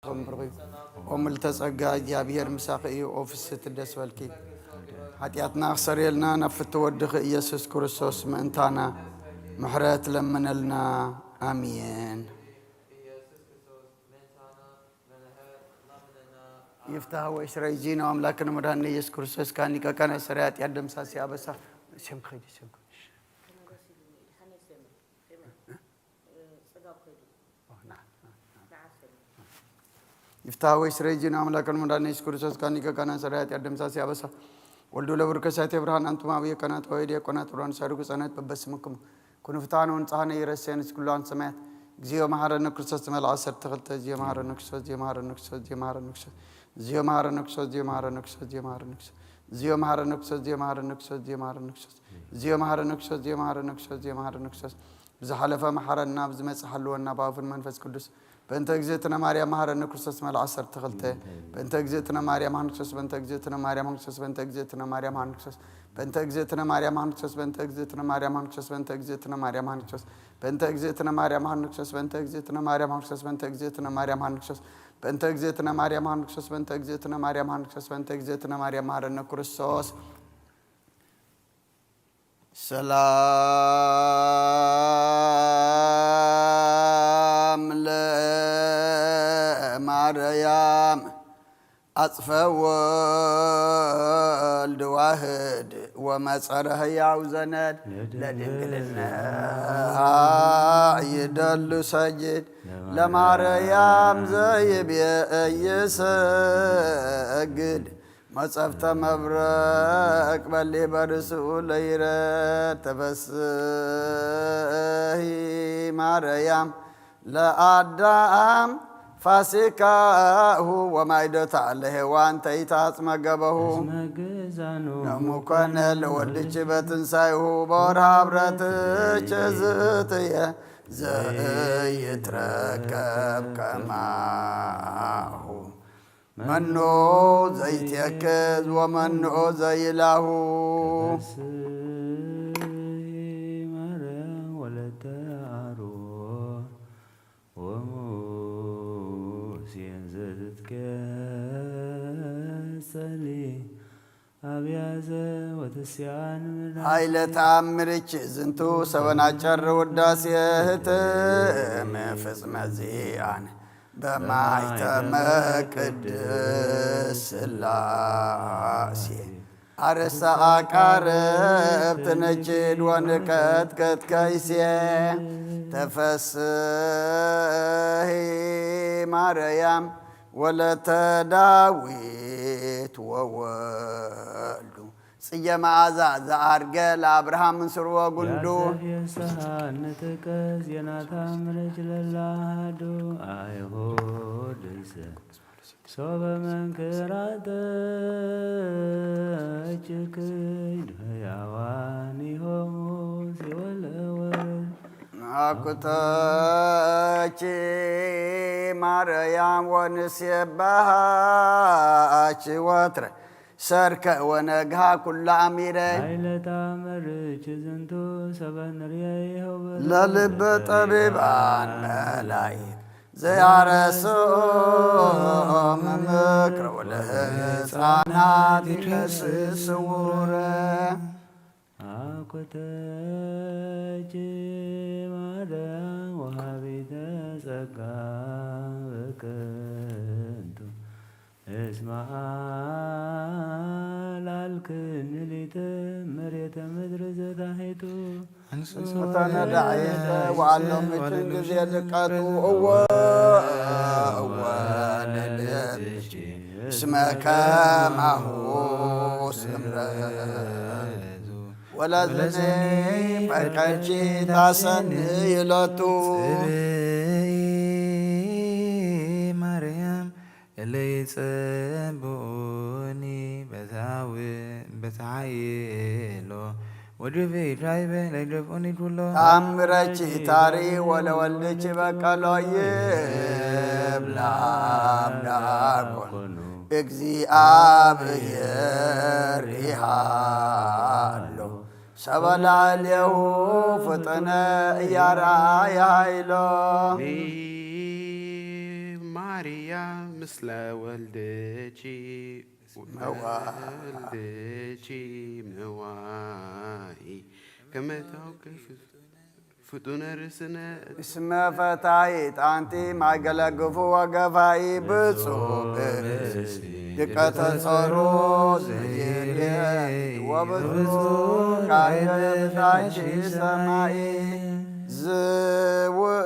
ቶም ብሩኽ እዩ። ኦ ምልተ ጸጋ እግዚኣብሔር ምሳኺ እዩ። ኦ ፍስሕቲ ደስ በልኪ። ሓጢኣትና ክሰርየልና ናብ ፍትወ ወድኺ ኢየሱስ ክርስቶስ ምእንታና ምሕረት ለምነልና። ኣሜን። ይፍታህ ወይስረይ ዚኖ ኣምላክን መድኃኒነ ኢየሱስ ክርስቶስ ካን ሊቀ ካህናት ሰራይ ኃጢአት ደምሳሲ ኣበሳ። ስም ኸይዲ ስም ኸይዲ። ይፍታህ ወይስረይ ዚኖ ኣምላክን መድኃኒነ ኢየሱስ ክርስቶስ ካን ሊቀ ካህናት ሰራይ ኃጢአት ደምሳሲ ኣበሳ። ወልዱ ለብርከሳቴ ብርሃን አንቱም አብየ ካህናት ወይ ዲያቆናት ብርሃን ሳድጉ ጸነት በበስምክሙ ኩኑ ፍትሐነ ወንጽሐነ ይረሴን እስኩላን ሰማያት። እግዚኦ መሐረነ ክርስቶስ መልአ ዓሰርተ ክልተ። እግዚኦ መሐረነ ክርስቶስ፣ እግዚኦ መሐረነ ክርስቶስ፣ እግዚኦ መሐረነ ክርስቶስ። እግዚኦ መሐረነ ክርስቶስ፣ እግዚኦ መሐረነ ክርስቶስ፣ እግዚኦ መሐረነ ክርስቶስ። ብዝሓለፈ መሐረና፣ ብዝመጽእ ሓልወና፣ ብኣፉን መንፈስ ቅዱስ። በእንተ እግዝእትነ ማርያም መሐረነ ክርስቶስ መልአ ዓሰርተ ክልተ። በእንተ እግዝእትነ ማርያም ሃንክሶስ፣ በእንተ እግዝእትነ ማርያም ሃንክሶስ፣ በእንተ እግዝእትነ ማርያም ሃንክሶስ። በእንተ እግዝእትነ ማርያም ሃንክሶስ፣ በእንተ እግዝእትነ ማርያም ሃንክሶስ፣ በእንተ እግዝእትነ ማርያም ሃንክሶስ። በእንተ እግዝእትነ ማርያም ሃንክሶስ፣ በእንተ እግዝእትነ ማርያም ሃንክሶስ፣ በእንተ እግዝእትነ ማርያም ሃንክሶስ። በእንተ እግዝእትነ ማርያም ሃንክሶስ፣ በእንተ እግዝእትነ ማርያም ሃንክሶስ፣ በእንተ እግዝእትነ ማርያም መሐረነ ክርስቶስ። ሰላም ለማርያም አጽፈ ወልድ ዋህድ ወመጸረ ህያው ዘነድ ለድንግልና ይደሉ ሰጅድ ለማርያም ዘይቤ እይሰግድ መጸፍተ መብረቅ በሊ በርስኡ ለይረድ ተፈስሂ ማርያም ለአዳም ፋሲካሁ ወማይዶታ ለሔዋን ተይታጽመገበሁ መገዛኑ ነሙኮነ ለወልድች በትንሳኤሁ በወርሃ ብረትች ዝትየ ዘይትረከብ ከማሁ መኖ ዘይትየክዝ ወመኖ ዘይላሁ። ተፈስሒ ማርያም ወለተ አሮን ወሙሴ ዘትትከሰሊ አብያዘ ወተስያን ምድር ኃይለ ተአምርች ዝንቱ ሰበን አጨር ውዳሴ ህትም ፍጽመ ዚአን በማይተመ ቅድስ ሥላሴ አርሳ አቃርብ ትነችድ ወንቀጥቀጥ ከይሴ ተፈስሒ ማርያም ወለተ ዳዊት ወወልዱ ጽየ መዓዛ ዘአርገ ለአብርሃም እንስርወ ጉንዱ። ንትቀ ዜናታ ምረች ለላሃዱ አይሁድ ሶበ መንክራተ እችክድ ህያዋን ይሆሙ ሲወለ ወርድ አኩተች ማርያም ወንሴባሃች ወትረ ሰርክ ወነግሃ ኩሉ አሚረ ኃይለ ተአምርኪ ዝንቱ ሰበ ንርየ ይሁብ ለልበ ጠቢባን መላይት ዘያረስኦም ምክር ወለህፃናት ይከስስ ስውረ አኮተች ማርያም ወሃቢተ ጸጋ በከንቱ እስመ አልዓልክኒ ሊተ መሬተ ምድር ዘታሒቱ እንስሳነ ዳዕየተ ወዓሎም ምችን ጊዜ ድቀቱ እወ እወ ለልብኪ እስመ ከማሁ ስምረቱ ወለዝኒ ፈቀድኪ ታሰኒ ይለቱ። ጽብኢ ማርያም እለ ይጸብኡኒ በዛዊ በተሓይሎ ወድፊ ዳይበ ለይደፍኡኒ ኩሎ ተአምረኪ ታሪ ወለወልድኪ በቀሎ ይብላ አምላኮን እግዚአብሔር ይሃሎ ሰበ ላዕሌሁ ፍጥነ እያርአየ ኃይሎ። ማርያም ምስለ ወልድኪ መዋ- ወልድኪ መዋኢ ከመ ታውቂ ፍጡነ ርእስነ። እስመ ፈታሒ ጣንቲ ማእከለ ግፉ ወገፋኢ ብፁዕ ብእሲ ድቀተ ጾሩ ዘይሌ ወብፁዕ ካህነ በታች ሰማይ ዝውእቱ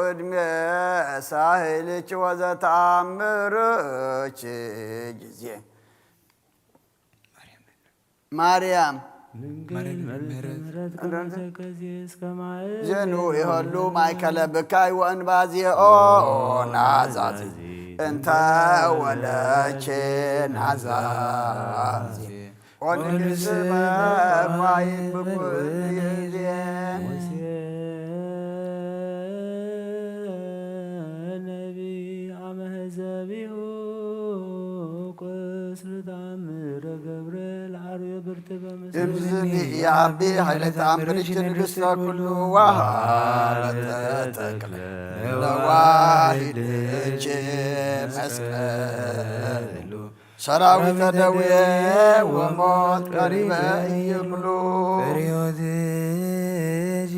ዕድሜ ሳህልች ወዘተአምርች ጊዜ ማርያም ዜኑ ይኸሉ ማእከለ ብካይ ወእንባዜኦ ናዛዚ እንተ ወለቼ ናዛዚ ኦንግስበ ኳይን ብኩል ጊዜ ነቢ አመ ህዘቢሁ ቁስል ተአምር ገብረ ለአርዌ ብርት በምስል እምዝኒ የአቢ ኃይለ ተአምርች ንግሥተ ኩሉ ወሃበተ ተክለ ለዋሂድች መስቀሉ ሰራዊተ ደዌ ወሞት ቀሪበ ኢይክሉ። ፍሬዮትኪ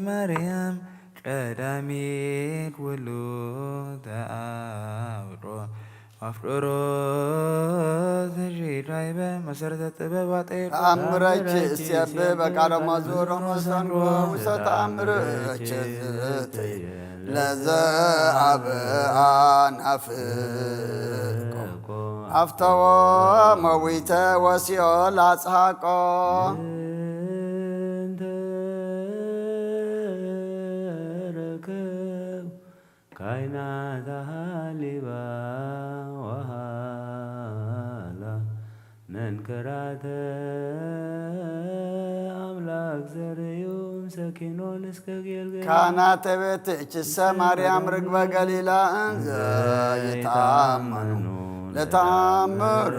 ማርያም ቀዳሚት ኩሉ ተአምሮ አፍቅሮ ተሽዳይበ መሰረተ ጥበብ አጠይቆ ተአምረች እሴብ በቃለ መዝሙር መሰንቆ ውስተ ተአምረች ዝትይ ለዘ አብአ ናፍቆ አፍተዎ መዊተ ወሲኦል አጽሐቆ። እንተ ረከብ ካይናተ ሃሊባ ወሃላ መንክራተ አምላክ ዘርእዮም ሰኪኖን እስከ ጌልገል። ካህናተ ቤትኪሰ ማርያም ርግበ ገሊላ እንዘ ይታመኑ ለተአምርኪ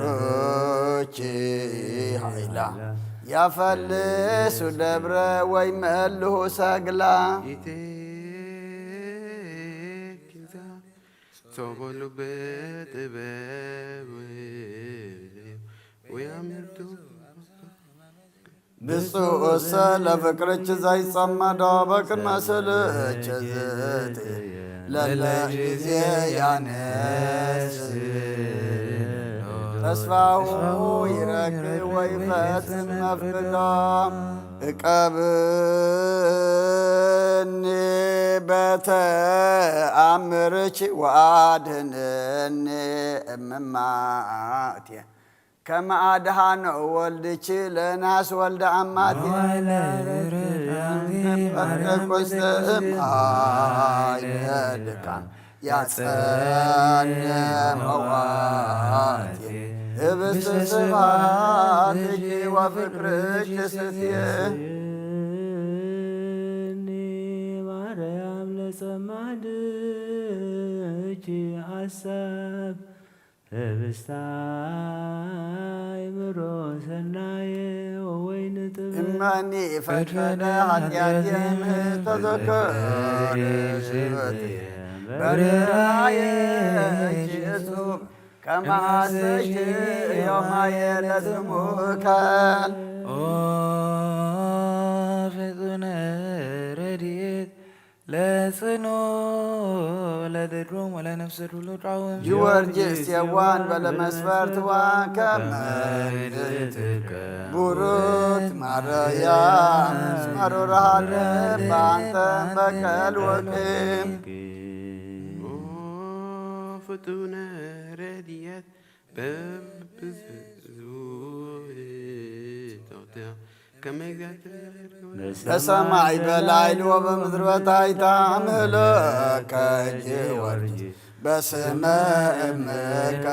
ኃይላ ያፈልሱ ደብረ ወይመልሁ ሰግላ። ሶበሉ በጥበብ ወያምርቱ ብፁዕሰ ለፍቅርች ዘይጸመዶ በቅድመ ስልች ዝት ለለ ጊዜ ያነስ ተስፋሁ ይረክ ወይፈጽም መፍቅዶ። እቀብኒ በተአምርኪ ወአድህንኒ እምማትየ ከመ አድኃኖ ወልድኪ ለናስ ወልደ አማትየ። ቁስተ እምአይ ድካም ያጸን መዋቲ ህብስት ስብሐትኪ ወፍቅርኪ ስትየ። ማርያም ለጸማድኪ አሰብ ህብስተ አእምሮ ሰናየ ወወይን ጥበብ። እመኒ ፈድፈደ ኃጢአትየ እምህ ተዘከረ ስብሐትየ በርአየ እጹብ ከመ ሐሰይት ዮማየ ለስሙከ። ኦ ፍጡነ ረድኤት ለጽኑ ለደድሮም ወለነፍሰ ዱሉድ ቃወም። ጊዮርጊስ የዋን በለመስፈርት ዋከመ ቡሩት ማርያም መሩር ሀረብ በአንተ በቀል ወቅም። ኦ ፍጡነ ረድኤት በብዙ በሰማይ በላይል ወበምድር በታሕታ እምህለከ ጊዮርጊስ በስመ እምከ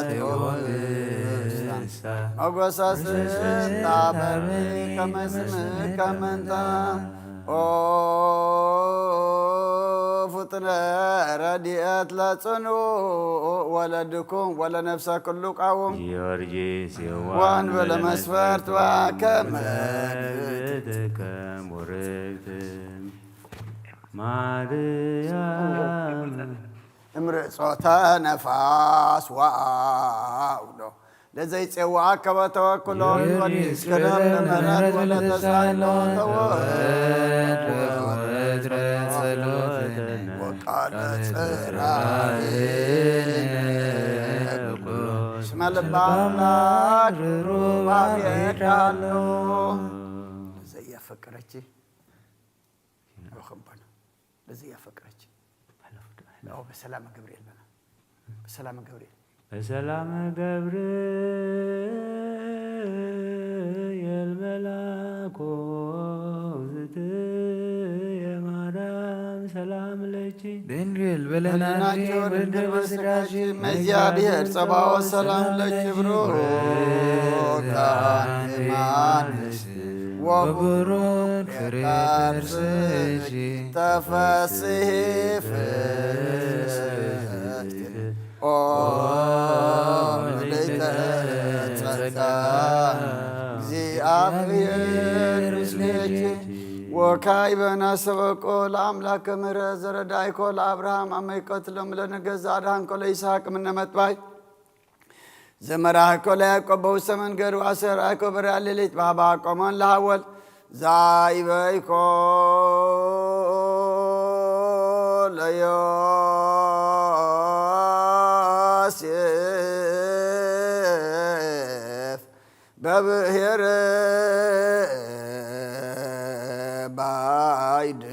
ቴዎብስታ ሞገሰ ስታ በርኒ ከመ ስምከ መንታ። ኦ ፍጥነ ረድኤት ለጽኑ ወለድኩም ወለነፍሰ ኩሉ ቃውም። ጊዮርጊስ የዋን ወንበለ መስፈርት ወከመ እግዝእትከ ቡርክት ማርያም እምርጾተ ነፋስ ወአውሎ ለዘይጼዋዓከ በተወክሎ ጊዮርጊስ ክረም ለምህረት ወለተሳሎ ተወድ ወወትረ ጸሎትነ ወቃለ ጽራይነ ኩሉ እስመ ልበ አምላክ ሩባቤ ቃሉ። ለዘያፈቀረች ወኸበነ ለዘያፈቀረች በሰላም ገብርኤል በላ። በሰላም ገብርኤል በሰላም ገብርኤል መልአኮ ዝትየ ማርያም ሰላም ለኪ ድንግል በለናኪ በለናኪ ድንግል በስጋኪ መእግዚአብሔር ጸባኦት ሰላም ለኪ ብሩክ አንቲ እማንስ ወቡሩክ ፍሬ ከርሥኪ ተፈሥሒ ፍስሕቲ ኦ ምልዕተ ጸጋ እግዚአብሔር ምስሌኪ ወካዕበ ናስተበቆ ለአምላከ ምህረት ዘረዳይኮ ለአብርሃም አመ ይቀትሎም ለነገ ዘአድኃንኮ ለይስሐቅ ምነ መጥባይ ዘመራህኮ ለያዕቆብ በውስተ መንገዱ አሰርአይኮ በርያ ሌሊት በሀባ ቆሞን ለሐወል ዛይበይኮ ለዮሴፍ በብሔር ባይድ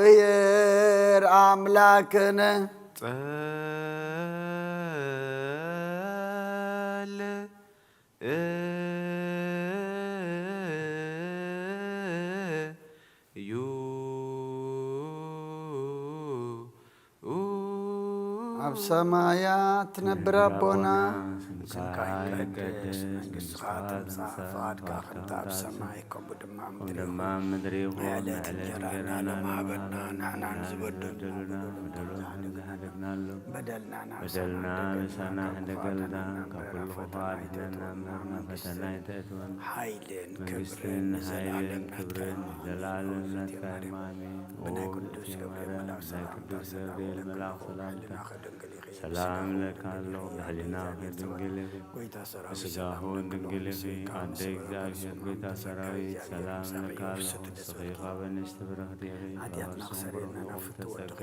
እግዚአብሔር አምላክነ ጸል እዩ ኣብ ሰማያት ትነብር ኣቦና፣ ስምካ ይቀደስ፣ መንግስትኻ ትምጻእ፣ ፈቃድካ ከምቲ ኣብ ሰማይ ከምኡ ድማ ኣብ ምድሪ ይኹን። ናይ ዕለት እንጀራና ሎሚ ሃበና፣ ንሕና ንዝበደሉና በደሉና ከም ዝሓለፍናሎም፣ በደልና በደልና ምሳና ክንደገልዳ፣ ካብ ኩሉ ክፉእ ኣድሕነና እምበር ናብ ፈተና ኣይተእትወና። ሓይልን ክብርን ንዘለኣለም ናትካ እዩ። ኣሜን። ብናይ ቅዱስ ገብርኤል መልኣክ ሰላምታ ሰላም ለኪ ድንግል ኢኺ፣ ሰላም ለኪ ኣለኹ፣ ብሕሊናኺ ድንግል ኢኺ፣ ብስጋኺ እውን ድንግል ኢኺ። ኣደ እግዚኣብሔር፣ ጎይታ ሰራዊት፣ ሰላም ለኪ ኣለኹ፣ ንስኺ ካብ ኣንስቲ ብርኽቲ ኢኺ፣ ካብ ኣንስቲ ብሩኽ ተጸገ።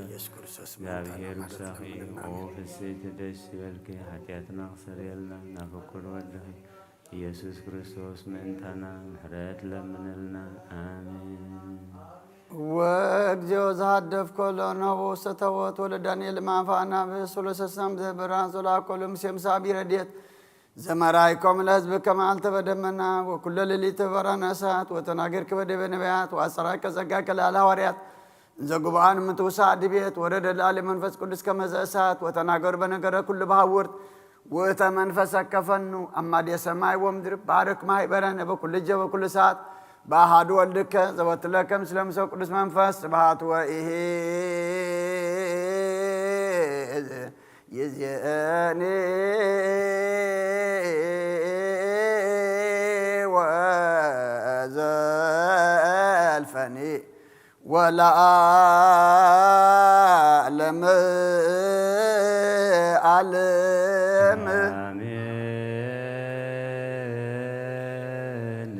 እግዚኣብሔር ምሳኺ እዩ። ኦ ፍስሕቲ ደስ ይበልኪ፣ ሓጢኣትና ክሰርየልና ናብ ፍቁር ወድኺ ኢየሱስ ክርስቶስ ምእንታና ምሕረት ለምንልና። ኣሜን። ወእግዚኦ ዘሃደፍኮ ለነቦ ሰተወት ወለዳንኤል ማንፋና ብሱለ ሰሰም ዘብራን ዞላኮ ለምሴም ሳቢ ረድኤት ዘመራይኮም ለህዝብ ከመ አልተበደመና ወኩሎ ሌሊት ተበራና እሳት ወተናገርክ በደበ ነቢያት ወአሰራከ ጸጋከ ለአለ ሐዋርያት እንዘ ጉብአን ምትውሳእ ድቤት ወረደ ለአለ መንፈስ ቅዱስ ከመዘ እሳት ወተናገሩ በነገረ ኩሉ በሐውርት ውእተ መንፈሰ ከፈኑ አማዴ ሰማይ ወምድር ባርክ ማህበረነ በኩሉ እጀ በኩሉ ሰዓት በአሃዱ ወልድከ ዘወትለከ ምስለ ምሰ ቅዱስ መንፈስ ስብሐት ወኢሂ ይዜኒ ወዘልፈኒ ወለዓለመ ዓለም። አሜን።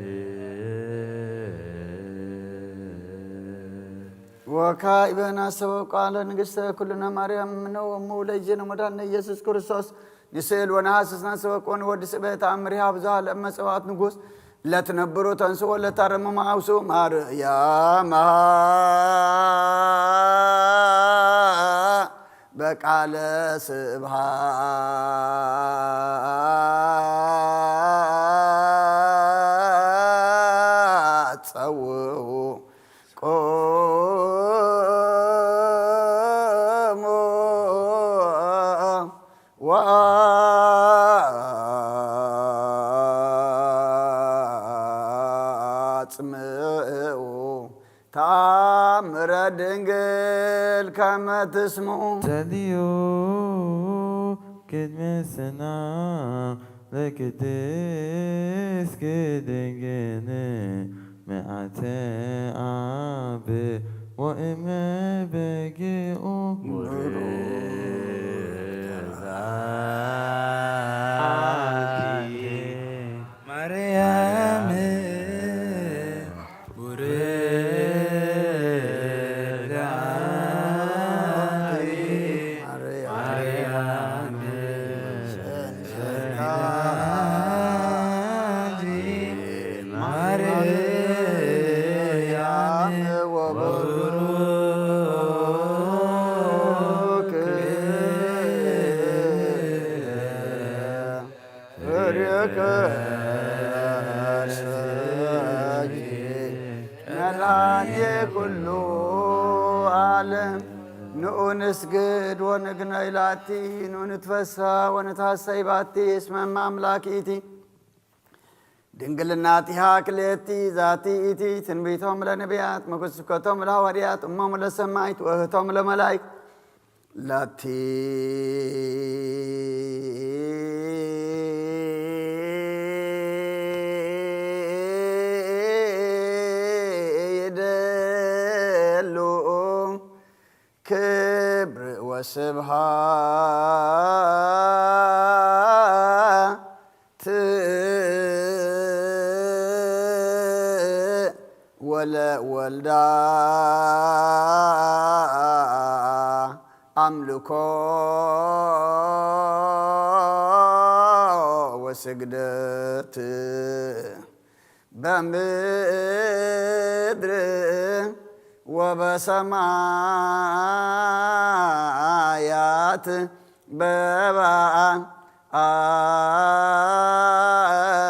ወካዕበ ናስተበቁ ቃለ ንግሥተ ኩልነ ማርያም እምነ ወእሙ ለእግዚእነ መድኃኒነ ኢየሱስ ክርስቶስ ንስእል ወነሐስስ ናስተበቁ ንወድስ በተአምሪሃ ብዙኃ ለእመ ጸባኦት ንጉሥ ለትነብሩ ተንሥኡ ለታረምሙ አውስኡ ማርያም በቃለ ስብሐት ጸውዑ ቁሙ ወአጽምዑ ተአምረ ድንግል ከመ ትስምዑ። ተልዮ ቅድመ ሰና ለቅድስት ድንግል ምዓተ ኣብ ወእመ በጊኡ ማርያም ፍሬ ከርሥኪ መድኃኔ ኩሉ ዓለም። ንዑ ንስግድ ወንግነይ ላቲ፣ ንዑ ንትፈሳ ወንትሐሰይ ባቲ፣ እስመ እመ አምላክ ኢቲ። ድንግልናቲሃ ክልኤቲ፣ ዛቲ ኢቲ ትንቢቶም ለነቢያት፣ መኩስከቶም ለሐዋርያት፣ እሞም ለሰማይት፣ ወእህቶም ለመላይክ። ላቲ ይደሉ ክብር ወስብሃት ወለወልዳ ኣምልኮ ወስግደት በምድር ወበሰማያት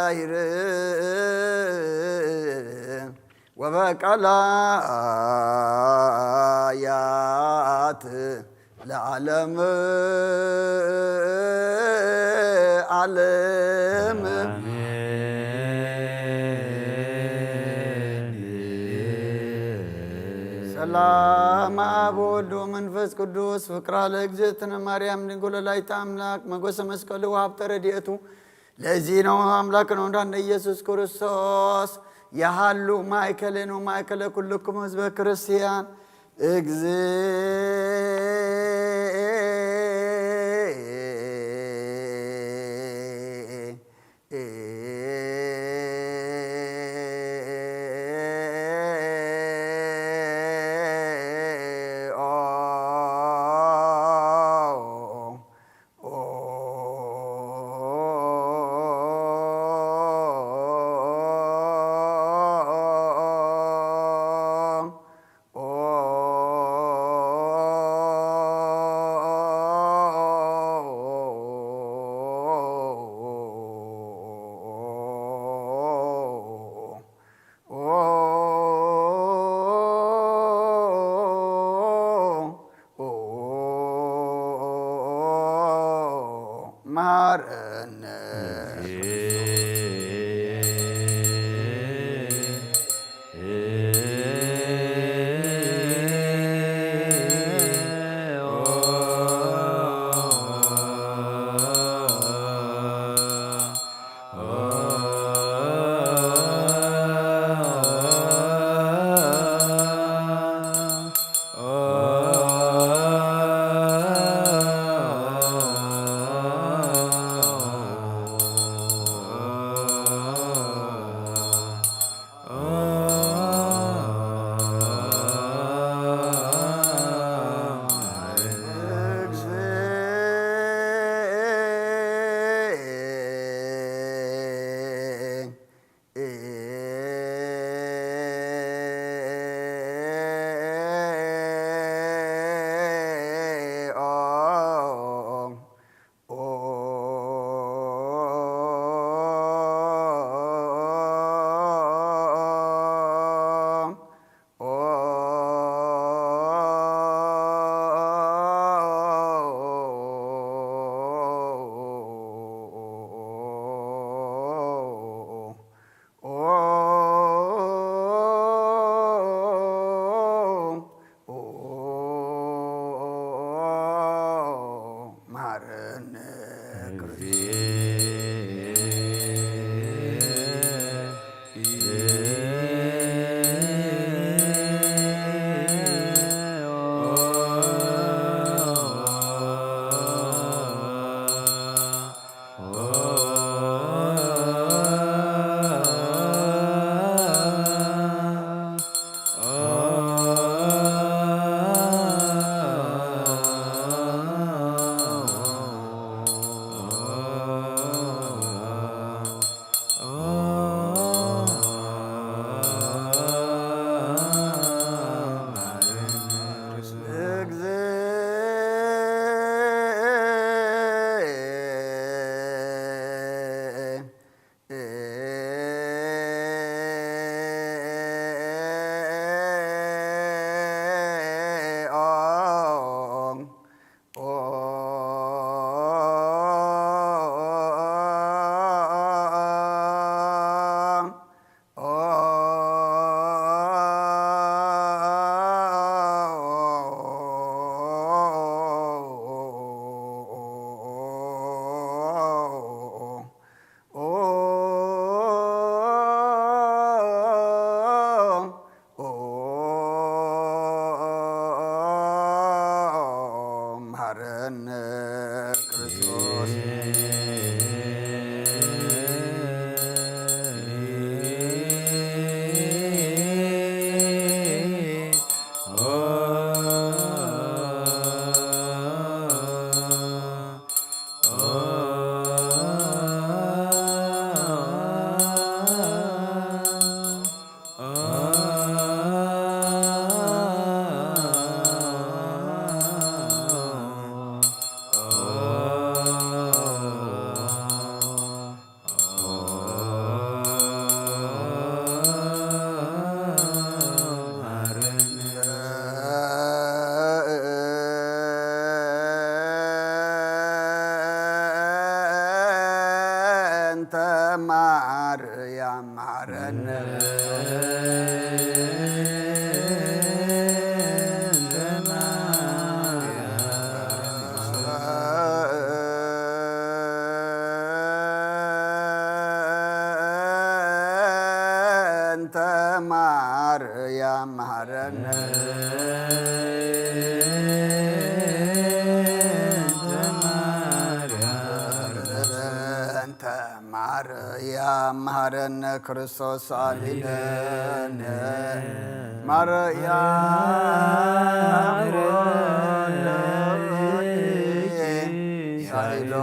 በባህር ወበቀላያት ለዓለም ዓለም። ሰላም አብ ወወልድ ወመንፈስ ቅዱስ ፍቅራ ለእግዝእትነ ማርያም ድንግል ወላዲተ አምላክ መጎሰ መስቀሉ ወሀብተ ረድኤቱ ለዚህ ነው አምላክ ነው እንዳንደ ኢየሱስ ክርስቶስ ያሃሉ ማእከለ ነው ማእከለ ኩልኩም ህዝበ ክርስቲያን። እግዝ ማርያም መሃረነ። እንተ ማርያም መሃረነ። እንተ ማርያም መሃረነ ክርስቶስ አድነነ። ማርያም ሳይሎ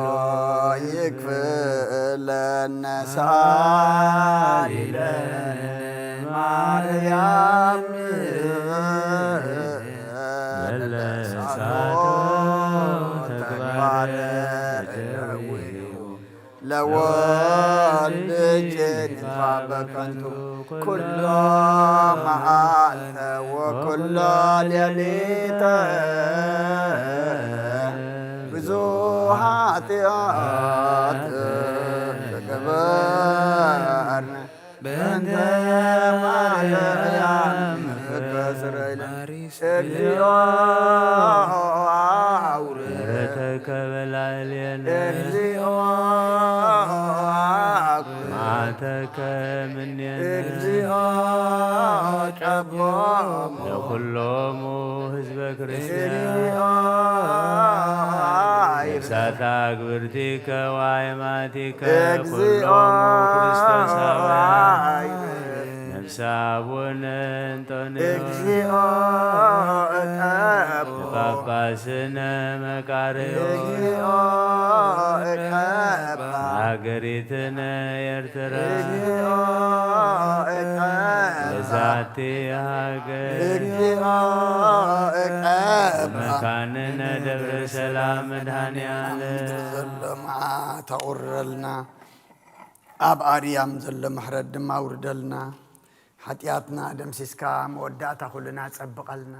ይክፍለነ ሳይለነ ማርያም ለለሳቶ ተግባረ እደዊሁ ለወልድ ጭንፋ በከንቱ ኩሎ መዓልተ ወኩሎ ሌሊተ ብዙ ኃጢአት ተገበርነ በእንተ ማርያም ከስረይለ እግዚኦ አውረ ምሕረተከ በላዕሌነ እግዚኦ አቁ መዓተከ እምኔነ እግዚኦ ቀቦሙ ለኩሎሙ ህዝበ ክርስቲያን። ነፍሳት አግብርቲከ ወአይማቲከ ኩሎሙ ክርስቶሳውያን። ነፍሰ አቡነ እንጦንዮስ ጳጳስነ መቃርዮስ። ሀገሪትነ ኤርትራ። ለዛቲ ሀገር። መካንነ ደብረ ሰላም መድኃኔ ዓለም። ዘሎ መዓት ኣቑርረልና። ኣብ ኣርያም ዘሎ ምሕረት ድማ ኣውርደልና። ሓጢኣትና ደምሲስካ መወዳእታ ኩልና ጸብቐልና።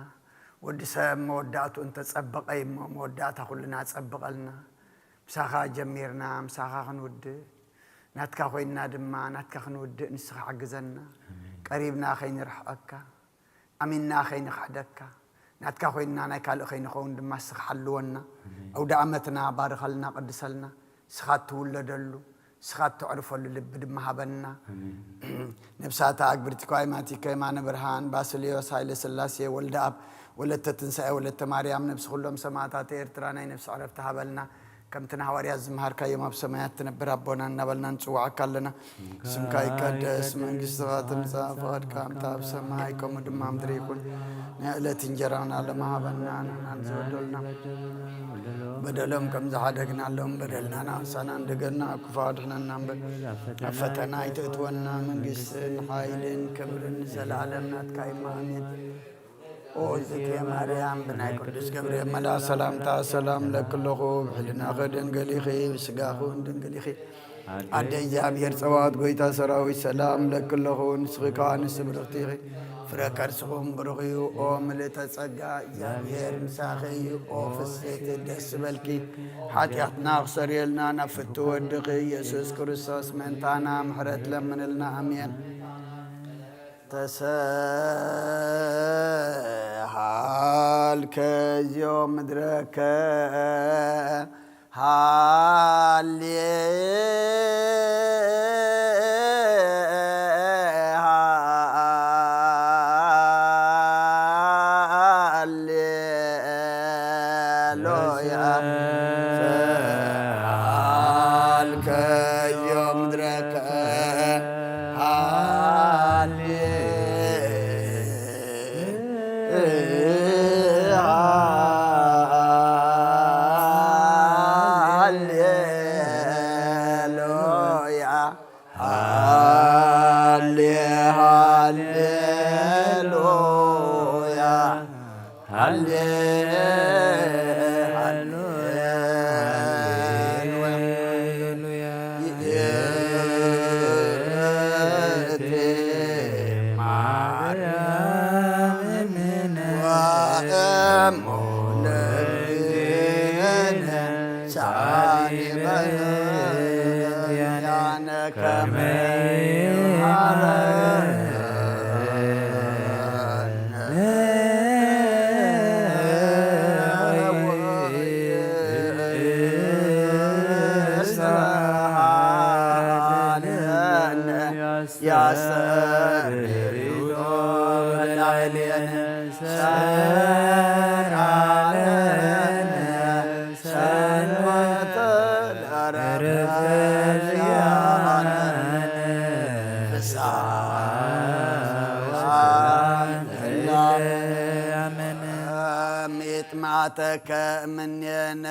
ወዲ ሰብ መወዳእቱ እንተጸበቐ እሞ መወዳእታ ኩልና ጸብቐልና። ምሳኻ ጀሚርና ምሳኻ ክንውድእ፣ ናትካ ኮይንና ድማ ናትካ ክንውድእ ንስኻ ሓግዘና። ቀሪብና ከይንርሕቐካ፣ ኣሚንና ከይንኽሕደካ፣ ናትካ ኮይንና ናይ ካልእ ከይንኸውን ድማ ንስኻ ሓልወና። ኣውደ ኣመትና ባርኸልና፣ ቅድሰልና። ንስኻ እትውለደሉ፣ ንስኻ እተዕርፈሉ ልቢ ድማ ሃበና። ነብሳታ ኣግብርቲ ኳይማቲከ የማነ ብርሃን፣ ባስልዮስ፣ ሃይለ ስላሴ፣ ወልደ ኣብ፣ ወለተ ትንሳኤ፣ ወለተ ማርያም፣ ነብሲ ኩሎም ሰማእታት ኤርትራ ናይ ነብሲ ዕረፍቲ ሃበልና። ከምቲ ንሃዋርያት ዝመሃርካዮም ኣብ ሰማያት ትነብር ኣቦና እናበልና ንጽውዓካ ኣለና። ስምካ ይቀደስ፣ መንግስትኻ ትምጻእ፣ ፍቓድካ ከምቲ ኣብ ሰማይ ከምኡ ድማ ኣብ ምድሪ ይኹን። ናይ ዕለት እንጀራና ሎሚ ሃበና፣ ንሕናን ዝበደሉና በደሎም ከም ዝሓደግናሎም በደልና ንኣንሳና፣ እንደገና ኣብ ክፉእ ኣድሕነና እምበር ኣብ ፈተና ኣይተእትወና። መንግስትን ሓይልን ክብርን ንዘለኣለም ናትካ እዩ። ኣሜን። ኦ እግዝእትየ ማርያም፣ ብናይ ቅዱስ ገብርኤል መልኣክ ሰላምታ ሰላም እብለኪ ኣለኹ። ብሕልናኺ ድንግል ኢኺ፣ ብስጋኺ እውን ድንግል ኢኺ። ኣደ እግዚኣብሔር ጸባኦት፣ ጎይታ ሰራዊት፣ ሰላም እብለኪ ኣለኹ። ንስኺ ከኣ ኣንስቲ ብርኽቲ ኢኺ፣ ፍረ ከርስኺ እውን ብሩኽ እዩ። ኦ ምልእተ ጸጋ፣ እግዚኣብሔር ምሳኺ እዩ። ኦ ፍስሕቲ፣ ደስ ይበልኪ፣ ሓጢኣትና ክሰርየልና ናብ ፍቱ ወድኺ ኢየሱስ ክርስቶስ ምእንታና ምሕረት ለምንልና። ኣሜን። ተሰሃልከ እግዚኦ ምድረከ ሃሌ ሃሌሉያ። ሰሃልከ ምድረከ ሃሌ ሃሌሉያ። ሃሌ ሃሌሉያ። ሃሌ ሃሌ ሚጥማተከ እምኔነ።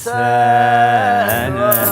ሰንበት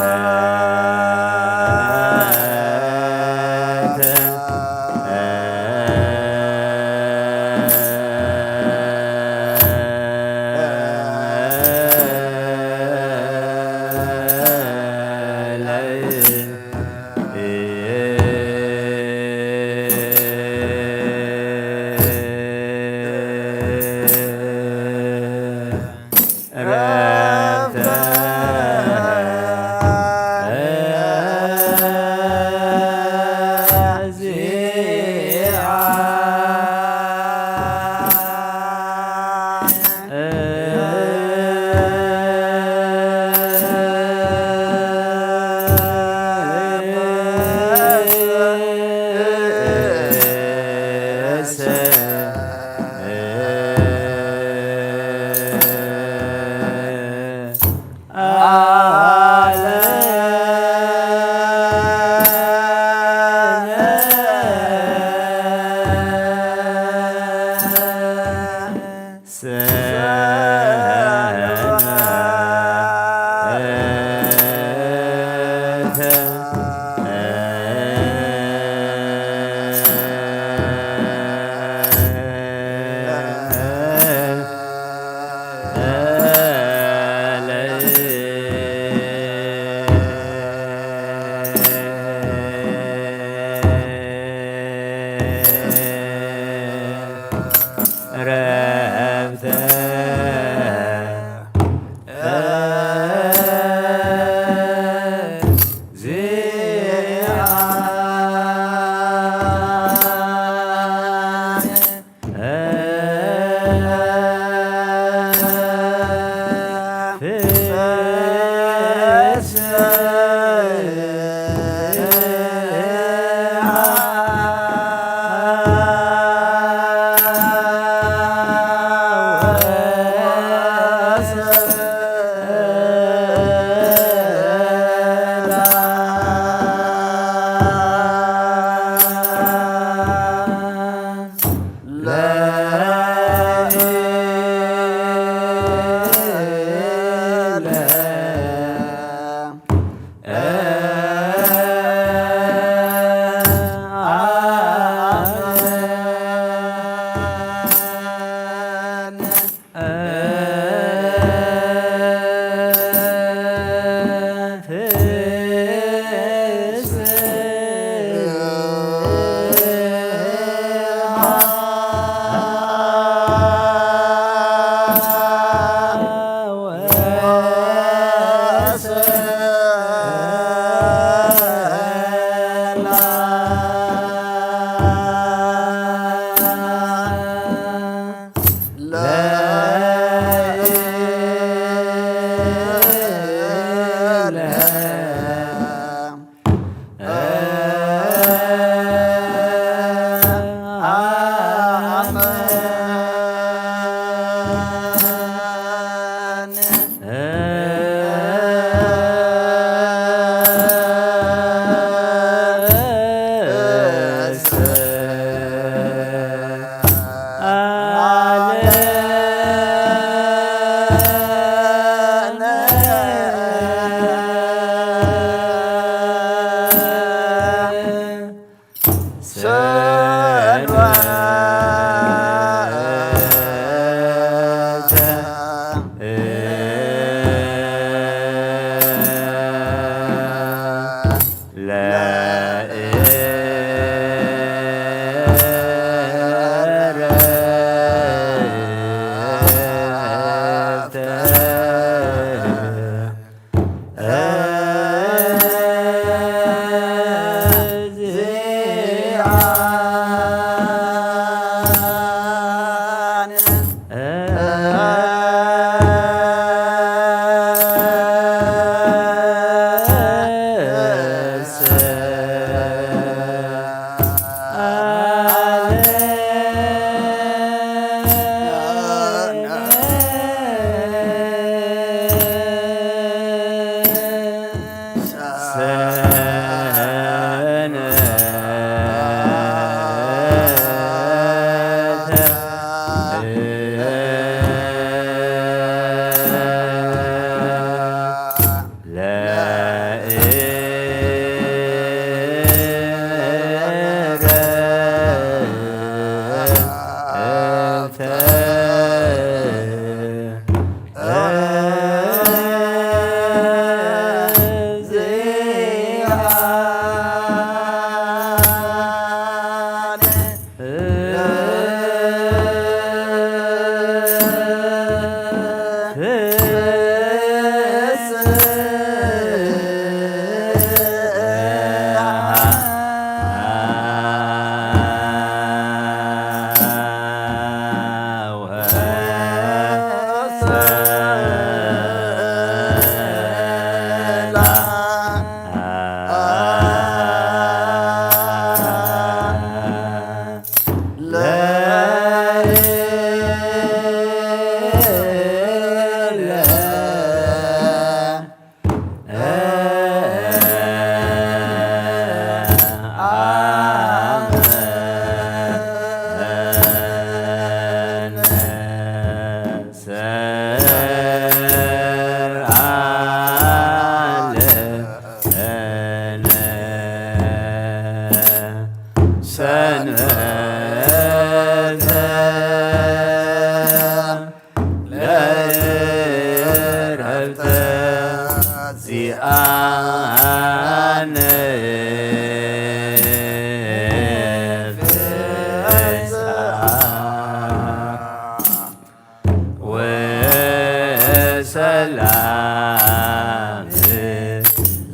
ሰላም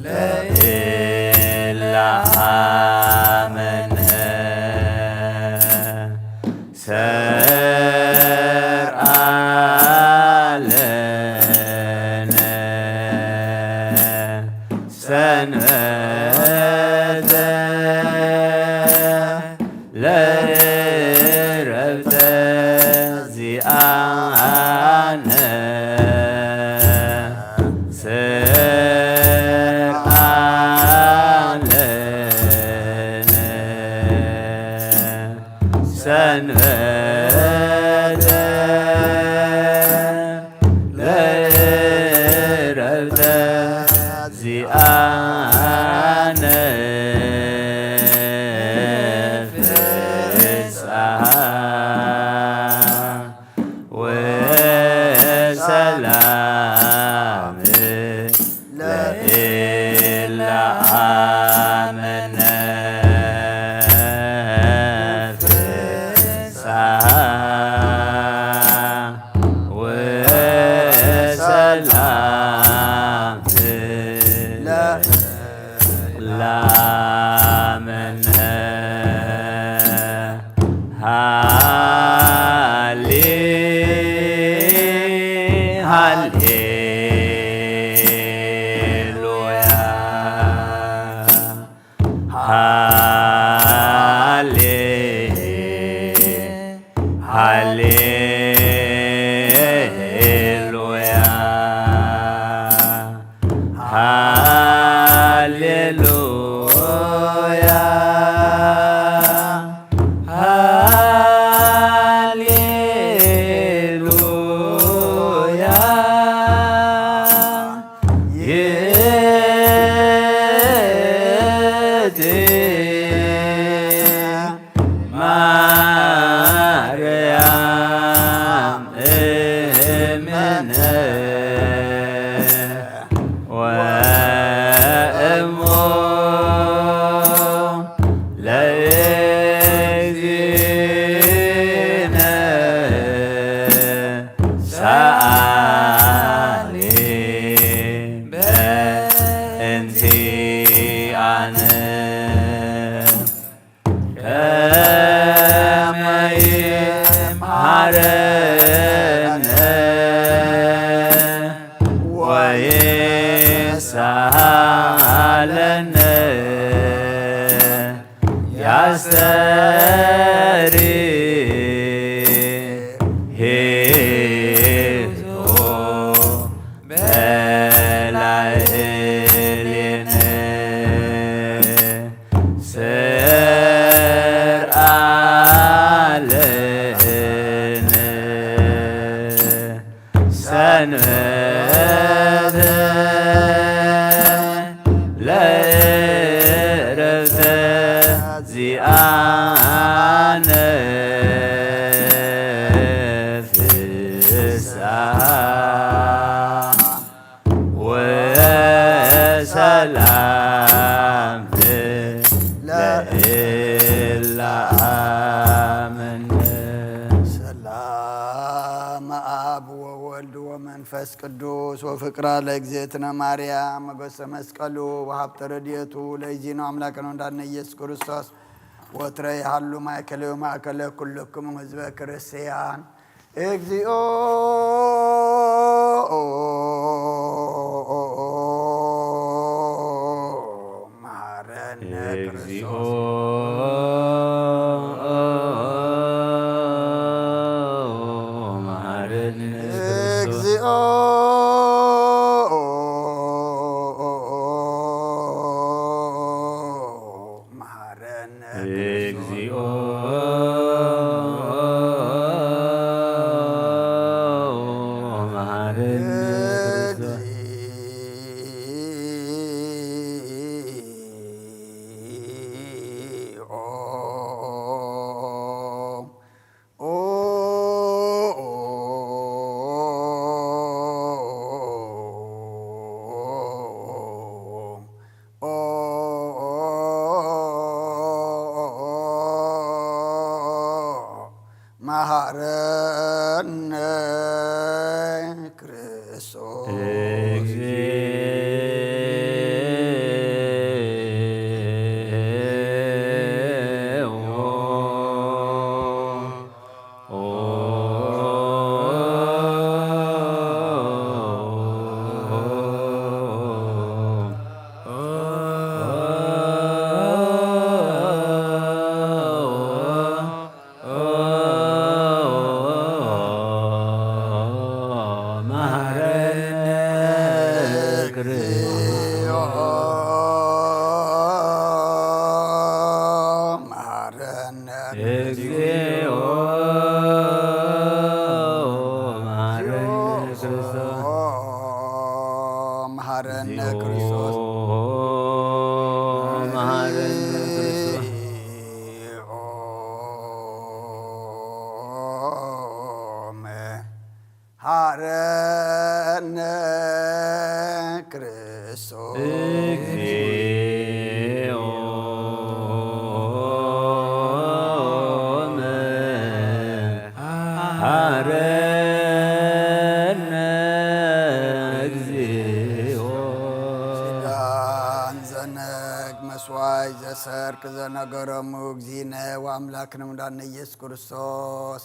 ለኢለ ኣመነ ሰርዓለነ ሰንበተ ለረብተ ዚኣነ ሰርዓለነ ሰንበተ ለረብተ ዚኣነ ፍስሓ ወሰላም ለኢለ ኣመነ ፍስሓ ወሰላም ላመነ ሃሌ ሃሌሉያ ሃሌ ሃሌሉያ ሃሌሉያ ሃሌሉያ ይእቲ ማርያም እምነ ወእሞ ለእግዚእነ ሰኣሊ በእንቲኣነ ከመ ይምሃረነ ወይሳሃለነ ያስተሪ ሄቶ በላዕሌነ ሰርዓለነ ሰንበተ ለዕረፍተ ዚኣነ ፍስሓ ወሰላም ለእለ ኣመነ። ሰላም አብ ወወልድ ወመንፈስ ቅዱስ ወፍቅራ ለእግዝእትነ ማርያም ሞገሰ መስቀሉ ወሀብተ ረድኤቱ ለእግዚእነ አምላክነ ወመድኃኒነ ኢየሱስ ክርስቶስ ወትረ ይሃሉ ማእከለ ወማእከለ ኩልክሙ ህዝበ ክርስቲያን። እግዚኦ መሐረነ እግዚኦ ክርስቶስ። መሐረነ ክርስቶስ። እግዚኦ መሐረነ እግዚኦ መሐረነ እግዚኦ መሐረነ ክርስ- መሐረነ እግዚኦ መሐረነ ክርስቶስ። መሐረነ ክርስቶስ። መሐረነ ክርስቶስ። መሐረነ ክርስቶስ። እግዚኦ መሐረነ እግዚኦ። ኪዳን ዘነግ መስዋይ ዘሰርክ ዘነገረሙ እግዚእነ ወኣምላክነ መድኃኒነ ኢየሱስ ክርስቶስ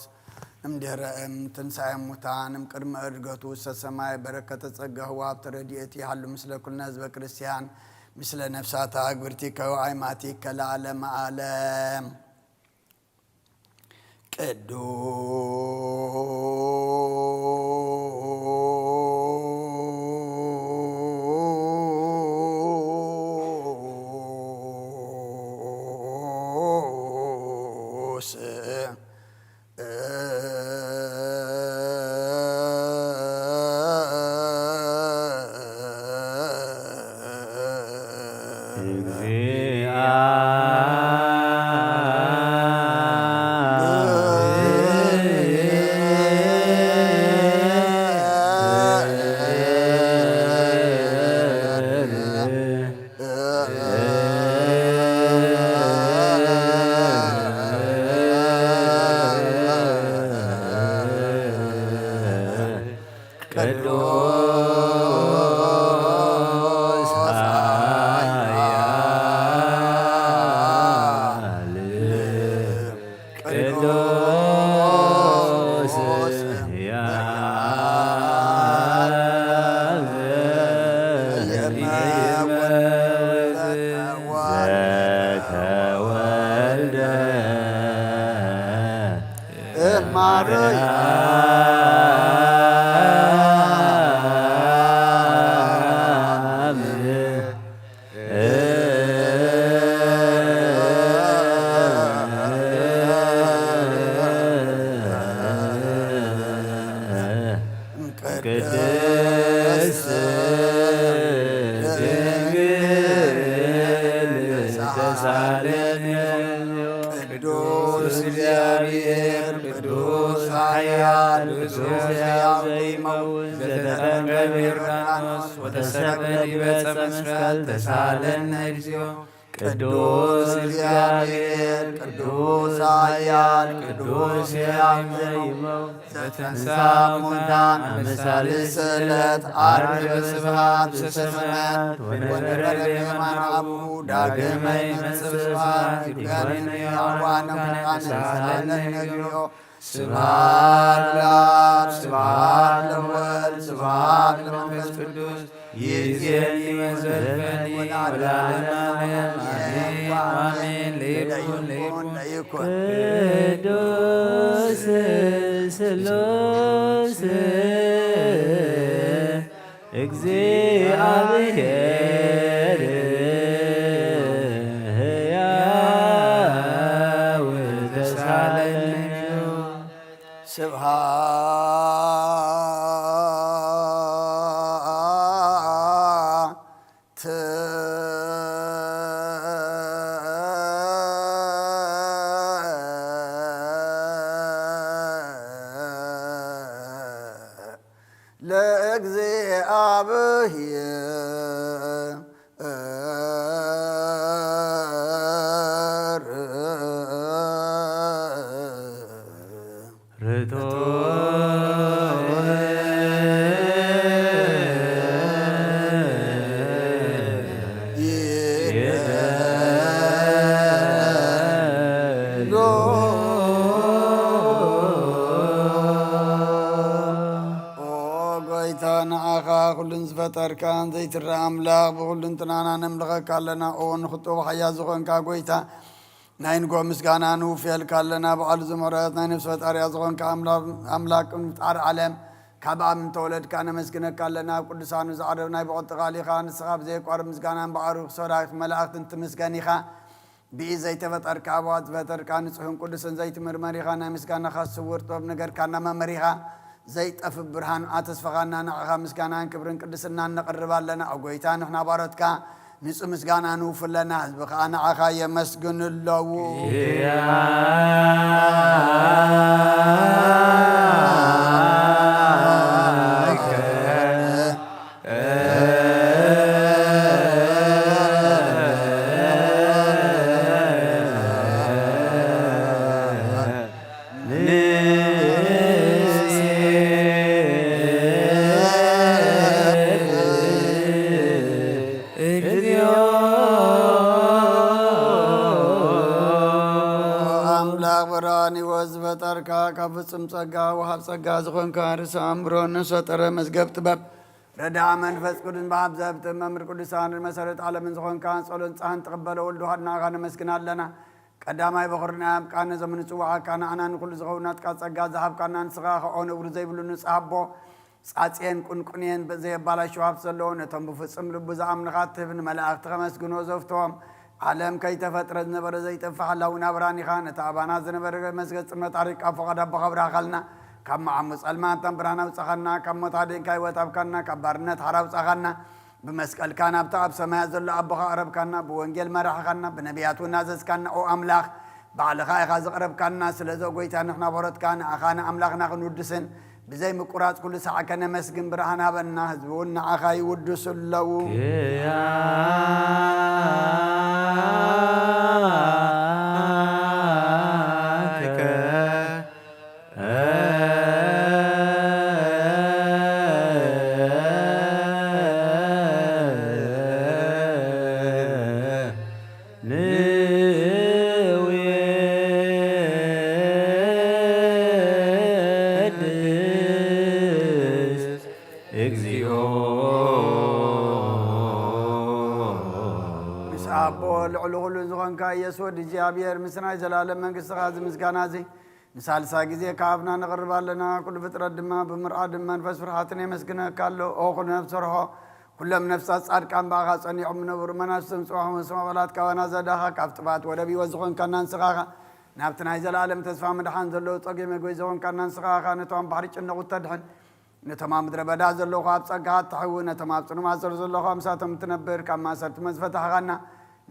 እምድህረ እም ትንሣኤ ሙታን እም ቅድመ እድገቱ ውስተ ሰማይ በረከተ ጸጋ ህዋብተ ረድኤት ይሃሉ ምስለ ኩልነ ህዝበ ክርስቲያን ምስለ ነፍሳታ ግብርቲከ ወአይማቲከ ለዓለመ ዓለም። ቅዱስ ቅዱስ ኃያል ቅዱስ ሕያው ዘተወልደ እማርያም ቅድስት ድንግል ተሳለነ። ቅዱስ እግዚአብሔር ቅዱስ ኃያል ቅዱስ ሕያው ዘይመውት ዘተጠምቀ በዮርዳኖስ ወተሰቅለ ዲበ ዕፀ መስቀል ተሳለነ እግዚኦ። ቅዱስ እግዚአብሔር ቅዱስ ኃያል ቅዱስ ሕያው ዘይመውት ዘተንሳ ሙታን አመሳልስ ዕለት ዓርብ በስብሐት በሰማያት ወነበረ በየማነ አቡሁ ዳግመ ይመጽእ በስብሐት ይኩነኒ አዋነ ሙታነ ተሳለነ እግዚኦ። ስብሐት ለአብ ስብሐት ለወልድ ስብሐት ለመንፈስ ቅዱስ ይእዜኒ ወዘልፈኒ ወለዓለመ ዓለም አሜን። አሜን። ለይኩን ለይኩን ለይኩን። ቅዱስ ስሉስ እግዚአብሔር ሕያው ተሳለነ። ስብሐት ለእግዚአብሔር ርቶ ፈጣርካን ዘይትረኣ ኣምላኽ ብኹሉ እንትናና ነምልኸካ ኣለና። ኦ ንኽጥቡ ሓያል ዝኾንካ ጎይታ፣ ናይ ንጎ ምስጋና ንውፍየልካ ኣለና። በዓሉ ዝምሕረት ናይ ነፍሲ ፈጣሪያ ዝኾንካ ኣምላ-፣ ኣምላክ ምፍጣር ዓለም ካብ ኣብ እንተወለድካ ነመስግነካ ኣለና። ኣብ ቅዱሳኑ ዝዓረብ ናይ ብቐጥታ ቃል ኢኻ። ንስኻ ብዘየቋርብ ምስጋናን ብዓሩኽ ሰራዊት መላእኽትን ትምስገን ኢኻ። ብኢድ ዘይተፈጠርካ፣ ኣብ ዝፈጠርካ ንጹሕን ቅዱስን ዘይትምርመር ኢኻ። ናይ ምስጋናኻ ስውር ጥበብ ነገርካና መመሪኻ። ዘይጠፍእ ብርሃን ኣተስፈኻና። ንዓኻ ምስጋናን ክብርን ቅድስናን ነቕርብ ኣለና። ኦ ጎይታ፣ ንሕና ባሮትካ ንጹህ ምስጋና ንውፍለና፣ ህዝቢ ኸኣ ንዓኻ የመስግኑ ኣለዉ። ኣምላኽ ብርሃን ህይወት ዝፈጠርካ፣ ካብ ፍጹም ጸጋ ወሃብ ጸጋ ዝኾንካ፣ ርእሰ ኣእምሮ፣ ነፍሰ ጠረ መዝገብ ጥበብ፣ ረዳእ መንፈስ ቅዱስ፣ ብሃብ ዘህብቲ መምህር ቅዱሳን፣ መሰረት ዓለምን ዝኾንካ፣ ጸሎን ጻህን ትቕበሎ ወልድ ዋህድ ንዓኻ ነመስግን ኣለና። ቀዳማይ በኹርና ኣብ ቃነ ዘመኑ ጽዋዓካ ንዓና ንኹሉ ዝኸውን ናትካ ጸጋ ዝሃብካና ንስኻ ኸኦ ነውሪ ዘይብሉ ንጹህ ኣቦ፣ ጻጽየን ቁንቁንየን ዘየባላሽው ሃብቲ ዘለዎ፣ ነቶም ብፍጹም ልቡ ዝኣምንኻ ትህብ ንመላእኽቲ ከመስግኖ ዘፍትዎም፣ ዓለም ከይተፈጥረ ዝነበረ ዘይጠፍእ ሓላዊ ናብራን ኢኻ። ነቲ ኣባና ዝነበረ መዝገብ ጽልመት ኣሪቕካ፣ ፈቓድ ኣቦኻ ኣብራኻልና። ካብ መዓሙ ጸልማት ናብ ብርሃን ኣውጻኻና፣ ካብ ሞት ኣድንካ ህይወት ኣብካና፣ ካብ ባርነት ሓራ ኣውጻኻና። ብመስቀልካ ናብቲ ኣብ ሰማያት ዘሎ ኣቦኻ ኣቕረብካና፣ ብወንጌል መራሕኻና፣ ብነቢያት እውን ኣዘዝካና። ኦ ኣምላኽ፣ ባዕልኻ ኢኻ ዘቕረብካና። ስለዚ ኦ ጎይታ፣ ንሕና በሮትካ ንኣኻ ንኣምላኽና ክንውድስን ብዘይ ምቁራጽ ኩሉ ሳዕ ከነመስግን ብርሃን ሃበና። ህዝቢ እውን ንኣኻ ይውድሱ ኣለዉ። ምስ ኣቦ ልዕሊ ኩሉ ዝኾንካ ኢየሱስ ወዲ እግዚኣብሔር፣ ምስ ናይ ዘላለም መንግስትኻ እዚ ምስጋና እዚ ንሳልሳይ ግዜ ካብ ኣፍና ነቕርብ ኣለና። ኩሉ ፍጥረት ድማ ብምርኣድ መንፈስ ፍርሃትን የመስግነካ ኣሎ። ኦ ኩሉ ነፍሲ ርሆ፣ ኩሎም ነፍሳት ጻድቃን ብኣኻ ጸኒዖም ዝነበሩ መናፍስቶም ጽባሕ ምስ ኣባላት ካባና ዘዳኻ፣ ካብ ጥፋት ወደብ ህይወት ዝኾንካና ንስኻ ኢኻ። ናብቲ ናይ ዘላለም ተስፋ ምድሓን ዘለዉ ጸገም መጎይ ዝኾንካና ንስኻ ኢኻ። ነቶም ባሕሪ ጭንቑት ተድሕን፣ ነቶም ኣብ ምድረ በዳ ዘለዉ ኣብ ጸጋኻ እትሕዊ፣ ነቶም ኣብ ጽኑማት ሰር ዘለዉ ምሳቶም እትነብር፣ ካብ ማእሰርቲ መዝፈታሕኻና፣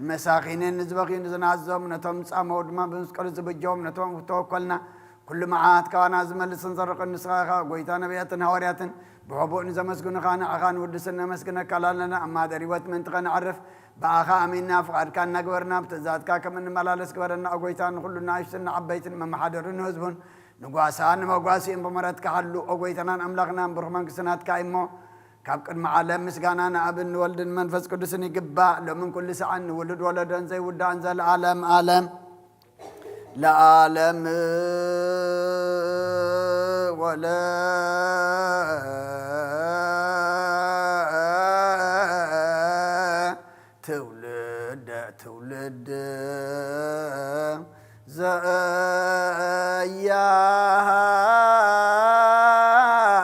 ንመሳኺንን ንዝበኽዩን ዝናዞም፣ ነቶም ዝጻመዉ ድማ ብመስቀሉ ዝብጀዎም፣ ነቶም እተወከልና፣ ኩሉ መዓት ካባና ዝመልስን ዘርቕን ንስኻ ኢኻ። ጎይታ፣ ነቢያትን ሃዋርያትን ብሕቡእ ንዘመስግኑኻ ንዓኻ ንውድስን ነመስግነካ ኣለና። ኣብ ማደር ህይወት ምእንቲ ኸነዕርፍ ብኣኻ ኣሚንና፣ ፍቓድካ እናገበርና፣ ብትእዛዝካ ከም እንመላለስ ግበረና። ኦ ጎይታ፣ ንኹሉ ንኣሽቱን ንዓበይትን፣ መመሓደሩን ንህዝቡን፣ ንጓሳን ንመጓሲኡን ብምሕረትካ ሓሉ። ኦ ጎይታናን ኣምላኽናን፣ ብሩኽ መንግስቲ ናትካ እዩ እሞ፣ ካብ ቅድሚ ዓለም ምስጋና ንኣብን ንወልድን መንፈስ ቅዱስን ይግባእ፣ ሎምን ኩሉ ሰዓን፣ ንውሉድ ወለዶን ዘይውዳእን፣ ዘለዓለም ዓለም ለዓለም ወለ ትውልደ ትውልድ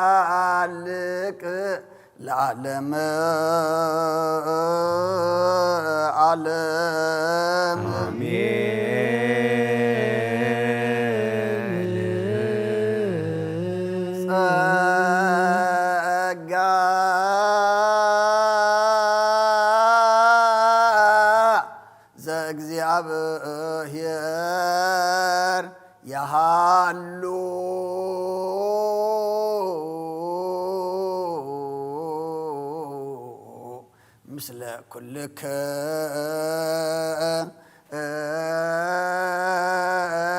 ዘያሃልቅ ለዓለም ዓለም። ኣሜን። ጸጋ ዘእግዚኣብሔር የሃሉ ምስለ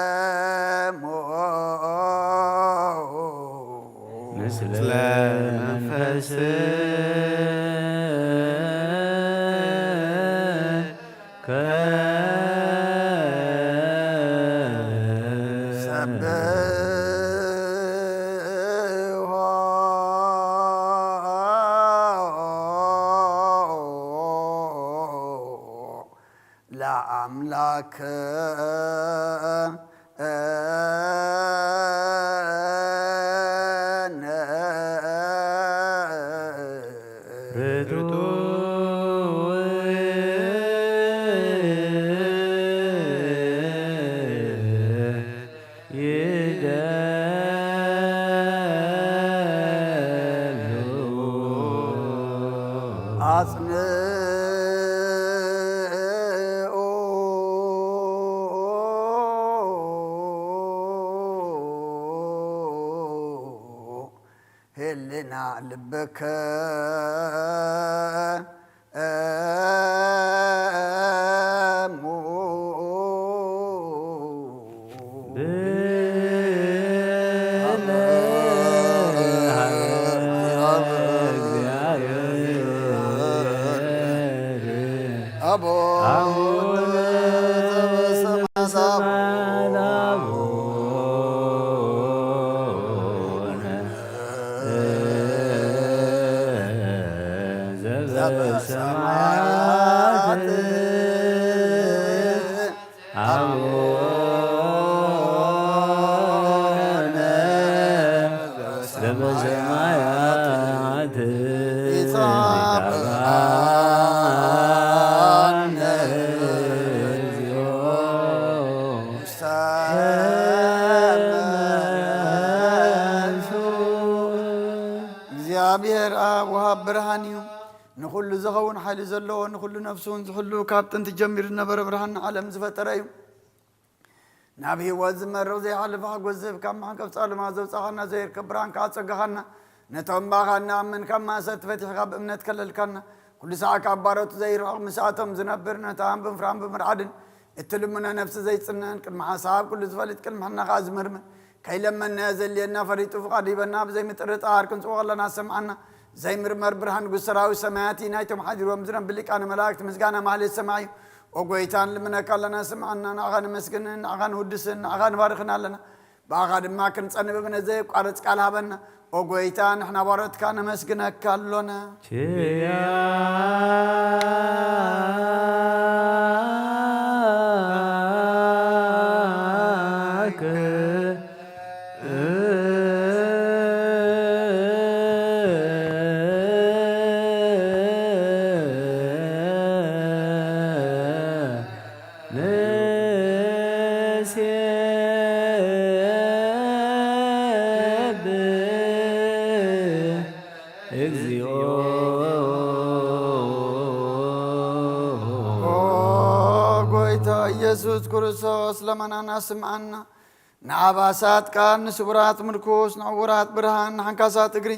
ኩልክሙ። ምስለ መንፈስከ ሰብሖ። ኣምላክ ኣጽንኡ ህልና ልብከ እሙ እግዚኣብሔር ኣብ ወሃብ ብርሃን እዩ። ንኹሉ ዝኸውን ሓይሊ ዘለዎ፣ ንኹሉ ነፍሱ እውን ዝሕሉ፣ ካብ ጥንቲ ጀሚሩ ዝነበረ ብርሃን ንዓለም ዝፈጠረ እዩ። ናብ ህይወት ዝመርቕ ዘይሓልፍ ሓጎስ ዝህብ፣ ካብ መሕንቀፍ ጸልማት ዘውጻኻና፣ ዘይርከብ ብርሃን ከኣ ኣጸጋኻና። ነቶም ብኣኻ እንኣምን ካብ ማእሰርቲ ፈቲሕካ ብእምነት ከለልካና። ኩሉ ሳዕ ካብ ባሮቱ ዘይርሕቕ ምስኣቶም ዝነብር፣ ነታን ብምፍራን ብምርዓድን እትልምኖ ነፍሲ ዘይጽነን፣ ቅድሚ ሓሳብ ኩሉ ዝፈልጥ፣ ቅድሚ ሕና ከኣ ዝምርምር፣ ከይለመንናዮ ዘድልየና ፈሊጡ ፍቓድ ሂበና፣ ብዘይምጥርጣር ክንጽዎ ከለና ዝሰምዓና፣ ዘይምርመር ብርሃን ንጉስ ሰራዊት ሰማያት እዩ። ናይቶም ሓዲሮም ዝነብር ሊቃነ መላእክት ምስጋና ማህሌት ሰማይ እዩ። ኦ ጎይታ፣ ንልምነካ ኣለና፣ ስምዓና። ንዓኻ ነመስግንን ንዓኻ ንውድስን ንዓኻ ንባርኽን ኣለና። ብኣኻ ድማ ክንጸንብ እምነት ዘየቋርጽ ቃል ሃበና። ኦ ጎይታ፣ ንሕና ባሮትካ ነመስግነካ ኣሎና። ኪያከ ንሴብህ እግዚኦ። ኦ ጎይታ ኢየሱስ ክርስቶስ፣ ለመናና ስምዓና። ንዓባሳት ቃል፣ ንስቡራት ምርኩስ፣ ንዕውራት ብርሃን፣ ንሓንካሳት እግሪ፣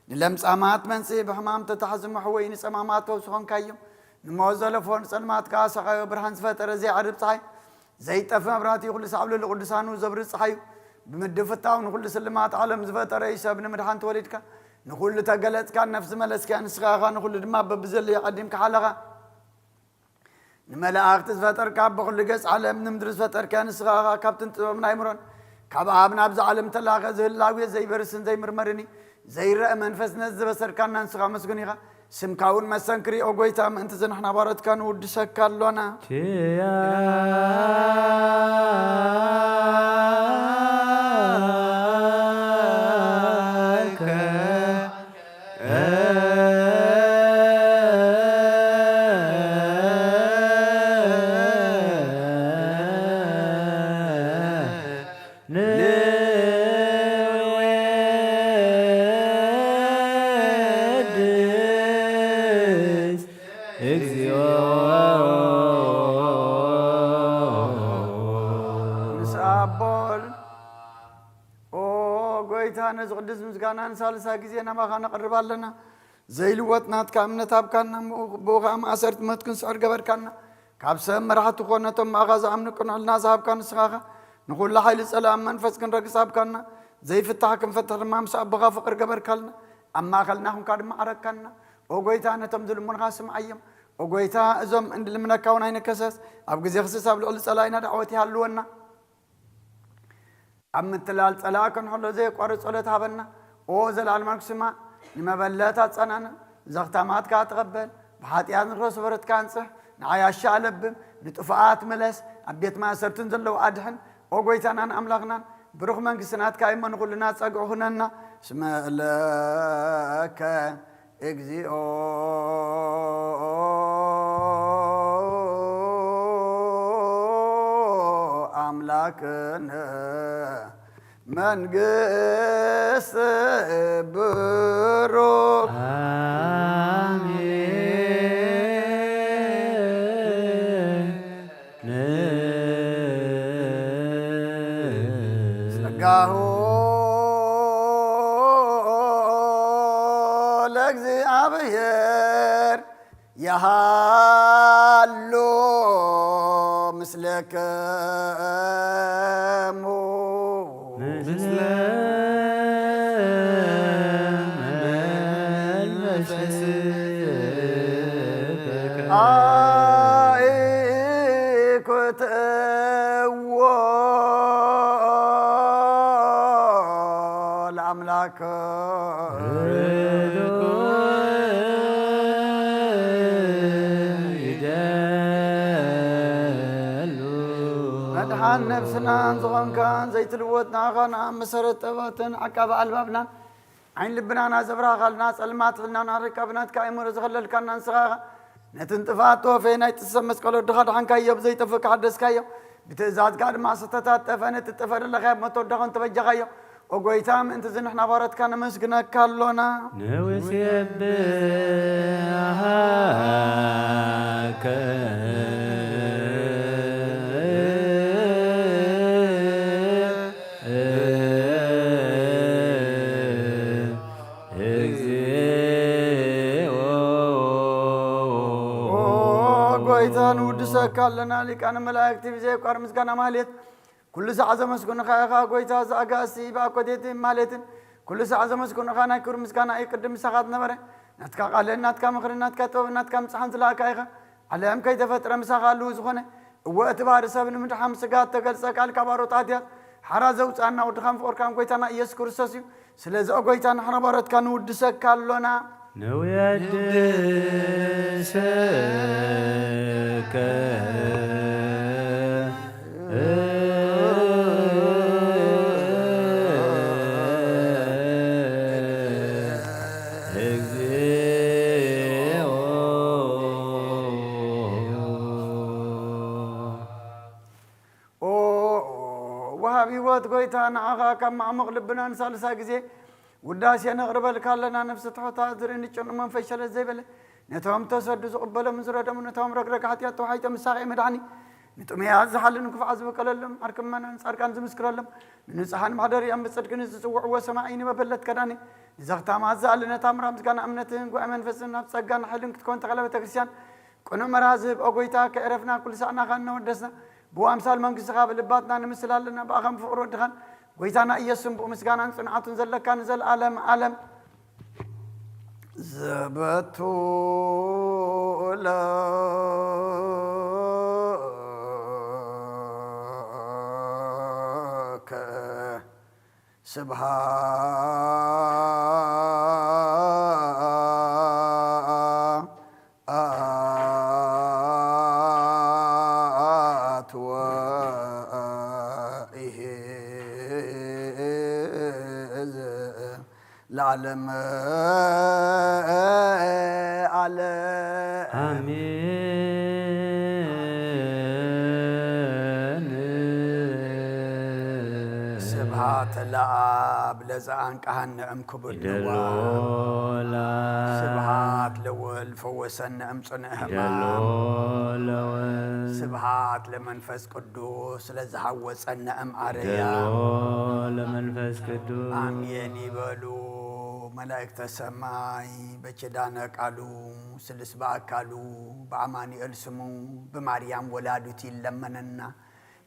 ንለምጻማት መንጽሂ፣ ብሕማም ተታሕዙ መሕወዪ፣ ንጸማማት ፈውሲ ኾንካዮም። ንሞት ዘለፎ ንጸልማት ከኣ ሰቓዮ፣ ብርሃን ዝፈጠረ ዘይዓርብ ጸሓይ፣ ዘይጠፍእ መብራህቲ፣ ኩሉ ሳዕ ኣብ ልዕሊ ቅዱሳኑ ዘብርህ ጸሓይ እዩ። ብምድፍታው ንኹሉ ስልማት ዓለም ዝፈጠረ እዩ። ሰብ ንምድሓን ተወሊድካ፣ ንኹሉ ተገለጽካ፣ ነፍሲ መለስካ፣ ንስኻ ኢኻ ንኹሉ ድማ በብዘለዮ ቀዲምካ ሓለኻ። ንመላእኽቲ ዝፈጠርካ፣ ብኹሉ ገጽ ዓለም ንምድሪ ዝፈጠርካ ንስኻ ኢኻ። ካብ ጥንቲ ጥበብን ኣእምሮን ካብ ኣብ ናብዚ ዓለም ተላኸ፣ ዝህላዌ ዘይበርስን ዘይምርመርን እዩ። ዘይረአ መንፈስ ነዚ ዝበሰርካና ንስኻ መስጉን ኢኻ። ስምካ እውን መሰንክር እዩ። ኦ ጎይታ፣ ምእንቲ እዚ ንሕና ባሮትካ ንውድሰካ ኣሎና። ኪያከ ንወድስ እግዚኦ። ምስ ኣቦን ኦ ጎይታ፣ ነዚ ቅዱስ ምስጋና ንሳልሳይ ግዜ ናባኻ ነቕርብ ኣለና። ዘይልወጥ ናትካ እምነት ሃብካና፣ ብኡ፣ ብኡ ኸኣ ማእሰርቲ ሞት ክንስዕር ገበርካና። ካብ ሰብ መራሕቲ ኮነ፣ ነቶም ብኣኻ ዝኣምኑ ቅኑዕ ሕልና ዝሃብካ ንስኻ ኢኻ። ንኹሉ ሓይሊ ጸላእን መንፈስ ክንረግጽ ሃብካና። ዘይፍታሕ ክንፈትሕ ድማ ምስ ኣቦኻ ፍቕሪ ገበርካልና። ኣብ ማእከልና ኹንካ ድማ ዓረካና። ኦ ጎይታ፣ ነቶም ዝልምኑኻ ስምዓዮም። ኦ ጎይታ፣ እዞም እንልምነካ እውን ኣይንከሰስ። ኣብ ግዜ ክስስ ኣብ ልዕሊ ጸላኢና ዳዕወት ይሃልወና። ኣብ ምትላል ጸላእ ክንሕሎ ዘየቋርጽ ጸሎት ሃበና። ኦ ዘላለማዊ ስማዕ፣ ንመበለት ኣጸናንዕ፣ ዘኽታማት ከኣ ተቐበል። ብሓጢኣት ንኽሮ ሰፈረትካ ኣንጽሕ፣ ንዓያሻ ኣለብም፣ ንጥፉኣት ምለስ፣ ኣብ ቤት ማእሰርትን ዘለዉ ኣድሕን። ኦ ጎይታናን ኣምላኽናን፣ ብሩኽ መንግስቲ ናትካ እሞ ንኹልና ጸግዒ ኩነና። እስመ ለከ እግዚኦ ኣምላክነ መንግስት ብሩክ። ጸጋሁ ለእግዚኣብሔር የሃሉ ምስለከሙ። ምስለ መንፈስከ። አኢኩትዎ ለአምላክ። መድሓን ነብስናን ዝኾንካን ዘይትልወጥ ንዓኻ ንኣብ መሰረት ጥበትን ዓቃቢ ኣልባብናን ዓይን ልብናና ዘብራኻልና ጸልማት ሕልናና ርካብ ናትካ ኣእምሮ ዝኸለልካና ንስኻ ኢኻ። ነቲ ንጥፍኣት ተወፈየ ናይ ጥሰብ መስቀል ወድኻ ድሓንካዮ ብዘይጠፍእ ሓደስካዮ። ብትእዛዝካ ድማ ዝተታጠፈ ነቲ ጠፈር ለኻዮ መተወዳኹን ተበጃኻዮ። ኦ ጎይታ፣ ምእንቲ እዚ ንሕና ባሮትካ ነመስግነካ ኣሎና። ንውሴብሃከ እግዚኦ። ኦ ጎይታ፣ ንውድሰካ ኣለና። ሊቃነ መላእክቲ ብዘየቋር ምስጋና ማህሌት ኩሉ ሳዕ ዘመስግኑኻ ኢኻ ጎይታ። ዘኣጋእዝቲ ብኣኮቴት ማህሌትን ኩሉ ሳዕ ዘመስግኑኻ ናይ ክብሪ ምስጋና እዩ። ቅድም ምሳኻ ዝነበረ ናትካ ቃልን ናትካ ምኽርን ናትካ ጥበብን ናትካ ምጽሓን ዝለኣካ ኢኻ። ዓለም ከይተፈጥረ ምሳኻ ኣለዉ ዝኾነ። እወ፣ እቲ ባህሪ ሰብ ንምድሓም ስጋ እተገልጸ ቃል ካብ ኣሮት ኣትያት ሓራ ዘውጽኣና ወድኻን ፍቑርካን ጎይታና ኢየሱስ ክርስቶስ እዩ። ስለዚ ኦ ጎይታ፣ ንሕና ባሮትካ ንውድሰካ ኣሎና። ንውድሰከ እግዚኦ። ኦ ወሃብ ህይወት ጎይታ፣ ንዓኻ ካብ ማዕሙቕ ልብና ንሳልሳይ ግዜ ውዳሴ ነቕርበልካ ኣለና። ነፍሲ ትሑታ ዝርኢ ንጭኑቕ መንፈስ ሸለል ዘይበለ፣ ነቶም ተሰዱ ዝቕበሎም ዝረደሙ፣ ነቶም ረግረግ ሓጢኣት ተዋሒጦም ምሳኻ መድሓኒ፣ ንጥሙያት ዝሓልን ክፉዓት ዝበቀለሎም፣ ዓርኪ ምእመናን ጻድቃን ዝምስክረሎም፣ ንንጹሓን ማሕደሪኦም ብጽድቂ ንዝጽውዕዎ ሰማዒ ንመበለት ከዳኒ፣ ንዘኽታማት ዝኣሊ ነታ ምራ ምስጋና እምነትን ጉባኤ መንፈስን ናብ ጸጋን ሓይልን ክትከውን ተኸለ ቤተ ክርስቲያን ቅኑዕ መርሃ ዝህብ ኦ ጎይታ፣ ከዕረፍና ኩሉ ሳዕ ናኻ እናወደስና፣ ብኣምሳል መንግስትኻ ብልባትና ንምስል ኣለና። ብኣኻን ብፍቕሪ ወድኻን ጎይታና ኢየሱስን ብኡ ምስጋናን ጽንዓቱን ዘለካ ንዘለኣለም ኣለም። ዘበቱ ለከ ስብሃት ወኢሄ ለዓለመ ዓለም። ኣሜን። ስብሃት ለአብ ለዘአንቀሃነ እምክብድ ንዋ። ስብሃት ለወልድ ፈወሰነ እምጽኑዕ ሕማም። ስብሃት ለመንፈስ ቅዱስ ለዝሃወጸነ እም ኣረያ። ለመንፈስ ቅዱስ። ኣሜን ይበሉ መላእክተ ሰማይ። በኪዳነ ቃሉ ስሉስ በአካሉ በአማኑኤል ስሙ ብማርያም ወላዲቱ ይለመነና።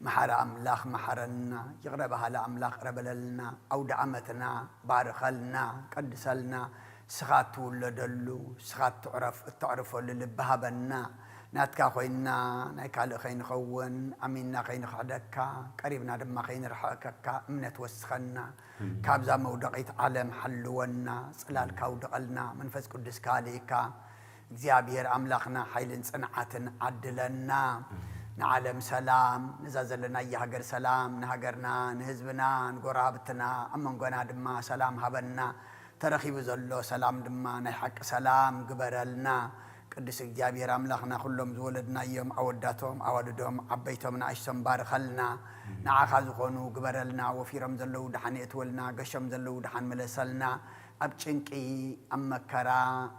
መሓሪ ኣምላኽ መሓረና፣ ይቕረ በሃሊ ኣምላኽ ቅረ በለልና፣ ኣውደ ዓመትና ባርኸልና፣ ቀድሰልና፣ ንስኻ እትውለደሉ፣ ንስኻ እትዕረፍ-፣ እተዕርፈሉ ልቢ ሃበና። ናትካ ኮይንና ናይ ካልእ ከይንኸውን፣ ኣሚንና ከይንኽሕደካ፣ ቀሪብና ድማ ከይንርሕቀካ እምነት ወስኸና። ካብዛ መውደቒት ዓለም ሓልወና፣ ጽላልካ ኣውድቐልና፣ መንፈስ ቅዱስካ ኣልኢካ እግዚኣብሔር ኣምላኽና ሓይልን ጽንዓትን ዓድለና። ንዓለም ሰላም፣ ነዛ ዘለናያ ሃገር ሰላም፣ ንሃገርና፣ ንህዝብና፣ ንጎረባብትና፣ ኣብ መንጎና ድማ ሰላም ሃበና። ተረኺቡ ዘሎ ሰላም ድማ ናይ ሓቂ ሰላም ግበረልና። ቅዱስ እግዚኣብሔር ኣምላኽና፣ ኩሎም ዝወለድናዮም ኣወዳቶም፣ ኣዋልዶም፣ ዓበይቶም፣ ንኣሽቶም ባርኸልና። ንዓኻ ዝኾኑ ግበረልና። ወፊሮም ዘለዉ ደሓን የእትወልና፣ ገሾም ዘለዉ ደሓን ምለሰልና። ኣብ ጭንቂ፣ ኣብ መከራ፣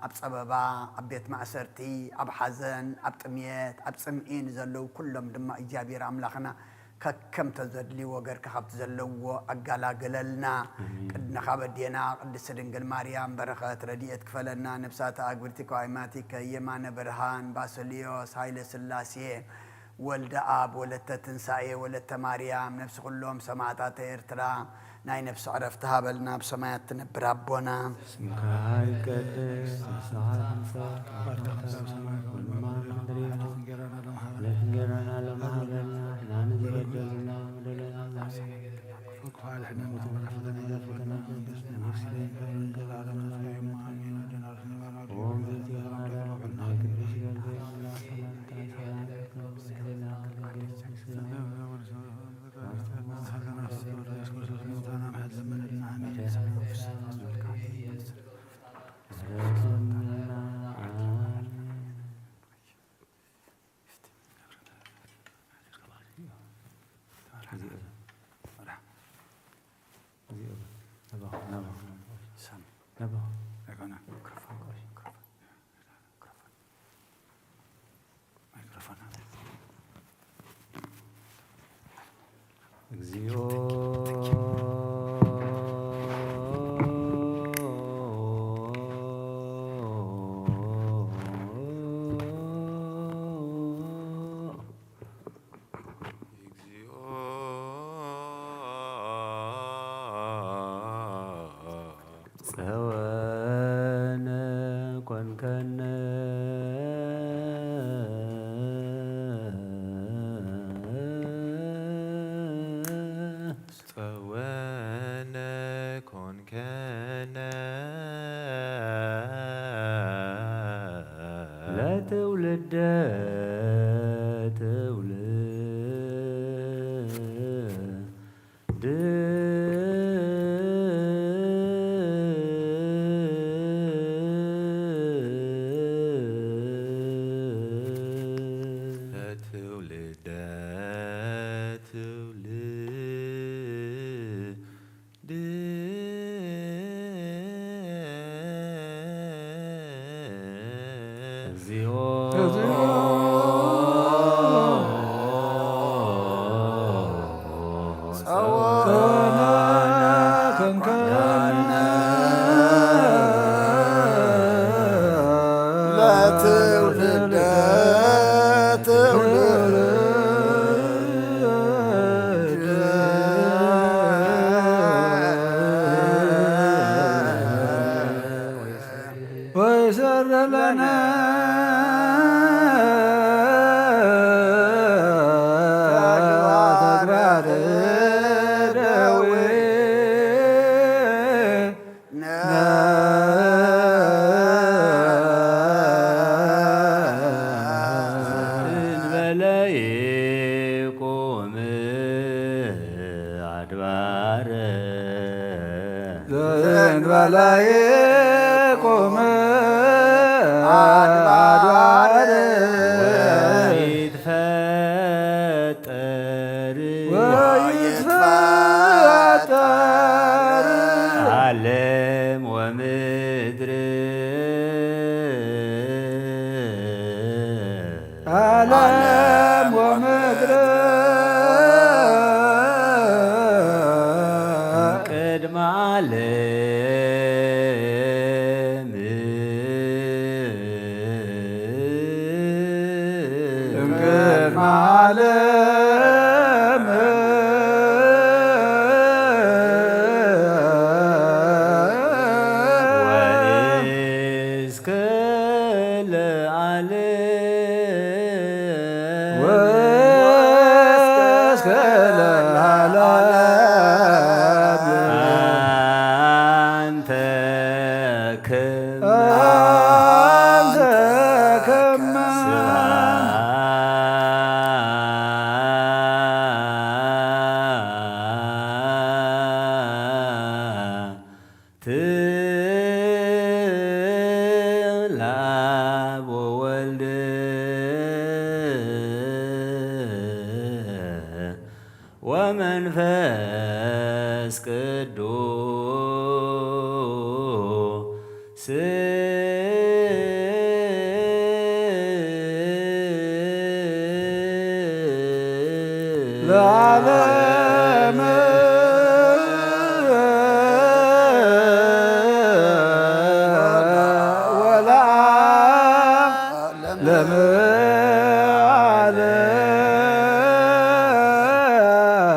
ኣብ ጸበባ፣ ኣብ ቤት ማእሰርቲ፣ ኣብ ሓዘን፣ ኣብ ጥምየት፣ ኣብ ጽምኢ ንዘለዉ ኩሎም ድማ እግዚኣብሔር ኣምላኽና ከከም ተዘድልዎ ገርካ ካብቲ ዘለዎ ኣጋላግለልና። ኣሜን። ቅድንኻ በዴና ቅድስቲ ድንግል ማርያም በረኸት ረድኤት ክፈለና። ነብሳተ ኣግብርቲ ከዋይማቲከ የማነ ብርሃን ባስልዮስ ሃይለ ስላሴ ወልደ ኣብ ወለተ ትንሳኤ ወለተ ማርያም ነፍሲ ኩሎም ሰማዕታተ ኤርትራ ናይ ነፍሲ ዕረፍቲ ሃበልና። ብሰማያት ትነብር ኣቦና ስምካ ይቀደስ፣ ትምጻእ መንግስትካ፣ ፍቃድካ ከምቲ ኣብ ሰማይ ከምኡ እውን ኣብ ምድሪ ይኹን። ዕለተ እንጀራና ሎሚ ሃበና፣ ንሕና ንዝበደሉና በደለና ንሓስብ፣ ክፉእ ኣድሕነና፣ ካብ ፈተና ኣየእትወና፣ መንግስቲ መንግስቲ ክብርን ዘለኣለማዊ እዩ። ኣሜን። ወደና ርእስና ባርና ወእግዝእትየ ማርያም፣ ናይ ቅዱስ ጊዮርጊስ ሰላምታ ሰላም ይኩን። ማይክሮፎን። እግዚኦ። ጸወነ ኮንከነ። ጸወነ ኮንከነ። ለትውልደ ትውልድ። ለትውልደ ትውልድ። እግዚኦ። ጸወነ ከንከነ። ለትውልደ ትውልድ። ወይሰረለነ ተግባር ደዌ። እንበለ ይቁም አድባር። ዘእንበለ ይቁም አድባር። ወይትፈጠር። ወይትፈጠር። ዓለም ወምድር። ዓለም ወምድር። ቅድመ ዓለም። እምቅድመ ዓለም። ወእስከ ለዓለም። ወእስከ ለዓለም። አንተ ከመ አንተ ከመ ስብሐት ወልድ ወመንፈስ ቅዱስ ለዓለመ ወለዓለመ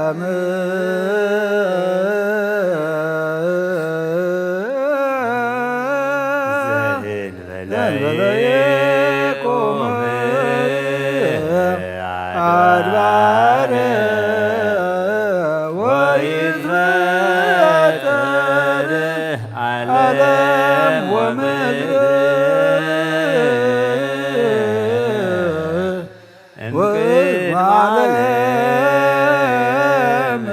ዓለም። ዘእንበለ ይቁም አድባር ወይትፈጠር ዓለም ወምድር። እምቅድመ ዓለም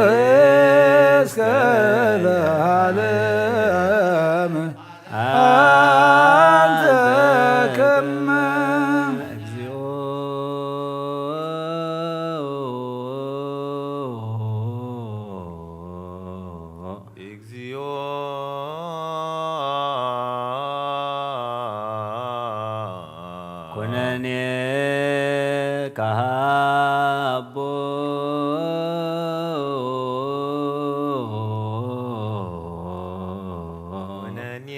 ወእስከ ለዓለም አንተ ከመ እግዚኦ። እግዚኦ ኩነኔ ከሃቦ። ኩነኔ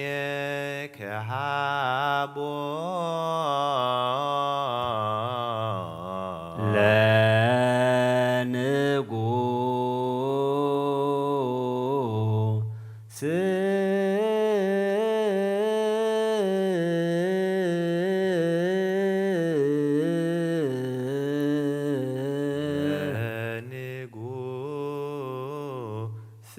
ከሃቦ ለንጉስ። ለንጉስ።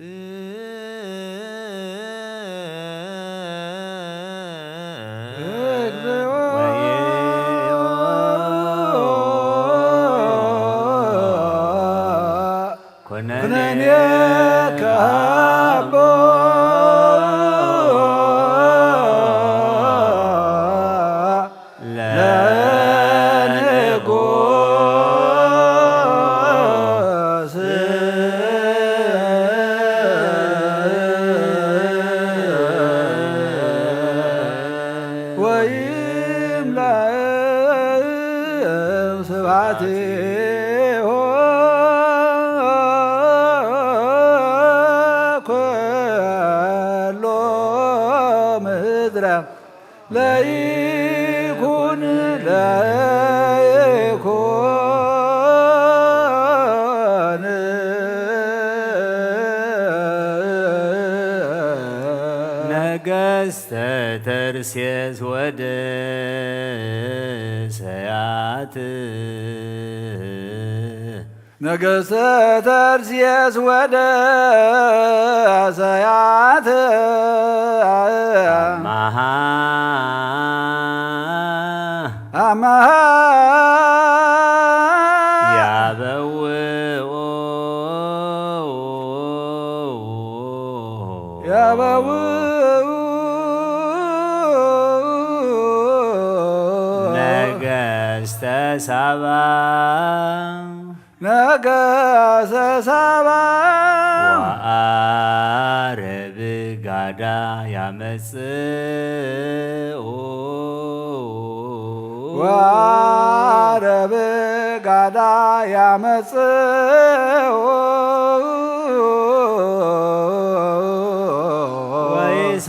ኩነኔ ከሃቦ ለንጉስ። ወይምላእ ስብሐቲሁ ኩሎ ምድረ ለይኩን ለይኩን። ነገስተ ተርሴስ ወደሰያት። ነገስተ ተርሴስ ወደሰያት። አማሃ አማሃ ያበውኦ ያበውኡ ነገስተ ሳባ ነገሰ ሳባ ወአረብ ጋዳ ያመጽኡ ወአረብ ጋዳ ያመጽኡ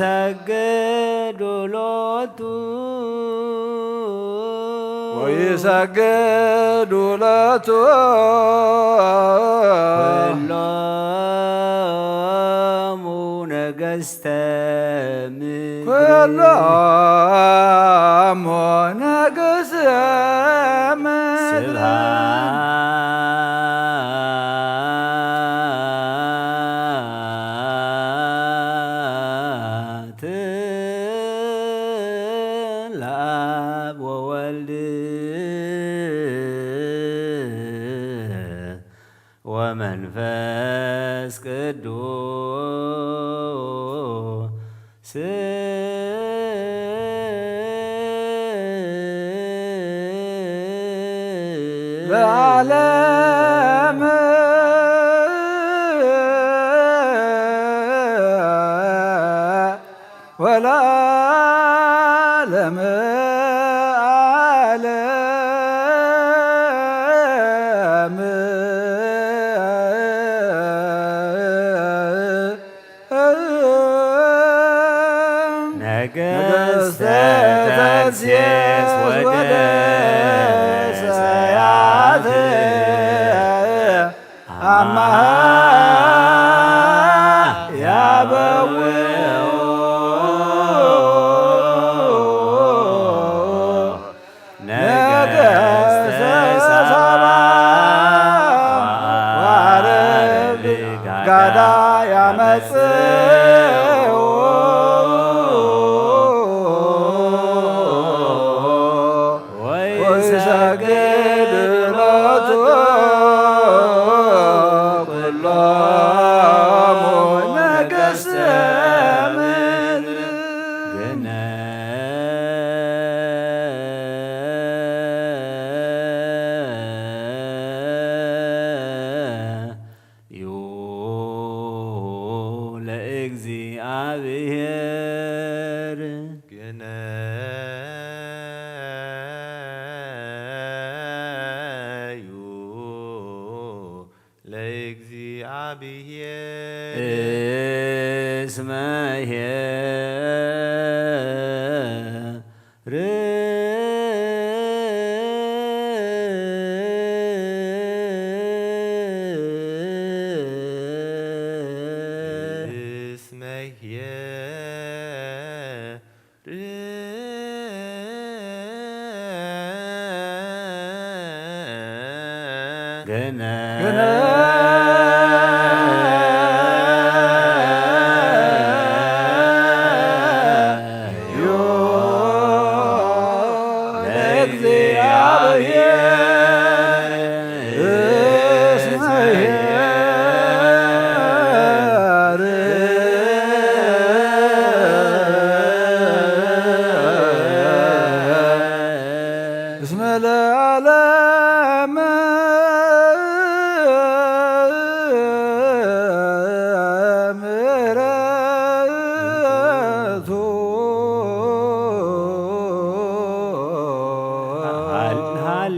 ወይሰግዱ ሎቱ ወይሰግዱ ሎቱ ኩሎሙ ነገስተ ምድር ኩሎሙ ነገስተ ምድር ስብሐት ለአብ ወወልድ ወመንፈስ ቅዱስ ለዓለም ወለዓለም ዓለም። ነገሥተ ተርሴስ ወደ ሰያት አማሃ ያበው ነገሥተ ሳባ ወአረብ ጋዳ ያመጽኡ ወይሰግድ ሎቱ ኩሎሙ ነገሥተ ምድር። ግነ ዩ ለእግዚአብሔር። ግነ ዩ ለእግዚአብሔር። እስመ ኄር እስመ ኄር ግነ ግነ ዩ ለእግዚአብሔር እስመ ኄር እስመ ለዓለም ምሕረቱ።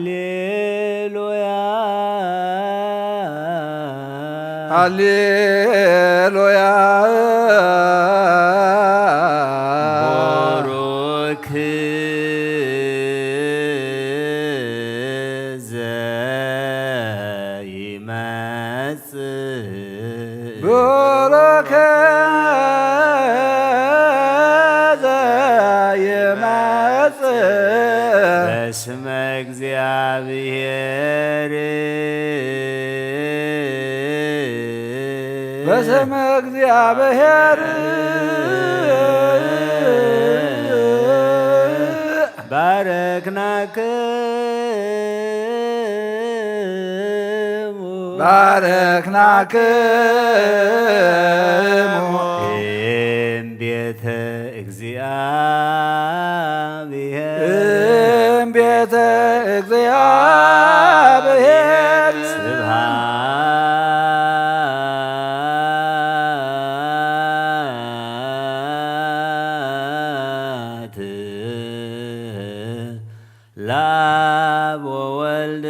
ሃሌሉያ ሃሌሉያ። ቡሩክ ዘይመጽእ ቡሩክ ዘይመጽእ በስመ እግዚአብሔር በስመ እግዚአብሔር ባረክናክሙ ባረክናክሙ እም ቤተ እግዚአብሔር እም ቤተ እግዚአብሔር ስብሐት ለአብ ወወልድ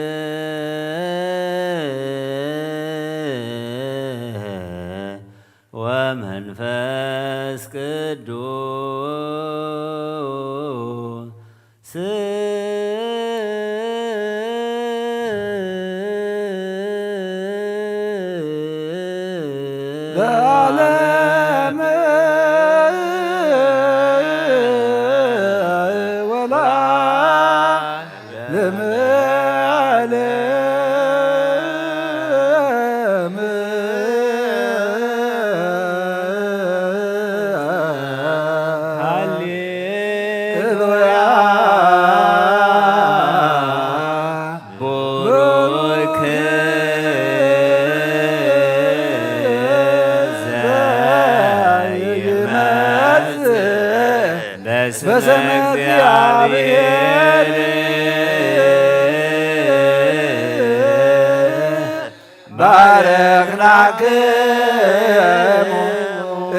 ወመንፈስ ቅዱስ ለዓለም ወለዓለም ዓለም። ሃሌሉያ። ቡሩክ ዘይመጽእ በስመ እግዚአብሔር ባረክናክሙ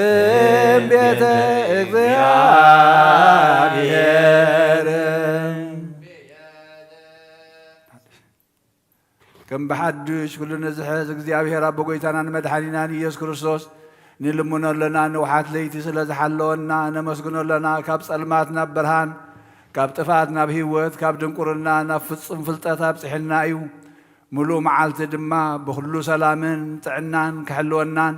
እምቤተ እግዚአብሔር። ከም ብሓድሽ ኩሉ ንዝሕዝ እግዚኣብሔር ኣቦ ጎይታናን መድሓኒናን ኢየሱስ ክርስቶስ ንልምኖ ኣለና። ንውሓት ለይቲ ስለ ዝሓለወና ነመስግኖ ኣለና። ካብ ጸልማት ናብ ብርሃን፣ ካብ ጥፍኣት ናብ ህይወት፣ ካብ ድንቁርና ናብ ፍጹም ፍልጠት ኣብጽሕልና እዩ። ምሉእ መዓልቲ ድማ ብኹሉ ሰላምን ጥዕናን ክሕልወናን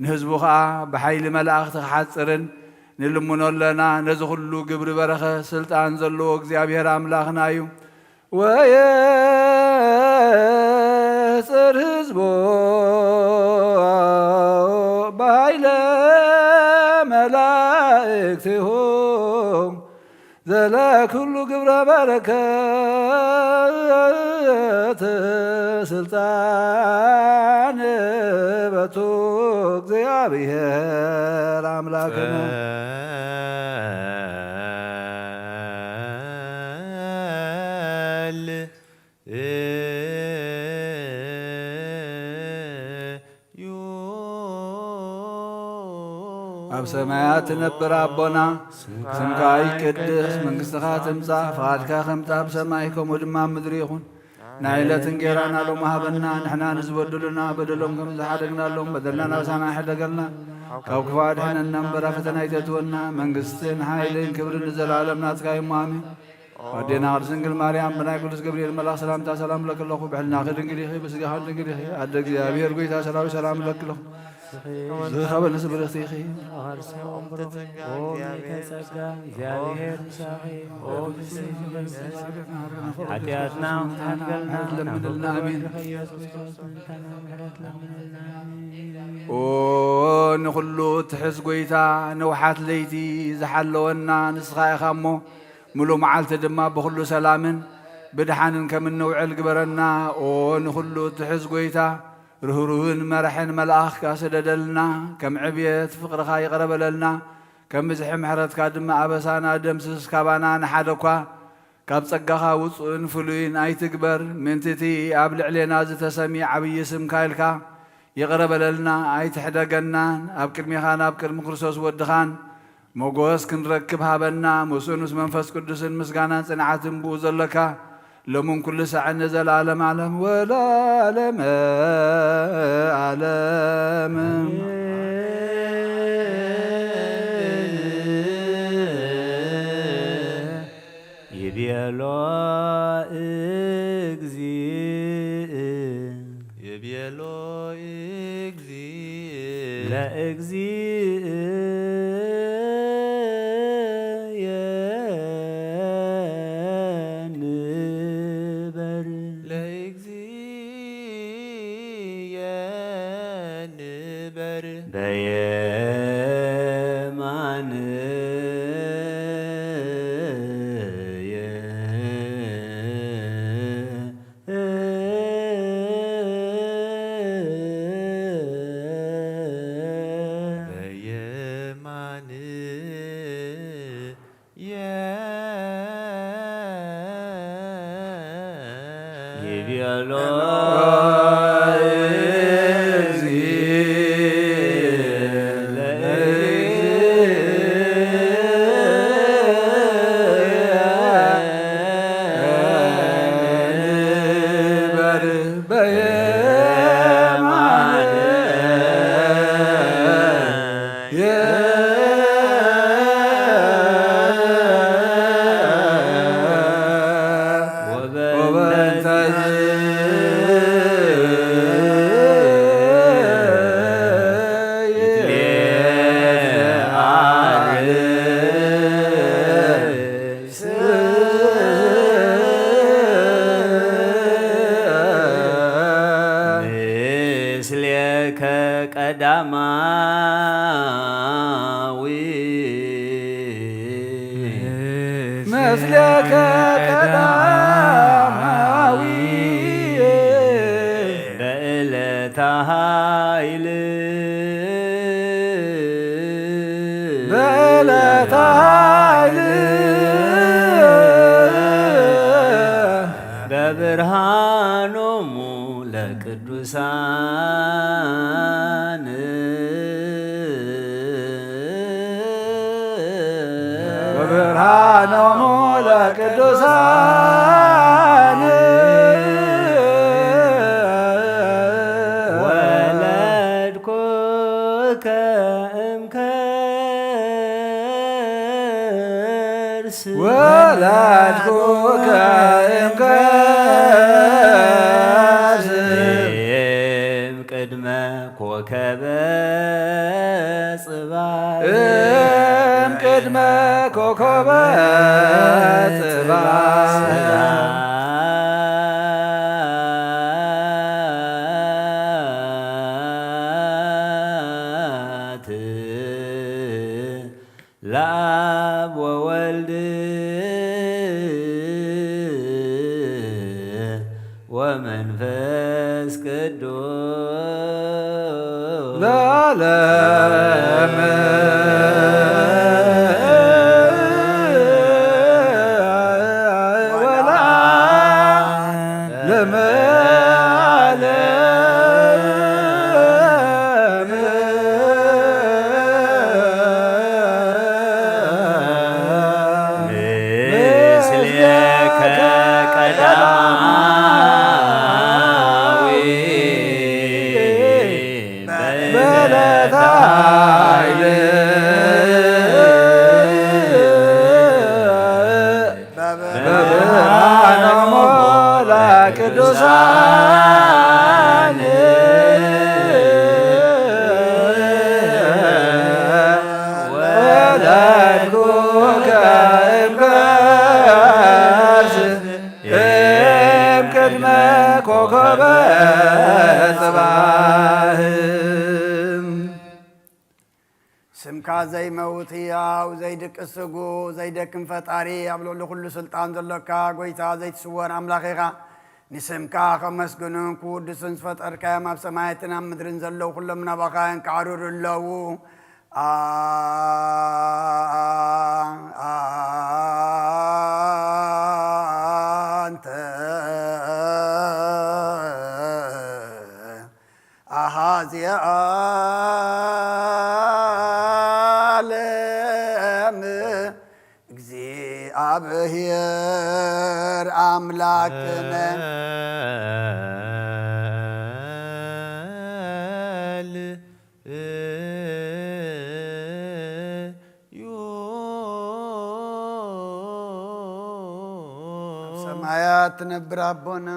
ንህዝቡ ኸኣ ብሓይሊ መላእኽቲ ክሓጽርን ንልምኖ ኣለና። ነዚ ኹሉ ግብሪ በረኸት ስልጣን ዘለዎ እግዚኣብሔር ኣምላኽና እዩ። ወየጽር ህዝቦ በኃይለ መላእክቲሁ ዘለኩሉ ግብረ በረከት ስልጣን በቱ እግዚአብሔር አምላክነ። ኣብ ሰማያት ትነብር ኣቦና፣ ስምካ ይቀደስ፣ መንግስትኻ ትምጻእ፣ ፍቓድካ ከምቲ ኣብ ሰማይ ከምኡ ድማ ኣብ ምድሪ ይኹን። ናይ ዕለት እንጌራና ሎሚ ሃበና፣ ንሕና ንዝበድሉና በደሎም ከም ዝሓደግናሎም በደልና ናብሳና ኣይሕደገልና፣ ካብ ክፉእ ኣድሕነና እምበር ኣብ ፈተና ኣይተእትወና፣ መንግስትን ሓይልን ክብርን ንዘለኣለም ናትካ እዩ እሞ ኣሜን። ኣዴና ቅድስት ድንግል ማርያም ብናይ ቅዱስ ገብርኤል መልኣኽ ሰላምታ ሰላም እለኪ ኣለኹ። ብሕልናኺ ድንግል ኢኺ፣ ብስጋኺ ድንግል ኢኺ። ኣደ እግዚኣብሔር ጎይታ ሰራዊት ሰላም እለኪ ኣለኹ። ዝኸበ ንስብርኽቲ ኢኺ። ኦ ምልዕተ ጸጋ፣ እግዚኣብሔር ምሳኺ። ኦ ብስቲ ሓጢኣትና ምሕረት ለምንልና፣ ኣሜን። ኢየሱስ ክርስቶስ ምሕረት ለምንልና፣ ኣሜን። ኦ ንኹሉ እትሕዝ ጎይታ፣ ንውሓት ለይቲ ዝሓለወና ንስኻ ኢኻ እሞ፣ ምሉእ መዓልቲ ድማ ብኹሉ ሰላምን ብድሓንን ከም እንውዕል ግበረና። ኦ ንኹሉ እትሕዝ ጎይታ፣ ርህሩህን መራሕን መልኣኽካ ስደደልና፣ ከም ዕብየት ፍቕርኻ ይቕረ በለልና፣ ከም ብዝሒ ምሕረትካ ድማ ኣበሳና ደምስስ፣ ካባና ንሓደ እኳ ካብ ጸጋኻ ውጹእን ፍሉይን ኣይትግበር፣ ምእንቲ እቲ ኣብ ልዕሌና ዝተሰምየ ዓብዪ ስምካ ኢልካ ይቕረ በለልና፣ ኣይትሕደገናን፣ ኣብ ቅድሜኻን ኣብ ቅድሚ ክርስቶስ ወድኻን ሞጎስ ክንረክብ ሃበና። ምስኡን ምስ መንፈስ ቅዱስን ምስጋናን ጽንዓትን ብኡ ዘለካ ሎምን ኩሉ ሳዕን ንዘለዓለም ዓለም ወለዓለመ ዓለም። ይቤሎ እግዚእ። ይቤሎ እግዚእ። ለእግዚእየ ንበር። ለእግዚእየ ንበር። በየማንየ በየማንየ ይቤሎ ምስሌከ ቀዳማዊ። ምስሌከ ቀዳማዊ። በዕለተ ኃይል። በዕለተ ኃይል። ቅዱሳን ወብርሃኖሙ ለቅዱሳን ወለድኩከ እምከርስ ወለድኩከ እምከርስ እምቅድመ ኮከበ ጽባሕ እምቅድመ ኮከበ ጽባሕ ስብሐት ለአብ ወወልድ ወመንፈስ ቅዱስ ለዓለም ወለዓለም ዓለም። ምስሌከ ቀዳማዊ በዕለተ ኃይል በብርሃኖሙ ለቅዱሳን ወለድኩከ እምከርስ እምቅድመ ኮከበ ጽባሕ። ስምካ ዘይመውት ህያው፣ ዘይድቅስ ስጉእ፣ ዘይደክም ፈጣሪ፣ ኣብ ልዕሊ ኩሉ ስልጣን ዘሎካ ጎይታ፣ ዘይትስወር ኣምላኽ ኢኻ። ንስምካ ከመስግኑን ክውድሱን ዝፈጠርካዮም ኣብ ሰማያትን ኣብ ምድርን ዘለዉ ኩሎም ናባኻ የንቃዕርሩ ኣለዉ። አ-፣ አ-፣ ኣንተ ኣሃዚ ዓለም እግዚኣብሔር ኣምላክነ። ኣብ ሰማያት ትነብር ኣቦና፣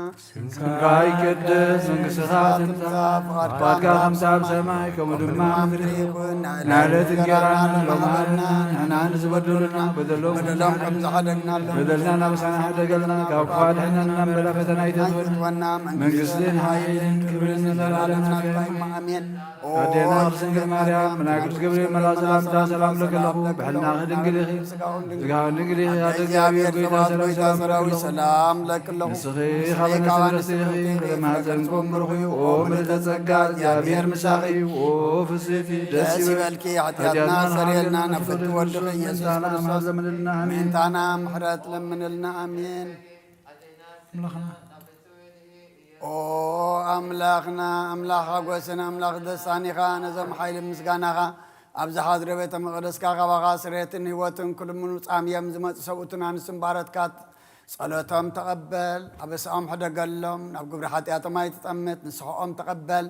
ስምካ ይቀደስ፣ መንግስትኻ ትምጻእ፣ ፍቓድካ ከም ትምጻእ ኣብ ሰማይ፣ ከምኡ ድማ ኣብ ምድሪ ይኹን። ንዕለት እንጀራና ሎሚ ሃበና፣ ንሕና ንዝበደሉና በደሎም በደሎም ከም ዝሓደግናሎም፣ በደልና ናበሳና ሓደገልና፣ ካብ ክፉ ኣድሕነና እምበር፣ ናብ ፈተና ኣይተእትወና። ኣይተእትወና፣ መንግስትን ሓይልን ክብርን ንዘለኣለም ናትካ እዩ። ኣሜን። ኣዴና ቅድስት ድንግል ማርያም፣ መልኣክ ቅዱስ ገብርኤል መልኣክ ሰላምታ ሰላም እብለኪ ኣለኹ። ብሕልናኺ ድንግል ኢኺ፣ ስጋውን ድንግል ኢኺ። ኣደ እግዚኣብሔር፣ ጎይታ ሰራዊት፣ ሰላም እብለኪ ኣለኹ። ሰላም እብለኪ ኣለኹ። ንስኺ ካብ ኣንስቲ ፍርኽቲ ኢኺ፣ ፍረ ማህፀንኩም ብሩኽ እዩ። ኦ ምልዕተ ጸጋ፣ እግዚኣብሔር ምሳኺ እዩ። ኦ ፍስሕቲ፣ ደስ ይበልኪ፣ ኃጢአትና ኃጢአትና ሰርየልና፣ ናብ ፍትወድኺ ኢየሱስ ክርስቶስ ምእንታና ምሕረት ለምንልና። ኣሜን። ኣምላኽና። ኦ ኣምላኽና፣ ኣምላኽ ሓጎስን ኣምላኽ ደስታን ኢኻ። ነዞም ሓይሊ ምስጋናኻ ኣብዝሓ ዝረ ቤተ መቕደስካ ካባኻ ስሬትን ህይወትን ክልምኑ ጻምዮም ዝመጹ ሰብኡትን ኣንስትን ባሮትካ ጸሎቶም ተቐበል። ኣበሳኦም ሕደገሎም፣ ናብ ግብሪ ሓጢኣቶም ኣይትጠምት፣ ንስሕኦም ተቐበል።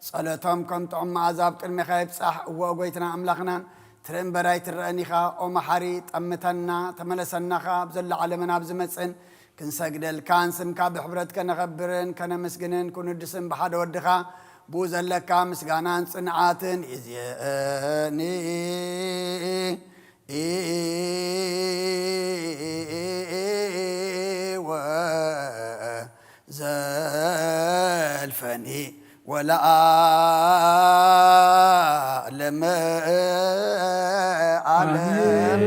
ጸሎቶም ከም ጥዑም መኣዛ ኣብ ቅድሜኻ ይብጻሕ። እወ ጎይትና ኣምላኽናን ትርኢ እምበር ኣይትረኣን ኢኻ። ኦ መሓሪ፣ ጠምተና፣ ተመለሰና፣ ካብ ዘሎ ዓለምን ኣብ ዝመጽእን ክንሰግደልካን ስምካ ብሕብረት ከነኸብርን ከነመስግንን ክንውድስን ብሓደ ወድኻ ብኡ ዘለካ ምስጋናን ጽንዓትን እዚእኒ ወዘልፈኒ ወለዓለመ ዓለም።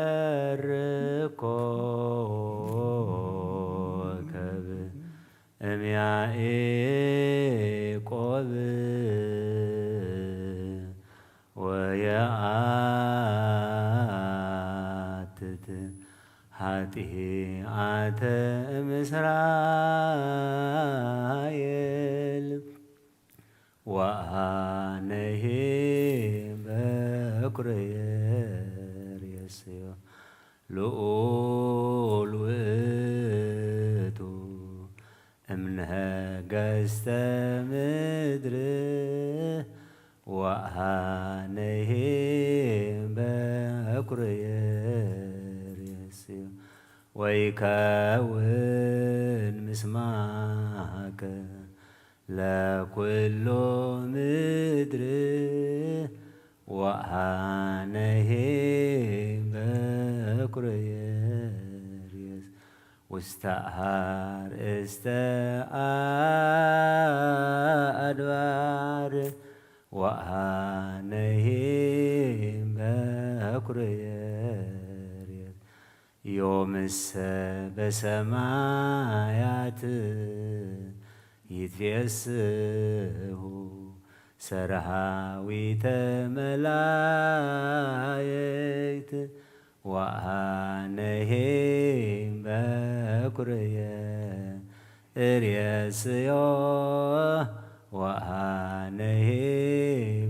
ይሰርቅ ኮከብ እምያኤቆብ ወ ኃጢአተ እምእስራኤል ወአነሂ በኩርየ ርእስዮ ልዑል ውእቱ እምነገሥተ ምድር ወአነሂ በኩርየ ርእስዮ ወይከውን ምስማከ ለኩሉ ምድር ወአነሂ በኩርየ ርእስዮ ውስተ አርእስተ አድባር ወአነሂ በኩርየ ርእስዮ ዮምሰ በሰማያት ይትፌስሑ ሰራዊተ መላእክት ወአነሂ በኩርየ እርእስዮ ወአነሂ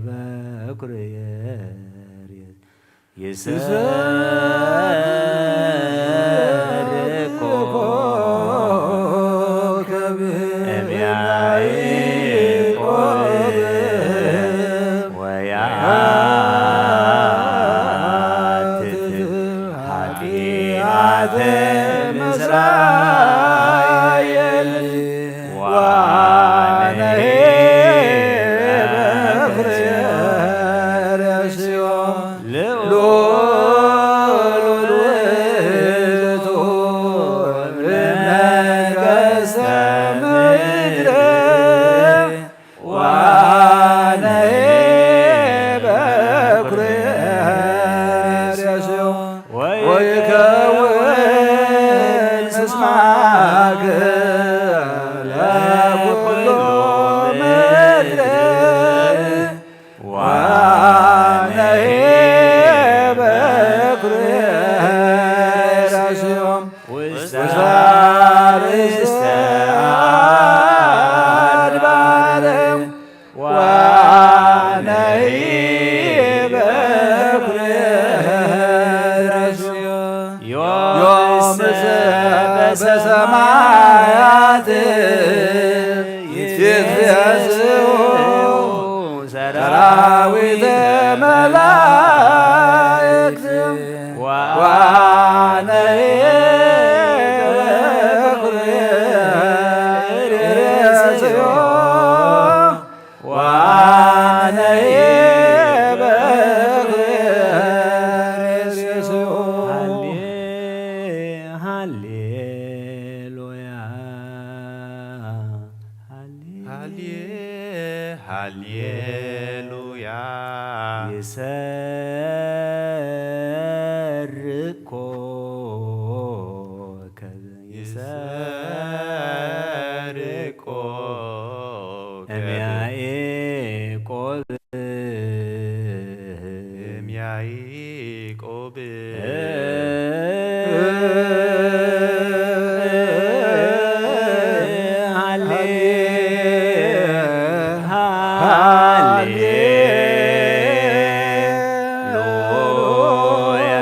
በኩርየ ርእስዮ ይሰርቅ ኮከብ እምያዕቆብ ወያትት ኃጢአተ ምስራኤል ወአነሂ በኩርየ ርእስዮ ልዑል ውእቱ እምነገሥተ ምድር ወአነሂ በኩርየ ርእስዮ ወይከውን ምስማከ ለኩሉ ምድር ወአነሂ በኩርየ ርእስዮ ውስተ አርእስተ አድባር ወአነሂ በኩርየ ርእስዮ ዮም በሰማያት ይትፌስሑ ሰራዊተ መላእክት ወአነሂ በኩርየ ርእስዮ ወአነሂ በኩርየ ርእስዮ። ሃሌ-፣ ሃሌሉያ፣ ሃሌ-፣ ሃሌ-፣ ሃሌሉያ። ይሰርቅ ኮከብ ይሰርቅ ኮከብ እምያዕቆብ እምያዕቆብ ሃሌ ሃሌ ሉያ።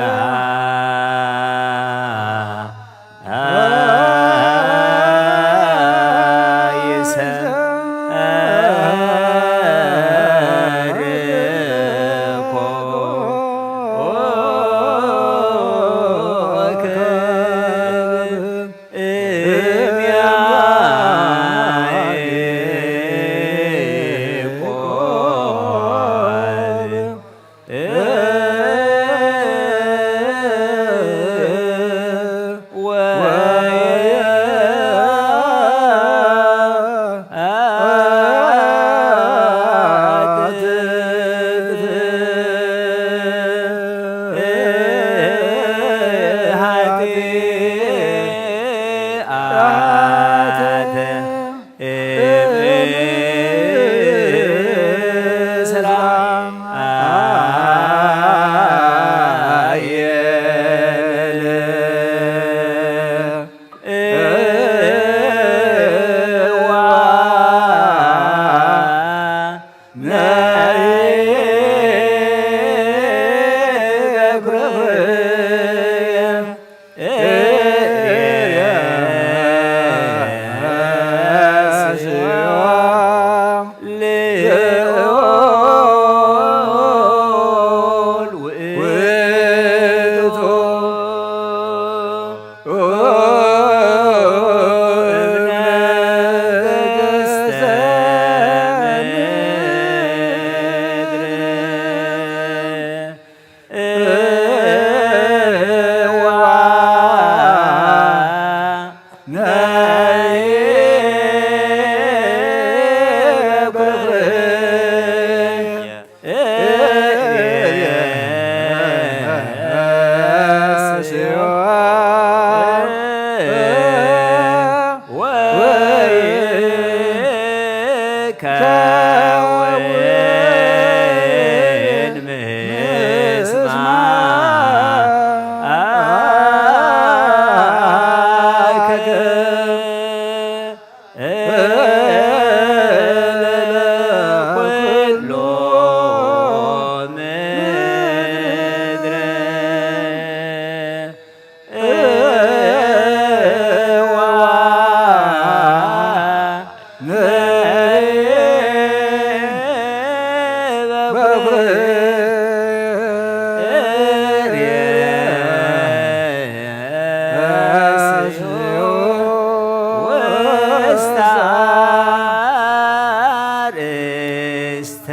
አርእስተ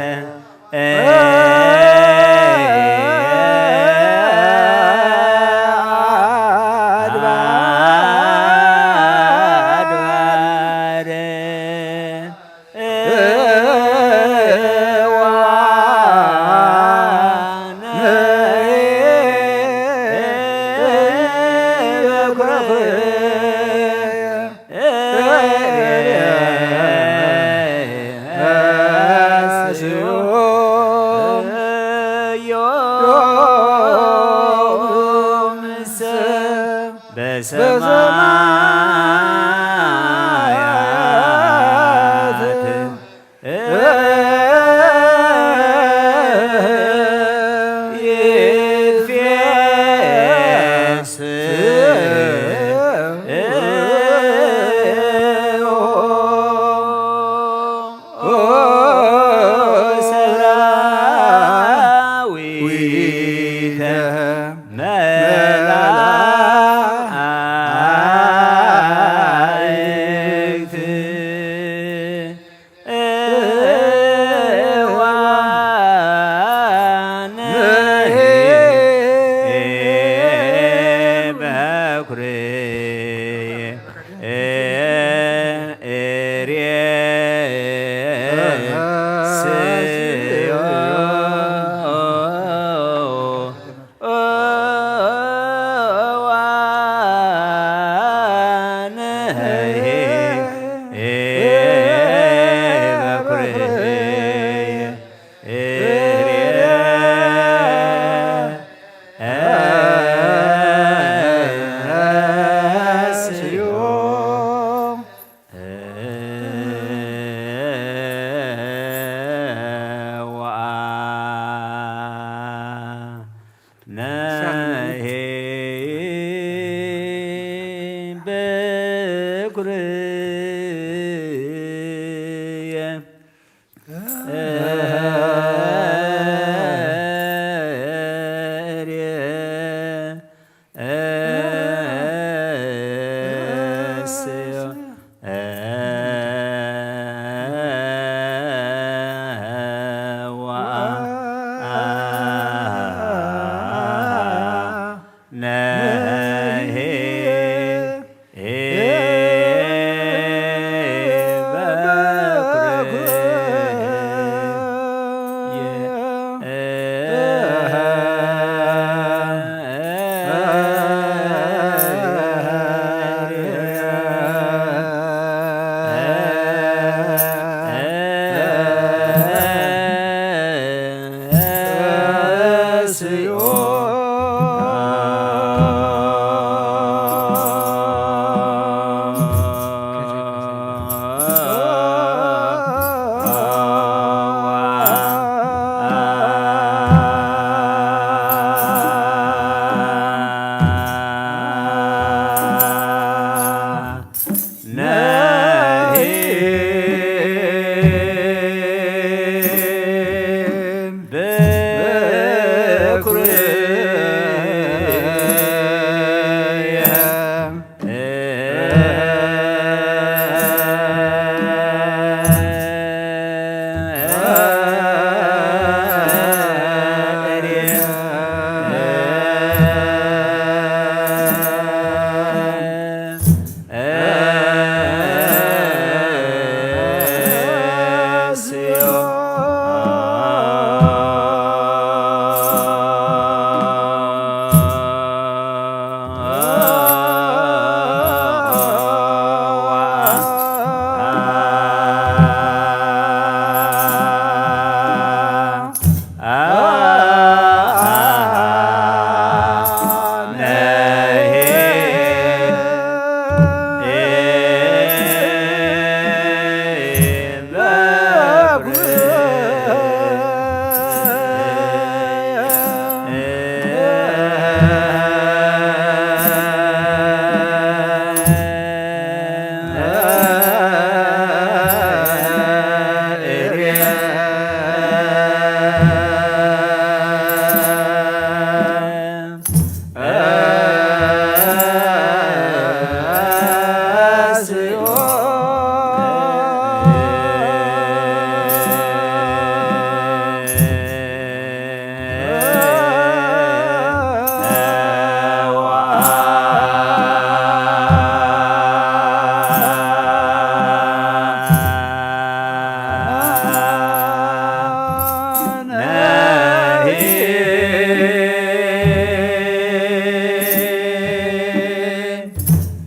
አድባር በሰማያት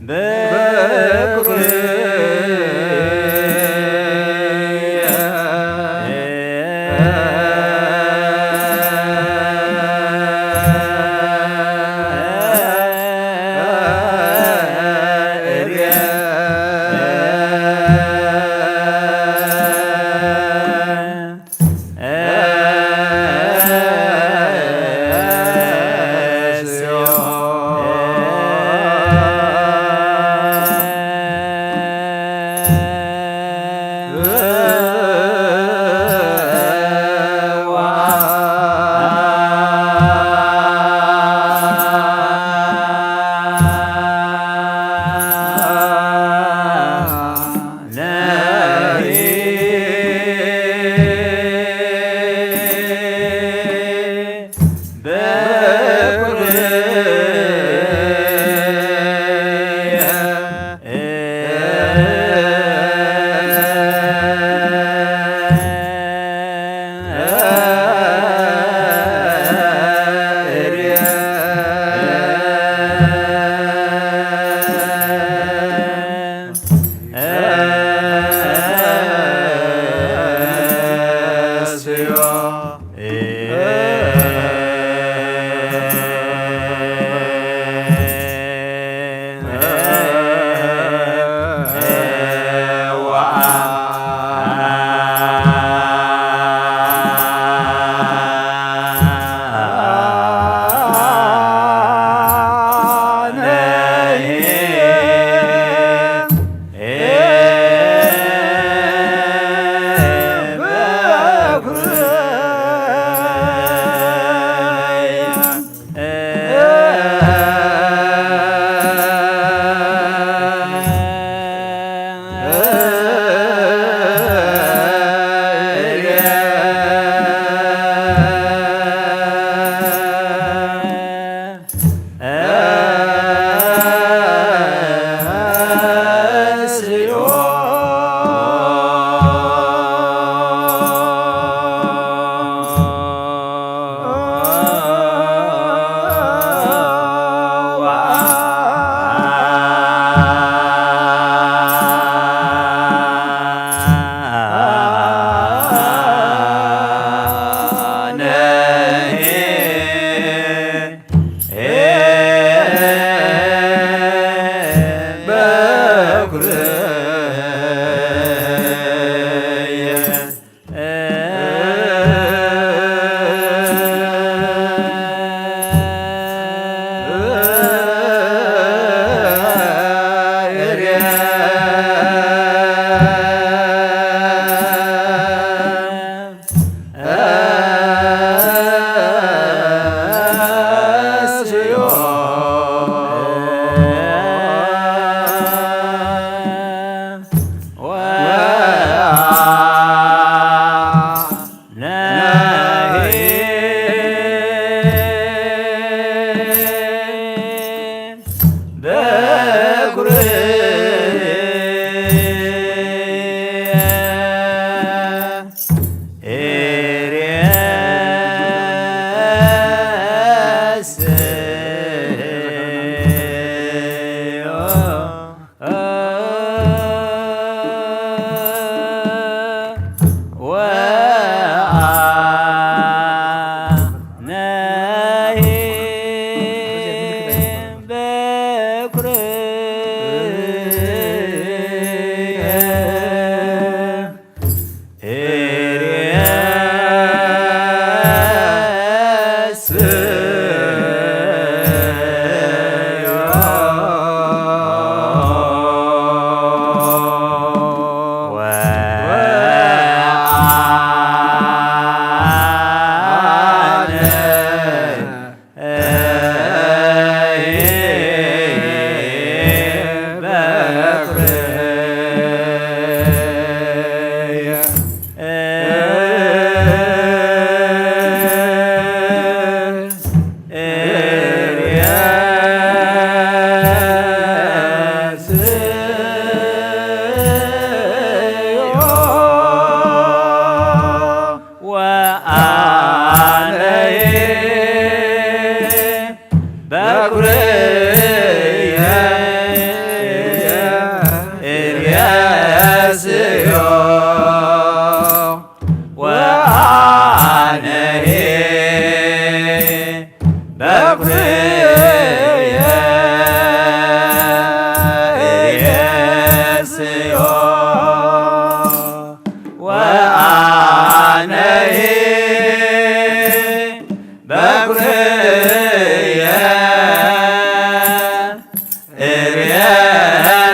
በኩርየ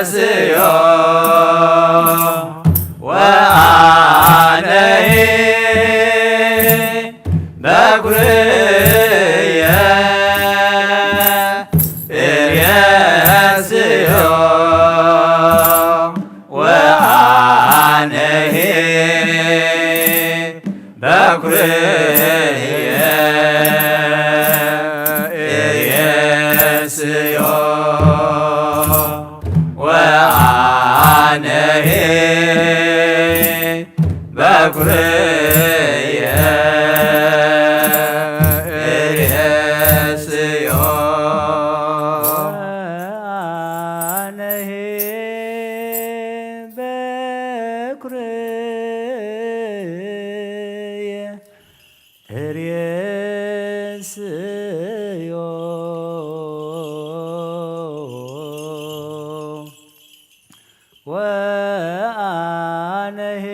ስዮ ወአነሂ በኩርየ እርየስዮ ወአነሂ በኩርየ እርየስዮ ወአነሂ በኩርየ እርየስዮ ወአነሂ በኩርየ እርየስዮ ወአነሂ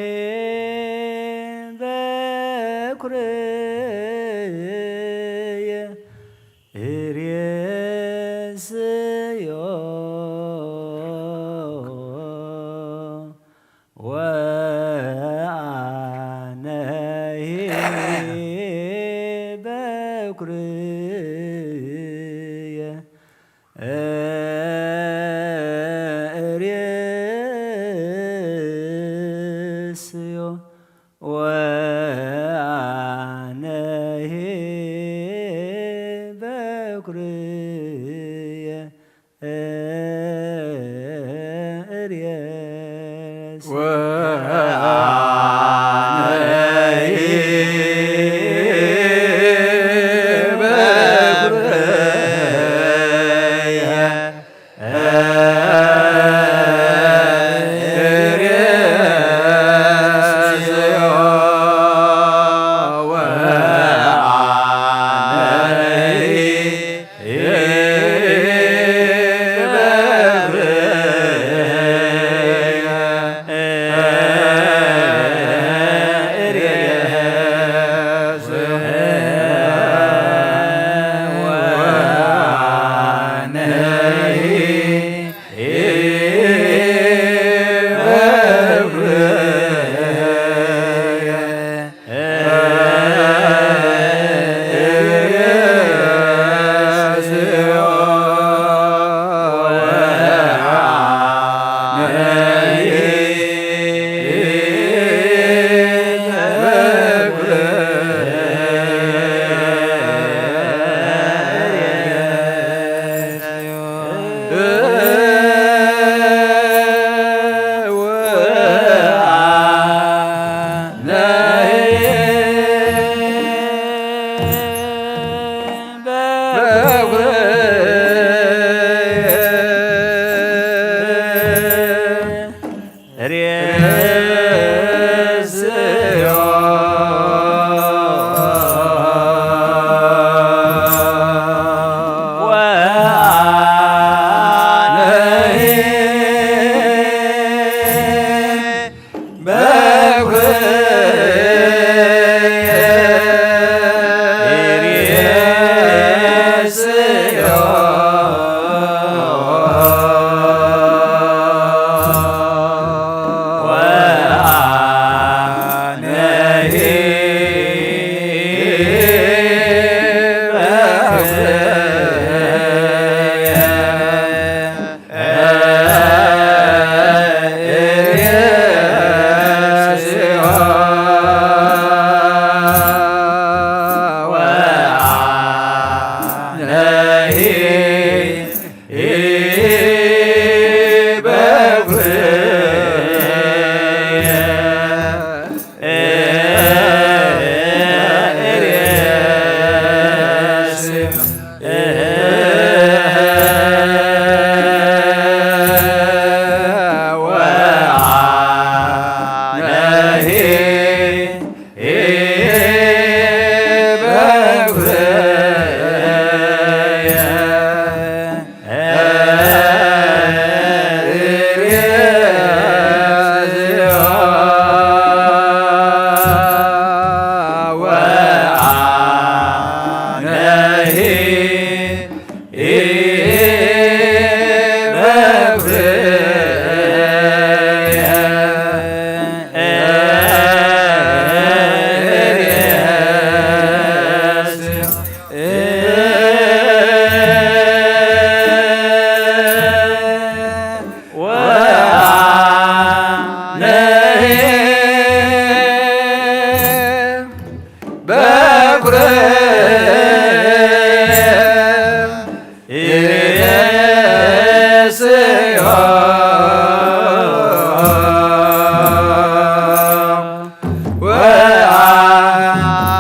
በኩርየ እርየስዮ ወአነሂ በኩርየ እርየ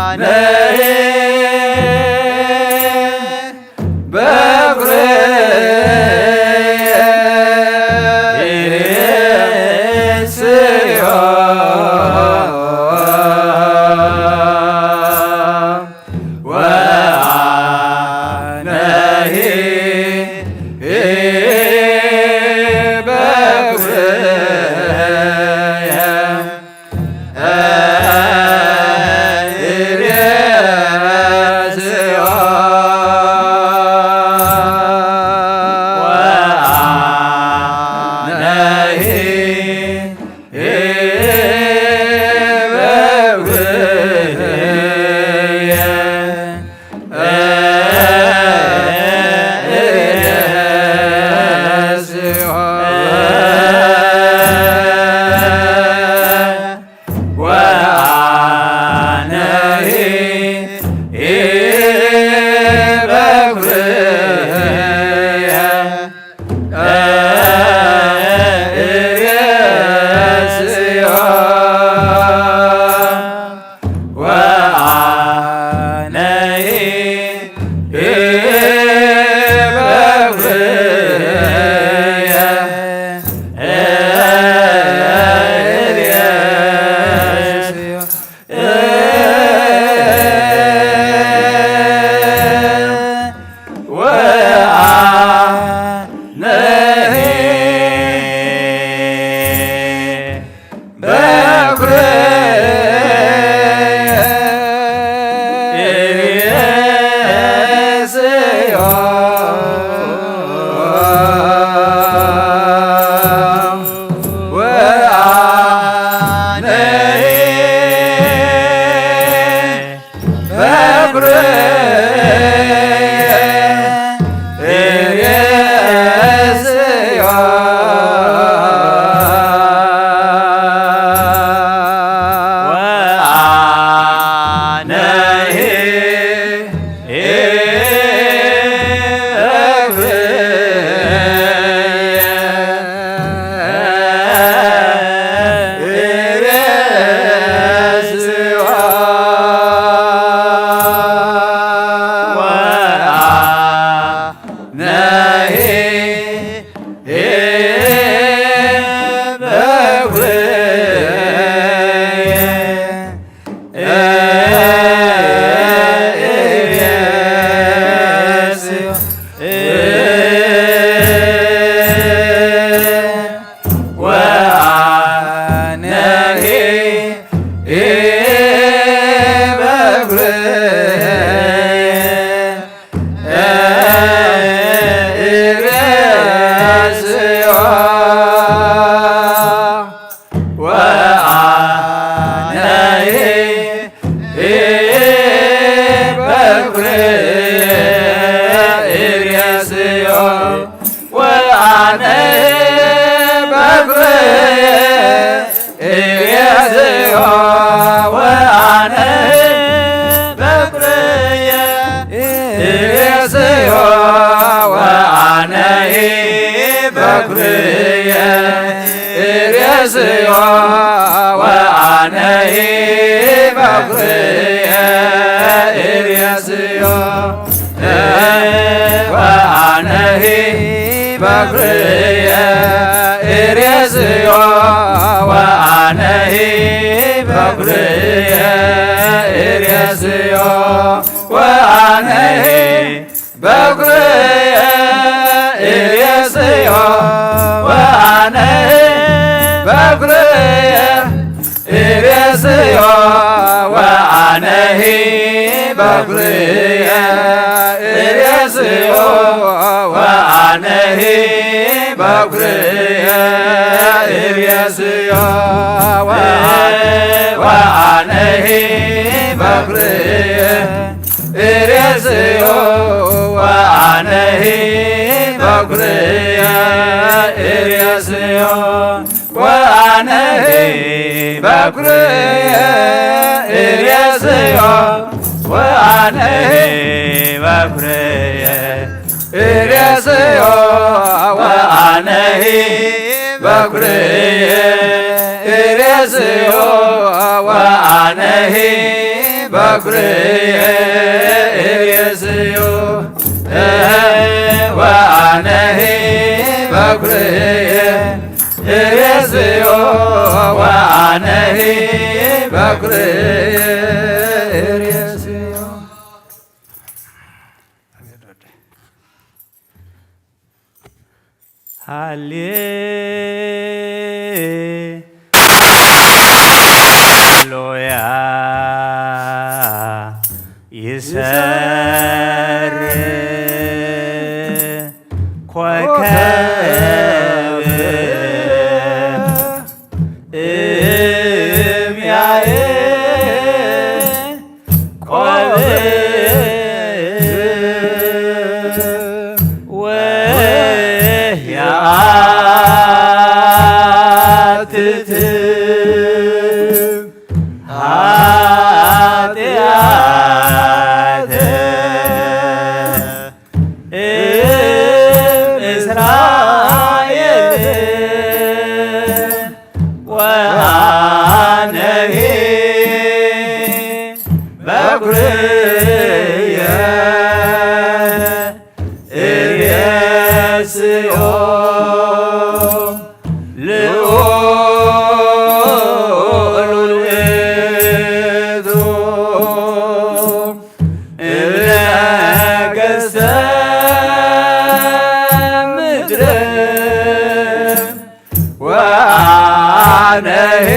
ወአነሂ በኩርየ ወአነሂ በኩርየ ወአነሂ በኩርየ እሬስዮ ወአነሂ በኩርየ እሬስዮ ወአነሂ በኩርየ እሬስዮ ወአነሂ በኩርየ እሬስዮ ወአነሂ ወአነሂ በኩርየ እሬስዮ ወአነሂ በኩርየ እሬስዮ ወአነሂ በኩርየ እሬስዮ ወአነሂ በኩርየ እሬስዮ ወአነሂ በኩርየ እሬስዮ ወአነሂ በኩርየ እሬስዮ ወአነሂ በኩርየ እሬስዮ ወአነሂ በኩርየ እሬስዮ ወአነሂ በኩርየ እሬስዮ ወአነሂ በኩርየ እሬስዮ ወአነሂ በኩርየ እሬስዮ ወአነሂ በኩርየ እሬስዮ ወአነሂ በኩርየ እሬስዮ ወአነሂ በኩርየ እሬስዮ ወአነሂ በኩርየ እሬስዮ ወአነሂ በኩርየ እሬስዮ ወአነሂ በኩርየ እሬስዮ ወአነሂ በኩርየ እሬስዮ ወአነሂ በኩርየ እሬስዮ ወአነሂ በኩርየ እሬስዮ። ሃሌ ሉያ ይሰርህ ኮከብ እምያኤ ቆብ ወህያ አትትም ኃጢአተ እም እስራኤል ወአነሂ በኩርየ እሬስዮ ልዑል ውእቱ እለ ገዝተ ምድር ወአነሂ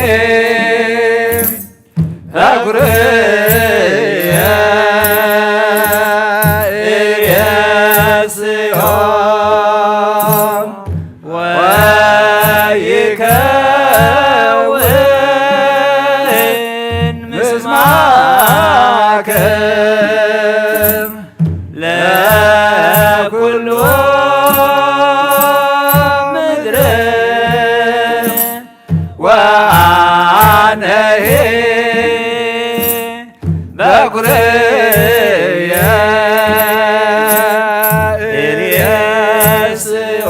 በኩርየ እሬስዮ ወይከውን ምስማዕክም ለኩሉ ምድር ወአነሂ በኩርየ እሬስዮ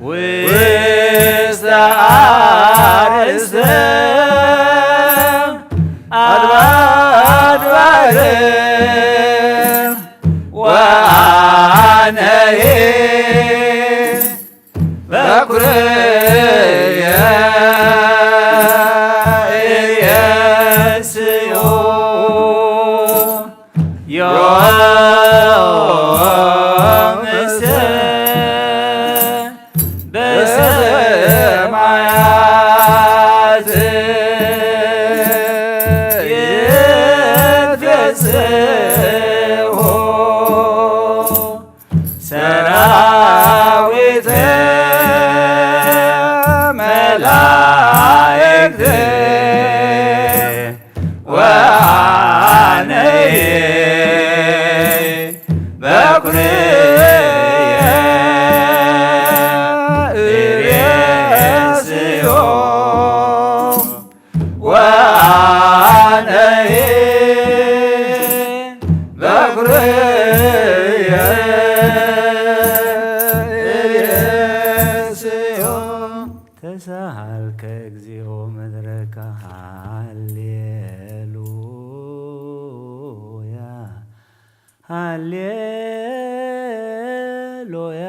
ውስተ አርእስተ አድባር ወአነሂ በኩርየ እሬስዮ ዮም እስተ በሰማያት ይትፌስሑ ሰራዊተ መላእክት ወአነሂ በኩርየ እሬስዮ ወአነሂ በኩርየ እሬስዮ። ተሳሃልከ እግዚኦ ምድረከ ሃሌሉያ ሃሌሉያ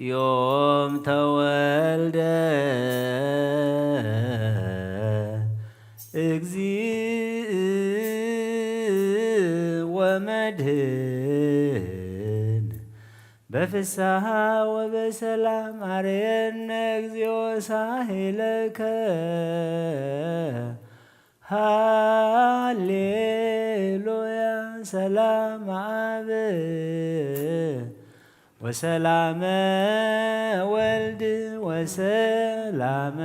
ዮም ተወልደ እግዚእ ወመድህን በፍስሓ ወበሰላም አርየነ እግዚኦ ሳሄለከ ሃሌሉያ ሰላም አብ ወሰላመ ወልድ ወሰላመ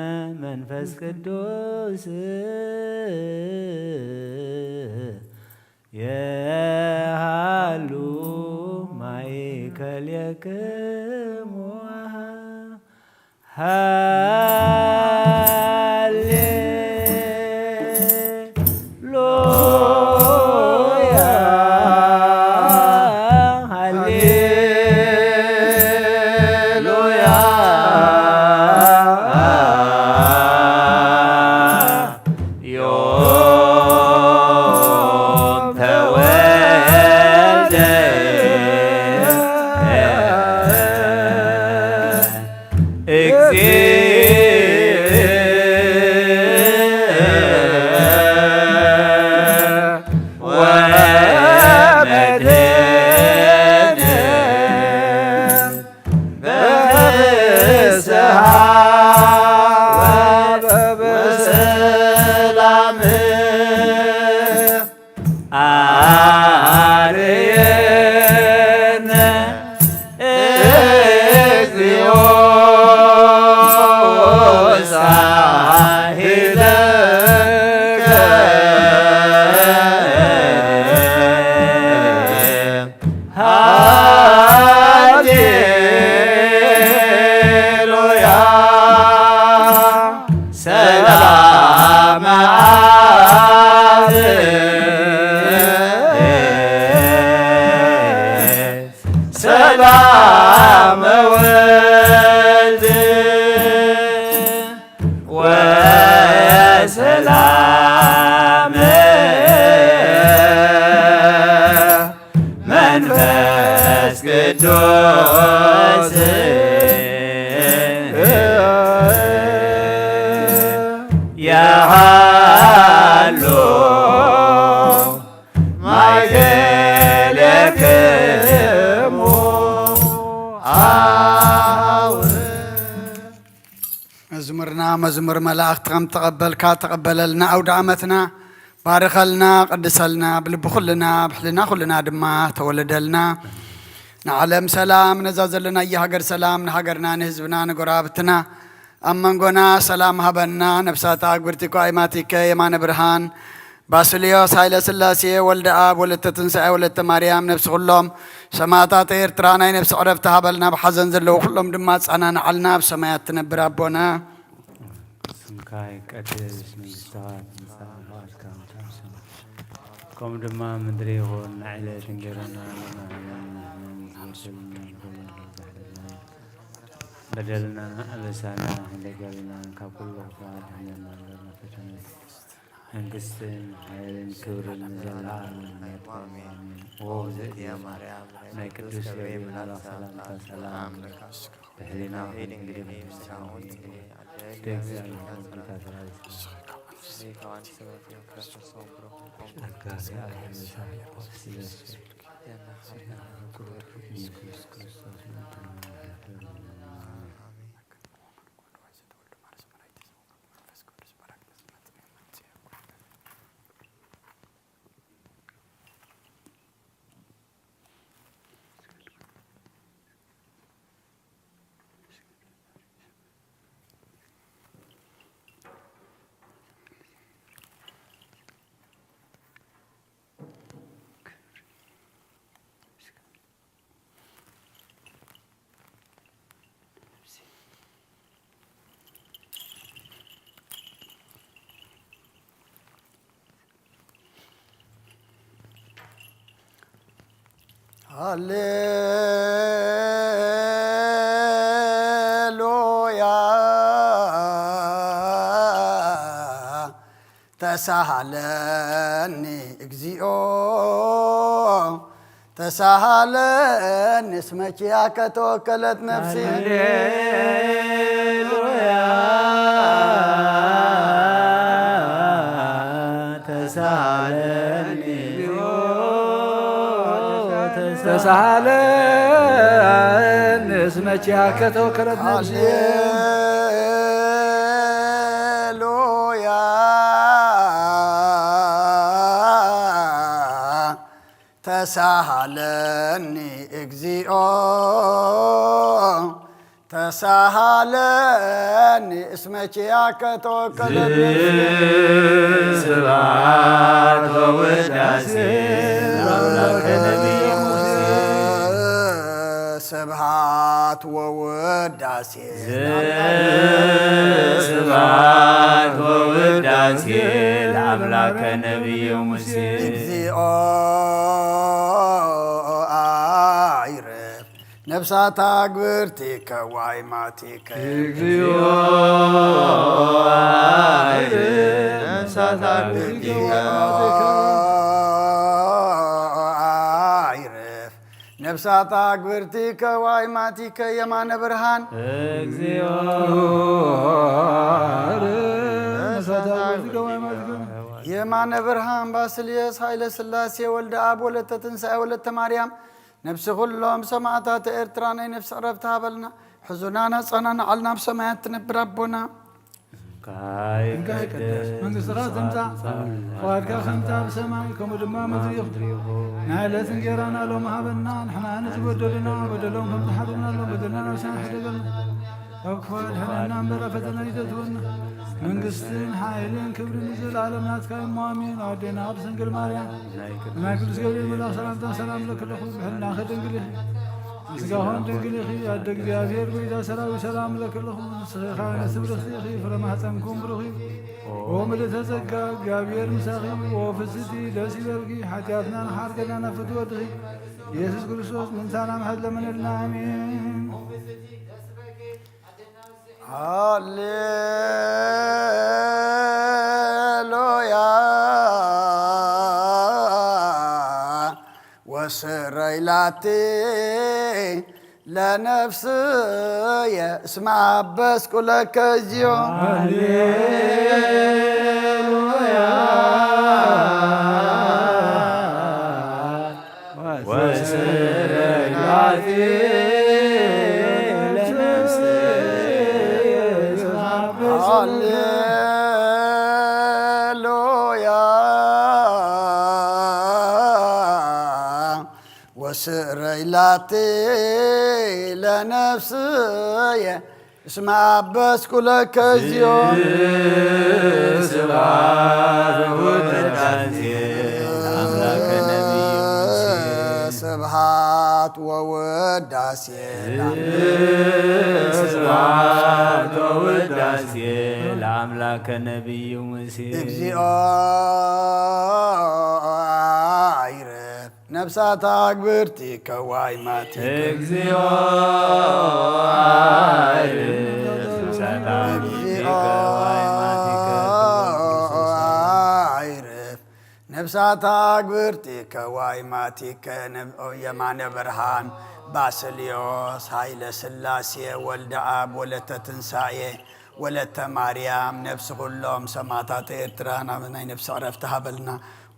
መንፈስ ቅዱስ የሃሉ ማእከሌክሙ ሃሌ ሉያ ሃሌሉያ ሰላም አብ ሰላም ወልድ ወሰላም መንፈስ ቅዱስ ያሃሉ ማእከሌክሙ አሃው። መዝሙርና መዝሙር መላእኽቲ ከም ተቐበልካ ተቐበለልና። ኣውደ ዓመትና ባርኸልና፣ ቅድሰልና፣ ብልቢ ኩልና፣ ብሕልና ኩልና ድማ ተወለደልና። ንዓለም ሰላም፣ ነዛ ዘለናያ ሃገር ሰላም፣ ንሃገርና፣ ንህዝብና፣ ንጎረባብትና፣ ኣብ መንጎና ሰላም ሃበና። ነፍሳት ኣግብርቲ እኮ ኣይማቲከ የማነ ብርሃን፣ ባስልዮስ ሃይለ ስላሴ፣ ወልደ ኣብ፣ ወለተ ትንሳኤ፣ ወለተ ማርያም፣ ነፍሲ ኩሎም ሰማዕታት ኤርትራ ናይ ነፍሲ ዕረፍቲ ሃበልና። ኣብ ሓዘን ዘለዉ ኩሎም ድማ ኣጸናንዓልና፣ ኣብ ሰማያት ትነብር ኣቦና። ስምካ ይቀደስ፣ መንግስትኻ ትምጻእ፣ ፍቓድካ ትኹን፣ ከምኡ ድማ ምድሪ ይኹን። ንዕለት እንጀራና ሃበና ሎሚ፣ ንሕና ንዝበደሉና በደልና፣ በደልና ኣበሳና ኣይትግበረልና፣ ካብ ኩሉ ክፉእ ኣድሕነና፣ እምበር ናብ ፈተነ መንግስትን ሓይልን ክብርን ንዘለኣለም ናትካ እዩ። ኣሜን። ኦ ዘእትየ ማርያም ናይ ቅዱስ ገብርኤል መልኣክ ሰላምታ ሰላም፣ ብሕሊናኺ ድንግል ኢኺ፣ ብስጋኺ ድንግል ኢኺ፣ ኣደይ ደግ እግዚኣብሔር ጌታ ሰራዊት ሰላም። ኢየሱስ ክርስቶስ ሃሌሉያ ተሳሃለኒ እግዚኦ ተሳሃለኒ እስመ ኪያከ ተወከለት ነፍሲ። ሃሌሉያ ተሳሃለኒ ተሳሃለኒ እስመ ኪያከ ተወከለት ነፍሲ። ሃሌሉያ ተሳሃለኒ እግዚኦ ተሳሃለኒ እስመ ኪያከ ተወከለት ነፍሲ። ስብሐት ወውዳሴ ለአምላከ ነቢይ ሙሴ። ስብሐት ወውዳሴ ስብሐት ወውዳሴ ለአምላከ ነቢይ ሙሴ። እግዚኦ አይርፍ ነፍሳት አግብርቲከ ዋይማቲከ። እግዚኦ አይርፍ ነፍሳት አግብርቲከ። እግዚኦ አይርፍ ነፍሳት አግብርቲከ ዋይማቲከ የማነ ብርሃን። እግዚኦ ነፍሳት አግብርቲከ ዋይማቲከ። የማነ ብርሃን ባስልዮስ ኃይለ ሥላሴ ወልደ አብ ወለተ ትንሣኤ ወለተ ማርያም ነፍሲ ኩሎም ሰማዕታት ኤርትራ ናይ ነፍሲ ዕረፍቲ ሃበልና። ሕዙናን ኣጸናንዓልና ኣብ ሰማያት ትነብር ኣቦና። እንካ ይቀደስ መንግስትኻ ትምጻእ፣ ፍቓድካ ከምቲ ኣብ ሰማይ ከምኡ ድማ ኣብ ምድሪ ይኹን። ናይ ዕለት እንጌራና ሎሚ ሃበና፣ ንሕና ንዝበደሉና በደሎም ከም ዝሓደግናሎም በደልና ንስኻ ሕደገልና፣ ካብ ክፉእ ኣድሕነና እምበር ኣብ ፈተና ኣይተእትወና። መንግስትን ሓይልን ክብርን ንዘለዓለም ናትካ እሞ ኣሜን። ኣዴና ቅድስት ድንግል ማርያም ናይ ቅዱስ ገብርኤል መልኣክ ሰላምታ ሰላም ለኪ ኣለኹ። ብሕልናኺ ድንግል ኢኺ፣ ብስጋኹን ድንግል ኢኺ። ኣደ እግዚኣብሔር ጎይታ ሰራዊት ሰላም ለኪ ኣለኹ። ንስኺ ከኣ ንስብርኽቲ ኢኺ፣ ፍረ ማህፀንኩም ብሩኽ እዩ። ኦ ምልእተ ጸጋ፣ እግዚኣብሔር ምሳኺ፣ ኦ ፍስቲ ደስ ይበልኪ፣ ሓጢኣትና ንሓርገና ናብ ፍትወትኺ ኢየሱስ ክርስቶስ ምንታና ምሕረት ለምንልና። ኣሜን። ሃሌሉያ ወስረይ ላቲ ለነፍስየ እስመ አበስኩ ለከ እግዚኦ። ሃሌሉያ ወስረይ ላቲ ለነፍስየ እስመ አበስኩ። ሃሌሉያ ወስረይ ላቲ ለነፍስየ እስመ አበስኩ ለከ እግዚኦ። ስብሐት ወውዳሴ ለአምላከ ነቢዩ ሙሴ። ስብሐት ወውዳሴ ስብሐት ወውዳሴ ለአምላከ ነቢዩ ሙሴ። እግዚኦ አይረ ነፍሳት አግብርቲከ ዋይማቲከ። እግዚኦ አይርፍ ነፍሳት አግብርቲከ ዋይማቲከ። አይርፍ ነፍሳት አግብርቲከ ዋይማቲከ። ነብ-፣ የማነ ብርሃን፣ ባስልዮስ፣ ኃይለ ሥላሴ፣ ወልደ አብ፣ ወለተ ትንሳኤ፣ ወለተ ማርያም፣ ነፍሲ ኩሎም ሰማዕታተ ኤርትራ ናብ ናይ ነፍሲ ዕረፍቲ ሃበልና።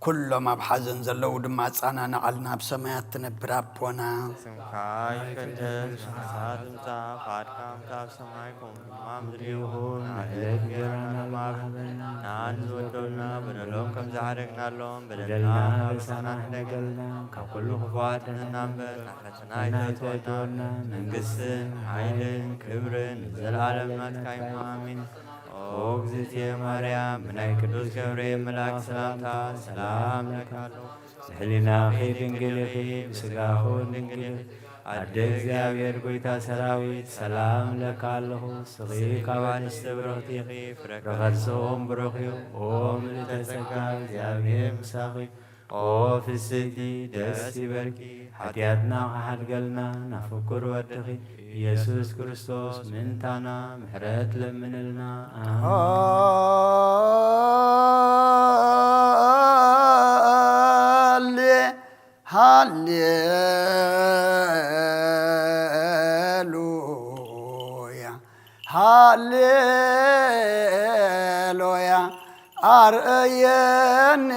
ኩሎም ኣብ ሓዘን ዘለዉ ድማ ኣጻናንዓልና፣ ኣብ ሰማያት ትነብር ኣቦና። ስምካ ይቀደስ፣ መንግስትኻ ትምጻእ፣ ፍቓድካ ከምቲ ኣብ ሰማይ ከምኡ ድማ ኣብ ምድሪ ይኹን። ዕለት እንጀራና ሎሚ ሃበና፣ ንዓና ንዝበደሉና በደሎም ከም ዝዓደግናሎም፣ በደልና በሳና ሕደገልና፣ ካብ ኩሉ ክፉኣት ኣድሕነና እምበር፣ ናብ ፈተና ኣይተእትወና፣ መንግስትን ሓይልን ክብርን ንዘለዓለም ናትካ እዩ። ኣሜን። ኦ እግዝእትየ ማርያም፣ ብናይ ቅዱስ ገብርኤል መልኣክ ሰላምታ ሰላም እብለኪ ኣለኹ። ብሕሊናኺ ድንግል ኢኺ፣ ብስጋኺ እውን ድንግል ኢኺ። ኣደ እግዚኣብሔር ጎይታ ሰራዊት፣ ሰላም እብለኪ ኣለኹ። ንስኺ ካብ ኣንስቲ ብርኽቲ ኢኺ፣ ፍረ ከርስኺ እውን ብሩኽ እዩ። ኦ ምልዕተ ጸጋ፣ እግዚኣብሔር ምሳኺ፣ ኦ ፍስቲ ደስ ይበልኪ፣ ሓጢኣትና ክሓድገልና ናብ ፍቁር ወድኺ ኢየሱስ ክርስቶስ ምእንታና ምሕረት ለምንልና። ኣሜን። ሃሌ-፣ ሃሌሉያ፣ ሃሌሉያ። አርእየኒ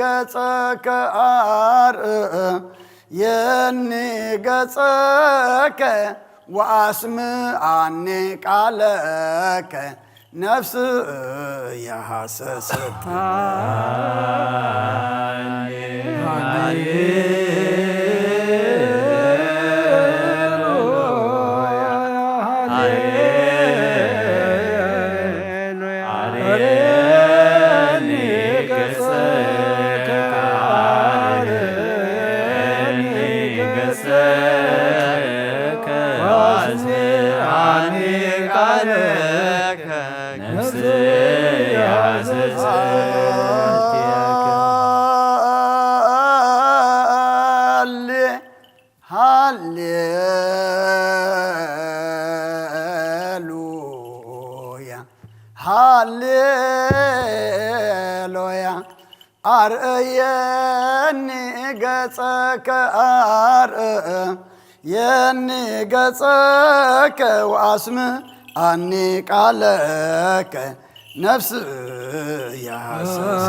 ገጸከ፣ አርእየኒ ገጸከ ወአስምዓኒ ቃለከ። ነፍስየ ሐሰሰት። ሃሌሉያ፣ ሃሌሉያ። አርእየኒ ገጸከ፣ አርእየኒ ገጸከ ወአስምዓኒ ቃለከ። ነፍስየ ሐሰሰት።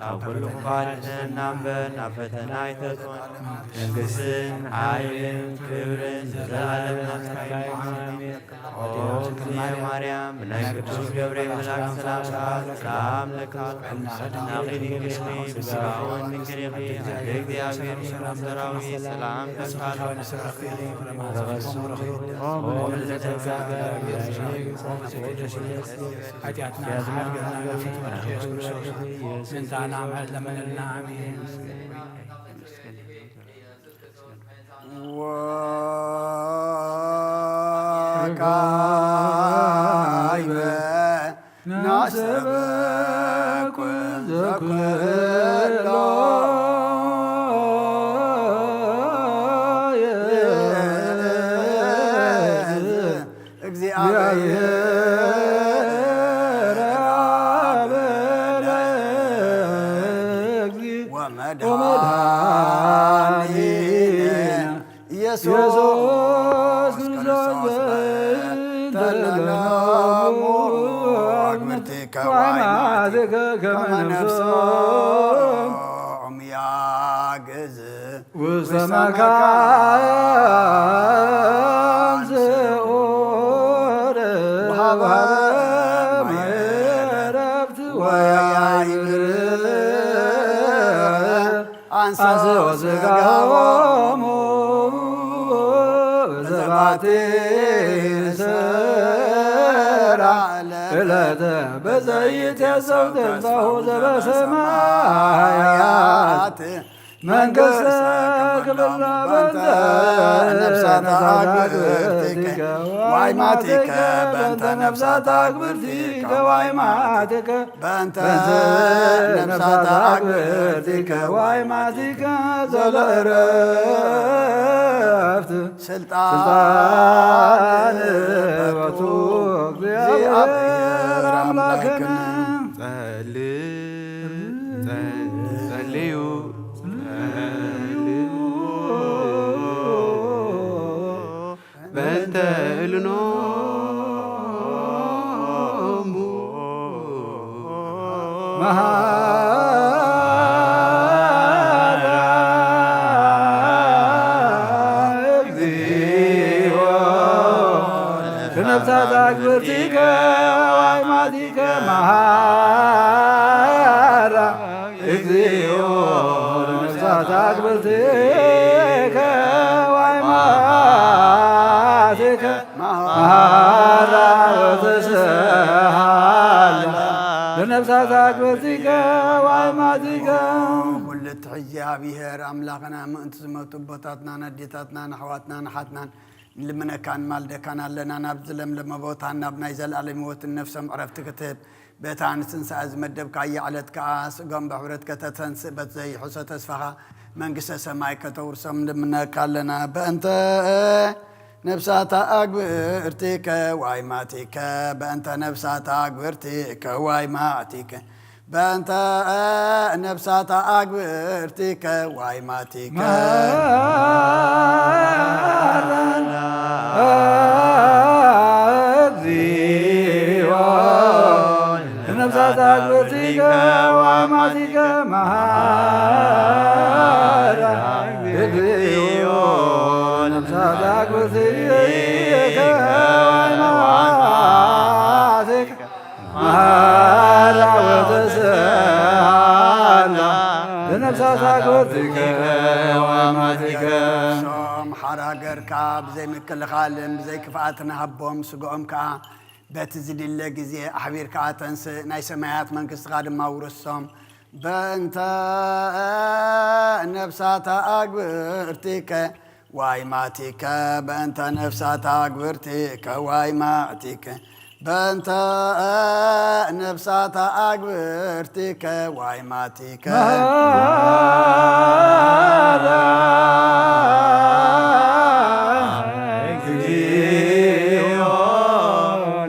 ካብ ኩሉ ክፋል ንስሕና እምበር ናብ ፈተና ኣይተእትወና። መንግስትን ሓይልን ክብርን ንዘለዓለም ናትካ እዩ። ኣሜን። ኦ እግዝእትየ ማርያም፣ ብናይ ቅዱስ ገብርኤል መልኣክ ሰላምታ ሰላም ለኪ፣ ብስጋኺ ድንግል ኢኺ፣ ብስጋኺ እውን ድንግል ኢኺ። ኣደ እግዚኣብሔር ሰራዊት ሰላም ለኪ። ሓጢኣትና ይሓድገና፣ ምእንታና ምሕረት ለምንልና። ኣሜን። ወካዕበ ናሰበኩ ዘኩሎ እግዚአብሔር አብ ለእግዚእ ወመድኃኒነ ኢየሱስ ክርስቶስ በእንተ ለሎሙ አግብርቲከ ወአይማቲከ ከመ ነፍሶሙ ያግዝ ውስተ መካን ስዑር ወሀበ ማየ ዕረፍት ወያይምር አንሥኦ ሥጋሆሙ በዘባቲ ሰራ ዕለተ በዘይትየሰው ተስፋሁ ዘበሰማያት መንግሥተ ክብላ በንተ ነፍሳት አግብርቲከ ወአይማቲከ በንተ ነፍሳት አግብርቲከ ወአይማቲከ በእንተ ነፍሳት አግብርቲከ ወአይማቲከ ዘለእረፍት ስልጣን ስልጣን በቱ እግዚአብሔር አምላክነ። ጸል-፣ ጸ-፣ ጸልዩ፣ ጸልዩ በእንተ እልኖሙ መሃራ እግዚኦ ለነፍሳት ኣግብርቲከ ዋይማቲከ መሃራ። እግዚኦ ለነፍሳት ኣግብርቲከ ዋይማቲከ መሃራ ወተስሃላ። ለነፍሳት ኣግብርቲከ ዋይማቲከ። ኩሉ ትሕዚ እግዚኣብሔር ኣምላኽና ምእንቲ ዝመቱ ኣቦታትናን ኣዴታትናን ኣሕዋትናን ኣሓትናን ንልምነካን ማልደካን ኣለና። ናብዚ ለምለመ ቦታ ናብ ናይ ዘለኣለም ህይወትን ነፍሶም ዕረፍቲ ክትህብ በታ ንትንሳኤ ዝመደብካያ ዕለት ከኣ ስጋኦም ብሕብረት ከተተንስእ በቲ ዘይሕሶ ተስፋኻ መንግስተ ሰማይ ከተውርሶም ንልምነካ ኣለና። በእንተ ነፍሳታ ኣግብርቲከ ዋይማቲከ በእንተ ነፍሳታ ኣግብርቲከ ዋይማቲከ በእንተ ነፍሳታ ኣግብርቲከ ዋይማቲከ እግዚኦ ነፍሳት ኣግብርቲከ ዋይማቲከ መሃራ። እግዚኦ ነፍሳት ኣግብርቲከ ዋይማቲከ መሃራ ወተስሃላ። ለነፍሳት ኣግብርቲከ ዋይማቲከ። ሶም ሓራ ገርካ ብዘይ ምክልኻልን ብዘይ ክፍኣትን ሃቦም፣ ስግኦም ከኣ በቲ ዝድለ ግዜ ኣሕቢርካ ኣተንስእ፣ ናይ ሰማያት መንግስትኻ ድማ ውርሶም። በእንተ ነፍሳት ኣግብርቲከ ዋይማቲከ በእንተ ነፍሳት ኣግብርቲከ ዋይማቲከ በእንተ ነፍሳት ኣግብርቲከ ዋይማቲከ መሃራ እግዚኦ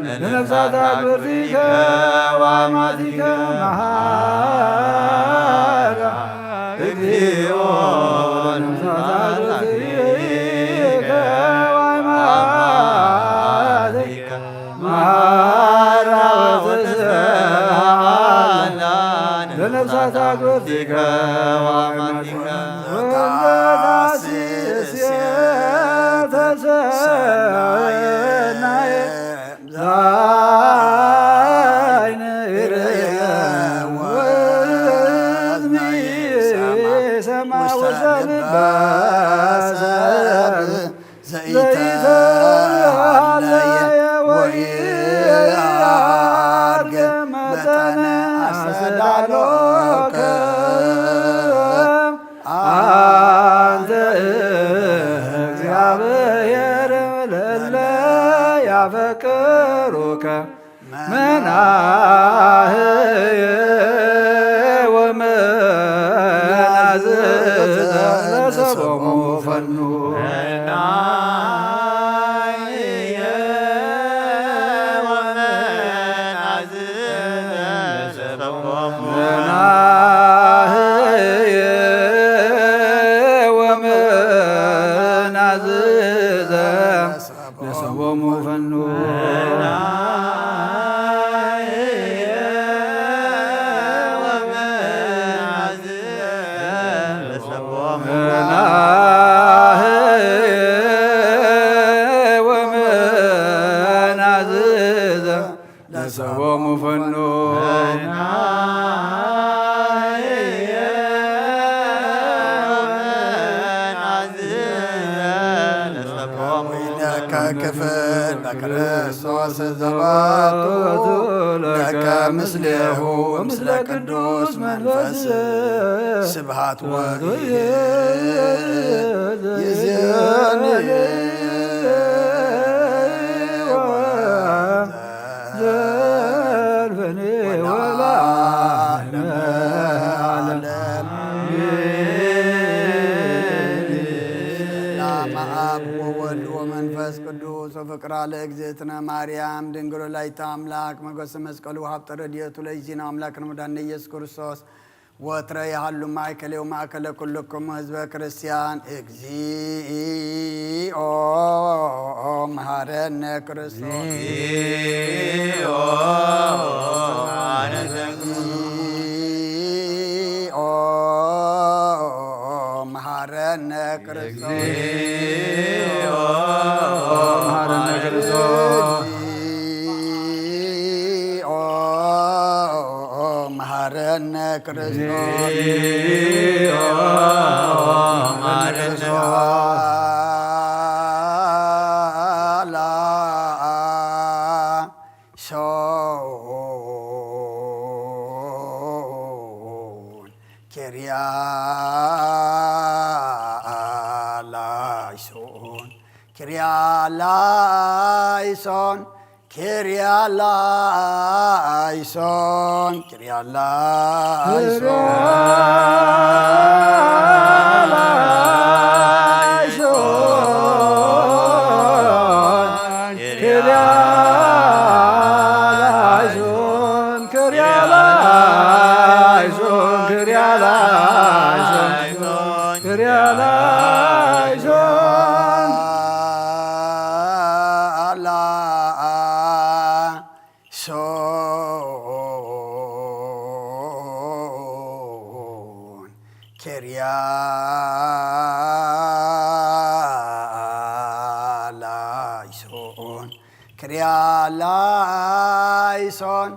ለነፍሳት ኣግብርቲከ ዋይማቲከ መሃራ። እግዚኦ ለነፍሳት ኣግብርቲከ ዋይማቲከ መሃራ ወተስሃላ። ለነፍሳት ኣግብርቲከ ዋይማቲከ ወንዘታሲስ የተሰናየ ዛይን ይርየ ወእዝኒ ይሰማ ውስተ ልበ ሰብ ዘይተሃለየ ወኢአድገ መጠነ ኣስተዳሎከ። ኣንተ እግዚኣብሔር ለለ ያፈቅሩከ መናህየ ወመናዝዘ ለሰቦሙ ፈኑ። መናህየ ወመናዝዘ ለሰቦሙ ፈኑ። መናህየ ወመናዝዘ ለሰቦሙ ፈኑ። ለከ ክፍል በክርስቶስ ዘባቱ ለከ ምስሌሁ ምስለ ቅዱስ መንፈስ ስብሃት ወይዜኒ ዘልፈኒ ወለዓለመ ዓለም። ሰላም አብ ወወልድ ወመንፈስ ቅዱስ ወፍቅራ ለእግዝእትነ ማርያም ድንግል ወላዲተ አምላክ ሞገሰ መስቀሉ ሀብተ ረድኤቱ ለእግዚእነ አምላክነ መድኃኒነ ኢየሱስ ክርስቶስ ወትረ ይሃሉ ማእከሌ ወማእከለ ኩልክሙ ህዝበ ክርስቲያን። እግዚኦ መሐረነ ክርስቶስ። እግዚኦ መሐረነ እግዚኦ መሐረነ ክርስቶስ። እግዚኦ መሐረነ ክርስቶስ። እነ ክርስቶስ ላይሶን ኪርያ ላይሶን ኪርያ ላይሶን ኪርያ ላይሶን ኪርያ ላይሶን ላይሶን ኪርያ ላይሶን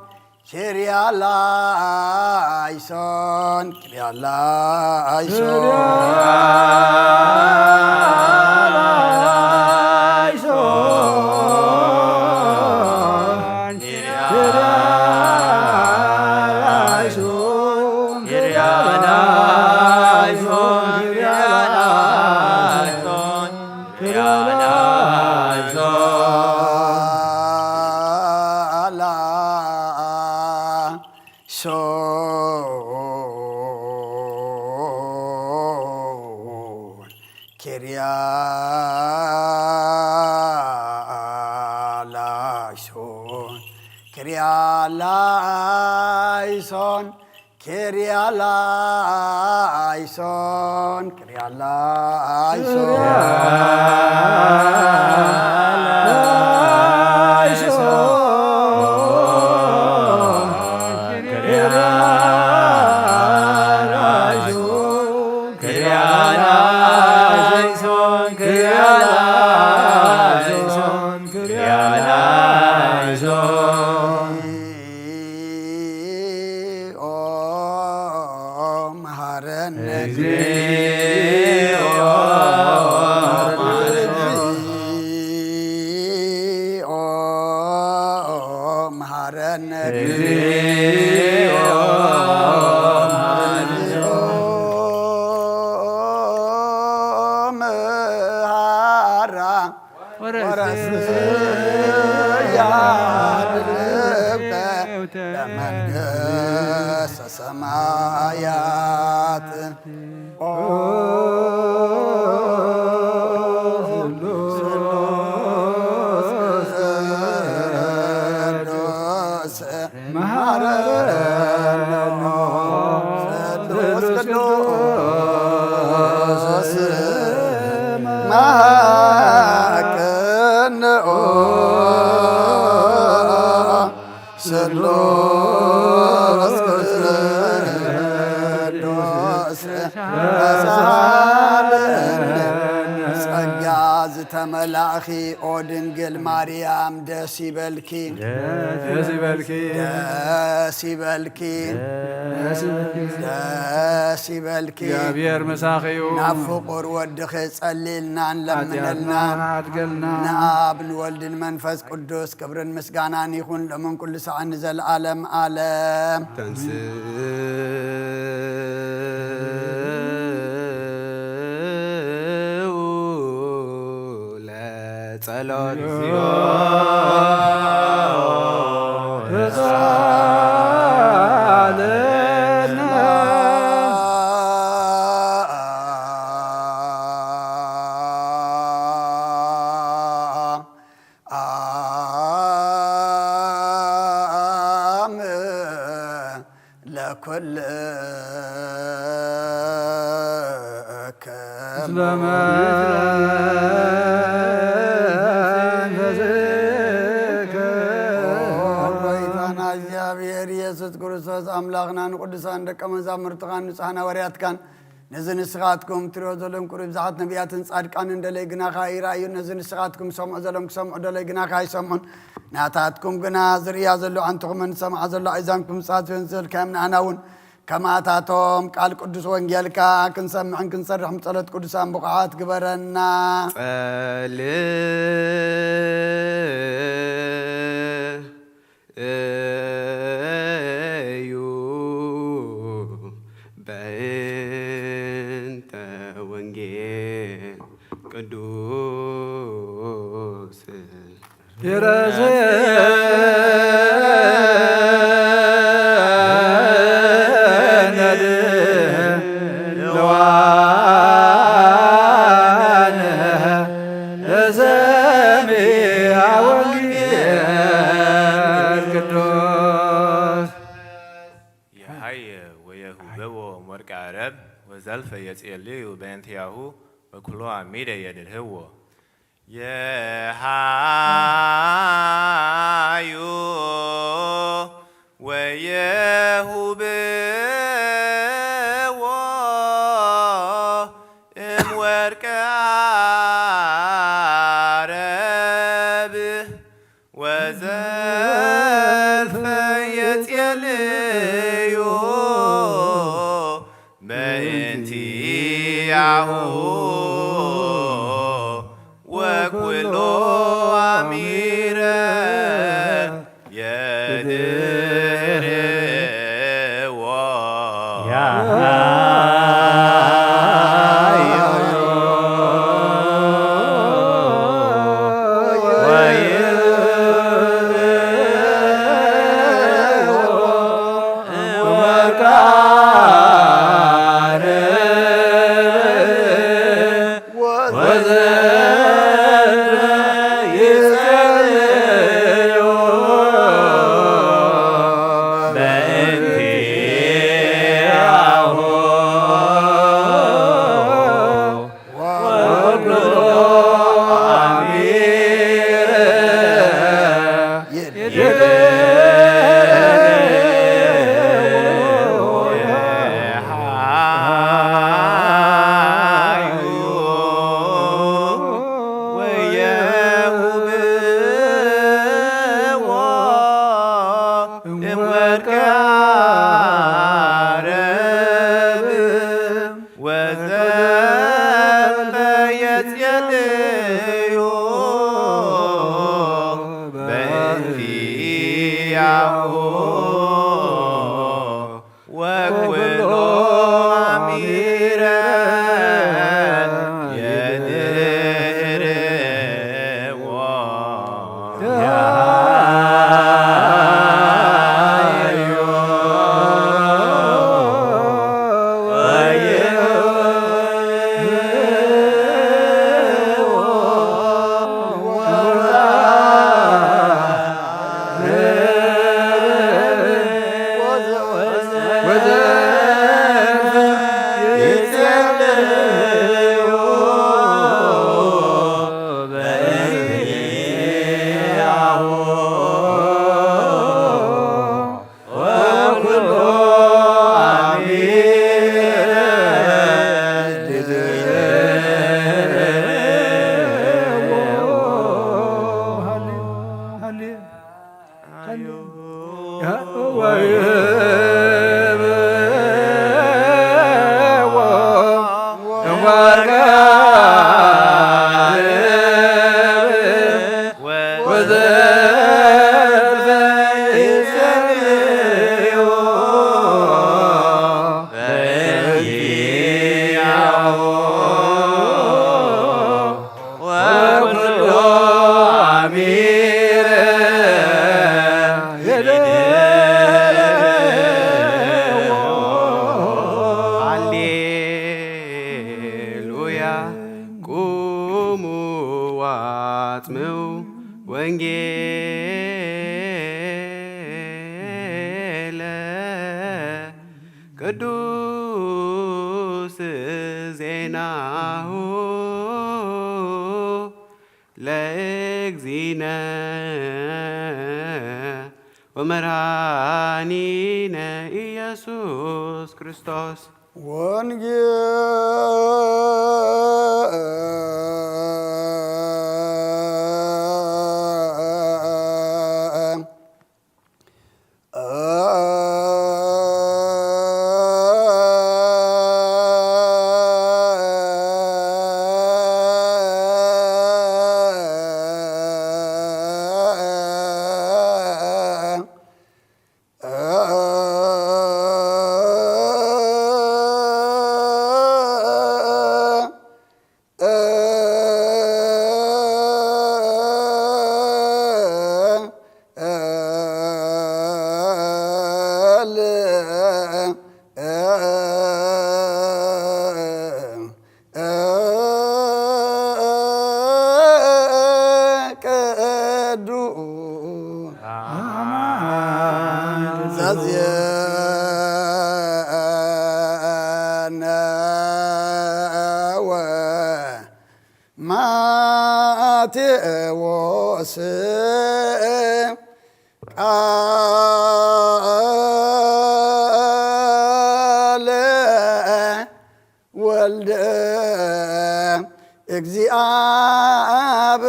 ኪርያ ላይሶን ኪርያ ላይሶን ኪርያ ላይሶን ላይሶን ኪርያ ላይሶን ኪርያ ላይሶን ኪርያ ላይሶን ኪርያ ላይሶን ሰማያት ስሉስ ቅዱስ ተሳለነ። ጸጋ ዝተመላእኺ ኦ ድንግል ማርያም ደስ ይበልኪ። ደስ ይበልኪ። ደስ ይበልኪ። ደስ ይበልኪ። ደስ ይበልኪ። እግዚኣብሔር ምሳኺ እዩ። ናብ ፍቁር ወድኺ ጸልይልና ንለምነልና። ሓጢኣትና ሓድገልና። ንኣብ ንወልድ ንመንፈስ ቅዱስ ክብርን ምስጋናን ይኹን ሎምን ኩሉ ሰዓት ንዘለዓለም ዓለም። ተንስእ ለጸሎት ለኩልከ ምስለ መንፈስከ። ኦ ጎይታና እግዚኣብሔር ኢየሱስ ክርስቶስ ኣምላኽና ንቅዱሳን ደቀ መዛሙርትኻን ንጹሓን ሃዋርያትካን ነዚ ንስኻትኩም ትሪኦ ዘለኹም ቁሩብ ብዙሓት ነቢያትን ጻድቃንን ደለይ ግናኻ ኣይረኣዩን። ነዚ ንስኻትኩም ሰምዑ ዘለኹም ክሰምዑ ደለይ ግናኻ ኣይሰምዑን። ናታትኩም ግና ዝርእያ ዘሎ ኣንትኹምን ዝሰምዓ ዘሎ ኣእዛንኩም ዝጻጽዮን ዝበልካዮም ንኣና እውን ከማታቶም ቃል ቅዱስ ወንጌልካ ክንሰምዕን ክንሰርሕን ብጸሎት ቅዱሳን ብቑዓት ግበረና። ጸልዩ በእንተ ወንጌል ቅዱስ የሃየ ወየሁበዎ ሞርቃ ረብ ወዘልፈ የጽየልዩ በእንቲያሁ ወኩሎ አሚደ የድህዎ። የሃዩ ወየሁብዎ እም ወርቀ አረብ ወዘልፈ የጽየልዩ በእንቲአሁ ወኩሎ አሚረ የድህርዎ። ወዘልፈ የጽየልዩ በእንቲአሁ ወኩሎ አሚረ የድህርዎ። ወኩሎ አሚረ ይድህርዎ። ሃሌሉያ። ቁሙ ወአጽምዑ ወንጌለ ቅዱስ ዜናሁ ለእግዚእነ ወመድኃኒነ ኢየሱስ ክርስቶስ። ወንጌል ዘዜነወ ማቴዎስ ቃለ ወልደ እግዚኣብሔር።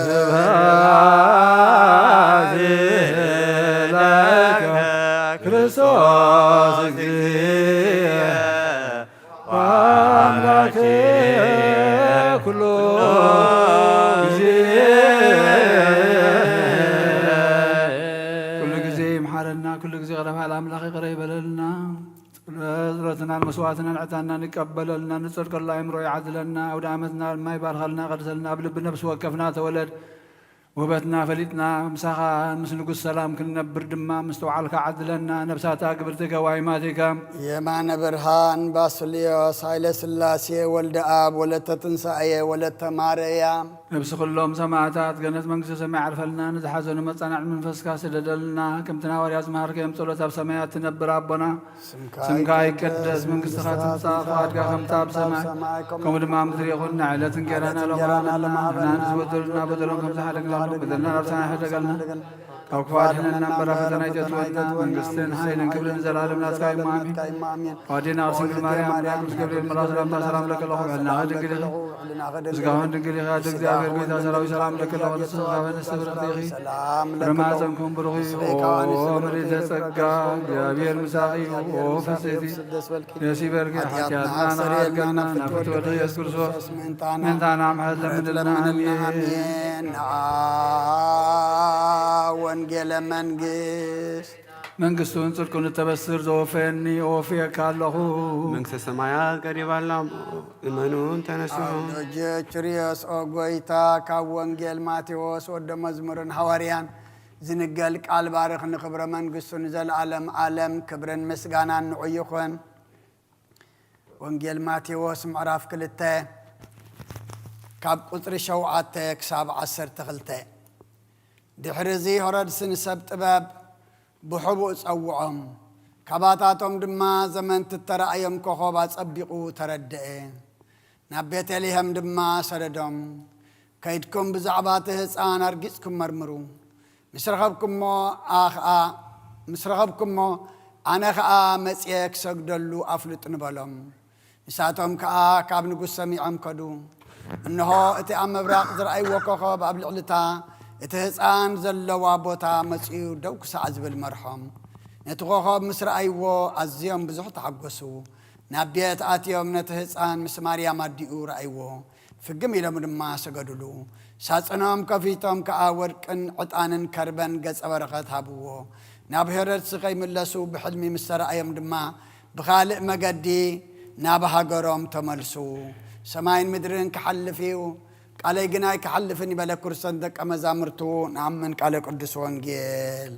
ስብሐት ለከ ክርስቶስ እግዚእ ወአምላኬ ኩሉ ጊዜ። ኩሉ ጊዜ ይምሓረና፣ ኩሉ ጊዜ ቕረ በል ኣምላኽ ይቕረ ይበለልና። ጸሎትናን መስዋዕትናን ዕጣንናን ይቀበለልና፣ ንጸድቀሉ ኣእምሮ ይዓድለና፣ ኣውደ ዓመትና ድማ ይባርኸልና፣ ቀድሰልና፣ ኣብ ልቢ ነፍሲ ወከፍና ተወለድ። ውህበትና ፈሊጥና፣ ምሳኻ ምስ ንጉስ ሰላም ክንነብር ድማ ምስትውዓልካ ዓድለና፣ ነብሳታ ግብርቲ ገዋይማት ኢካ። የማነ ብርሃን ባስልዮስ ሃይለ ስላሴ ወልደ ኣብ ወለተ ትንሳኤ ወለተ ማርያም። ነብሲ ኩሎም ሰማዕታት ገነት መንግስተ ሰማይ ዓርፈልና፣ ንዝሓዘኑ መጻናዕቲ መንፈስካ ስደደልና፣ ከምቲ ንሃዋርያት ዝመሃርከዮም ጸሎት ኣብ ሰማያት ትነብር ኣቦና፣ ስምካ ስምካ ይቀደስ፣ መንግስትኻ ትምጻእ፣ ፍቓድካ ከምታ ኣብ ሰማይ ከምኡ ድማ ኣብ ምድሪ ይኹን። ንዕለት እንጌራና ሎማና ንሕና ንዝበደሉና በደሎም ከም ዝሓደግናሉ በደልና ናብ ሰማይ ሕደገልና፣ ካብ ክፉ ኣድሕነና እምበር ኣብ ፈተና ኣይተእትወና። መንግስትን ሓይልን ክብርን ንዘለኣለም ናትካ እዩ። ኣሜን። ኣዴና ቅድስት ድንግል ማርያም፣ መልኣክ ቅዱስ ገብርኤል መልኣክ ሰላምታ ሰላም ለኪ ኣለኹ፣ ብሕልናኺ ድንግል ኢኺ፣ ስጋውን ድንግል ኢኺ፣ ኣደ እግዚኣብሔር ጎይታ ሰራዊት ሰላም ለኪ ኣለኹ፣ ንስኺ ካብ ኣንስቲ ብርኽቲ ኢኺ፣ ፍረ ማህፀንኩም ብሩኽ እዩ። ኦ ምልዕተ ጸጋ፣ እግዚኣብሔር ምሳኺ እዩ። ኦ ፍጽሕቲ ደስ ይበልኪ፣ ሓጢኣትና ንሓርገልና፣ ናብ ፍትወት ኢየሱስ ክርስቶስ ምእንታና ምሕረት ለምንልና። ኣሜን። ንዓ ወንጌለ መንግስት መንግስቱን ጽድቁን እተበስር ዘወፈየኒ እወፍየካ ኣለኹ። መንግስተ ሰማያት ቀሪባ ኣላ፣ እመኑን ተነስሑ። ኣውደ ኪርዮስ ኦ ጎይታ፣ ካብ ወንጌል ማቴዎስ ወደ መዝሙርን ሃዋርያን ዝንገል ቃል ባርኽ፣ ንክብረ መንግስቱ ንዘለዓለም ዓለም ክብርን ምስጋናን ንዑ ይኹን። ወንጌል ማቴዎስ ምዕራፍ ክልተ ካብ ቁጽሪ ሸውዓተ ክሳብ ዓሰርተ ክልተ። ድሕሪ እዚ ሄሮድስ ንሰብ ጥበብ ብሕቡእ ጸውዖም፣ ካባታቶም ድማ ዘመንቲ እተራእዮም ኮኸብ ኣጸቢቑ ተረድአ። ናብ ቤተልሔም ድማ ሰደዶም፣ ከይድኩም ብዛዕባ እቲ ህጻን ኣርጊጽኩም መርምሩ፣ ምስ ረኸብኩሞ ኣኽኣ፣ ምስ ረኸብኩሞ ኣነ ኸኣ መጺኤ ክሰግደሉ ኣፍልጡኒ በሎም። ንሳቶም ከኣ ካብ ንጉስ ሰሚዖም ከዱ። እንሆ እቲ ኣብ ምብራቕ ዝረኣይዎ ኮኸብ ኣብ ልዕሊ እታ እቲ ህጻን ዘለዋ ቦታ መጺኡ ደው ክሳዕ ዝብል መርሖም። ነቲ ኮኸብ ምስ ረኣይዎ ኣዝዮም ብዙሕ ተሓጎሱ። ናብ ቤት ኣትዮም ነቲ ህጻን ምስ ማርያም ኣዲኡ ረኣይዎ። ፍግም ኢሎም ድማ ሰገዱሉ። ሳጽኖም ከፊቶም ከኣ ወርቅን ዕጣንን ከርበን ገጸ በረኸት ሃብዎ። ናብ ሄሮድስ ከይምለሱ ብሕልሚ ምስ ተራእዮም ድማ ብኻልእ መገዲ ናብ ሃገሮም ተመልሱ። ሰማይን ምድርን ክሓልፍ እዩ፣ ቃለይ ግን ኣይክሓልፍን እዩ በለ። ክርስቶስ ደቀ መዛሙርቱ ንኣምን። ቃለ ቅዱስ ወንጌል።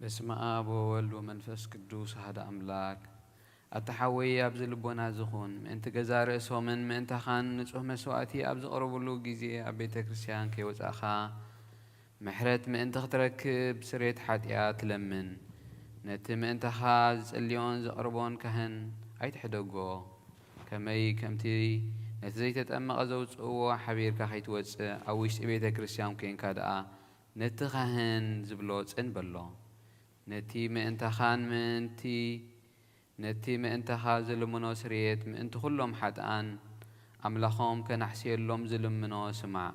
በስመ ኣብ ወወልድ ወመንፈስ ቅዱስ ኣሐደ ኣምላክ። ኣታ ሓወይ ኣብዚ ልቦና ዝኹን፣ ምእንቲ ገዛ ርእሶምን ምእንታኻን ንጹህ መስዋእቲ ኣብ ዘቕርብሉ ግዜ ኣብ ቤተ ክርስቲያን ከይወጻእኻ ምሕረት ምእንቲ ክትረክብ ስሬት ሓጢኣት ለምን። ነቲ ምእንታኻ ዝጽልዮን ዘቕርቦን ካህን ኣይትሕደጎ። ከመይ ከምቲ ነቲ ዘይተጠመቐ ዘውጽእዎ ሓቢርካ ከይትወጽእ ኣብ ውሽጢ ቤተ ክርስቲያን ኮንካ ደኣ ነቲ ካህን ዝብሎ ጽን በሎ። ነቲ ምእንታኻን ምእንቲ ነቲ ምእንታኻ ዝልምኖ ስርየት ምእንቲ ኩሎም ሓጥኣን ኣምላኾም ከናሕስየሎም ዝልምኖ ስማዕ።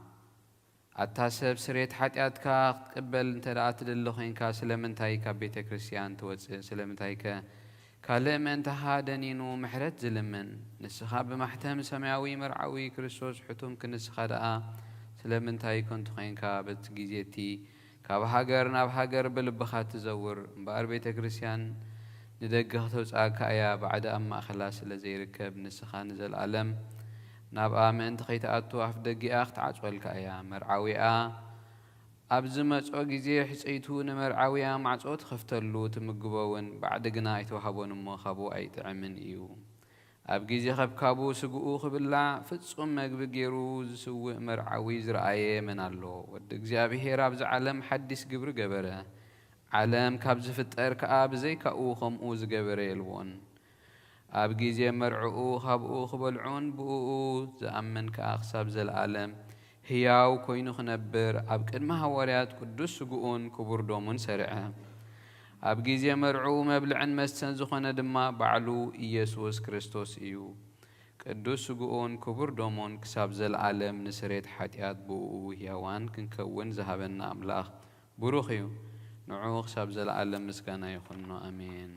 ኣታ ሰብ ስርየት ሓጢኣትካ ክትቅበል እንተ ደኣ ትደሊ ኾይንካ ስለምንታይ ካብ ቤተ ክርስቲያን ትወጽእ? ስለምንታይከ ካልእ ምእንታኻ ደኒኑ ምሕረት ዝልምን? ንስኻ ብማሕተም ሰማያዊ መርዓዊ ክርስቶስ ሕቱም ክንስኻ ደኣ ስለምንታይ ከንቱ ኾይንካ በቲ ግዜ እቲ ካብ ሃገር ናብ ሃገር ብልብኻ ትዘውር እምበኣር ቤተ ክርስቲያን ንደገ ከተውጽኣካ እያ። ባዕዲ ኣብ ማእኸላ ስለ ዘይርከብ ንስኻ ንዘለኣለም ናብኣ ምእንቲ ከይትኣቱ ኣፍ ደጊኣ ክትዓጽወልካ እያ። መርዓዊኣ ኣብ ዝመጾ ግዜ ሕጽይቱ ንመርዓዊያ ማዕጾ ትኸፍተሉ፣ ትምግቦ እውን፣ ባዕዲ ግና ኣይተዋህቦን እሞ ካብኡ ኣይጥዕምን እዩ። ኣብ ግዜ ከብካቡ ስግኡ ክብላዕ ፍጹም መግቢ ገይሩ ዝስውእ መርዓዊ ዝረኣየ መን ኣሎ? ወዲ እግዚኣብሔር ኣብዚ ዓለም ሓዲስ ግብሪ ገበረ። ዓለም ካብ ዝፍጠር ከኣ ብዘይካኡ ከምኡ ዝገበረ የልቦን። ኣብ ግዜ መርዕኡ ካብኡ ክበልዑን ብእኡ ዝኣምን ከኣ ክሳብ ዘለኣለም ህያው ኮይኑ ክነብር ኣብ ቅድሚ ሃዋርያት ቅዱስ ስግኡን ክቡር ደሙን ሰርዐ። ኣብ ግዜ መርዕኡ መብልዕን መስተን ዝኾነ ድማ ባዕሉ ኢየሱስ ክርስቶስ እዩ። ቅዱስ ስግኡን ክቡር ደሙን ክሳብ ዘለኣለም ንስሬት ሓጢኣት ብእኡ ህያዋን ክንከውን ዝሃበና ኣምላኽ ብሩኽ እዩ። ንዑ ክሳብ ዘለኣለም ምስጋና ይኹኖ። ኣሜን።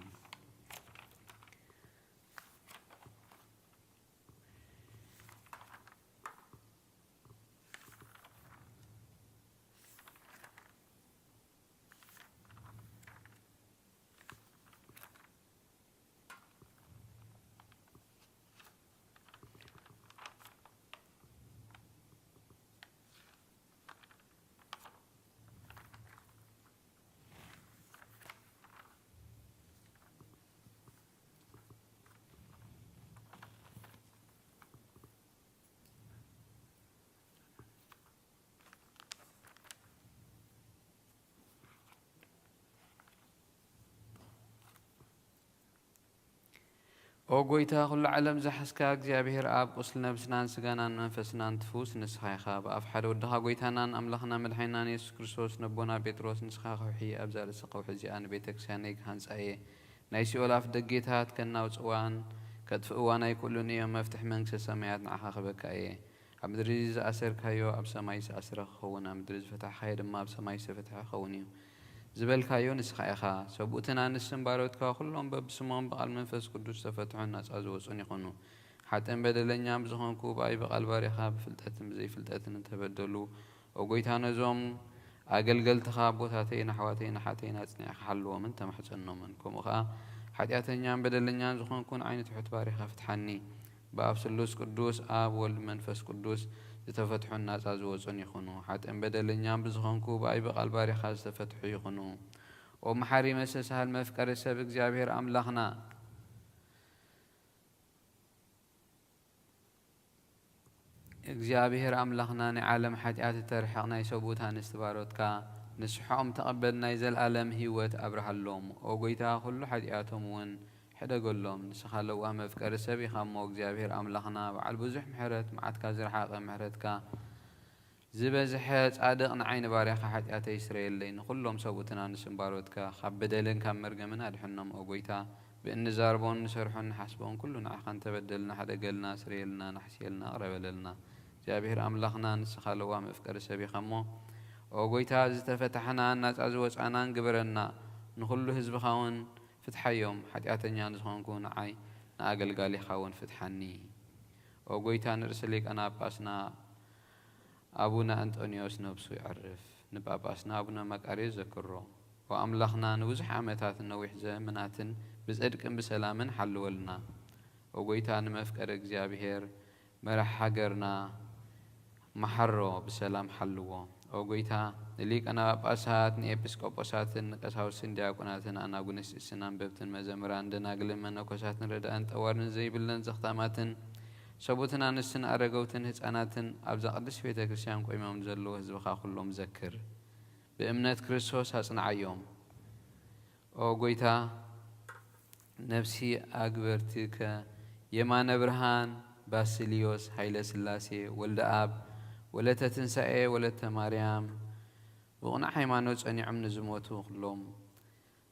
ኦ ጎይታ፣ ኩሉ ዓለም ዝሓዝካ እግዚኣብሔር ኣብ፣ ቁስሊ ነብስናን ስጋናን መንፈስናን ትፍውስ ንስኻ ኢኻ። ብኣፍ ሓደ ወድኻ ጎይታናን ኣምላኽና መድሓኒናን የሱስ ክርስቶስ፣ ነቦና ጴጥሮስ፣ ንስኻ ከውሒ፣ ኣብዛ ርእሲ ከውሒ እዚኣ ንቤተ ክርስቲያነይ ክሃንጻ እየ። ናይ ሲኦል ኣፍ ደጌታት ከናውጽዋን ከጥፍእዋን ኣይክእሉን እዮም። መፍትሕ መንግስተ ሰማያት ንዓኻ ክበካ እየ። ኣብ ምድሪ ዝኣሰርካዮ ኣብ ሰማይ ዝተኣስረ ክኸውን፣ ኣብ ምድሪ ዝፈታሕካዮ ድማ ኣብ ሰማይ ዝተፈትሐ ክኸውን እዩ ዝበልካዮ ንስኻ ኢኻ። ሰብኡትን ኣንስትን ባሮትካ ኩሎም በብስሞም ብቓል መንፈስ ቅዱስ ዝተፈትሑን ናጻ ዝወጹን ይኹኑ። ሓጥእን በደለኛን ብዝኾንኩ ብኣይ ብቓል ባሪኻ ብፍልጠትን ብዘይፍልጠትን እንተበደሉ፣ ኦ ጎይታ፣ ነዞም ኣገልገልትኻ ኣቦታተይን ኣሕዋተይን ኣሓተይን ኣጽኒዕካ ሓልዎምን ተማሕጸኖምን። ከምኡ ኸኣ ሓጢኣተኛን በደለኛን ዝኾንኩ ንዓይ ንትሑት ባሪኻ ፍትሓኒ። ብኣብ ስሉስ ቅዱስ፣ ኣብ ወልድ መንፈስ ቅዱስ ዝተፈትሑን ናጻ ዝወጹን ይኹኑ። ሓጥእን በደለኛን ብዝኾንኩ ብኣይ ብቓል ባሪኻ ዝተፈትሑ ይኹኑ። ኦ መሓሪ መስተሳህል መፍቀሪ ሰብ እግዚኣብሔር ኣምላኽና፣ እግዚኣብሔር ኣምላኽና ናይ ዓለም ሓጢኣት እተርሕቕ ናይ ሰብኡት ኣንስቲ ባሮትካ ንስሖም ተቐበል ናይ ዘለኣለም ህይወት ኣብርሃሎም። ኦ ጎይታ፣ ኩሉ ሓጢኣቶም እውን ሕደገሎም። ንስኻ ለዋህ መፍቀሪ ሰብ ኢኻ እሞ፣ እግዚኣብሔር ኣምላኽና በዓል ብዙሕ ምሕረት፣ መዓትካ ዝረሓቐ ምሕረትካ ዝበዝሐ ጻድቕ ንዓይ ንባርያኻ ሓጢኣተይ ስረየለይ፣ ንኹሎም ሰብኡትን ኣንስትን ባሮትካ ካብ በደልን ካብ መርገምን ኣድሕኖም። ኦ ጎይታ፣ ብእንዛረቦን ንሰርሖን ንሓስቦን ኩሉ ንዓኻ እንተበደልና፣ ሓደገልና፣ ስረየልና፣ ናሕስየልና፣ ይቕረ በለልና። እግዚኣብሔር ኣምላኽና፣ ንስኻ ለዋህ መፍቀሪ ሰብ ኢኻ እሞ፣ ኦ ጎይታ፣ ዝተፈታሕናን ናጻ ዝወጻናን ግበረና። ንኹሉ ህዝብኻ እውን ፍትሓዮም። ሓጢኣተኛ ንዝኾንኩ ንዓይ ንኣገልጋሊኻ እውን ፍትሓኒ። ኦ ጎይታ፣ ንርእሲ ሊቃነ ጳጳስና ኣቡነ ኣንጦንዮስ ነብሱ የዕርፍ። ንጳጳስና ኣቡነ መቃርዮስ ዘክሮ። ኦ ኣምላኽና፣ ንብዙሕ ዓመታትን ነዊሕ ዘመናትን ብጽድቅን ብሰላምን ሓልወልና። ኦ ጎይታ፣ ንመፍቀሪ እግዚኣብሔር መራሕ ሃገርና መሓሮ፣ ብሰላም ሓልዎ። ኦ ጐይታ፣ ንሊቃነ ጳጳሳት፣ ንኤጲስቆጶሳትን ንቀሳውስትን ዲያቆናትን ኣናጉንስጢስን ኣንበብትን መዘምራን ደናግልን መነኮሳትን ረዳእን ጠዋርን ዘይብለን ዘኽታማትን ሰቡትን ኣንስትን ኣረገውትን ህፃናትን ኣብዛ ቅድስት ቤተ ክርስቲያን ቆይሞም ዘለዉ ህዝብኻ ኩሎም ዘክር። ብእምነት ክርስቶስ ኣጽንዓዮም። ኦ ጐይታ፣ ነፍሲ ኣግበርቲከ የማነ ብርሃን፣ ባስልዮስ፣ ሃይለ ስላሴ፣ ወልደ ኣብ፣ ወለተ ትንሳኤ፣ ወለተ ማርያም፣ ብቕኑዕ ሃይማኖት ጸኒዖም ንዝሞቱ ኩሎም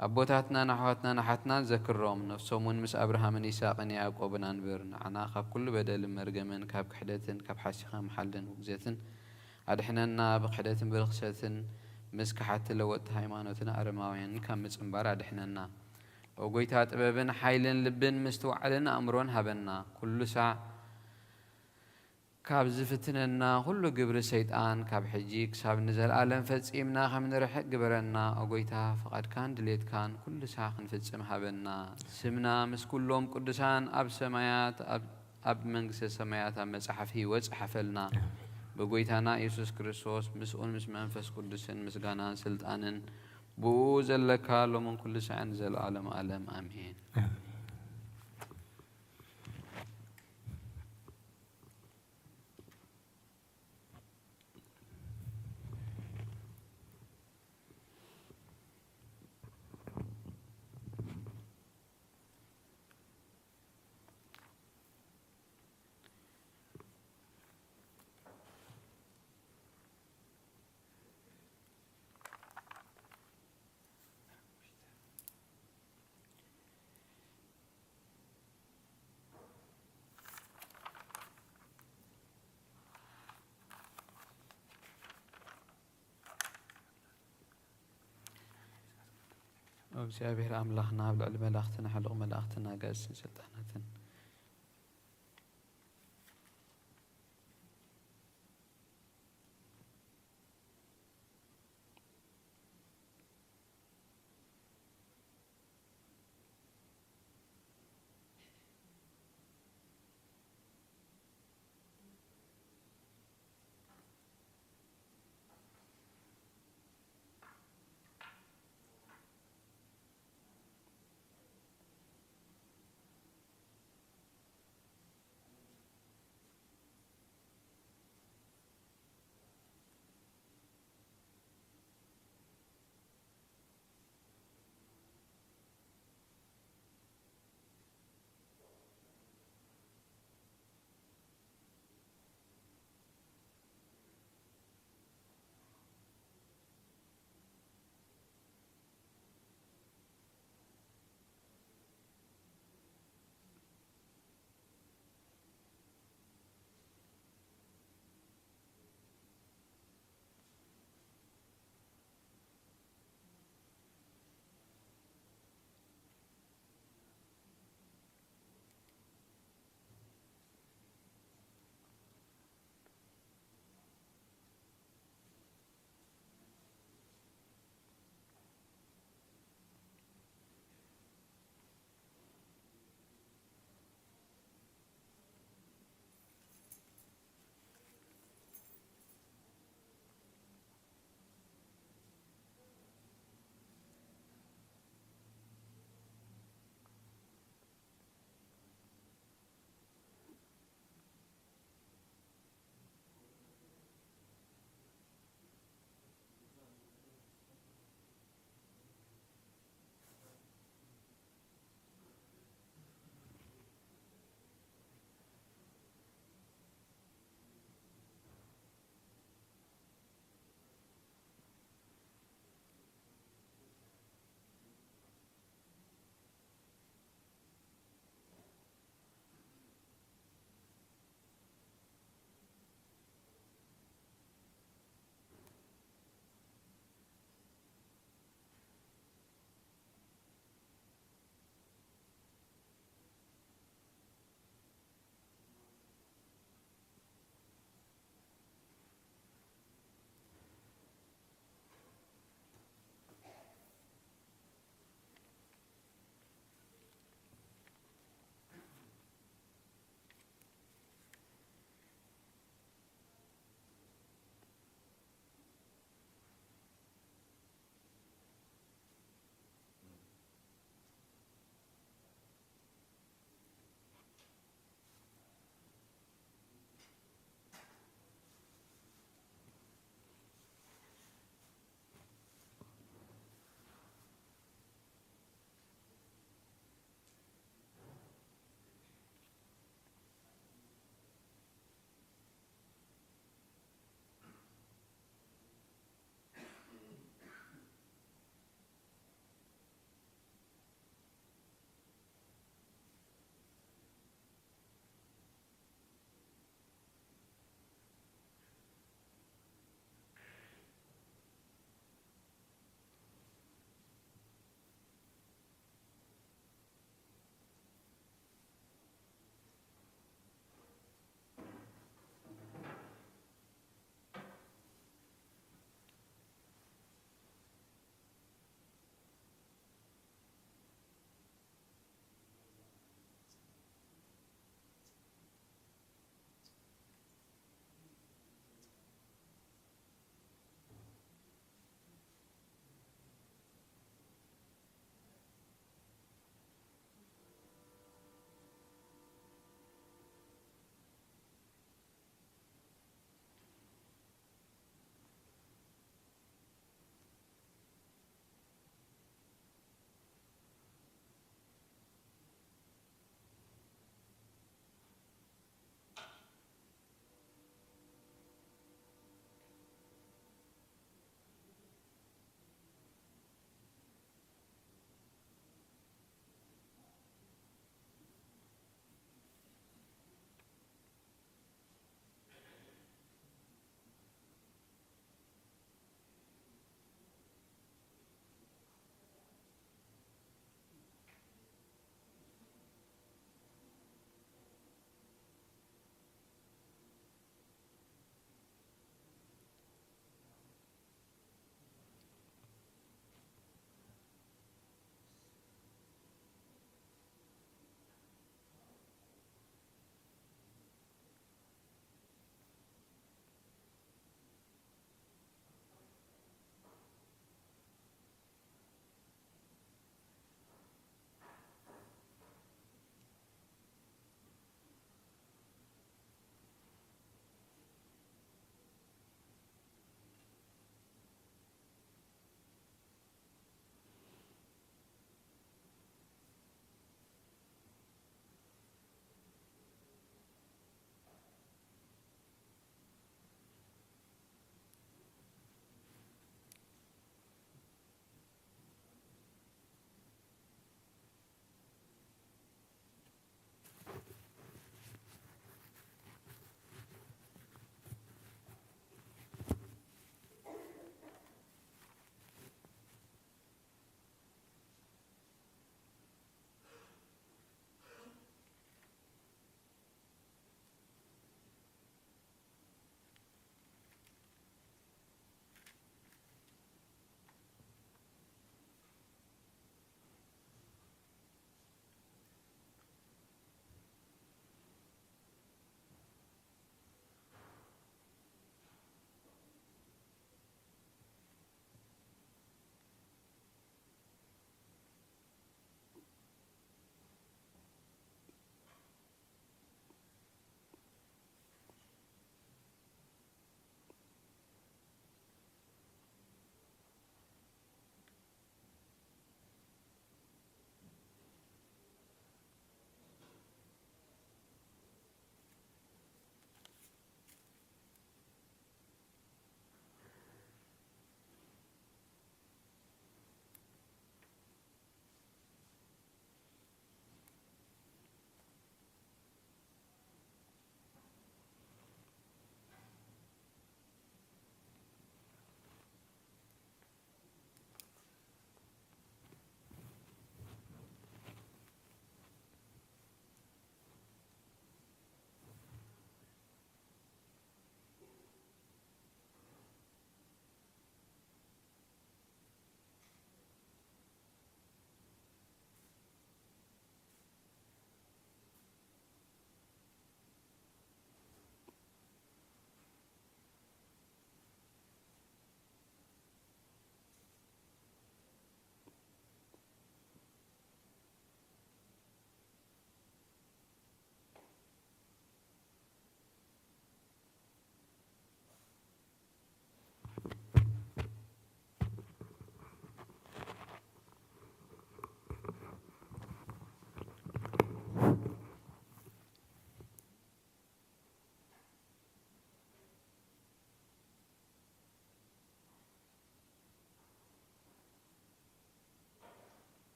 ኣቦታትናን ኣሕዋትናን ኣሓትናን ዘክሮም። ነፍሶም እውን ምስ ኣብርሃምን ይስሐቅን ያዕቆብን ኣንብር። ንዓና ካብ ኩሉ በደልን መርገምን ካብ ክሕደትን ካብ ሓሲኻ መሓልደን ውግዘትን ኣድሕነና። ብክሕደትን ብርኽሰትን ምስ ከሓድቲ ለወጥቲ ሃይማኖትን ኣረማውያንን ካብ ምጽንባር ኣድሕነና። ኦ ጐይታ፣ ጥበብን ሓይልን ልብን ምስትውዓልን ኣእምሮን ሃበና። ኩሉ ሳዕ ካብ ዝፍትነና ኩሉ ግብሪ ሰይጣን ካብ ሕጂ ክሳብ ንዘለኣለም ፈጺምና ከም ንርሕቅ ግበረና። ኦ ጐይታ፣ ፍቓድካን ድሌትካን ኩሉ ሳዕ ክንፍጽም ሃበና። ስምና ምስ ኩሎም ቅዱሳን ኣብ ሰማያት ኣብ ኣብ መንግስተ ሰማያት ኣብ መጽሓፍ ህይወት ጸሓፈልና። ብጎይታና ኢየሱስ ክርስቶስ ምስኡን ምስ መንፈስ ቅዱስን ምስጋናን ስልጣንን ብኡ ዘለካ ሎምን ኩሉ ሳዕን ዘለዓለም ዓለም ኣሜን። እግዚኣብሔር ኣምላኽና ኣብ ልዕሊ መላእኽትን ሓሉቕ መላእኽትን ኣጋእዝትን ስልጣናትን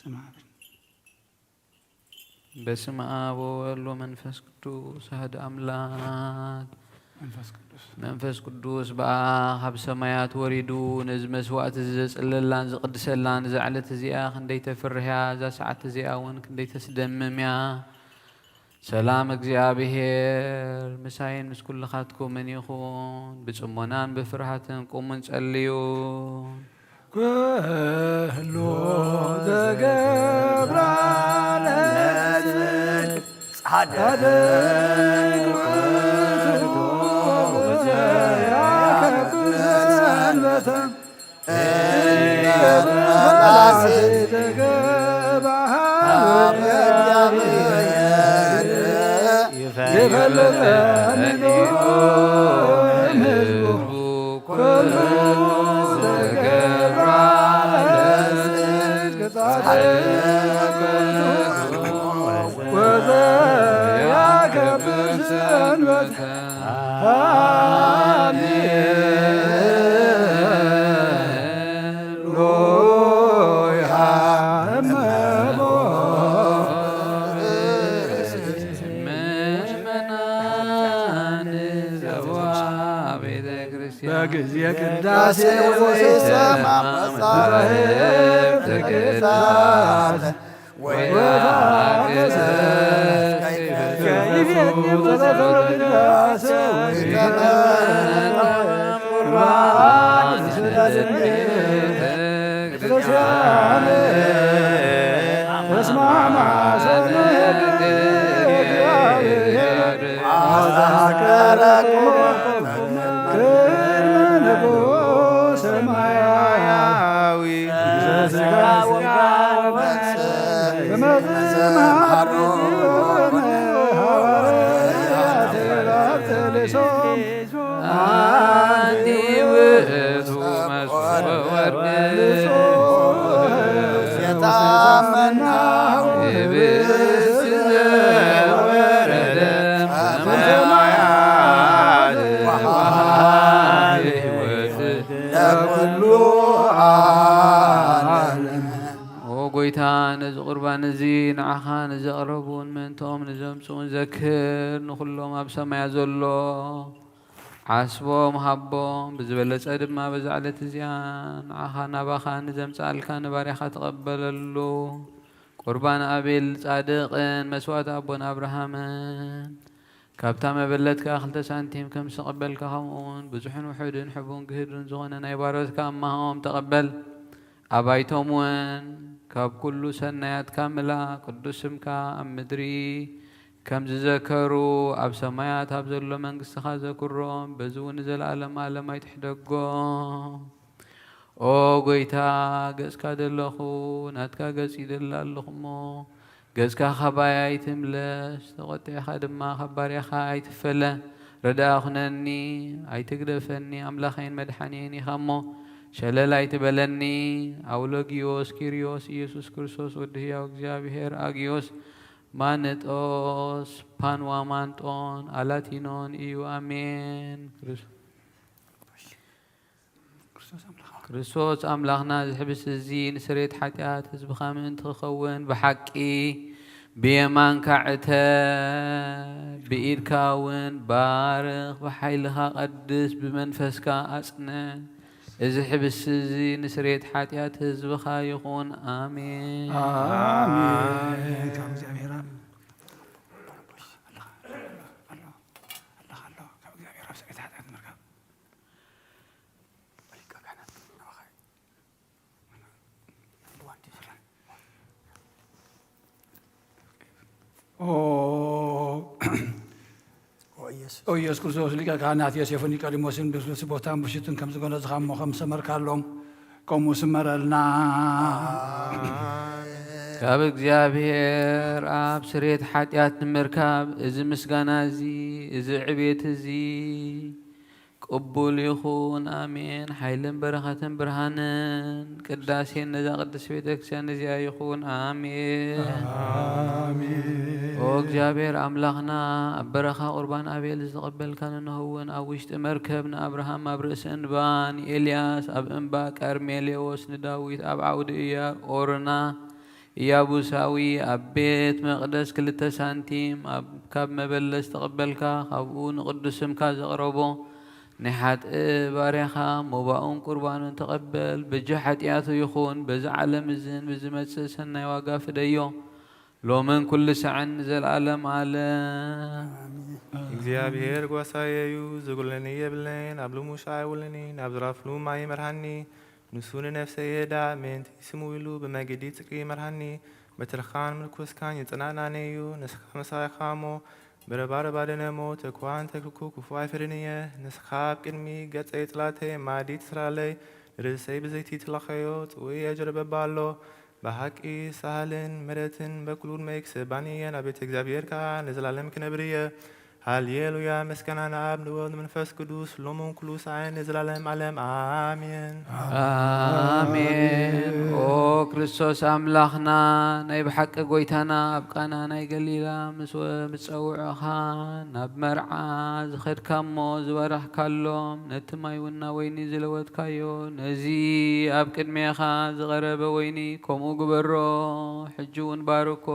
ስማ ኣሜን። በስመ አብ ወወልድ ወመንፈስ ቅዱስ አሐዱ አምላክ። መንፈስ ቅዱስ መንፈስ ቅዱስ ብኣ ካብ ሰማያት ወሪዱ ነዚ መስዋዕቲ እዚ ዘጽለላን ዝቕድሰላን እዛ ዕለት እዚኣ ክንደይ ተፍርህያ፣ እዛ ሰዓት እዚኣ እውን ክንደይ ተስደምም እያ። ሰላም እግዚኣብሔር ምሳይን ምስ ኩልኻትኩምን ይኹን። ብጽሞናን ብፍርሃትን ቁሙን ጸልዩን። ኩሉ ዘገብራ ለጽድቅ ጻድቅ ውእቱ ዘያከብር ሰንበተ። በጊዜ ቅዳሴ ወይሰማ መጻሕፍተ ቅዱሳት ወይትሐገሰ ከይፈጽሙ ጸሎተ ቅዳሴ ወይተመጠ ቁርባን ስለ ስሜት ጎይታ፣ ነዚ ቁርባን እዚ ንዓኻ ንዘቕረቡን ምእንትኦም ንዘምጽኡን ዘክር። ንኹሎም ኣብ ሰማያ ዘሎ ዓስቦም ሃቦም፣ ብዝበለጸ ድማ በዛ ዕለት እዚኣ ንዓኻ ናባኻ ንዘምጽኣልካ ንባርያኻ ተቐበለሉ። ቁርባን ኣቤል ጻድቕን መስዋእቲ ኣቦን ኣብርሃምን ካብታ መበለት ከኣ ክልተ ሳንቲም ከም ዝተቐበልካ፣ ከምኡ እውን ብዙሕን ውሑድን ሕቡን ግህዱን ዝኾነ ናይ ባሮትካ ኣማህኦም ተቐበል። ኣባይቶም እውን ካብ ኩሉ ሰናያትካ ምልኣ፣ ቅዱስ ስምካ ኣብ ምድሪ ከም ዝዘከሩ ኣብ ሰማያት ኣብ ዘሎ መንግስትኻ ዘክሮም፣ በዚ እውን ንዘለኣለም ኣለም ኣይትሕደጎም። ኦ ጎይታ፣ ገጽካ ደለኹ፣ ናትካ ገጽ ይደሊ ኣለኹ እሞ፣ ገጽካ ካባይ ኣይትምለስ፣ ተቖጢዕካ ድማ ካብ ባርያኻ ኣይትፈለ። ረዳኣ ኩነኒ፣ ኣይትግደፈኒ፣ ኣምላኸይን መድሓኒየይን ኢኻ እሞ፣ ሸለል ኣይትበለኒ። ኣውሎጊዮስ፣ ኪርዮስ፣ ኢየሱስ ክርስቶስ፣ ወዲ ህያው እግዚኣብሔር፣ ኣጊዮስ፣ ማንጦስ፣ ፓንዋማንጦን፣ ኣላቲኖን እዩ። ኣሜን። ክርስ-፣ ክርስቶስ ኣምላኽና። ክርስቶስ ኣምላኽና፣ እዚ ሕብስቲ እዚ ንስርየት ሓጢኣት ህዝብኻ ምእንቲ ክኸውን ብሓቂ ብየማንካ ዕተ፣ ብኢድካ እውን ባርኽ፣ ብሓይልኻ ቀድስ፣ ብመንፈስካ ኣጽንዕ። እዚ ሕብስቲ እዚ ንስርየት ሓጢኣት ህዝብኻ ይኹን። ኣሜን። ኣሜን። ካብ እግዚኣብሔር ኣብ፣ ኣለኻ፣ ኣለኻ፣ ኣለኻ፣ ካብ እግዚኣብሔር ኣብ ስርየት ሓጢኣት ምርካብ። ሊቀ ካህናት ናባኻ እዩ። ኦ፣ ኦ ኢየሱስ። ኦ ኢየሱስ ክርስቶስ፣ ሊቀ ካህናት ዮሴፍን ኒቆዲሞስን ብስሉስ ቦታን ብሽቱን ከም ዝገለጽኻ እሞ ከም ዝሰመርካሎም፣ ከምኡ ስመረልና። ካብ እግዚኣብሔር ኣብ ስርየት ሓጢኣት ንምርካብ፣ እዚ ምስጋና እዚ፣ እዚ ዕቤት እዚ፣ ቅቡል ይኹን። ኣሜን። ሓይልን በረኸትን ብርሃንን ቅዳሴን ነዛ ቅድስት ቤተ ክርስቲያን እዚኣ ይኹን። ኣሜን። ኣሜን። ኦ እግዚኣብሔር ኣምላኽና፣ ኣብ በረኻ ቁርባን ኣቤል ዝተቐበልካ ንኖህ እውን ኣብ ውሽጢ መርከብ፣ ንኣብርሃም ኣብ ርእሲ እንባ፣ ንኤልያስ ኣብ እምባ ቀርሜሌዎስ፣ ንዳዊት ኣብ ዓውዲ እያ ኦርና፣ ኢያቡሳዊ፣ ኣብ ቤት መቕደስ ክልተ ሳንቲም ኣብ፣ ካብ መበለት ዝተቐበልካ፣ ካብኡ ንቕዱስ ስምካ ዘቕረቦ ናይ ሓጥእ ባርያኻ መባኡን ቁርባኑን ተቐበል። በጃ ሓጢኣቱ ይኹን፣ በዚ ዓለም እዝን ብዝመጽእ ሰናይ ዋጋ ፍደዮ። ሎምን ኩሉ ሳዕን ንዘለዓለም ዓለም። እግዚኣብሔር ጓሳየ እዩ፣ ዝጉለኒ የብለይን። ኣብ ልሙሻ ኣይውልኒ፣ ናብ ዝራፍሉ ማይ ይመርሃኒ። ንሱ ንነፍሰይ የዳእ፣ ምእንቲ ስሙ ኢሉ ብመገዲ ጽድቂ ይመርሃኒ። በትርኻን ምርኩስካን የጽናናኒ እዩ። ንስኻ ምሳይ ኢኻ እሞ፣ ብረባረባ ደነሞ ተኳ እንተልኩ ክፉ ኣይፈርን እየ። ንስኻ ኣብ ቅድሚ ገጸይ ጽላተይ ማዲ ትስራለይ። ንርእሰይ ብዘይቲ ትለኸዮ ጽውእ የጀርበባ ኣሎ። ብሓቂ ሳህልን ምሕረትን በኩሉ ዕድመይ ክስእባኒ እየን። ኣብ ቤተ እግዚኣብሔር ከኣ ንዘላለም ክነብር እየ። ሃሌሉያ! ምስጋና ንኣብ ንወልድ ንመንፈስ ቅዱስ ሎምን ኩሉ ሳዕን ንዘላለም ዓለም ኣሜን። ኣሜን። ኦ ክርስቶስ ኣምላኽና፣ ናይ ብሓቂ ጎይታና፣ ኣብ ቃና ናይ ገሊላ ምስ ወ-፣ ምስ ጸውዑኻ ናብ መርዓ ዝኸድካሞ ዝበረኽካሎም፣ ነቲ ማይ እውን ናብ ወይኒ ዝለወጥካዮ፣ ነዚ ኣብ ቅድሜኻ ዝቐረበ ወይኒ ከምኡ ግበሮ። ሕጂ እውን ባርኮ።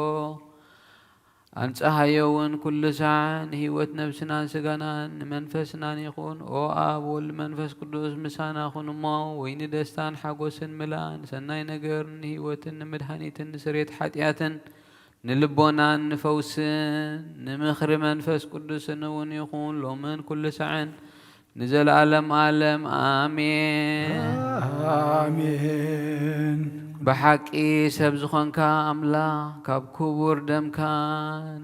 ኣንጽሃዮ እውን ኩሉ ሳዕ ንህይወት ነብስናን ስጋናን ንመንፈስናን ይኹን። ኦ ኣብ፣ ወልድ፣ መንፈስ ቅዱስ ምሳና ኩን እሞ፣ ወይኒ ደስታን ሓጎስን ምልኣ፣ ንሰናይ ነገርን ንህይወትን ንምድሃኒትን ንስሬት ሓጢኣትን ንልቦናን ንፈውስን ንምኽሪ መንፈስ ቅዱስን እውን ይኹን፣ ሎምን ኩሉ ሳዕን ንዘለዓለም ዓለም ኣሜን። ኣሜን። ብሓቂ ሰብ ዝኾንካ ኣምላኽ፣ ካብ ክቡር ደምካ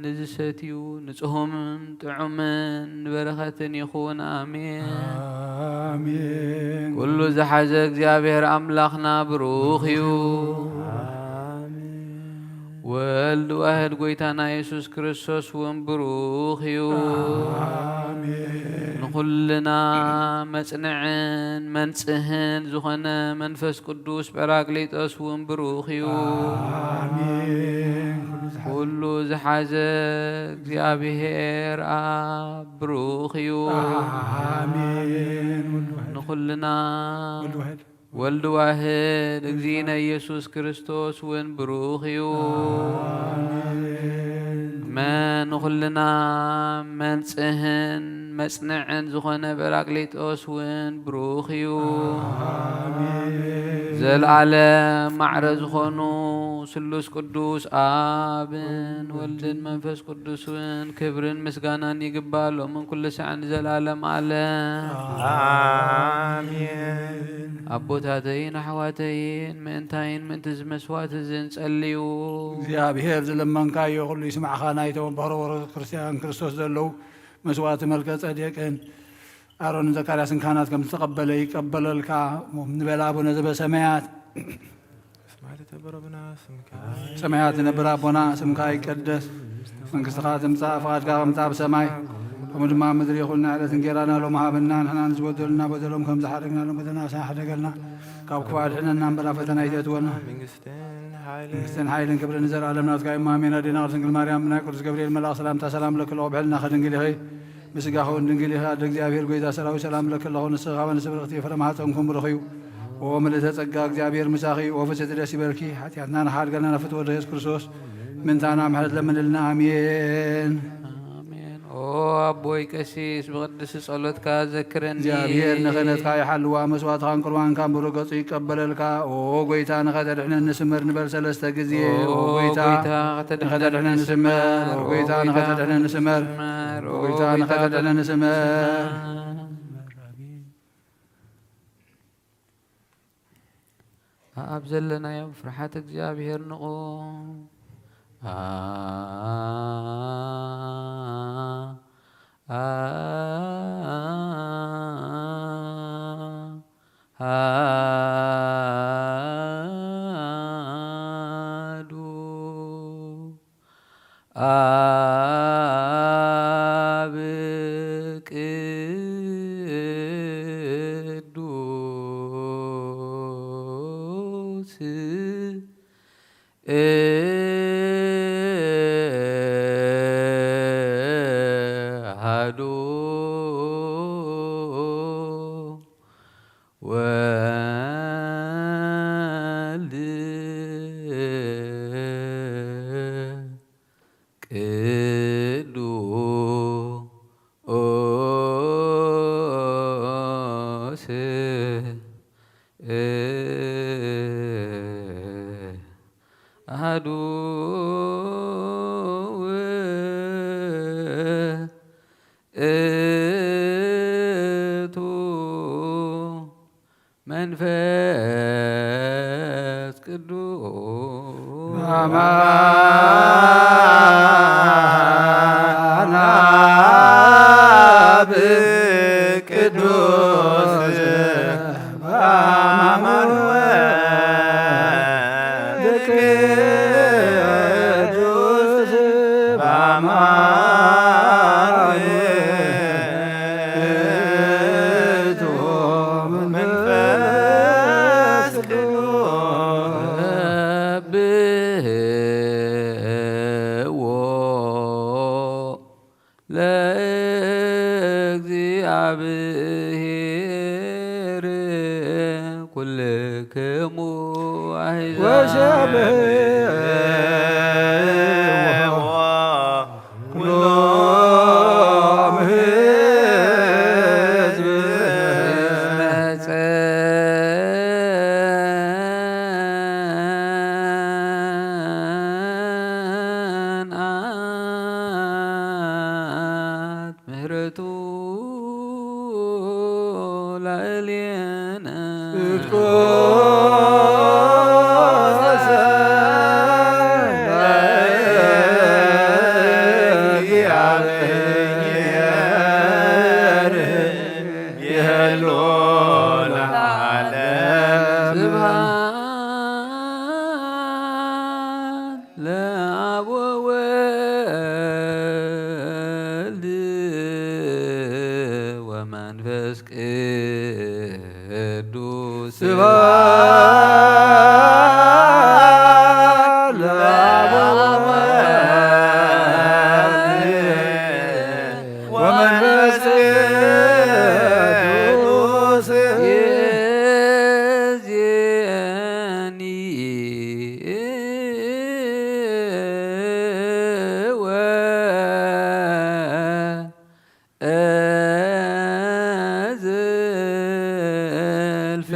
ንዝሰትዩ ንጽሁምን ጥዑምን ንበረኸትን ይኹን። ኣሜን። ኣሜን። ኩሉ ዝሓዘ እግዚኣብሔር ኣምላኽና ብሩኽ እዩ። ኣሜን። ወልድ ዋህድ ጎይታና የሱስ ክርስቶስ እውን ብሩኽ እዩ። ኣሜን። ንኹልና መጽንዕን መንጽህን ዝኾነ መንፈስ ቅዱስ ጳራቅሊጦስ እውን ብሩኽ እዩ። ኣሜን። ኩሉ ዝሓዘ እግዚኣብሔር ኣብ ብሩኽ እዩ። ኣሜን። ወልድ ዋህድ። ንኹልና ወልድ ዋህድ። ወልድ ዋህድ እግዚእነ ኢየሱስ ክርስቶስ እውን ብሩኽ እዩ። ኣሜን። መ-፣ ንኹልና መንጽህን መጽንዕን ዝኾነ ጳራቅሊጦስ እውን ብሩኽ እዩ። ኣሜን። ዘለዓለም ማዕረ ዝኾኑ ስሉስ ቅዱስ ኣብን ወልድን መንፈስ ቅዱስን ክብርን ምስጋናን ይግባእ፣ ሎምን ኩሉ ሳዕን ንዘለዓለም ዓለም። ኣሜን። ኣቦታተይን ኣሕዋተይን፣ ምእንታይን ምእንቲ እዚ መስዋዕት እዚ እንጸልዩ። እግዚኣብሔር ዝለመንካዮ ኩሉ ይስማዕኻ። ናይቶም ኣብ በኽረ ወረ ክርስትያን ክርስቶስ ዘለዉ መስዋዕቲ መልከ ጸዴቅን ኣሮንን ዘካርያስን ካህናት ከም ዝተቐበለ ይቀበለልካ። ንበል። ኣቡነ ዘበሰማያት፣ ሰማያት ትነብር ኣቦና፣ ስምካ ይቀደስ፣ መንግስትኻ ትምጻእ፣ ፍቓድካ ከምታ ኣብ ሰማይ ከምኡ ድማ ኣብ ምድሪ ይኹን። ዕለት እንጌራና ሎም ሃበና፣ ንሕና ንዝበደሉና በደሎም ከም ዝሓደግና ሎም በደልና ንስኻ ሕደገልና፣ ካብ ክፉእ ኣድሕነና እምበር ኣብ ፈተና ኣይተእትወና። መንግስትን ሓይልን ክብርን ንዘለኣለም ናትካ እዩ። ኣሜን። ኣዴና ቅድስት ድንግል ማርያም ብናይ ቅዱስ ገብርኤል መልኣኽ ሰላምታ ሰላም ለኪ ኣለኹ፣ ብሕልና ከድንግል ኢኺ፣ ብስጋኺ እውን ድንግል ኢኺ። ኣደ እግዚኣብሔር ጎይታ ሰራዊት ሰላም ለኪ ኣለኹ፣ ንስኺ ካብ ኣንስቲ ብርኽቲ ፍረ ማህፀንኩም ብሩኽ እዩ። ኦ ምልእተ ጸጋ እግዚኣብሔር ምሳኺ፣ ኦ ፍስሕቲ ደስ ይበልኪ። ሓጢኣትና ንሓድገልና ናብ ፍትወ ወልደ ኢየሱስ ክርስቶስ ምንታና ምሕረት ለምንልና። ኣሜን። ኣሜን። ኦ ኣቦይ ቀሲስ፣ ብቅድስቲ ጸሎትካ ዘክረኒ። እግዚኣብሔር ንክህነትካ ይሓልዋ፣ መስዋዕትኻን ቁርባንካን ብሩህ ገጹ ይቀበለልካ። ኦ ጎይታ ንኸተድሕነኒ ስመር ንበል ሰለስተ ግዜ። ኦ ኦ ጎይታ ጎይታ ንኸተድሕነኒ ስመር። ኦ ጎይታ ንኸተድሕነኒ ስመር። ኦ ጎይታ ንኸተድሕነኒ ስመር። ኣብ ዘለናዮ ፍርሓት እግዚኣብሔር ንቑም። ኣ-፣ ኣ-፣ ኣሃዱ። ኣብ ቅዱስ ኣሃዱ ወልድ አሐዱ ውእቱ መንፈስ ቅዱስ። በአማን አብ ቅዱስ በአማን ወልድ ቅዱስ በአማን ውእቱ መንፈስ ቅዱስ። ነብዎ ለእግዚአብሔር ኩልክሙ አሕዛብ። ወሰብሕዎ ኩሎም ሕዝብ። ጸንዐት ምህረቱ ላዕሌነ። ጽድቁ ለእግዚአብሔር ይህሉ ለዓለም። ስብሐት ለአብ ወወልድ ወመንፈስ ቅዱስ። ስብሐት ለአብ ወወልድ ወመንፈስ ቅዱስ። ይእዜኒ ወእዝልፍ።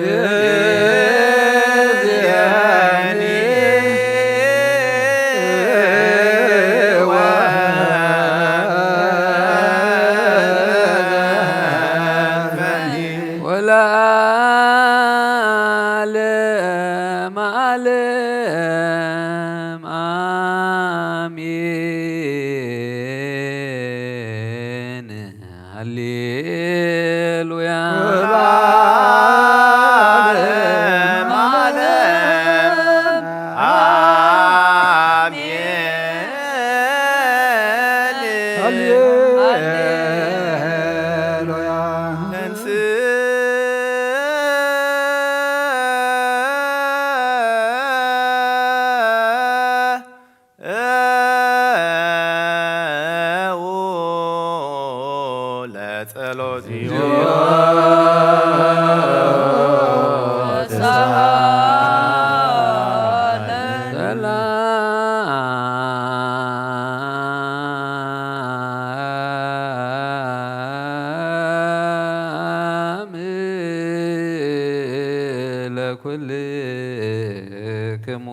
ወለዓለመ ዓለም አሜን። ሃሌሉያ። ወለዓለመ ዓለም አሜን። ሃሌሉያ። ተንሥእ ለጸሎት ሰላም ለኩል ክሙ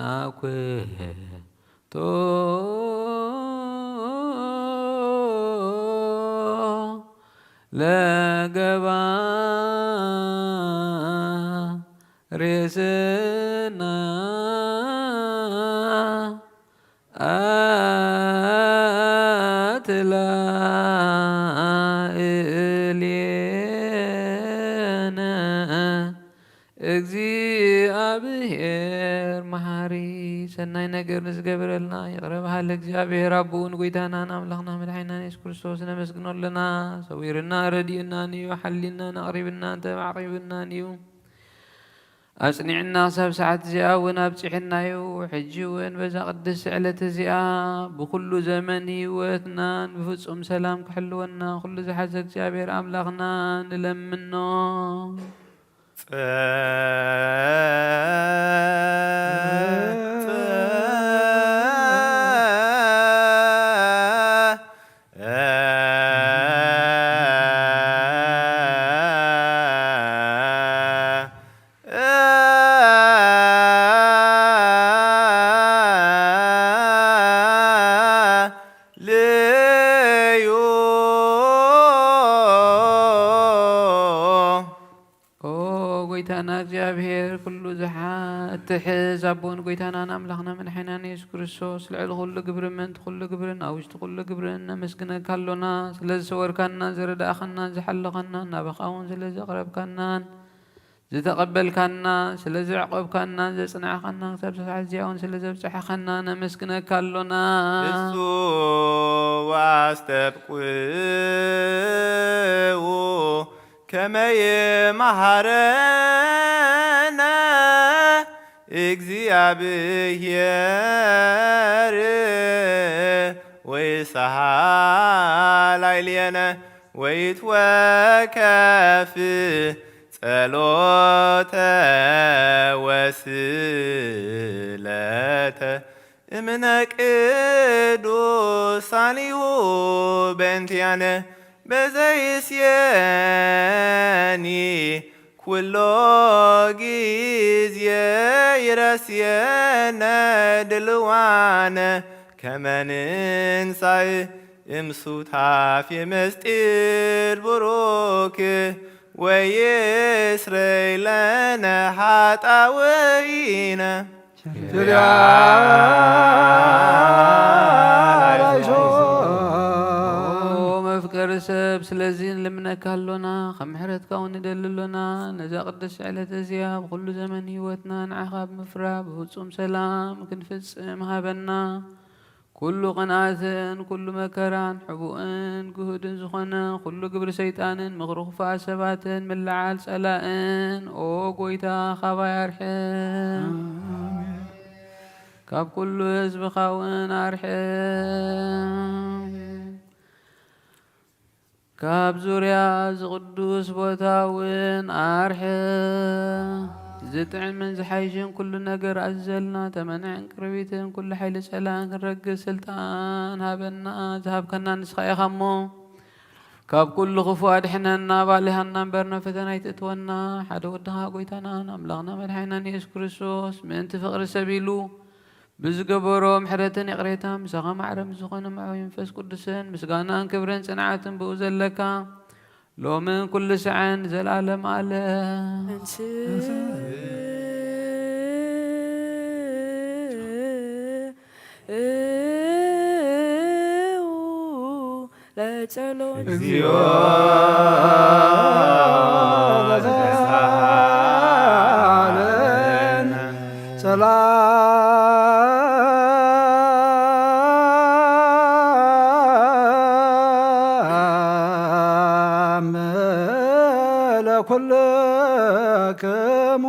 አኩቶ ለገባሬ ስና አትላእሌነ። እግዚኣብሔር መሓሪ ሰናይ ነገር ንዝገበረልና ይቕረ በሃሊ እግዚኣብሔር ኣቦኡ ንጎይታናን ኣምላኽና መድሓኒናን የሱስ ክርስቶስ ነመስግኖ ኣለና። ሰዊርና ረዲኡናን እዩ፣ ሓሊናን ኣቕሪብናን ተማዕቂብናን እዩ። ኣጽኒዕና ክሳብ ሰዓት እዚኣ እውን ኣብጺሕናዩ። ሕጂ እውን በዛ ቅድስቲ ዕለት እዚኣ ብኹሉ ዘመን ህይወትናን ብፍጹም ሰላም ክሕልወና ኩሉ ዝሓዘ እግዚኣብሔር ኣምላኽና ንለምኖ። ትሕዝ ኣቦን ጎይታናን ኣምላኽና መድሓኒናን የሱስ ክርስቶስ፣ ልዕሊ ኩሉ ግብርን ምእንቲ ኩሉ ግብርን ኣብ ውሽጢ ኩሉ ግብርን ነመስግነካ ኣሎና። ስለ ዝሰወርካና፣ ዝረዳእኻና፣ ዝሓለኻና፣ ናባኻ እውን ስለ ዘቕረብካናን ዝተቐበልካና፣ ስለ ዘዕቆብካናን ዘጽናዕኻናን፣ ክሳብ ሰዓት እዚኣ እውን ስለ ዘብጽሓኻና ነመስግነካ ኣሎና። እሱ ኣስተብቅዑ ከመ ይመሃረነ እግዚኣብሔር ወይሰሃ ላዕሌነ ወይትወከፍ ጸሎተ ወስእለተ እምነ ቅዱሳኒሁ በእንቲአነ በዘይስየኒ ኩሎ ጊዜ ይረስየነ ድልዋነ ከመ ንንሳእ እምሱታፌ ምስጢር ብሩክ ወይስረይ ለነ ኃጣውኢነ። ኪርያ ላይሶን። ኦ መፍቀሪ ሰብ፣ ስለዚ ንልምነካ ኣሎና፣ ካብ ምሕረትካ እውን ንደሊ ኣሎና። ነዛ ቅድስቲ ዕለት እዚኣ ብኹሉ ዘመን ህይወትና ንዓኻ ብምፍራህ ብፍጹም ሰላም ክንፍጽም ሃበና። ኩሉ ቅንኣትን ኩሉ መከራን ሕቡእን ግሁድን ዝኾነ ኩሉ ግብሪ ሰይጣንን ምኽሪ ክፉኣት ሰባትን ምልዓል ጸላእን፣ ኦ ጎይታ፣ ካባይ ኣርሕቕ። ኣሜን። ካብ ኩሉ ህዝብኻ እውን ኣርሕቕ። ካብ ዙርያ እዚ ቅዱስ ቦታ እውን ኣርሕቕ። ዝጥዕምን ዝሓይሽን ኩሉ ነገር ኣዝዘልና፣ ተመንዕን ቅርቢትን ኩሉ ሓይሊ ጸላእን ክንረግጽ ስልጣን ሃበና። ዝሃብከና ንስኻ ኢኻ እሞ፣ ካብ ኩሉ ክፉእ ኣድሕነና። ባልሃና እምበር ናብ ፈተና ኣይትእትወና። ሓደ ወድኻ ጎይታናን ኣምላኽና መድሓኒናን የሱስ ክርስቶስ ምእንቲ ፍቕሪ ሰብ ኢሉ ብዝገበሮ ምሕረትን ይቕሬታ ምሳኻ ማዕረ ምስ ዝኾነ መዕወይ መንፈስ ቅዱስን ምስጋናን ክብርን ጽንዓትን ብኡ ዘለካ ሎምን ኩሉ ሰዓን ንዘለኣለም ኣለም። ለጸሎት። እግዚኦ ተሳሃለነ። ሰላም ለኩልክሙ።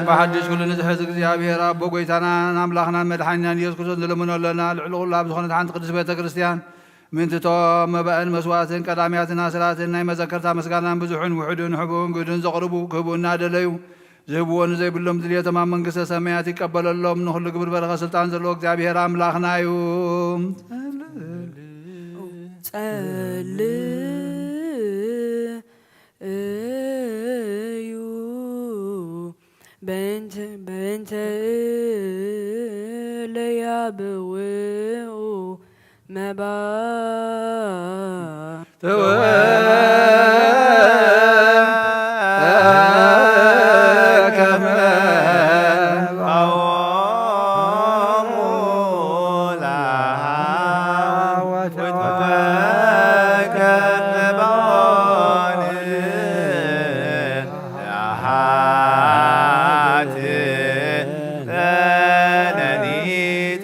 በሓድሽ ኩሉ ንዝሕዝ እግዚኣብሔር ኣቦ ጎይታናን ኣምላኽናን መድሓኒናን ኢየሱስ ክርስቶስ ንልምኖ ኣለና። ልዕሊ ኩሉ ኣብ ዝኾነት ሓንቲ ቅድስት ቤተ ክርስቲያን ምእንቲ እቶም መባእን መስዋእትን ቀዳምያትን ኣስራትን ናይ መዘከርታ ምስጋናን ብዙሕን ውሑድን ሕቡእን ግዱን ዘቕርቡ ክህቡ እናደለዩ ዝህብዎ ንዘይብሎም ድልየቶም ኣብ መንግስተ ሰማያት ይቀበለሎም። ንኹሉ ግብር በረኸት ስልጣን ዘለዎ እግዚኣብሔር ኣምላኽና እዩ። ጸልዩ በእንተ በእንተ ለያብውኡ መባ ተወከፈ መባኦሙ ለሃ ወተወከፈ መባኦሙ ለሃ ለነኒ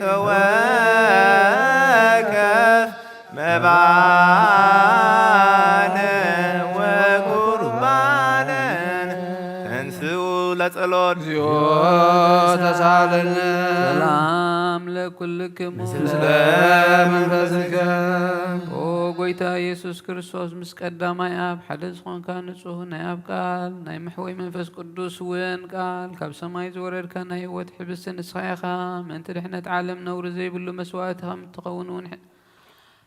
ተወከፍ መባነ ወቁርባነ ተንስኡ ለጸሎት። እግዚኦ ተሳለነ። ሰላም ለኩልክሙ። ምስለ መንፈስከ። ኦ ጎይታ ኢየሱስ ክርስቶስ፣ ምስ ቀዳማይ ኣብ ሓደ ዝኾንካ ንጹህ ናይ ኣብ ቃል ናይ መሕወይ መንፈስ ቅዱስ እውን ቃል ካብ ሰማይ ዝወረድካ ናይ ህይወት ሕብስቲ ንስኻ ኢኻ። ምእንቲ ድሕነት ዓለም ነውሪ ዘይብሉ መስዋእቲ ከም እትኸውን እውን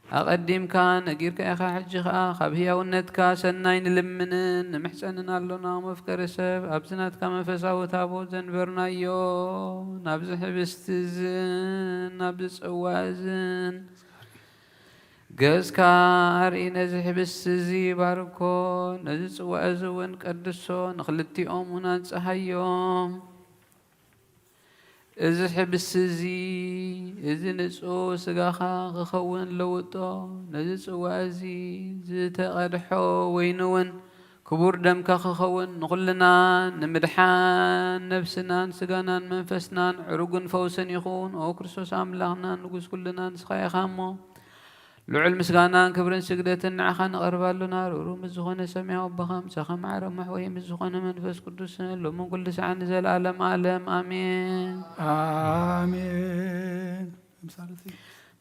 ኣቐዲምካ ነጊርካ ኢኻ። ሕጂ ኸኣ ካብ ህያውነትካ ሰናይ ንልምንን ንምሕጸንን ኣሎና። መፍቀሪ ሰብ፣ ኣብዚ ናትካ መንፈሳዊ ታቦት ዘንበርናዮ፣ ናብዚ ሕብስቲ እዝን ናብዚ ጽዋ እዝን ገጽካ ኣርኢ፣ ነዚ ሕብስቲ እዚ ባርኮ፣ ነዚ ጽዋእ እዚ እውን ቀድሶ፣ ንኽልቲኦም እውን ኣንጽሃዮም። እዚ ሕብስቲ እዚ፣ እዚ ንጹህ ስጋኻ ክኸውን ለውጦ፣ ነዚ ጽዋእ እዚ ዝተቐድሖ ወይኒ እውን ክቡር ደምካ ክኸውን ንኹልና ንምድሓን ነብስናን ስጋናን መንፈስናን ዕሩግን ፈውስን ይኹን። ኦ ክርስቶስ ኣምላኽናን ንጉስ ኩልና ንስኻ ኢኻ እሞ፣ ልዑል ምስጋናን ክብርን ስግደትን ንዓኻ ነቕርብ ኣሎና። ርኡሩ ምስ ዝኾነ ሰማያዊ ኣቦኻ፣ ምሳኻ ማዕረ መሕወይ ምስ ዝኾነ መንፈስ ቅዱስን፣ ሎምን ኩሉ ሰዓት ንዘለኣለም ዓለም ኣሜን። ኣሜን። በምሳልቲ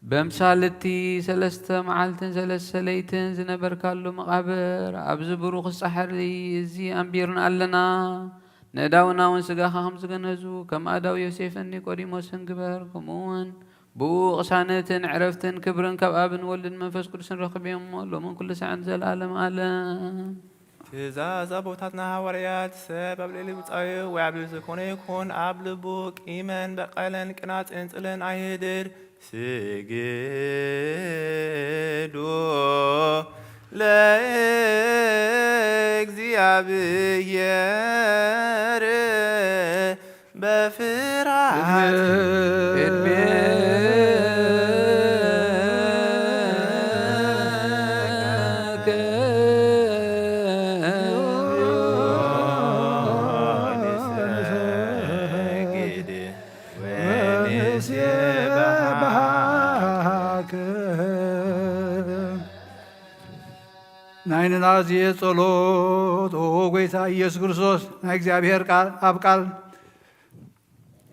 በምሳልቲ ሰለስተ መዓልትን ሰለስተ ለይትን ዝነበርካሉ መቓብር፣ ኣብዚ ብሩኽ ጻሕሪ እዚ ኣንቢርና ኣለና። ነዳውና እውን ስጋኻ ከም ዝገነዙ፣ ከም ኣዳው ዮሴፍን ኒቆዲሞስን ግበር። ከምኡ እውን ብኡ ቅሳነትን ዕረፍትን ክብርን ካብ ኣብን ወልድን መንፈስ ቅዱስን ረኽብዮም እሞ፣ ሎምን ኩሉ ሰዓን ዘልኣለም ኣለም። ትእዛዝ ኣቦታትና ሃዋርያት፣ ሰብ ኣብ ልዕሊ ብጻዩ ወይ ኣብ ልዕሊ ዝኾነ ይኹን ኣብ ልቡ ቂመን በቐለን ቅናጽን ጽልን ኣይህድር። ስግዱ ለእግዚኣብሔር በፍርሃት። ናይ ንናዝየ ጸሎት። ኦ ጎይታ ኢየሱስ ክርስቶስ፣ ናይ እግዚኣብሔር ቃል፣ ኣብ ቃል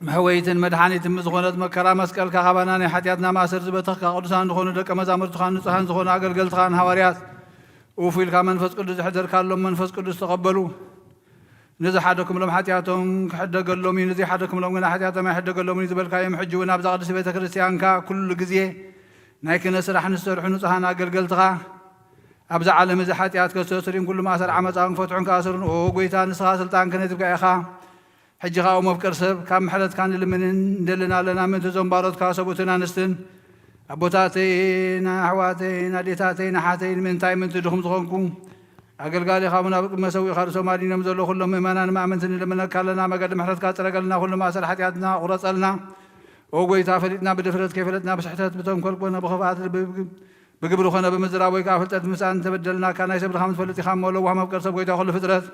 መሕወይትን መድሓኒትን ምስ ዝኾነት መከራ መስቀልካ፣ ካባና ናይ ሓጢኣትና ማእሰር ዝበተኽካ፣ ቅዱሳን ዝኾኑ ደቀ መዛሙርትኻን ንጹሃን ዝኾኑ ኣገልገልትኻን ሃዋርያት፣ እውፍ ኢልካ መንፈስ ቅዱስ ዘሕደርካሎም፣ መንፈስ ቅዱስ ተቐበሉ። ንዝሓደክምሎም ሓጢኣቶም ክሕደገሎም እዩ፣ ንዘይሓደክምሎም ግና ሓጢኣቶም ኣይሕደገሎምን እዩ ዝበልካዮም፣ ሕጂ እውን ኣብዛ ቅድስቲ ቤተ ክርስቲያንካ ኩሉ ግዜ ናይ ክህነት ስራሕ ንዝሰርሑ ንጹሃን ኣገልገልትኻ፣ ኣብዛ ዓለም እዚ ሓጢኣት ከስተስርዩን ኩሉ ማእሰር ዓመፃ ክፈትሑን ክኣስሩን፣ ኦ ጎይታ፣ ንስኻ ስልጣን ክህነትካ ኢኻ። ሕጂ ኸኣ መፍቀር ሰብ፣ ካብ ምሕረትካ ንልምንን እንደልን ኣለና፣ ምእንቲ እዞም ባሮትካ ሰብኡትን ኣንስትን፣ ኣቦታተይን ኣሕዋተይን ኣዴታተይን ኣሓተይን፣ ምእንታይ ምእንቲ ድኹም ዝኾንኩ ኣገልጋሊኻ እውን ኣብ ቅድመ ሰዊእኻ ርእሶም ኣድኒኖም ዘለዉ ኩሎም ምእመናን ማእመንትን ንልምነካ ኣለና። መገዲ ምሕረትካ ጽረገልና፣ ኩሉ ማእሰር ሓጢኣትና ቁረጸልና። ኦ ጎይታ፣ ፈሊጥና ብድፍረት፣ ከይፈለጥና ብስሕተት፣ ብተንኮል ኮነ ብኽፍኣት ልቢ፣ ብግብሪ ኮነ ብምዝራብ ወይ ከኣ ፍልጠት ምሳን እንተበደልናካ፣ ናይ ሰብ ድኻም ትፈልጥ ኢኻ እሞ፣ ለዋህ መፍቀር ሰብ ጎይታ ኩሉ ፍጥረት፣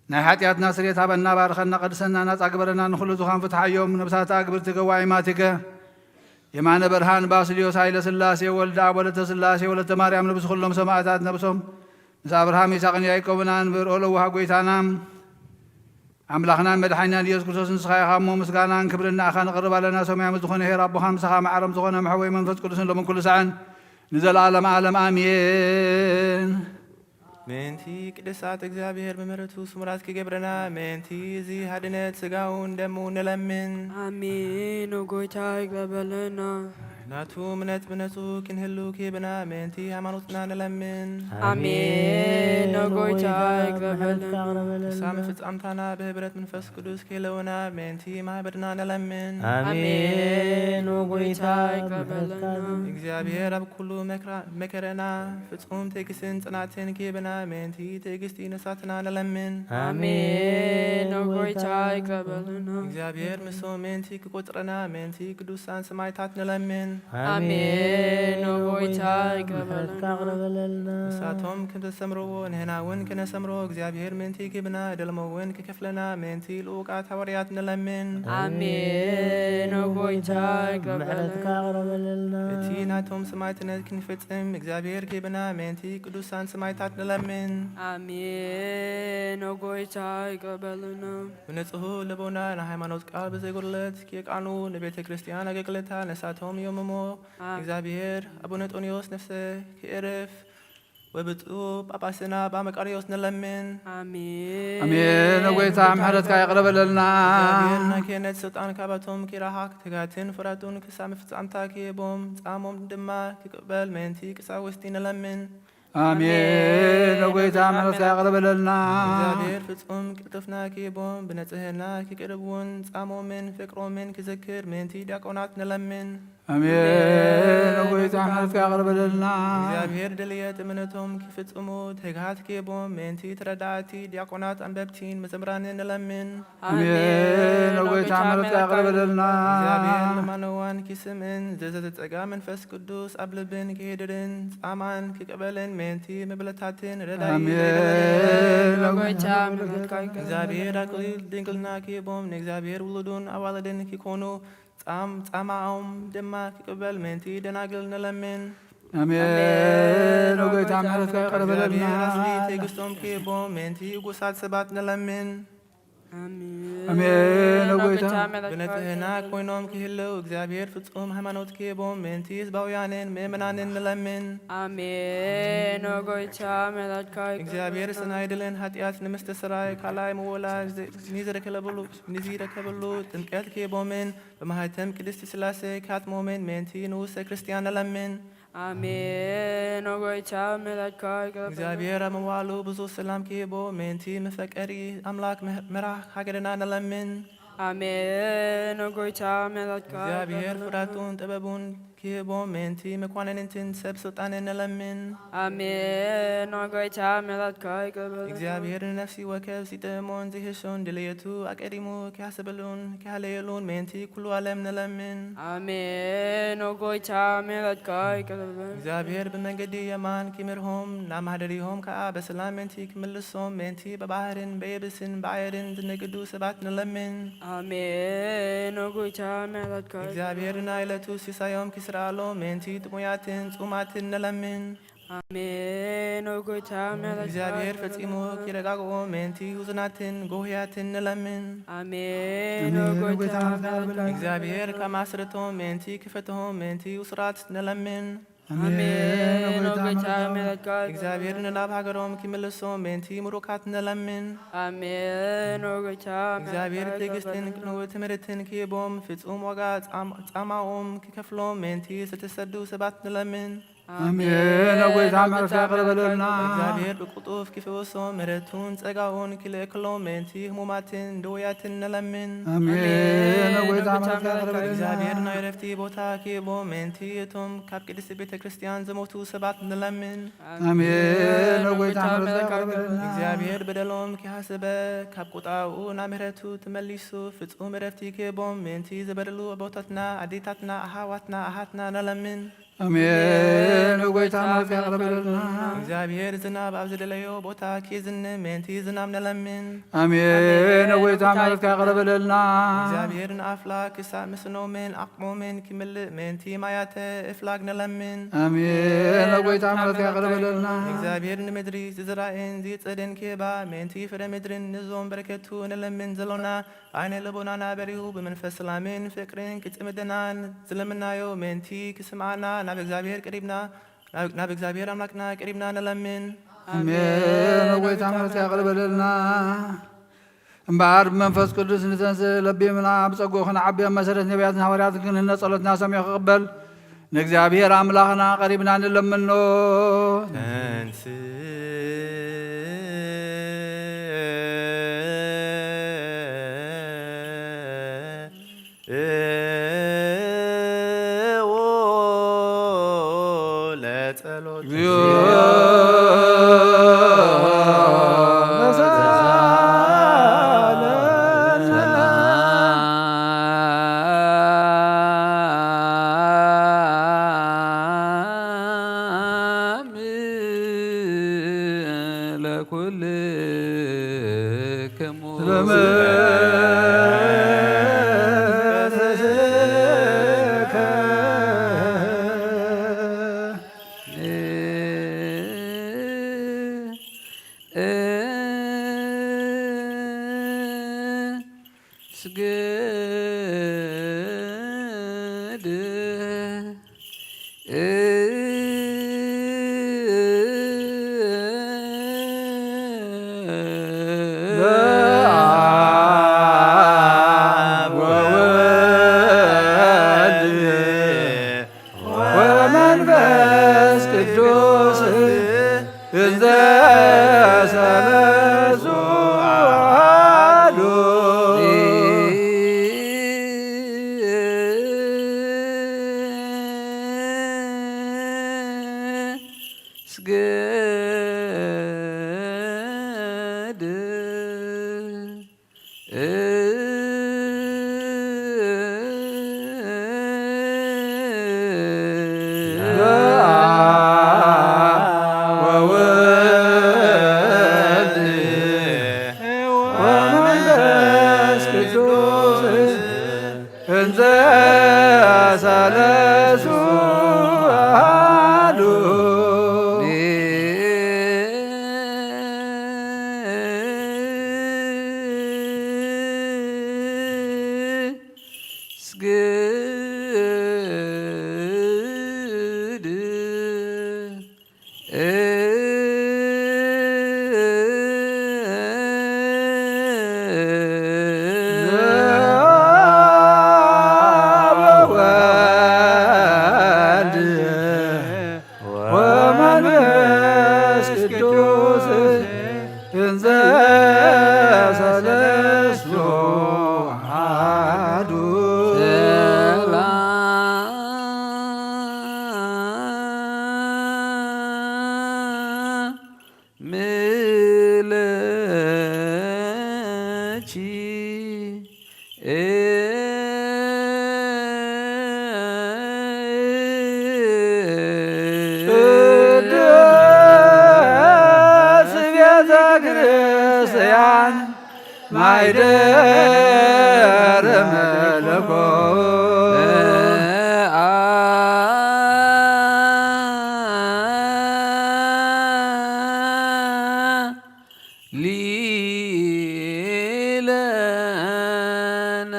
ናይ ሓጢኣትና ስርየት ሃበና፣ ባርኸና፣ ቀድሰና፣ ናጻ ግበረና፣ ንኹሉ ዝኻን ፍትሓዮም፣ ነብሳት ኣግብርቲ ገዋይማቲከ፣ የማነ ብርሃን ባስልዮስ፣ ሃይለ ስላሴ፣ ወልደ ኣብ፣ ወለተ ስላሴ፣ ወለተ ማርያም፣ ነብሲ ኩሎም ሰማእታት ነብሶም፣ ምስ ኣብርሃም፣ ይስሐቅን ያዕቆብን ኣንብር። ኦ ለዋህ ጎይታና፣ ኣምላኽናን መድሓኒናን ኢየሱስ ክርስቶስ፣ ንስኻ ኢኻ እሞ፣ ምስጋናን ክብርን ንኣኻ ነቕርብ ኣለና። ሰማያዊ ዝኾነ ኄር ኣቦኻ፣ ምሳኻ ማዕረም ዝኾነ መሕወይ መንፈስ ቅዱስን፣ ሎምን ኩሉ ሳዕን ንዘለኣለም ዓለም ኣሜን። ምእንቲ ቅድሳት እግዚኣብሔር ብምሕረቱ ስሙራት ክገብረና፣ ምእንቲ እዚ ሃድነት ስጋውን ደሙን ንለምን። ኣሜን። ኦ ጎይታ ይቅበለና። ናቱ እምነት ብነጹ ክንህሉ ክህብና፣ ምእንቲ ሃይማኖትና ንለምን። ኣሜን። ኦ ጎይታ ይቅበለና። ክሳብ ምፍጻምታና ብህብረት መንፈስ ቅዱስ ክህልውና፣ ምእንቲ ማህበርና ንለምን። ኣሜን። ኦ ጎይታ ይቅበለና። እግዚኣብሔር ኣብ ኩሉ መክራ-፣ መከረና ፍጹም ትዕግስትን ጽናትን ክህብና፣ ምእንቲ ትዕግስቲ ነሳትና ንለምን። ኣሜን። ኦ ጎይታ ይቅበለና። እግዚኣብሔር ምስኦም ምእንቲ ክቆጽረና፣ ምእንቲ ቅዱሳን ሰማዕታት ንለምን። ኣሜን። ኦ ጎይታ ይቅበለና። ንሳቶም ከም ዘሰምርዎ ንህና እውን ክነሰምሮ፣ እግዚኣብሔር ምእንቲ ክህብና፣ ደለሞ እውን ክከፍለና፣ ምእንቲ ልኡቃት ሃዋርያት ንለምን። ኣሜን። ኦ ጎይታ ይቅበለና። እቲ ናቶም ሰማዕትነት ክንፍጽም እግዚኣብሔር ክህብና፣ ምእንቲ ቅዱሳን ሰማዕታት ንለምን። ኣሜን። ኦ ጎይታ ይቅበለና። ብንጹህ ልቦና ንሃይማኖት ቃል ብዘይጉድለት ክየቃኑ ንቤተ ክርስቲያን ኣገልግለታ ነሳቶም እዮም እሞ፣ ኣሜን። እግዚኣብሔር ኣቡነ ጦንዮስ ነፍሰ ክእርፍ፣ ወብፁዕ ጳጳስና ኣባ መቃርዮስ ንለምን። ኣሜን። ኣሜን። ኦ ጎይታ ምሕረትካ ይቕረበለልና። እግዚኣብሔር ናይ ክህነት ስልጣን ካባቶም ክይረሓቕ ትጋትን ፍራዱን ክሳብ ፍጻምታ ክህቦም ጻሞም ድማ ክቅበል ምእንቲ ቅሳውስቲ ንለምን። ኣሜን። ንጎይታ ምሕረትካ ይቕር በለልና። እግዚኣብሔር ፍጹም ቅልጥፍና ክህቦም ብንጽህና ክቅርቡን ጻሞምን ፍቅሮምን ክዝክር ምእንቲ ዲያቆናት ንለምን። ኣሜን። ንጎይታ ምሕረትካ ይቕር በለልና። እግዚኣብሔር ድልየት እምነቶም ክፍጽሙ ትግሃት ክህቦም ምእንቲ ተረዳእቲ ዲያቆናት ኣንበብቲን መዘምራንን ንለምን። ኣሜን። ንጎይታ ምሕረትካ ይቕር በለልና። እግዚኣብሔር ልማኖዋን ክስምን ዘዘተጸጋ መንፈስ ቅዱስ ኣብ ልብን ክህድርን ጻማን ክቀበልን ምእንቲ መብለታትን ረዳኢ ኣሜን። ንጎይታ ምሕረትካ ይቅር። እግዚኣብሔር ኣክሊል ድንግልና ክህቦም ንእግዚኣብሔር ውሉዱን ኣዋልድን ክኮኑ ጻም ጻማኦም ድማ ክቅበል ምእንቲ ደናግል ንለምን። ኣሜን። ንጎይታ ምሕረትካ ይቅር በለልና። እግዚኣብሔር ኣስሊ ትዕግስቶም ክህቦም ምእንቲ ጉሳት ሰባት ንለምን። ኣሜን። ኣሜን። ንጎይታ ብንጽህና ኮይኖም ክህልው እግዚኣብሔር ፍጹም ሃይማኖት ክህቦም ምእንቲ ህዝባውያንን ምእመናንን ንለምን። ኣሜን። ንጎይታ ምሕረትካ ይቅር። እግዚኣብሔር ስናይ ድልን ኃጢአት ንምስትስራይ ካልኣይ ምወላ ንዝረከበሉ ጥምቀት ክህቦምን ብማህተም ቅድስቲ ስላሴ ክሃጥሞምን ምእንቲ ንውሰ ክርስቲያን ንለምን። ኣሜን። ኦ ጎይታ ምሕረትካ ይቅረብ። እግዚኣብሔር ኣብ መዋሉ ብዙ ሰላም ክህቦ ምእንቲ መፈቀሪ ኣምላክ መራህ ሃገርና ንለምን። ኣሜን። ኦ ጎይታ ምሕረትካ እግዚኣብሔር ይቅረብ። ፍራቱን ጥበቡን ክህቦ ምእንቲ መኳንንትን ሰብ ስልጣንን ንለምን። ኣሜን። ኦ ጎይታ ምሕረትካ ይቅረብ። እግዚኣብሔር ንነፍሲ ወከፍ ሲጥዕሞን ዝህሾን ድልየቱ ኣቀዲሙ ክያስበሉን ክያለየሉን ምእንቲ ኩሉ ዓለም ንለምን። ኣሜን። ኦ ጎይታ ምሕረትካ ይቅረብ። እግዚኣብሔር ብመንገዲ የማን ክምርሆም ናብ ማህደሪሆም ከኣ በሰላም ምእንቲ ክምልሶም ምእንቲ ብባህርን በየብስን ብኣየርን ዝነግዱ ሰባት ንለምን። ኣሜን። ኦ ጎይታ ምሕረትካ እግዚኣብሔር ናይ ዕለቱ ሲሳዮም ክስርኣሎም ምእንቲ ጥሙያትን ጽሙማትን ንለምን። ኣሜን። ኦ ጎይታ ምሕረትካ እግዚኣብሔር ፈጺሙ ክረጋግኦም ምእንቲ ህዙናትን ጎህያትን ንለምን። ኣሜን። ኦ ጎይታ ምሕረትካ እግዚኣብሔር ካብ ማእስርቶም ምእንቲ ክፈትሆም ምእንቲ ውሱራት ንለምን። ኣሜን። ኦ ጎይታ ምሕረትካ እግዚኣብሔር ንናብ ሃገሮም ክምልሶም ምእንቲ ምሩካት ንለምን። ኣሜን። ኦ ጎይታ እግዚኣብሔር ምሕረትካ ትዕግስትን ይቅረበልና። ቅንዊ ትምህርትን ክህቦም ፍጹም ዋጋ ጻም-፣ ጻማኦም ክከፍሎም ምእንቲ ዝተሰዱ ሰባት ንለምን። ኣሜን። ኦ ጎይታ ምሕረትካ ይቅረበልና። እግዚኣብሔር ብቅልጡፍ ክፍውሶም ምሕረቱን ጸጋኡን ክልእክሎም ምእንቲ ህሙማትን ድውያትን ንለምን። ኣሜን። ኦ ጎይታ ምሕረትካ ይቅረበልና። እግዚኣብሔር ናይ ረፍቲ ቦታ ክህቦም ምእንቲ እቶም ካብ ቅድስቲ ቤተ ክርስቲያን ዝሞቱ ሰባት ንለምን። ኣሜን። ኦ ጎይታ ምሕረትካ ይቅረበልና። እግዚኣብሔር በደሎም ክሓስበ ካብ ቁጣኡ ናብ ምሕረቱ ተመሊሱ ፍጹም ረፍቲ ክህቦም ምእንቲ ዝበደሉ ኣቦታትና ኣዴታትና ኣሓዋትና ኣሓትና ንለምን። ኣሜን። ኦ ጎይታ ምሕረትካ ይቅረበልና። እግዚኣብሔር ዝናብ ኣብ ዝደለዮ ቦታ ክዝንም ምእንቲ ዝናብ ንለምን። ኣሜን። ኦ ጎይታ ምሕረትካ ይቅረበልና። እግዚኣብሔር ንኣፍላክ ክሳብ ምስኖምን ዓቕሞምን ክምልእ ምእንቲ ማያተ እፍላግ ንለምን። ኣሜን። ኦ ጎይታ ምሕረትካ ይቅረበልና። እግዚኣብሔር ንምድሪ ዝዝራእን ዝጽድን ክህባ ምእንቲ ፍረ ምድርን ንዞም በረከቱ ንለምን ዘሎና። ዓይነ ልቦናና በሪሁ ብመንፈስ ሰላምን ፍቅርን ክጽምደናን ዝለምናዮ ምእንቲ ክስምዓና ናብ እግዚኣብሔር ቀሪብና፣ ናብ፣ ናብ እግዚኣብሔር ኣምላክና ቀሪብና ንለምን። ኣሜን። ኦ ጎይታ ምሕረትካ ይቅረበልና። እምበኣር ብመንፈስ ቅዱስ ንተንስእ ለቢምና ብጸግኡ ክንዓቢ ኣብ መሰረት ነቢያትን ሃዋርያትን ክንህነጽ ጸሎትና ሰሚዑ ክቕበል ንእግዚኣብሔር ኣምላኽና ቀሪብና ንለምኖ። ተንስእ ለጸሎት። እግዚኦ ሰላም ለኩልክሙ። ስግድ ለአብ ወወልድ ወመንፈስ ቅዱስ። ዘሰለስቱ አሐዱ። ስግድ ወወልድ ወመንፈስ ቅዱስ እንዘ ሰለስቱ አሐዱ። ሰላም ለኪ ቅድስት ቤተ ክርስቲያን ማይደር መለኮት ሊለነ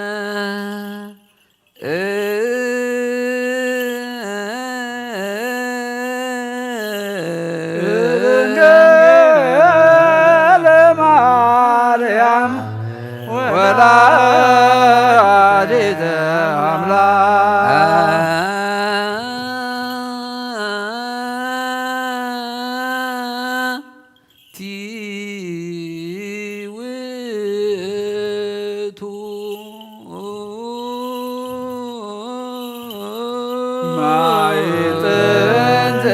እንገለ ማርያም ወላዲተ አምላክ። ቲ ውእቱ ማዕጠንተ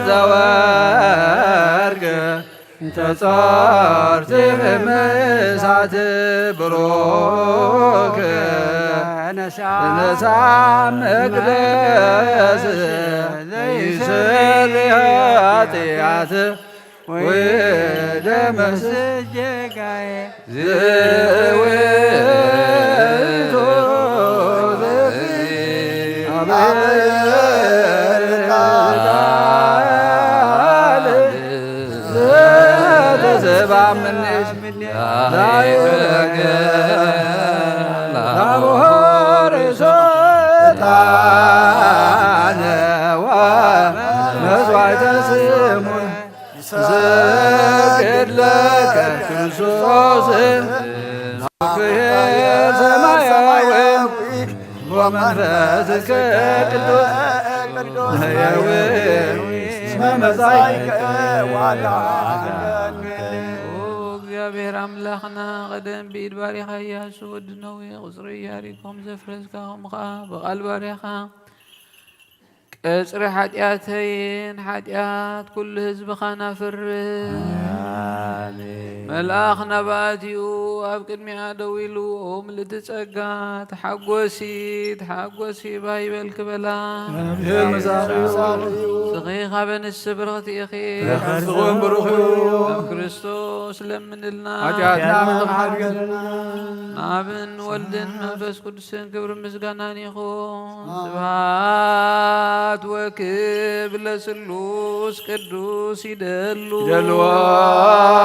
ዘወርቅ ተጸርተ እምእሳት ብሩክ ተነሳ መቅደስ ዘይሰሪ ኃጢአት ወደመስ ጌጋዬ ዝውቱ ዘብሔር ቃል ዘተሰባ ምኔሽ ላይረገ ላቦር ሶጣነ ወመስዋዕተ ስሙን ይሰግድ ለከ ክርስቶስ አቡየ ሰማያዊ ወመንፈስከ ቅዱስ ሕያዊ እስመ መጻእከ ዋላ። ኦ እግዚኣብሔር ኣምላኽና፣ ቀደም ብኢድ ባሪኻ ኢያሱ ወዲ ነዌ፣ ቁጽሪ ኢያሪኮም ዘፍረስካ፣ ከምኡ ኸኣ ብቓል ባሪኻ ቀጽሪ ሓጢኣተይን ሓጢኣት ኩሉ ህዝብኻን ኣፍርስ። ኣሜን። መልኣኽ ናብኣቲኡ ኣብ ቅድሚኣ ደው ኢሉ፣ "ኦ ምልእቲ ጸጋ፣ ተሓጎሲ፣ ተሓጎሲ፣ ባህ ይበልኪ" በላ። እግዚኣብሔር ምሳኺ እዩ። ንስኺ ካብ ኣንስቲ ብርኽቲ ኢኺ። ፍረ ከርሥኺ እውን ብሩኽ እዩ። ኣብ ክርስቶስ ለምንልና። ሓጢኣትና ምሕረት ሓድገልና። ንኣብን ወልድን መንፈስ ቅዱስን ክብርን ምስጋናን ይኹን። ስብሐት ወክብር ለስሉስ ቅዱስ ይደሉ። ይደልዎ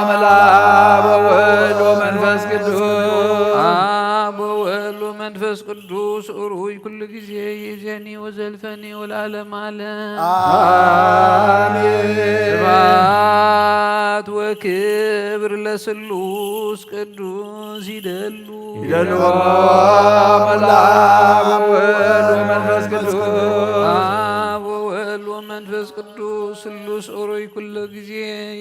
መልአብ ወወልድ ወመንፈስ ቅዱስ። አብ ወወልድ ወመንፈስ ቅዱስ ኡሩይ ኩሉ ጊዜ ይእዜኒ ወዘልፈኒ ወለዓለመ ዓለም። አሜን። ስብሐት ወክብር ለስሉስ ቅዱስ ይደሉ። ይደልዎ መልአብ ወወልድ ወመንፈስ ቅዱስ። አብ ወወልድ ወመንፈስ ቅዱስ ስሉስ ኡሩይ ኩሉ ጊዜ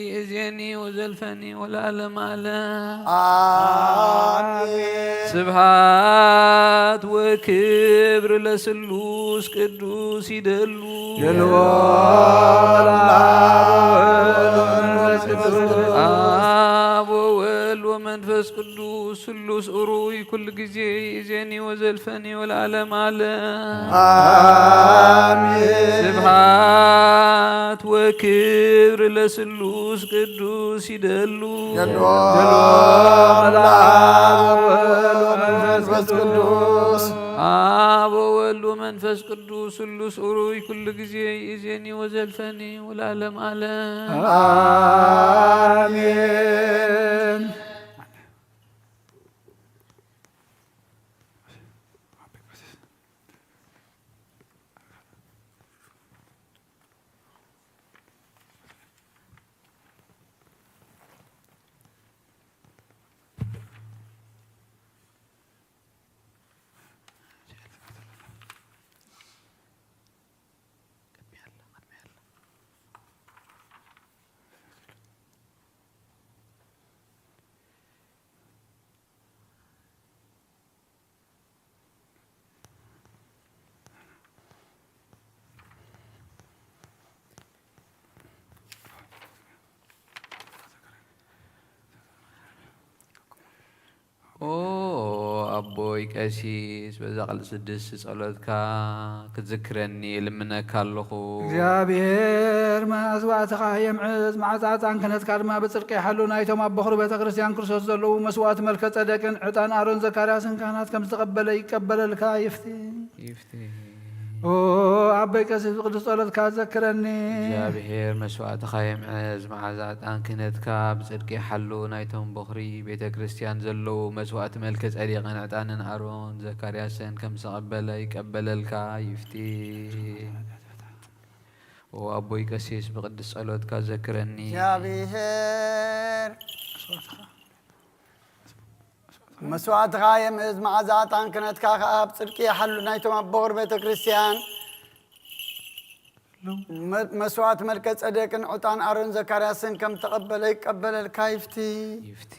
ይእዜኒ ወዘልፈኒ ወለዓለመ ዓለም። አሜን። ስብሐት ወክብር ለስሉስ ቅዱስ ይደሉ። ይደልዎ መልአብ ወወልድ ወመንፈስ ቅዱስ። አብ ወወልድ ወመንፈስ ቅዱስ ስሉስ ኡሩይ ኩሉ ጊዜ ይእዜኒ ወዘልፈኒ ወለዓለመ ዓለም። አሜን። ስብሐት ወክብር ለስሉስ ቅዱስ ይደሉ። ይደልዎ መልአብ ወወልድ ወመንፈስ ቅዱስ። መንፈስ ቅዱስ ስሉስ ኡሩይ ኩሉ ግዜ ይእዜኒ ወዘልፈኒ ወለዓለም ዓለም። ኣሜን። ኦ ኣቦይ ቀሲስ፣ በዛ ቃል ስድስቲ ጸሎትካ ክትዝክረኒ እልምነካ ኣለኹ። እግዚኣብሔር መስዋዕትኻ የምዕዝ፣ መዓጻ ዕጣን ክህነትካ ድማ ብጽድቂ ይሓሉ። ናይቶም ኣብ በኹሪ ቤተ ክርስቲያን ክርስቶስ ዘለዉ መስዋዕቲ መልከ ጸደቅን ዕጣን ኣሮን ዘካርያስን ካህናት ከም ዝተቐበለ ይቀበለልካ ይፍቲ። ይፍትህ። ኦ ኣቦይ ቀሲስ፣ ብቅዱስ ጸሎትካ ዘክረኒ። እግዚኣብሔር መስዋዕትኻ የምዕዝ፣ መዓዛ ዕጣን ክህነትካ ብጽድቂ ይሓሉ። ናይቶም በኹሪ ቤተ ክርስቲያን ዘለዉ መስዋዕቲ መልከ ጸዴቅን ዕጣንን ኣሮን ዘካርያስን ከም ዝተቐበለ ይቀበለልካ ይፍቲ። ኦ ኣቦይ ቀሲስ፣ ብቅዱስ ጸሎትካ ዘክረኒ። እግዚኣብሔር መስዋዕትኻ የምእዝ፣ መዓዛ ዕጣን ክህነትካ ከኣ ብጽድቂ ይሓሉ። ናይቶም ኣብ በኹር ቤተ ክርስቲያን መ- መስዋዕት መልከ ጸደቅን ዕጣን ኣሮን ዘካርያስን ከም ተቐበለ ይቀበለልካ ይፍቲ። ይፍቲ።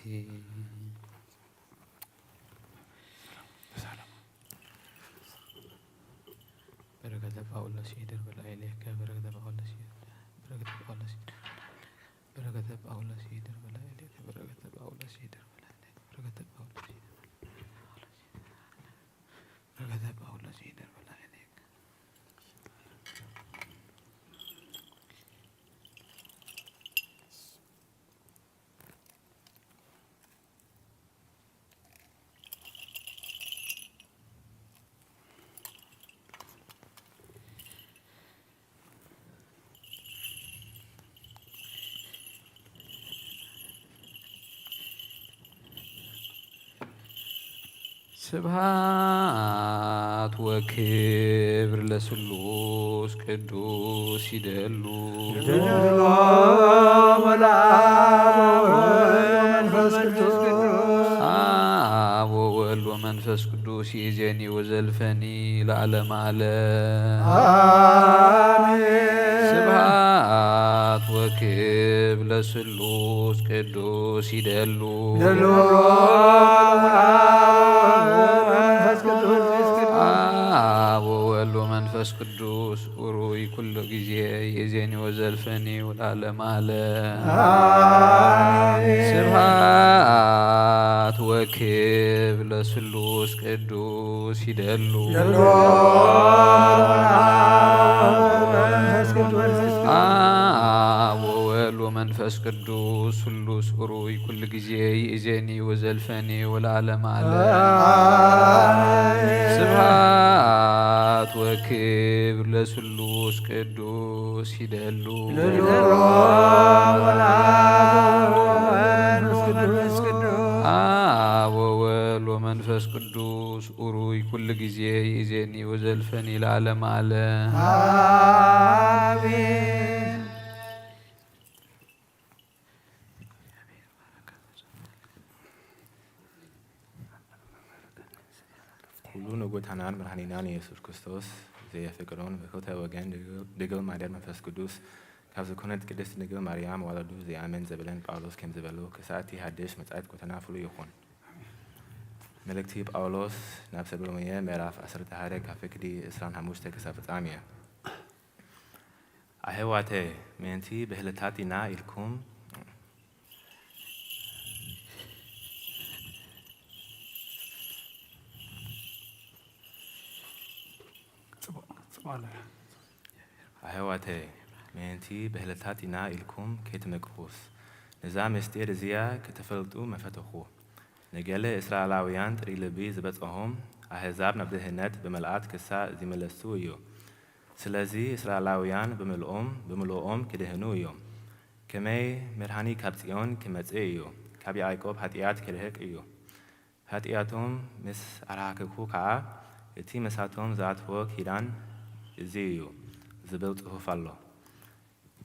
በረከተ ጳውሎስ ይደርበላ ኢሌከ በረከተ ጳውሎስ ይደርበላ ኢሌከ በረከተ ጳውሎስ ይደርበላ ኢሌከ በረከተ ጳውሎስ ይደርበላ ኢሌከ በረከተ ጳውሎስ ይደርበላ ኢሌከ በረከተ ጳውሎስ ይደርበላ ኢሌከ ስብሃት ወክብር ለስሉስ ቅዱስ ይደሉ። ወለአብ ወወልድ ወመንፈስ ቅዱስ። አብ ወወልድ ወመንፈስ ቅዱስ ይእዜኒ ወዘልፈኒ ለዓለመ ዓለም። አሜን። ስብሃት ወክብር ለስሉስ ቅዱስ ይደሉ። ደሉ ወመንፈስ ቅዱስ። አብ ወወልድ ወመንፈስ ቅዱስ ኡሩይ ኩሉ ግዜ ይእዜኒ ወዘልፈኒ ወለዓለመ ዓለም። አሜን። ስብሃት ወክብር ለስሉስ ቅዱስ ይደሉ። ደሉ ወመንፈስ ቅዱስ። አብ ወወልድ ወመንፈስ ቅዱስ ስሉስ ኡሩይ ኩሉ ግዜ ይእዜኒ ወዘልፈኒ ወለዓለመ ዓለም። አሜን። ስብሃት ወክብር ለስሉስ ቅዱስ ይደሉ። ደሉ ወመንፈስ ቅዱስ። አብ ወወልድ ወመንፈስ ቅዱስ ኡሩይ ኩሉ ግዜ ይእዜኒ ወዘልፈኒ ለዓለመ ዓለም። አሜን። ኩሉ ንጎይታናን መድኃኒናን ኢየሱስ ክርስቶስ ዘየፍቅሮን ብክልተ ወገን ድግል ማርያም መንፈስ ቅዱስ ካብ ዝኾነት ቅድስት ድግል ማርያም ዋለዱ ዘይኣምን ዘብለን ጳውሎስ ከም ዝበሎ ክሳእቲ ሃድሽ መጻኢት ጎይታና ፍሉይ ይኹን። መልእክቲ ጳውሎስ ናብ ሰብ ሮሜ ምዕራፍ ዓሰርተ ሓደ ካብ ፍቅዲ ዕስራን ሓሙሽተ ክሳብ ፍጻሜ። ኣሕዋተ ምእንቲ ብህልታት ኢና ኢልኩም ኣሕዋተ ምእንቲ ብህልታት ኢና ኢልኩም ከይትመቅኹስ ነዛ ምስጢር እዚኣ ክትፈልጡ መፈተኹ። ንገለ እስራኤላውያን ጥሪ ልቢ ዝበጽሖም ኣህዛብ ናብ ድህነት ብምልኣት ክሳእ ዚምለሱ እዩ። ስለዚ እስራኤላውያን ብምልኦም፣ ብምልኦም ክድህኑ እዮም። ከመይ መድኃኒ ካብ ጽዮን ክመጽእ እዩ፣ ካብ ያዕቆብ ኃጢኣት ክርሕቅ እዩ። ኃጢኣቶም ምስ ኣርሓቅኩ ከኣ፣ እቲ ምሳቶም ዝኣትዎ ኪዳን እዚ እዩ ዝብል ጽሑፍ ኣሎ።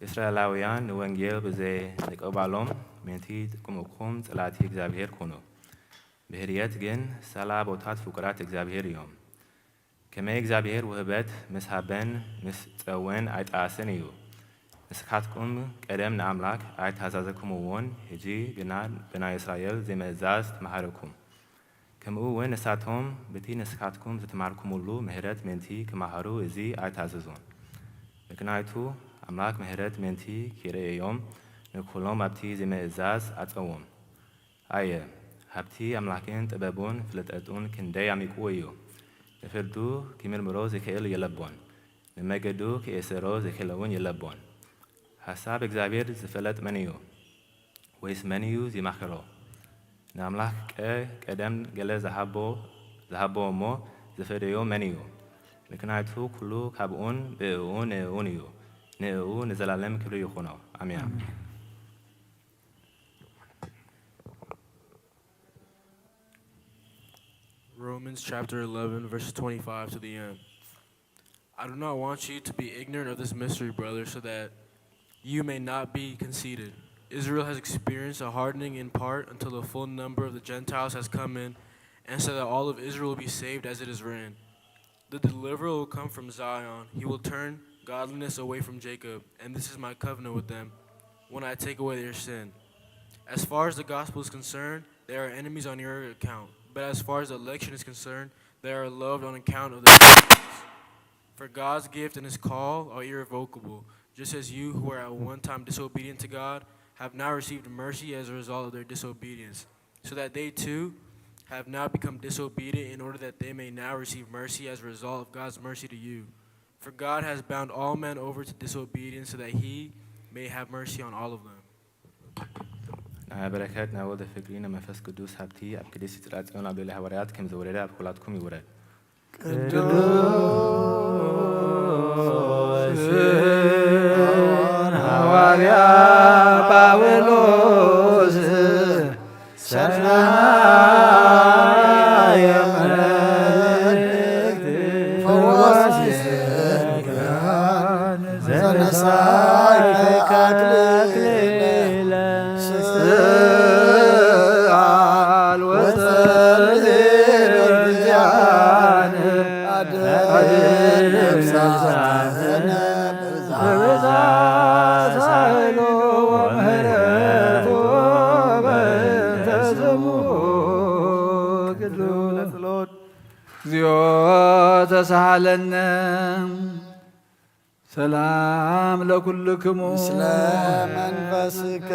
እስራኤላውያን ንወንጌል ብዘይ ምቅባሎም ምእንቲ ጥቅምኩም ጸላእቲ እግዚኣብሔር ኮኑ። ብህርየት ግን ሰላቦታት ፍቁራት እግዚኣብሔር እዮም። ከመይ እግዚኣብሔር ውህበት ምስ ሃበን ምስ ጸወን ኣይጠኣስን እዩ። ንስኻትኩም ቀደም ንኣምላክ ኣይታዘዝኩምዎን፣ ሕጂ ግና ብናይ እስራኤል ዘይምእዛዝ ተማህርኩም። ከምኡ እውን ንሳቶም በቲ ንስኻትኩም ዝተማህርኩምሉ ምሕረት ምእንቲ ክማሃሩ እዚ ኣይታዘዙን። ምክንያቱ ኣምላክ ምሕረት ምእንቲ ኪርእዮም ንኩሎም ኣብቲ ዘይምእዛዝ ኣጸዎም። ኣየ፣ ሃብቲ ኣምላክን ጥበቡን ፍልጠቱን ክንደይ ዓሚቁ እዩ! ንፍርዱ ኪምርምሮ ዚክእል የለቦን፣ ንመገዱ ኪእስሮ ዚክእል እውን የለቦን። ሓሳብ እግዚኣብሔር ዝፈለጥ መን እዩ? ወይስ መን እዩ ዚማኽሮ? ንኣምላክ ቀ-፣ ቀደም ገለ ዝሃቦ፣ ዝሃቦ እሞ ዝፈደዮ መን እዩ? ምክንያቱ ኩሉ ካብኡን ብእኡን ንእኡን እዩ። ንእኡ ንዘላለም ክብሪ ይኹኖ። ኣሜን። ኣሜን። Romans chapter eleven, verses twenty-five to the end. I do not want you to be ignorant of this mystery, brothers, so that you may not be conceited. Israel has experienced a hardening in part until the full number of the Gentiles has come in, and so that all of Israel will be saved, as it is written. The deliverer will come from Zion. He will turn godliness away from Jacob, and this is my covenant with them when I take away their sin. As far as the gospel is concerned, they are enemies on your account. But as far as the election is concerned, they are loved on account of the covenants. For God's gift and his call are irrevocable, just as you who were at one time disobedient to God have now received mercy as a result of their disobedience, so that they too have now become disobedient in order that they may now receive mercy as a result of God's mercy to you. For God has bound all men over to disobedience so that he may have mercy on all of them. ናይ በረከት ናይ ወልደ ፍቅሪ ናይ መንፈስ ቅዱስ ሃብቲ ኣብ ቅድስቲ ጽርሐ ጽዮን ኣብ ልዕሊ ሃዋርያት ከም ዝወረደ ኣብ ኩላትኩም ይውረድ። ቅዱስ ሃዋርያ ጳውሎስ ሰናየ መልእክት ፈዋሲ ስንኩላን ዘነሳይ ተካክልለ ስዓል ወጸልይ በዚያነ ኣድነብሳነ በብዛት ኃይሉ ወምህረቱ በእንተ ስሙ ቅዱስ። ለጸሎት። እግዚኦ ተሳሃለነ። ሰላም ለኩልክሙ። ምስለ መንፈስክ።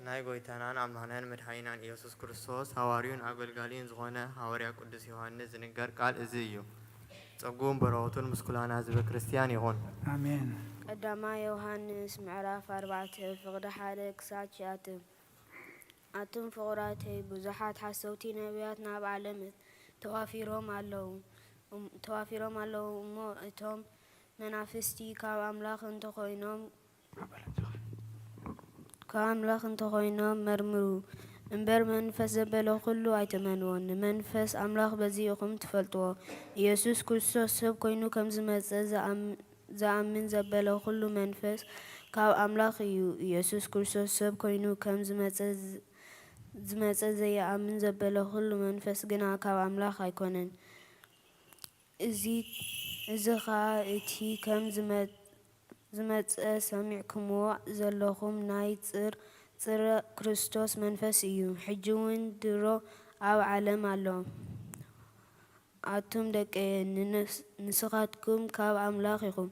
ናይ ጐይታናን ኣምላኽናን መድኃኒናን ኢየሱስ ክርስቶስ ሃዋርዩን ኣገልጋሊን ዝኾነ ሃዋርያ ቅዱስ ዮሃንስ ዝንገር ቃል እዚ እዩ። ጸጉን በረኸቱን ምስ ኩላና ህዝበ ክርስቲያን ይኹን። ኣሜን። ቀዳማይ ዮሃንስ ምዕራፍ ኣርባዕተ ፍቕዲ ሓደ ክሳብ ትሽዓተ። ኣቱም ፍቑራተይ፣ ብዙሓት ሓሰውቲ ነቢያት ናብ ዓለም ተዋፊሮም ኣለዉ፣ እም-፣ ተዋፊሮም ኣለዉ እሞ፣ እቶም መናፍስቲ ካብ ኣምላኽ እንተኾይኖም፣ ካብ ኣምላኽ እንተኾይኖም መርምሩ እምበር፣ መንፈስ ዘበለ ኩሉ ኣይትእመንዎ። ንመንፈስ ኣምላኽ በዚ ኢኹም ትፈልጥዎ። ኢየሱስ ክርስቶስ ሰብ ኮይኑ ከም ዝመጸ ዝኣም-፣ ዝኣምን ዘበለ ኩሉ መንፈስ ካብ ኣምላኽ እዩ። ኢየሱስ ክርስቶስ ሰብ ኮይኑ ከም ዝመጸ ዝ-፣ ዝመጸ ዘይኣምን ዘበለ ኩሉ መንፈስ ግና ካብ ኣምላኽ ኣይኮነን። እዚ፣ እዚ ኸኣ እቲ ከም ዝመ-፣ ዝመጸ ሰሚዕኩምዎ ዘለኹም ናይ ጽር-፣ ጽረ ክርስቶስ መንፈስ እዩ። ሕጂ እውን ድሮ ኣብ ዓለም ኣሎ። ኣቱም ደቀየ፣ ንንስ-፣ ንስኻትኩም ካብ ኣምላኽ ኢኹም።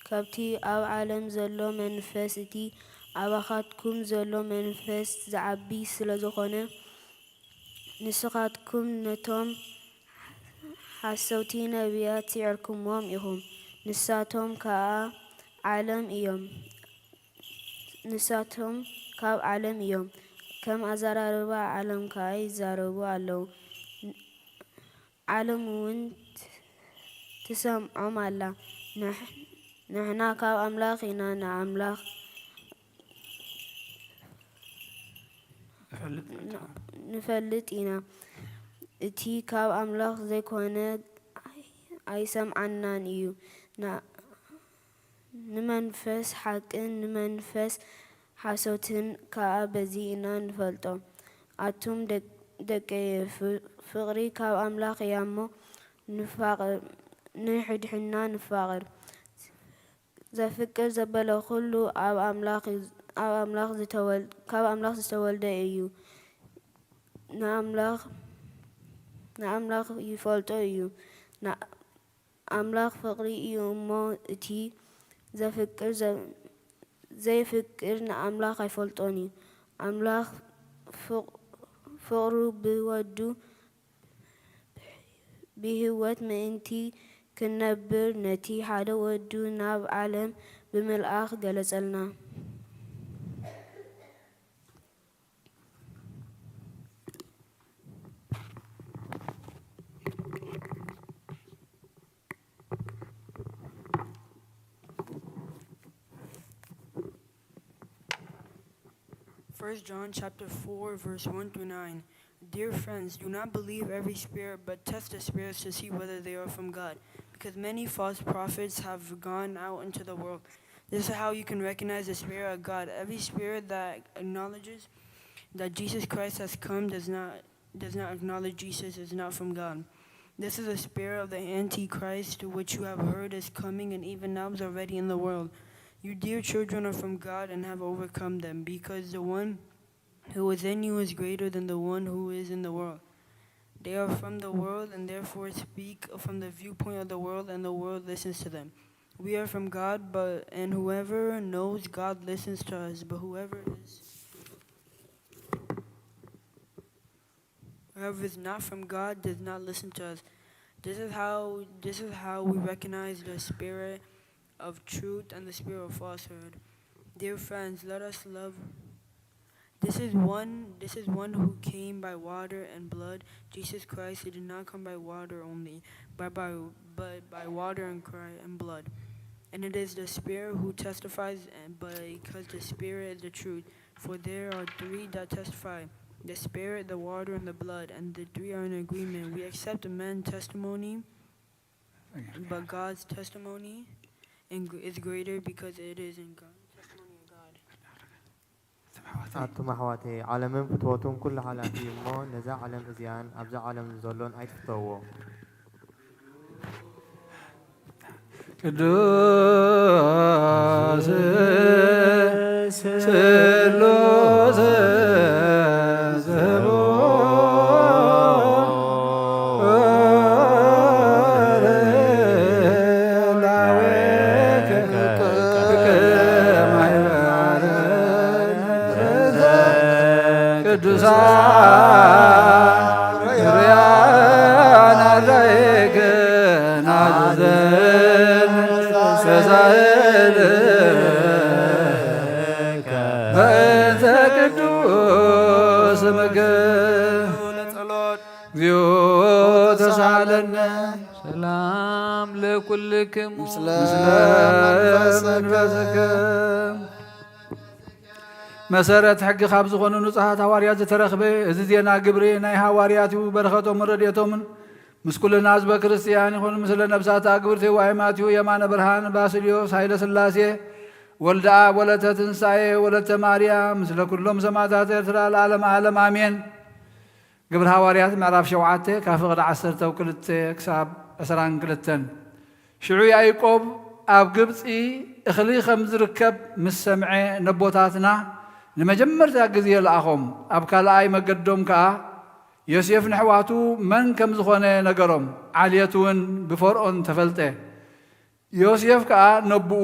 ካብቲ ኣብ ዓለም ዘሎ መንፈስ፣ እቲ ኣባኻትኩም ዘሎ መንፈስ ዝዓቢ ስለ ዝኾነ፣ ንስኻትኩም ነቶም ሓሰውቲ ነቢያት ስዒርኩምዎም ኢኹም። ንሳቶም ከኣ ዓለም እዮም። ንሳቶም ካብ ዓለም እዮም፣ ከም ኣዘራርባ ዓለም ከኣ ይዛረቡ ኣለዉ። ዓለም እውን ትሰምዖም ኣላ። ንሕ-፣ ንሕና ካብ ኣምላኽ ኢና፣ ንኣምላኽ ንፈልጥ ኢና። ንፈልጥ ኢና። እቲ ካብ ኣምላኽ ዘይኮነ ኣይሰምዓናን እዩ። ና-፣ ንመንፈስ ሓቅን ንመንፈስ ሓሶትን ከኣ በዚ ኢና ንፈልጦ። ኣቱም ደቅ-፣ ደቀየ፣ ፍ-፣ ፍቕሪ ካብ ኣምላኽ እያ እሞ፣ ንፋቐር፣ ንሕድሕድና ንፋቐር። ዘፍቅር ዘበለ ኩሉ ኣብ ኣምላኽ እዩ፣ ኣብ ኣምላኽ ዝተወል-፣ ካብ ኣምላኽ ዝተወልደ እዩ። ንኣምላኽ፣ ንኣምላኽ ይፈልጦ እዩ። ንኣምላኽ ፍቕሪ እዩ እሞ፣ እቲ ዘፍቅር ዘ-፣ ዘይፍቅር ንኣምላኽ ኣይፈልጦን እዩ። ኣምላኽ ፍቕ-፣ ፍቕሩ ብወዱ ብህይወት ምእንቲ ክንነብር ነቲ ሓደ ወዱ ናብ ዓለም ብምልኣኽ ገለጸልና። First John chapter four, verse one through nine. Dear friends, do not believe every spirit, but test the spirits to see whether they are from God, because many false prophets have gone out into the world. This is how you can recognize the spirit of God. Every spirit that acknowledges that Jesus Christ has come does not, does not acknowledge Jesus, is not from God. This is the spirit of the Antichrist, which you have heard is coming and even now is already in the world. You, dear children, are from God and have overcome them, because the one who is in you is greater than the one who is in the world. They are from the world and therefore speak from the viewpoint of the world, and the world listens to them. We are from God, but, and whoever knows God listens to us, but whoever is, whoever is not from God does not listen to us. This is how, this is how we recognize the spirit of truth and the spirit of falsehood. Dear friends, let us love. This is one, this is one who came by water and blood, Jesus Christ, who did not come by water only, but by, but by water and cry and blood. And it is the Spirit who testifies, and because the Spirit is the truth. For there are three that testify, the Spirit, the water, and the blood, and the three are in agreement. We accept man's testimony, but God's testimony in, is greater, because it is in God. Testimony of God. ኣቱም ኣሕዋተይ፣ ዓለምን ፍትወቱን ኩሉ ሓላፊ እዩ እሞ፣ ነዛ ዓለም እዚኣን ኣብዛ ዓለም ዘሎን ኣይትፍተውዎ። ቅዱስ ስሉስ ቅዱሳን ርያን ኣረይክን ኣዘዘን ተሳእል በእንተ ቅዱስ ስምክ። ለጸሎት። እግዚኦ ተሳለነ። ሰላም ለኩልክሙ። ምስለ መንፈስከ። መሰረት ሕጊ ካብ ዝኾኑ ንጹሃት ሃዋርያት ዝተረኽበ እዚ ዜና ግብሪ ናይ ሃዋርያት እዩ። በረኸቶምን ረድኤቶምን ምስ ኩልና ህዝበ ክርስቲያን ይኹን። ምስለ ነብሳት ኣግብርቲ ዋይ ማትዩ፣ የማነ ብርሃን፣ ባስልዮስ፣ ሃይለ ስላሴ፣ ወልደ ኣብ፣ ወለተ ትንሳኤ፣ ወለተ ማርያም፣ ምስለ ኩሎም ሰማዕታት ኤርትራ ለዓለም ዓለም ኣሜን። ግብሪ ሃዋርያት ምዕራፍ ሸውዓተ ካብ ፍቕዲ ዓሰርተ ክልተ ክሳብ ዕስራን ክልተን። ሽዑ ያዕቆብ ኣብ ግብጺ እኽሊ ከም ዝርከብ ምስ ሰምዐ፣ ነቦታትና ንመጀመርታ ግዜ ለኣኾም። ኣብ ካልኣይ መገዶም ከኣ ዮሴፍ ንሕዋቱ መን ከም ዝኾነ ነገሮም። ዓልየት እውን ብፈርኦን ተፈልጠ። ዮሴፍ ከኣ ነቦኡ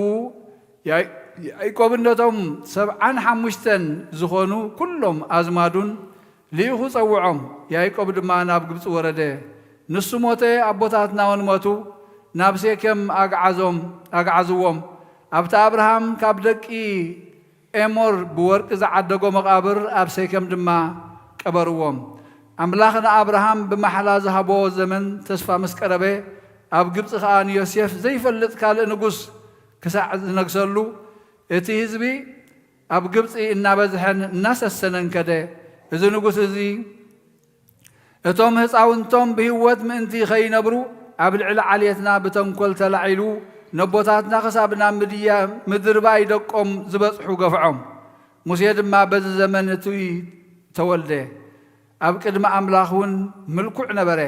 ያይ-፣ ያዕቆብን ነቶም ሰብዓን ሓሙሽተን ዝኾኑ ኩሎም ኣዝማዱን ልኢኹ ጸውዖም። ያዕቆብ ድማ ናብ ግብጺ ወረደ። ንሱ ሞተ፣ ኣቦታትና እውን ሞቱ። ናብ ሴኬም ኣግዓዞም፣ ኣግዓዝዎም። ኣብቲ ኣብርሃም ካብ ደቂ ኤሞር ብወርቂ ዝዓደጎ መቓብር ኣብ ሴኬም ድማ ቀበርዎም። ኣምላኽ ንኣብርሃም ብማሕላ ዝሃቦ ዘመን ተስፋ ምስ ቀረበ፣ ኣብ ግብጺ ኸኣ ንዮሴፍ ዘይፈልጥ ካልእ ንጉስ ክሳዕ ዝነግሰሉ፣ እቲ ህዝቢ ኣብ ግብጺ እናበዝሐን እናሰሰነን ከደ። እዚ ንጉስ እዚ እቶም ህፃውንቶም ብህይወት ምእንቲ ኸይነብሩ ኣብ ልዕሊ ዓሌትና ብተንኮል ተላዒሉ ነቦታትና ክሳብ ናብ ምድያ ምድርባይ ደቆም ዝበጽሑ ገፍዖም። ሙሴ ድማ በዚ ዘመን እቲ ተወልደ። ኣብ ቅድሚ ኣምላኽ እውን ምልኩዕ ነበረ።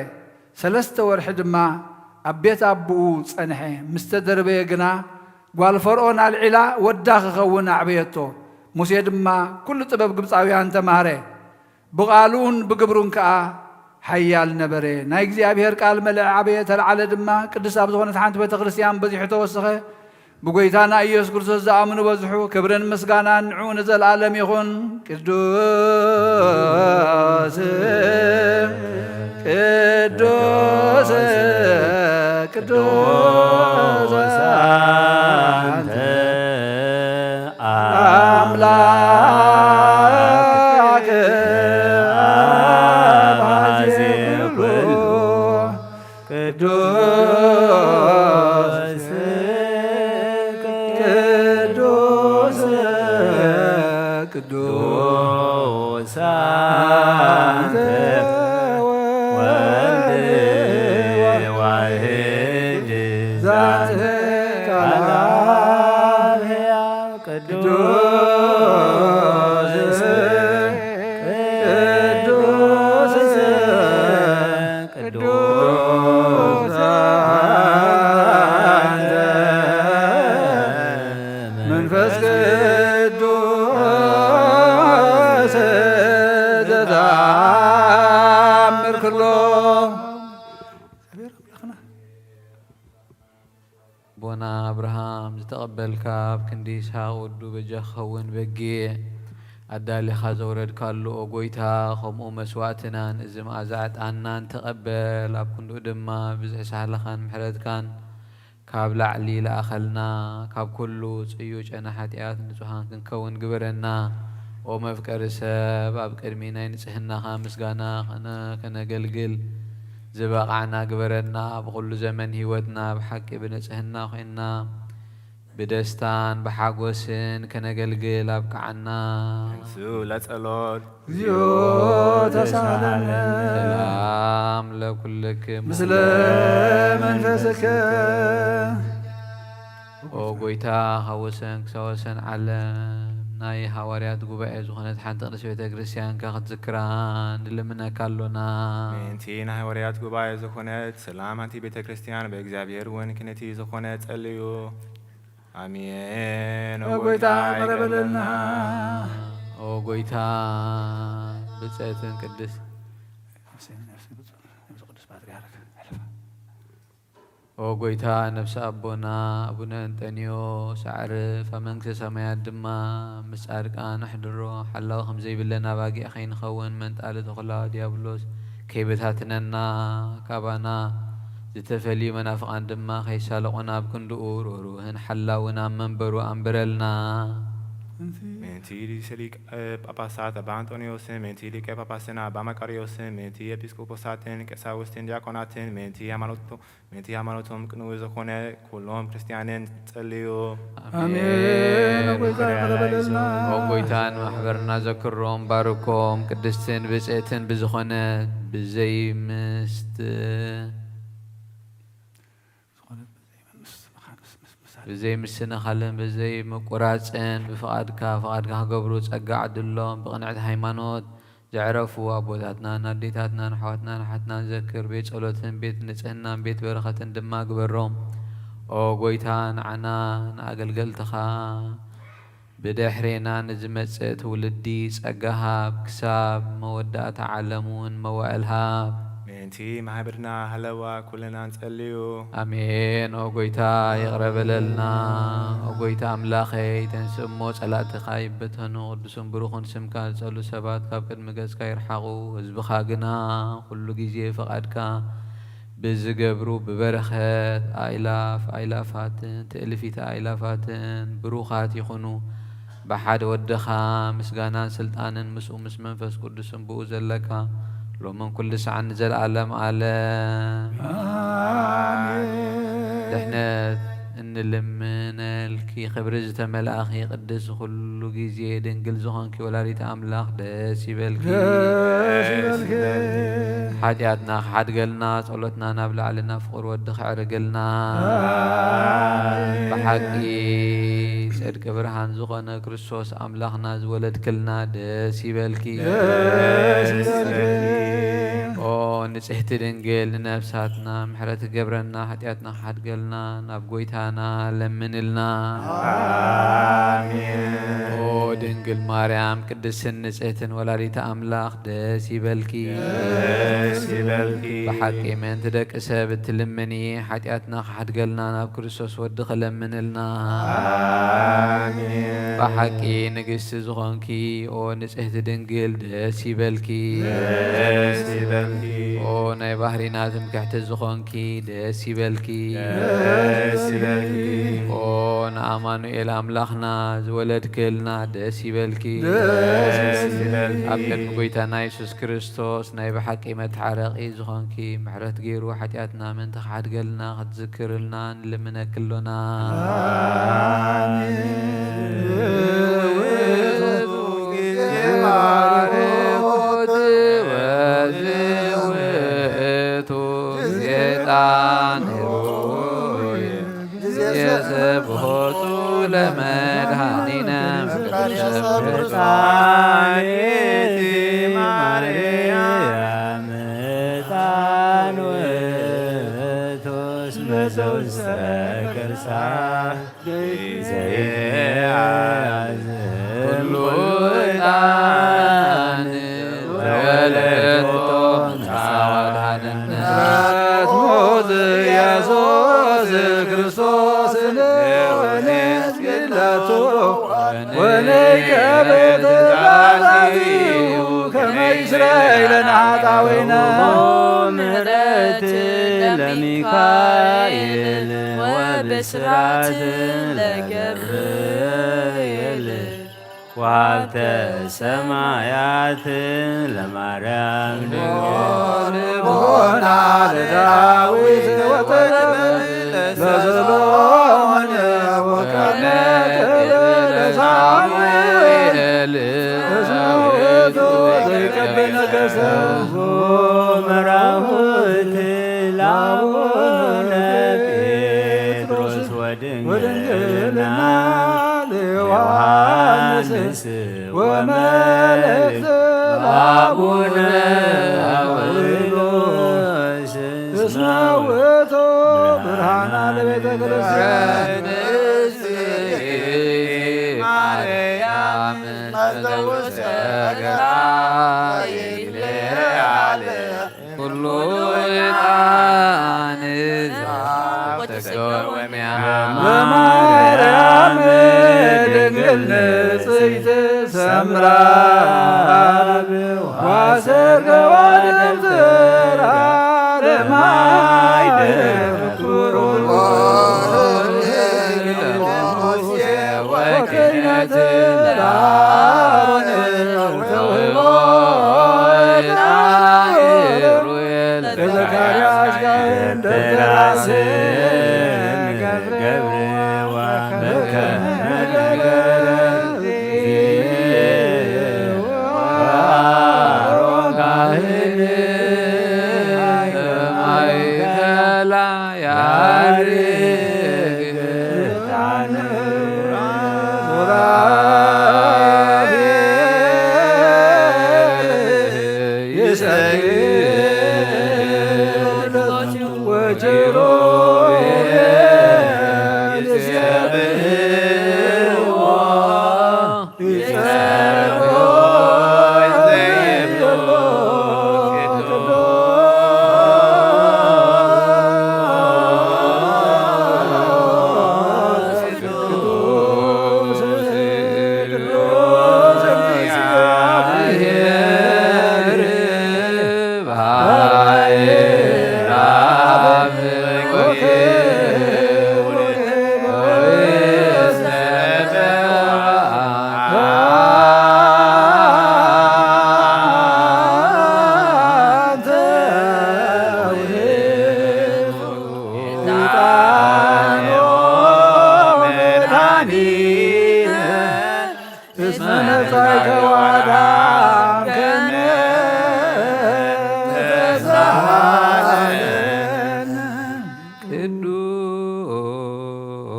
ሰለስተ ወርሒ ድማ ኣብ ቤት ኣቦኡ ጸንሐ። ምስ ተደርበየ ግና ጓል ፈርኦን ኣልዒላ ወዳ ክኸውን ኣዕበየቶ። ሙሴ ድማ ኩሉ ጥበብ ግብጻውያን ተማህረ። ብቓሉን ብግብሩን ከኣ ሓያል ነበረ። ናይ እግዚኣብሔር ቃል መልአ ዓበየ፣ ተለዓለ ድማ። ቅድስት ኣብ ዝኾነት ሓንቲ ቤተ ክርስቲያን በዚሑ ተወሰኸ። ብጎይታና ኢየሱስ ክርስቶስ ዝኣምኑ በዝሑ። ክብርን ምስጋናን ንዑ ንዘለዓለም ይኹን። ቅዱስ፣ ቅዱስ፣ ቅዱስ ኣንተ ኣምላክ ኣባዜ ኩሉ። ቅዱስ፣ ቅዱስ፣ ቅዱስ ኣንተ ወልድ ዋሕድ ዛንተ ቃል ቅዱስ፣ ቅዱስ፣ ቅዱስ ኣንተ መንፈስ ቅዱስ ዘተኣምር ኩሎ። ኣቦና ኣብርሃም ዝተቐበልካ፣ ኣብ ክንዲ ይስሐቅ ወዱ በጃ ክኸውን በጊዕ ኣዳሊኻ ዘውረድካሉ፣ ኦ ጎይታ፣ ከምኡ መስዋእትናን እዚ መኣዛ ዕጣንናን ተቐበል። ኣብ ክንድኡ ድማ ብዝሒ ሳህልኻን ምሕረትካን ካብ ላዕሊ ለኣኸልና፣ ካብ ኩሉ ጽዩ ጨና ሓጢኣት ንጹሃን ክንከውን ግበረና። ኦ መፍቀሪ ሰብ፣ ኣብ ቅድሚ ናይ ንጽህናኻ ምስጋና ከነ-፣ ከነገልግል ዝበቓዕና ግበረና። ብኹሉ ዘመን ህይወትና ብሓቂ ብንጽህና ኮይንና ብደስታን ብሓጎስን ከነገልግል ኣብቅዓና። እንሱ ለጸሎት። እግዚኦ ተሳለነ። ሰላም ለኩልክም። ምስለ መንፈስከ። ኦ ጎይታ፣ ካብ ወሰን ክሳብ ወሰን ዓለም ናይ ሃዋርያት ጉባኤ ዝኾነት ሓንቲ ቅድስት ቤተ ክርስቲያንካ ክትዝክራ ንልምነካ ኣሎና። ምእንቲ ናይ ሃዋርያት ጉባኤ ዝኾነት ሰላም ኣንቲ ቤተ ክርስቲያን ብእግዚኣብሔር እውን ክነቲ ዝኾነ ጸልዩ። ኣሜን። ኦ ኦ ጎይታ፣ ጎይታ፣ ይቅረ በለልና። ኦ ጎይታ፣ ብፅዕትን ቅድስት። ነፍሲ፣ ነፍሲ ብፁዕ፣ ነፍሲ ቅዱስ ፓትርያርክ፣ ሕልፋ። ኦ ጎይታ፣ ነፍሲ ኣቦና ኣቡነ እንጠንዮስ ኣዕርፍ፣ ኣብ መንግስተ ሰማያት ድማ ምስ ጻድቃን ኣሕድሮ። ሓላዊ ከም ዘይብለን ኣባጊዕ ከይንኸውን፣ መንጣሊ ተኹላ ዲያብሎስ ከይበታትነና፣ ካባና ዝተፈልዩ መናፍቃን ድማ ከይሳለቑና፣ ኣብ ክንድኡ ርህሩህን ሓላውን ኣብ መንበሩ ኣንብረልና። ምእንቲ ርእሰ ሊቃነ ጳጳሳት ኣባ ኣንጦንዮስን፣ ምእንቲ ሊቀ ጳጳስና ኣባ መቃርዮስን፣ ምእንቲ ኤጲስቆጶሳትን ቀሳውስትን ዲያቆናትን፣ ምእንቲ ሃይማኖቶ-፣ ምእንቲ ሃይማኖቶም ቅኑዕ ዝኾነ ኩሎም ክርስትያንን ጸልዩ። ኣሜን። ኣሜን። ኦ ጎይታ፣ ይቅረ በለልና። ኦ ጎይታ፣ ንማሕበርና ዘክሮም፣ ባርኮም፣ ቅድስትን ብጽዕትን ብዝኾነ ብዘይ ምስት-፣ ዝኾነ ብዘይ ምስ-፣ ምስ-፣ ምስ-፣ ምስ-፣ ብዘይ ምስንኻልን ብዘይ ምቁራጽን ብፍቓድካ፣ ፍቓድካ ክገብሩ ጸጋ ዓድሎም። ብቕንዕቲ ሃይማኖት ዘዕረፉ ኣቦታትናን ኣዴታትናን ኣሕዋትናን ኣሓትናን ዘክር። ቤት ጸሎትን ቤት ንጽህናን ቤት በረኸትን ድማ ግበሮም። ኦ ጎይታ፣ ንዓና ንኣገልገልትኻ ብድሕሬና ንዝመጽእ ትውልዲ ጸጋ ሃብ፣ ክሳብ መወዳእታ ዓለም እውን መዋእል ሃብ። ምእንቲ ማህበርና ሃለዋ ኩልና ንጸልዩ። ኣሜን። ኦ ጎይታ፣ ይቕረ በለልና። ኦ ጎይታ ኣምላኸይ፣ ተንስእ እሞ ጸላእትኻ ይበተኑ፣ ቅዱስን ብሩኽን ስምካ ዝጸሉ ሰባት ካብ ቅድሚ ገጽካ ይርሓቑ። ህዝብኻ ግና ኩሉ ግዜ ፍቓድካ ብዝገብሩ ብበረኸት ኣእላፍ ኣእላፋትን ትእልፊተ ኣእላፋትን ብሩኻት ይኹኑ። ብሓደ ወድኻ ምስጋናን ስልጣንን ምስኡ ምስ መንፈስ ቅዱስን ብኡ ዘለካ ሎምን ኩሉ ሰዓት ንዘለዓለም ዓለም። ኣሜን። ድሕነት እንልምነልኪ ክብሪ ዝተመልኣኺ ቅድስቲ ኩሉ ግዜ ድንግል ዝኾንኪ ወላዲት ኣምላኽ ደስ ይበልኪ። ደስ ይበልኪ። ሓጢኣትና ክሓድገልና ጸሎትና ናብ ላዕሊ ናብ ፍቕሪ ወዲ ከዕርግልና። ኣሜን። ብሓቂ ጽድቂ ብርሃን ዝኾነ ክርስቶስ ኣምላኽና ዝወለድክልና ደስ ይበልኪ። ደስ ይበልኪ። ኦ ንጽሕቲ ድንግል ንነፍሳትና ምሕረት ገብረና ሓጢኣትና ክሓድገልና ናብ ጎይታና ለምንልና። ኣሜን። ኦ ድንግል ማርያም ቅድስትን ንጽሕትን ወላዲተ ኣምላኽ ደስ ይበልኪ። ደስ ይበልኪ። ብሓቂ ምእንቲ ደቂ ሰብ እትልምኒ ሓጢኣትና ክሓድገልና ናብ ክርስቶስ ወዲ ክለምንልና። ኣሜን። ብሓቂ ንግስቲ ዝኾንኪ ኦ ንጽሕቲ ድንግል ደስ ይበልኪ። ደስ ይበልኪ። ኦ ናይ ባህሪና ትምክሕቲ ዝኾንኪ ደስ ይበልኪ። ደስ ይበልኪ። ኦ ንኣማኑኤል ኣምላኽና ዝወለድክልና ደስ ይበልኪ። ደስ ይበልኪ። ኣብ ቅድሚ ጎይታና የሱስ ክርስቶስ ናይ ብሓቂ መተሓረቒ ዝኾንኪ ምሕረት ገይሩ ሓጢኣትና ምእንቲ ክሓድገልና ክትዝክርልና ንልምነኪ ኣሎና። ኣሜን። ውእቱ ጊዜ ባርኮት ወዝውእቱ ጊዜ ጣን ጊዜ ሰብሖቱ ለመድኃኒነ ፍጻሜቲ ማርያም ዕጣን ውእቱ እስመ ዘውስተ ከርሳ ዘይያዝ ኩሉ ዕጣን ዘወለደቶ ምሕረት ሞት ኢየሱስ ክርስቶስ ለወኔት ግለቱ ወለይከብት ዛዚኡ ከመ ይስረይ ለነ ኃጣውኢነ። ምሕረት ለሚካኤል ወብስራት ለገብርኤል ወሀብተ ሰማያት ለማርያም ድንግል። ልቦና ለዳዊት ወተክለ ለሰሎሞን ወቀነ ክብር ለሳሙኤል እስመ ውእቱ ዘይቀብል ነገሰ። መራሁት ለአቡነ ጴጥሮስ ወድንግልና ለዮሐንስ ወመልእክት ለአቡነ አውሎስ እስመ ውእቱ ብርሃና ለቤተ ክርስቲያን። ማርያም መስተውስተ ገራ ይለያል ኩሉ ዕጣን ዘተሰወሚያ። በማርያም ድንግል ንጽሕት ሰምራ ዋሰርገዋ ደብተራ ለማይደር ኩሩ ወክህነት ለአሮን ተውህቦ ለዘካርያስ ካህን ደብተራ ስም ገብርዋ በከመ ነገረ እግዚእ ወአሮን ካህን ማእከላ ያርግ ዕጣን ሱራፌል ይሰግድ ወኪሩቤል ይሴብሕዎ።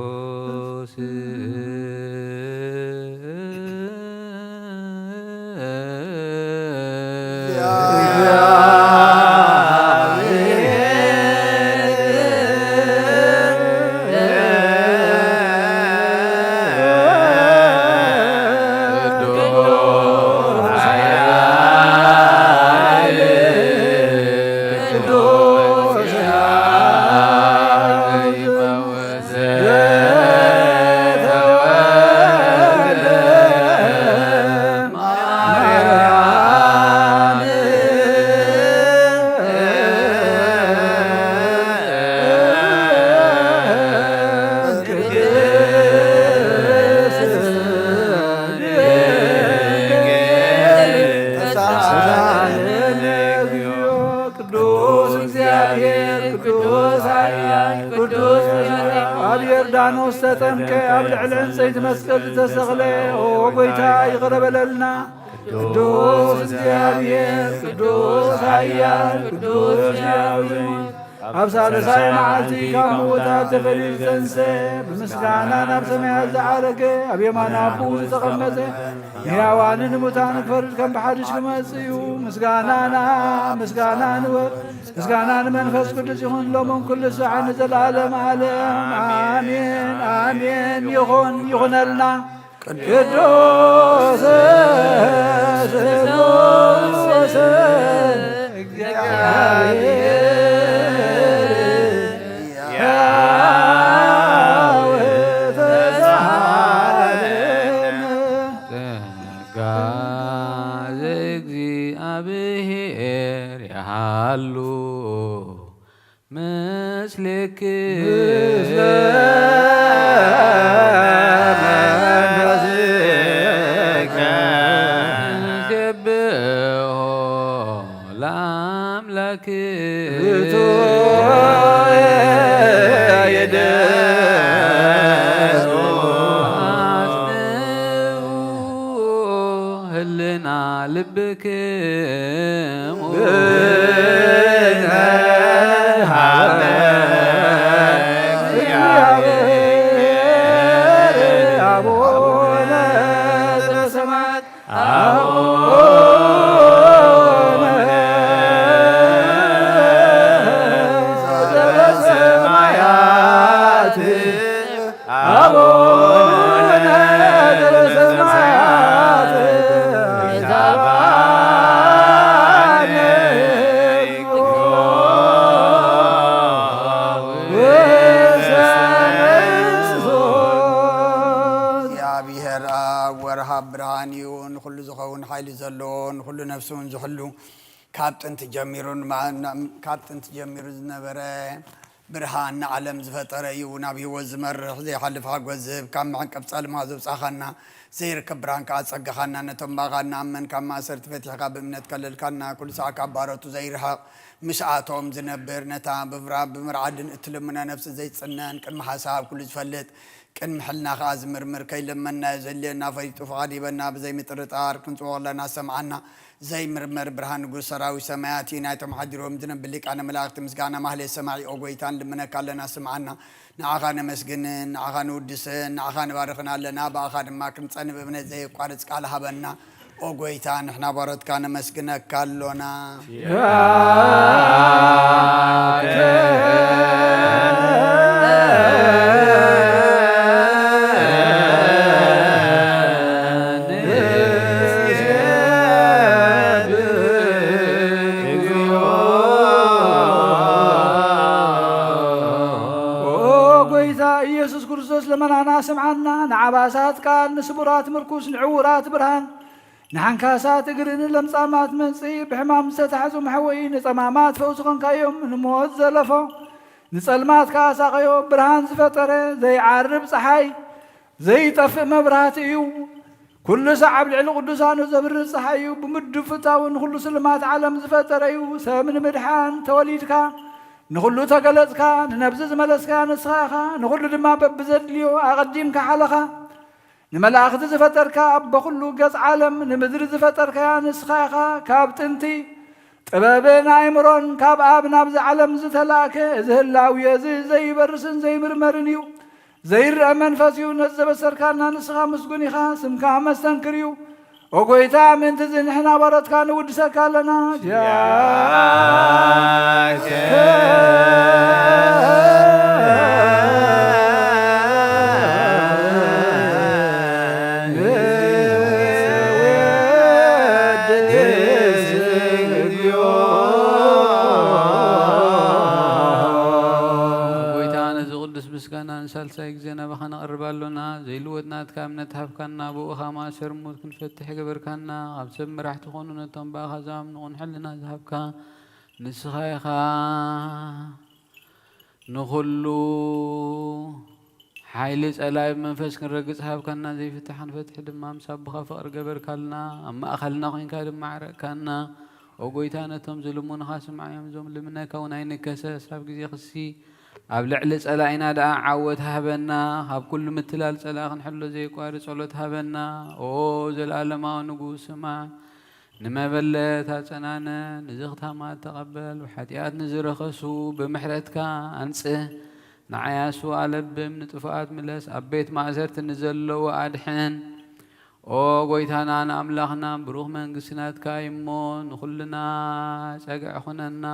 ቅዱስ ቅዱስ እግዚኣብሔር፣ ቅዱስ ኃያል፣ ቅዱስ ኣብ ዮርዳኖስ ተጠምቀ፣ ኣብ ልዕሊ ዕንጸይቲ መስቀል ዝተሰቕለ፣ ኦ ጐይታ፣ ይቕረ በለልና። ቅዱስ እግዚኣብሔር፣ ቅዱስ ኃያል፣ ቅዱስ ሕያው እዩ። ኣብ ሳልሳይ መዓልቲ ካብ ምዉታት ተፈልዩ ዝተንስአ፣ ብምስጋና ናብ ሰማያት ዝዓረገ፣ ኣብ የማን ኣቦኡ ዝተቐመጠ፣ ንሕያዋንን ንሙታን ክፈርድ ከም ብሓድሽ ክመጽእ እዩ። ምስጋናና ምስጋና ንወ-፣ ምስጋና ንመንፈስ ቅዱስ ይኹን፣ ሎምን ኩሉ ሰዓት ንዘለዓለም ዓለም። ኣሜን፣ ኣሜን። ይኹን፣ ይኹነልና። ቅዱስ ስሉስ እግዚኣብሔር ያው ተሳሃለነ። ጸጋ ዘእግዚኣብሔር ይሃሉ ምስሌክ። ምስለ መንፈስከ። ንሴብሖ ለኣምላክ። ርቱዕ ይደሉ። ኣጽንዑ ህልና ልብክሙ። ብነ ሀበ እግዚአብሔር አቡነ ዘበሰማያት። አቡነ ዘበሰማያት። አቡነ ዘበሰማያት። ይትባረክ ስምከ። እግዚአብሔር ኣብ ወርሃ ብርሃን እዩ፣ ንኹሉ ዝኸውን ሓይሊ ዘለዎ፣ ንኹሉ ነፍሲ እውን ዝሕሉ፣ ካብ ጥንቲ ጀሚሩ ንማ-፣ ናብ-፣ ካብ ጥንቲ ጀሚሩ ዝነበረ ብርሃን ንዓለም ዝፈጠረ እዩ፣ ናብ ህይወት ዝመርሕ ዘይሓልፍ ሓጎስ ዝህብ፣ ካብ መዕንቀፍ ጸልማ ዘውጻኻና፣ ዘይርከብ ብርሃን ከኣ ጸጋኻና፣ ነቶም ብኣኻ እንኣምን ካብ ማእሰርቲ ፈቲሕካ ብእምነት ከለልካና፣ ኩሉ ሰዓት ካብ ባሮቱ ዘይርሕቕ፣ ምስኣቶም ዝነብር፣ ነታ ብፍርሃት ብምርዓድን እትልምኖ ነፍሲ ዘይጽነን፣ ቅድሚ ሓሳብ ኩሉ ዝፈልጥ፣ ቅድሚ ሕልና ከኣ ዝምርምር፣ ከይለመንናዮ ዘድልየና ፈሊጡ ፍቓድ ይበና፣ ብዘይምጥርጣር ክንጽዎ ከለና ሰምዓና። ዘይምርመር ብርሃን ንጉስ ሰራዊት ሰማያት እዩ። ናይቶም ሓዲሮም ዝነብር ሊቃነ መላእክቲ ምስጋና ማህሌት ሰማዒ፣ ኦ ጐይታ፣ ንልምነካ ኣለና፣ ስምዓና። ንዓኻ ነመስግንን፣ ንዓኻ ንውድስን፣ ንዓኻ ንባርኽን ኣለና። ብኣኻ ድማ ክንጸንብ እምነት ዘየቋርጽ ቃል ሃበና። ኦ ጐይታ፣ ንሕና ባሮትካ ነመስግነካ ኣሎና። ኦ ጐይታ ኢየሱስ ክርስቶስ፣ ልመናና ስምዓና። ንዓባሳት ቃል፣ ንስቡራት ምርኩስ፣ ንዕዉራት ብርሃን፣ ንሓንካሳት እግሪ፣ ንለምጻማት መንጽሂ፣ ብሕማም ዝተታሕዙ መሕወዪ፣ ንጸማማት ፈውሲ ኾንካዮም፣ ንሞት ዘለፎ፣ ንጸልማት ከኣ ሳቐዮ። ብርሃን ዝፈጠረ ዘይዓርብ ጸሓይ፣ ዘይጠፍእ መብራህቲ እዩ። ኩሉ ሳዕ ኣብ ልዕሊ ቅዱሳኑ ዘብርህ ጸሓይ እዩ። ብምዱብ ፍታው ንኹሉ ስልማት ዓለም ዝፈጠረ እዩ። ሰብ ንምድሓን ተወሊድካ፣ ንኹሉ ተገለጽካ፣ ንነብሲ ዝመለስካ ንስኻ ኢኻ፣ ንኹሉ ድማ በብዘድልዮ ኣቐዲምካ ሓለኻ። ንመላእኽቲ ዝፈጠርካ ኣቦ ኩሉ ገጽ ዓለም፣ ንምድሪ ዝፈጠርካያ ንስኻ ኢኻ። ካብ ጥንቲ ጥበብን ኣእምሮን ካብ ኣብ ናብዚ ዓለም ዝተላእከ፣ እዚ ህላዌ እዚ ዘይበርስን ዘይምርመርን እዩ። ዘይረአ መንፈስ እዩ። ነዚ ዘበሰርካና ንስኻ ምስጉን ኢኻ፣ ስምካ መስተንክር እዩ። ኦ ጐይታ፣ ምእንቲ እዚ ንሕና ባሮትካ ንውድሰካ ኣለና። ኪያከ ጐይታ፣ ነዚ ቅዱስ ምስጋና ንሳልሳይ ግዜ ናባኻ ነቕርብ ኣሎና። ዘይልወጥ ናትካ እምነት ሃብካና፣ ብኡ ኸኣ ማእሰር ሞት ክንፈትሕ ገበርካና። ካብ ሰብ መራሕቲ ኾኑ ነቶም ብኣኻ ዝኣምኑ ቅኑዕ ሕልና ዝሃብካ ንስኻ ኢኻ። ንኹሉ ሓይሊ ጸላኢ ብመንፈስ ክንረግጽ ሃብካና። ዘይፍታሕ ክንፈትሕ ድማ ምስ ኣቦኻ ፍቕሪ ገበርካልና። ኣብ ማእከልና ኾይንካ ድማ ዓረቕካና። ኦ ጐይታ፣ ነቶም ዝልምኑኻ ስምዓዮም፣ እዞም ልምነካ እውን ኣይንከሰስ። ኣብ ግዜ ክሲ ኣብ ልዕሊ ጸላኢና ደኣ ዓወት ሃበና። ካብ ኩሉ ምትላል ጸላኢ ክንሕሎ ዘየቋርጽ ጸሎት ሃበና። ኦ ዘለኣለማዊ ንጉስ፣ ስማዕ። ንመበለት ኣጸናንዕ፣ ንዝኽታማት ተቐበል። ብሓጢኣት ንዝረኸሱ ብምሕረትካ ኣንጽህ። ንዓያሱ ኣለብም፣ ንጥፉኣት ምለስ፣ ኣብ ቤት ማእሰርቲ ንዘለዉ ኣድሕን። ኦ ጐይታናን ኣምላኽናን፣ ብሩኽ መንግስቲ ናትካ እዩ እሞ፣ ንኹልና ጸግዒ ኹነና።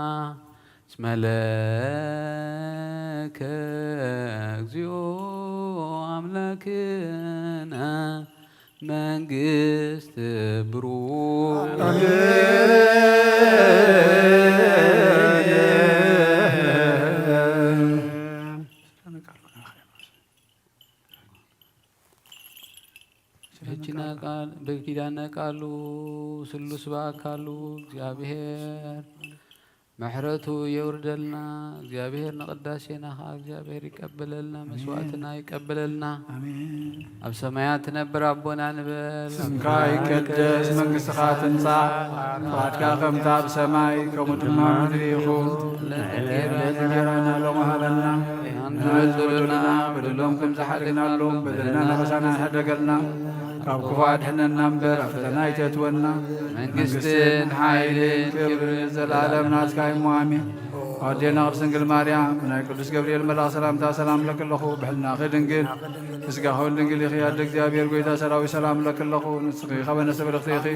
እስመ ለከ እግዚኦ ኣምላክነ መንግስት ብሩክ። በኪዳነ ቃል-፣ በኪዳነ ቃሉ ስሉስ በአካሉ እግዚኣብሔር ምሕረቱ የውርደልና። እግዚኣብሔር ንቅዳሴና ኸዓ እግዚኣብሔር ይቀበለልና፣ ኣሜን። መስዋዕትና ይቀበለልና። ኣሜን። ኣብ ሰማያት ትነብር ኣቦና ንበል። ስምካ ይቀደስ፣ መንግስትኻ ትምጻእ፣ ፍቓድካ ከምታ ኣብ ሰማይ ከምኡ ድማ ኣብ ምድሪ ይኹን። ዕለት ዕለት እንጀራና ሎሚ ሃበና፣ ንበድለና በደሎም ከም ዝሓደግናሎም በደልና ንኸሳና ይሕደገልና፣ ካብ ክፉ ኣድሕነና እምበር ኣብ ፈተና ኣይተእትወና። መንግስትን ሓይልን ክብርን ዘለዓለም ናትካ እዩ እሞ ኣሜን። ኣዴና ቅድስት ድንግል ማርያም፣ ብናይ ቅዱስ ገብርኤል መልኣኽ ሰላምታ ሰላም እብለኪ ኣለኹ። ብሕልናኺ ድንግል፣ ብስጋኺ እውን ድንግል ኢኺ። ኣደ እግዚኣብሔር፣ ጐይታ ሰራዊት፣ ሰላም እብለኪ ኣለኹ። ንስኺ ካብ ኣንስቲ ብርኽቲ ኢኺ፣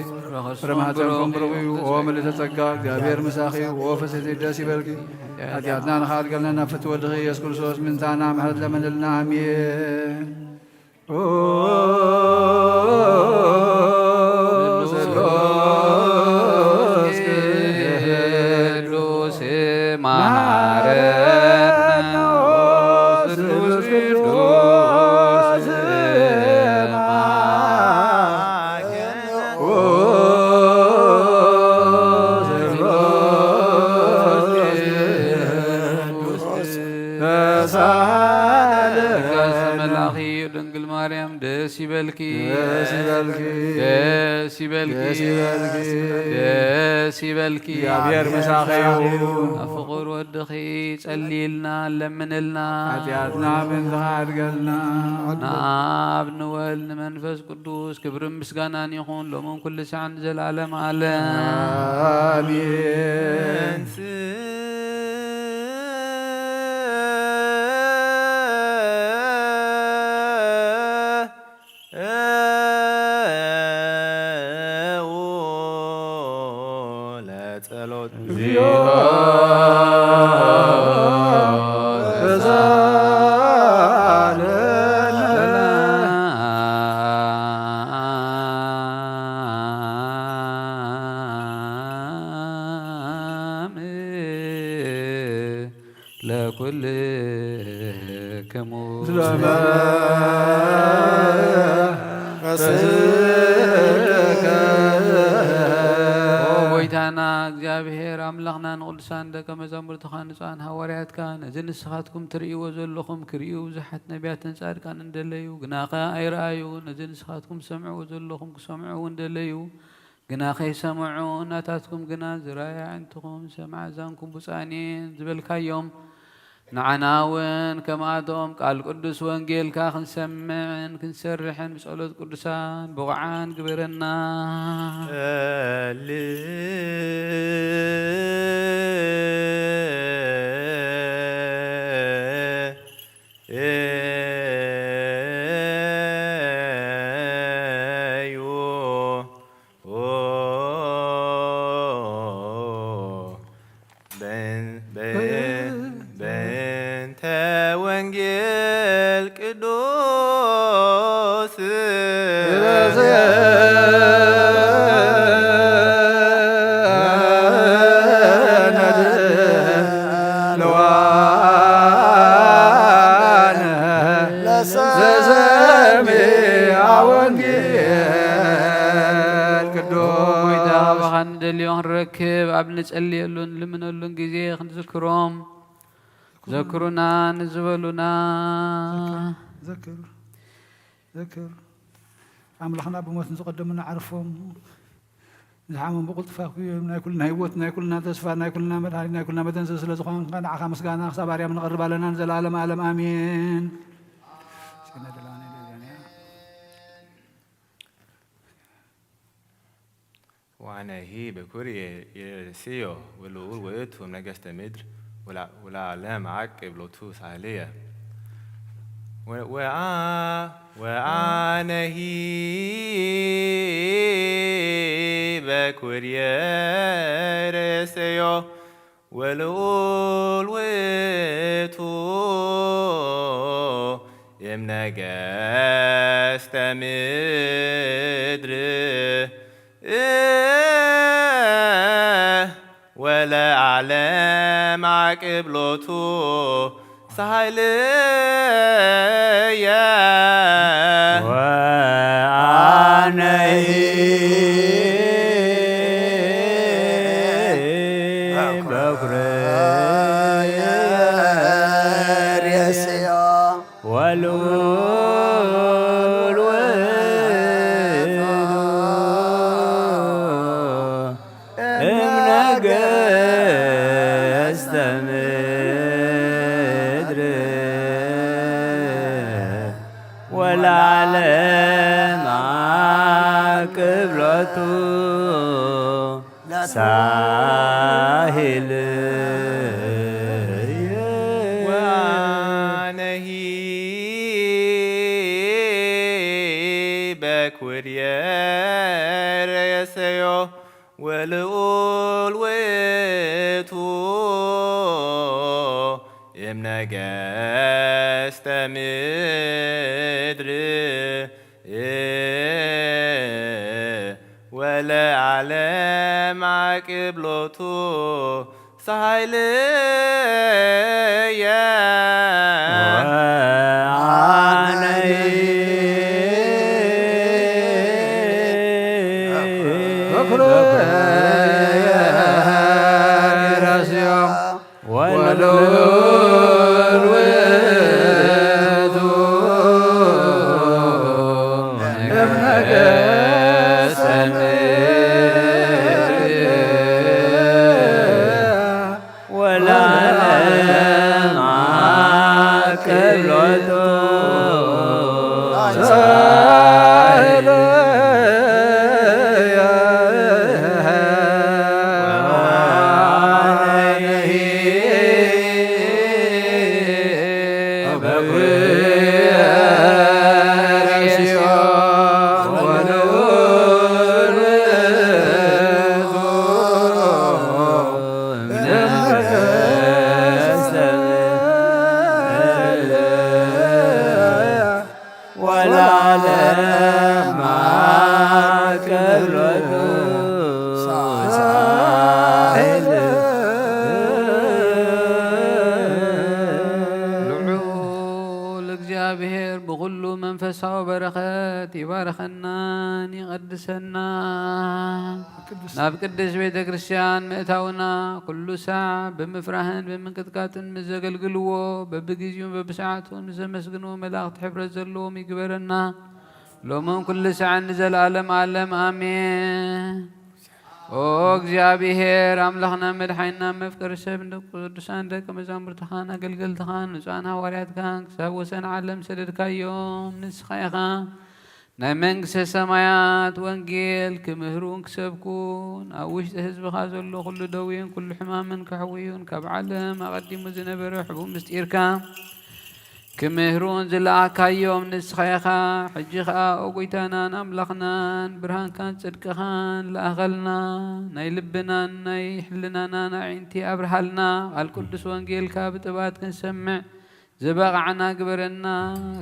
ፍረ ማህፀንኩም ብሩኽ እዩ። ኦ ምልዕተ ጸጋ፣ እግዚኣብሔር ምሳኺ እዩ። ኦ ፍስሕቲ፣ ደስ ይበልኪ። ሓጢኣትና ንኻድገልና ናብ ፍትወ ወድኺ ኢየሱስ ክርስቶስ ምንታና ምሕረት ለምንልና። ኣሜን። ኦ ስሉስ ቅዱስ መሐረነ፣ ኦ ስሉስ ቅዱስ መሐረነ፣ ኦ ስሉስ ቅዱስ ተሳሃለ። መልኣኺ ድንግል ማርያም ደስ ይበልኪ፣ ደስ ይበልኪ፣ ደስ ይበልኪ፣ ደስ ይበልኪ፣ ደስ ይበልኪ። እግዚኣብሔር ምሳኺ ይኹን። ኣብ ፍቑር ወድኺ ጸልይልና፣ ለምንልና። ሓጢኣትና ምእንቲ ኻድገልና። ንኣብ ንወልድ ንመንፈስ ቅዱስ ክብርን ምስጋናን ይኹን፣ ሎምን ኩሉ ሳዕን ንዘለዓለም ዓለም። ኣሜን። ለጸሎት። እግዚኦ ተሳለነ። ለኩልክሙ ኦ ጐይታና እግዚኣብሔር ኣምላኽና፣ ንቅዱሳን ደቀ መዛሙርትኻ ንጹሓን ሃዋርያትካ፣ ነዚ ንስኻትኩም ትርእይዎ ዘለኹም ክርእዩ ብዙሓት ነቢያትን ጻድቃንን ደለዩ፣ ግናኸ ኣይረኣዩ። ነዚ ንስኻትኩም ትሰምዕዎ ዘለኹም ክሰምዑ እውን ደለዩ፣ ግና ከይሰምዑ፣ ናታትኩም ግና ዝረኣየ ኣዒንትኹም ዝሰምዐ ኣእዛንኩም ብፁዓን እየን ዝበልካዮም፣ ንዓና እውን ከምኣቶም ቃል ቅዱስ ወንጌልካ ክንሰምዕን ክንሰርሕን ብጸሎት ቅዱሳን ብቑዓን ግበረና። በእንተ ወንጌል ቅዱስ ዘሰሚዐ ወንጌል ቅዱስ። ጎይታ፣ ባኻ ንደልዮ ክንረክብ ኣብ ንጸልየሉን ልምነሉን ግዜ ክንዝክሮም፣ ዘክሩና ንዝበሉና። ዘክር፣ ዘክር፣ ዘክር። ኣምላኽና ብሞት ንዝቐደሙና ዓርፎም፣ ንዝሓመሙ ብቕልጡፍ ኣክብዮም። ናይ ኩልና ህይወት፣ ናይ ኩልና ተስፋ፣ ናይ ኩልና መድሃኒት፣ ናይ ኩልና መደንዘዝ ስለ ዝኾንካ ንዓኻ ምስጋና ክሳብ ኣርያም ነቕርብ ኣለና ንዘለኣለም ኣለም ኣሜን። ወአነሂ በኩርየ ይርእስዮ ወልዑል ውእቱ ነገስተ ምድር ወላ-፣ ወለዓለም አቅብ ሎቱ ሳህልየ። ወ-፣ ወአ-፣ ወአነሂ በኩርየ ይርእስዮ ወልዑል ውእቱ እም ነገስተ ምድር ወለዓለም አቅብ ሎቱ ሳህልየ። ወአነሂ በኩርየ ርእስዮ ወልዑል ውእቱ እም ነገስተ ምድር ወለዓለም አቅብ ሎቱ ሳህልየ። ወአነሂ በኩርየ ርእስዮ ወልዑል ውእቱ እም ነገስተ ምድር ወለዓለም አቅብ ሎቱ ሳህልየ። ወአነሂ በኩርየ ርእስዮ ወልዑል ውእቱ እም ነገስተ ምድር ወለዓለም አቅብ ሎቱ ሳህልየ። ወለዓለም አቅብ ሎቱ ሳህልየ። ልዑል እግዚኣብሔር ብኹሉ መንፈሳዊ በረኸት ይባርኸናን ይቐድሰናን። ቅዱስ ናብ ቅድስት ቤተ ክርስቲያን ምእታውና ኩሉ ሳዕ ብምፍራህን ብምንቅጥቃጥን ምስ ዘገልግልዎ በብጊዜኡ በብሰዓቱ ምስ ዘመስግንዎ መላእኽቲ ሕብረት ዘለዎም ይግበረና። ሎምን ኩሉ ሳዕን ንዘለዓለም ዓለም ኣሜን። ኦ እግዚኣብሔር ኣምላኽና መድሓኒና መፍቀሪ ሰብ ንደቂ ቅዱሳን ደቂ መዛሙርትኻን ኣገልገልትኻን ንጹሃን ሃዋርያትካን ክሳብ ወሰን ዓለም ሰደድካዮም። ንስኻ ኢኻ ናይ መንግስተ ሰማያት ወንጌል ክምህሩን ክሰብኩን ኣብ ውሽጢ ህዝብኻ ዘሎ ኩሉ ደዌን ኩሉ ሕማምን ከሕውዩን ካብ ዓለም ኣቐዲሙ ዝነበረ ሕቡእ ምስጢርካ ክምህሩን ዝለኣካዮም ንስኻ ኢኻ። ሕጂ ኸኣ ኦ ጐይታናን ኣምላኽናን ብርሃንካን ጽድቅኻን ለኣኸልና። ናይ ልብናን ናይ ሕልናናን ኣዒንቲ ኣብርሃልና። ቃል ቅዱስ ወንጌልካ ብጥባት ክንሰምዕ ዝበቓዕና ግበረና።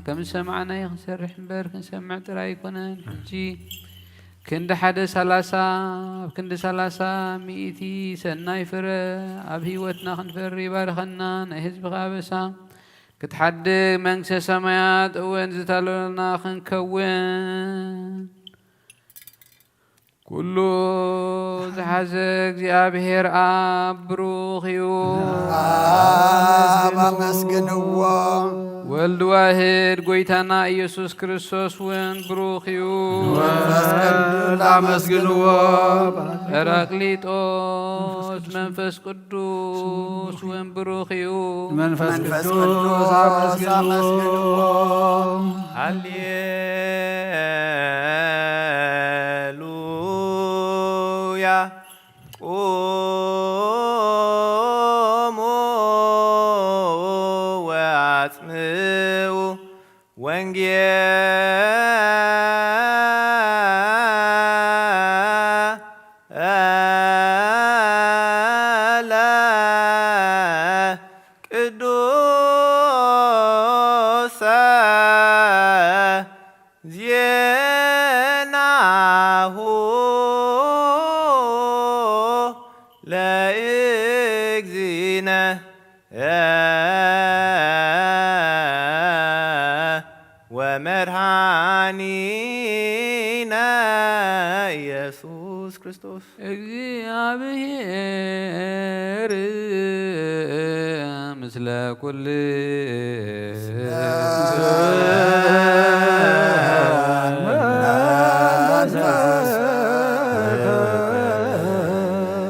ከም ዝሰማዕናዮ ክንሰርሕ እምበር ክንሰምዕ ጥራይ ኣይኮነን። ሕጂ ክንዲ ሓደ ሰላሳ ኣብ ክንዲ ሰላሳ ሚእቲ ሰናይ ፍረ ኣብ ህይወትና ክንፈሪ ይባርኸና። ናይ ህዝብኻ ኣበሳ ክትሓድግ መንግስተ ሰማያት እውን ዝተለና ክንከውን ኩሉ ዝሓዘ እግዚኣብሔር ኣብ ብሩኽ እዩ። ኣብ ኣመስግንዎ። ወልድ ዋህድ ጐይታና ኢየሱስ ክርስቶስ እውን ብሩኽ እዩ። መንፈስ ቅዱስ ኣመስግንዎ። ጰራቅሊጦስ መንፈስ ቅዱስ እውን ብሩኽ እዩ። መንፈስ መንፈስ ቅዱስ ቅዱስ ኣመስግንዎ። ኣመስግንዎ። ሃሌሉያ። ቁሙ ወአጽምዑ ወንጌለ ቅዱሰ ዜናሁ ለእግዚእነ ወመድኃኒነ ኢየሱስ ክርስቶስ። እግዚኣብሔር ምስለ ኩል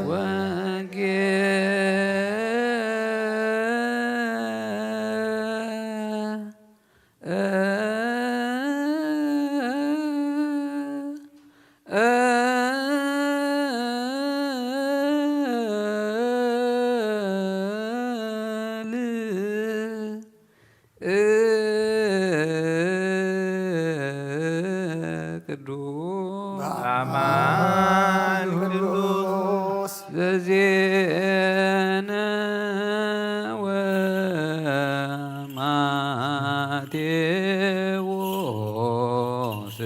ወንጌል ቅዱስ በአማን ቅዱስ ዘዜነ ወማቴዎስ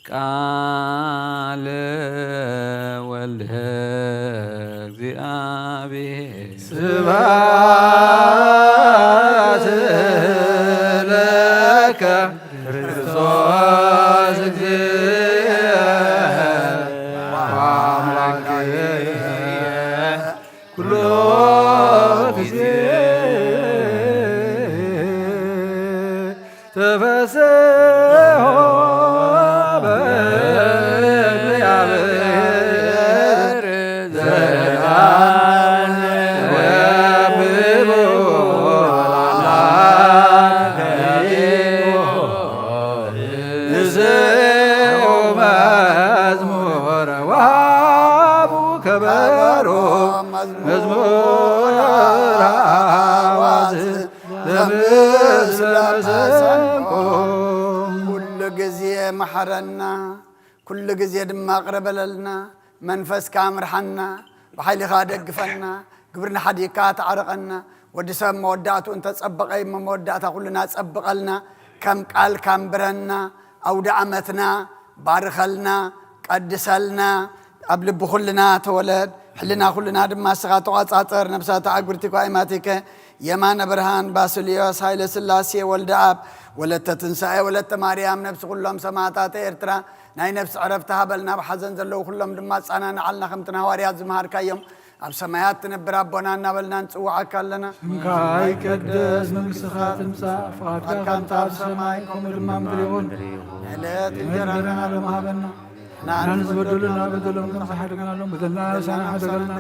ቃለ ወልደ እግዚአብሔር። ስብሐት ለከ ክርስቶስ እግዚእ ወአምላክየ ኩሎ ጊዜ ተፈስሖ በእግዚአብሔር ዘእዳን ወብቦ ለአምላክ ንስኡ መዝሙረ ወሃቡ ከበሮ መዝሙር አዋዝ ለምስለ መሰንቆ። ኩሉ ግዜ መሓረና፣ ኩሉ ግዜ ድማ ቅረ በለልና። መንፈስካ ምርሓና፣ ብሓይልኻ ደግፈና፣ ግብርና ሓዲግካ ተዓርቐና። ወዲ ሰብ መወዳእትኡ እንተጸበቐ እሞ መወዳእታ ኩልና ጸብቐልና። ከም ቃልካ ኣንብረና፣ ኣውደ ዓመትና ባርኸልና፣ ቀድሰልና። ኣብ ልቢ ኩልና ተወለድ፣ ሕልና ኩልና ድማ እስኻ ተቋጻጸር። ነብሳት ኣዕጉርቲ ኳይማቲከ የማነ ብርሃን ባስልዮስ ሃይለ ስላሴ ወልደ ኣብ ወለተ ትንሳኤ ወለተ ማርያም ነብሲ ኩሎም ሰማዕታተ ኤርትራ ናይ ነብሲ ዕረፍቲ ሃበልና። ኣብ ሓዘን ዘለዉ ኩሎም ድማ ኣጻናንዓልና ከምቲ ንሃዋርያት ዝመሃርካዮም። ኣብ ሰማያት ትነብር ኣቦና እናበልና ንጽውዓካ ኣለና። ስምካ ይቀደስ፣ መንግስትኻ ትምጻእ፣ ፍቓድካ ከምቲ ኣብ ሰማይ ከምኡ ድማ ምድሪ ይኹን። ዕለት እንጀራና ሎሚ ሃበና። ንዓና ንዝበደሉና በደሎም ከም ዝሓደግናሎም በደልና ንስሓና ሓደገልና።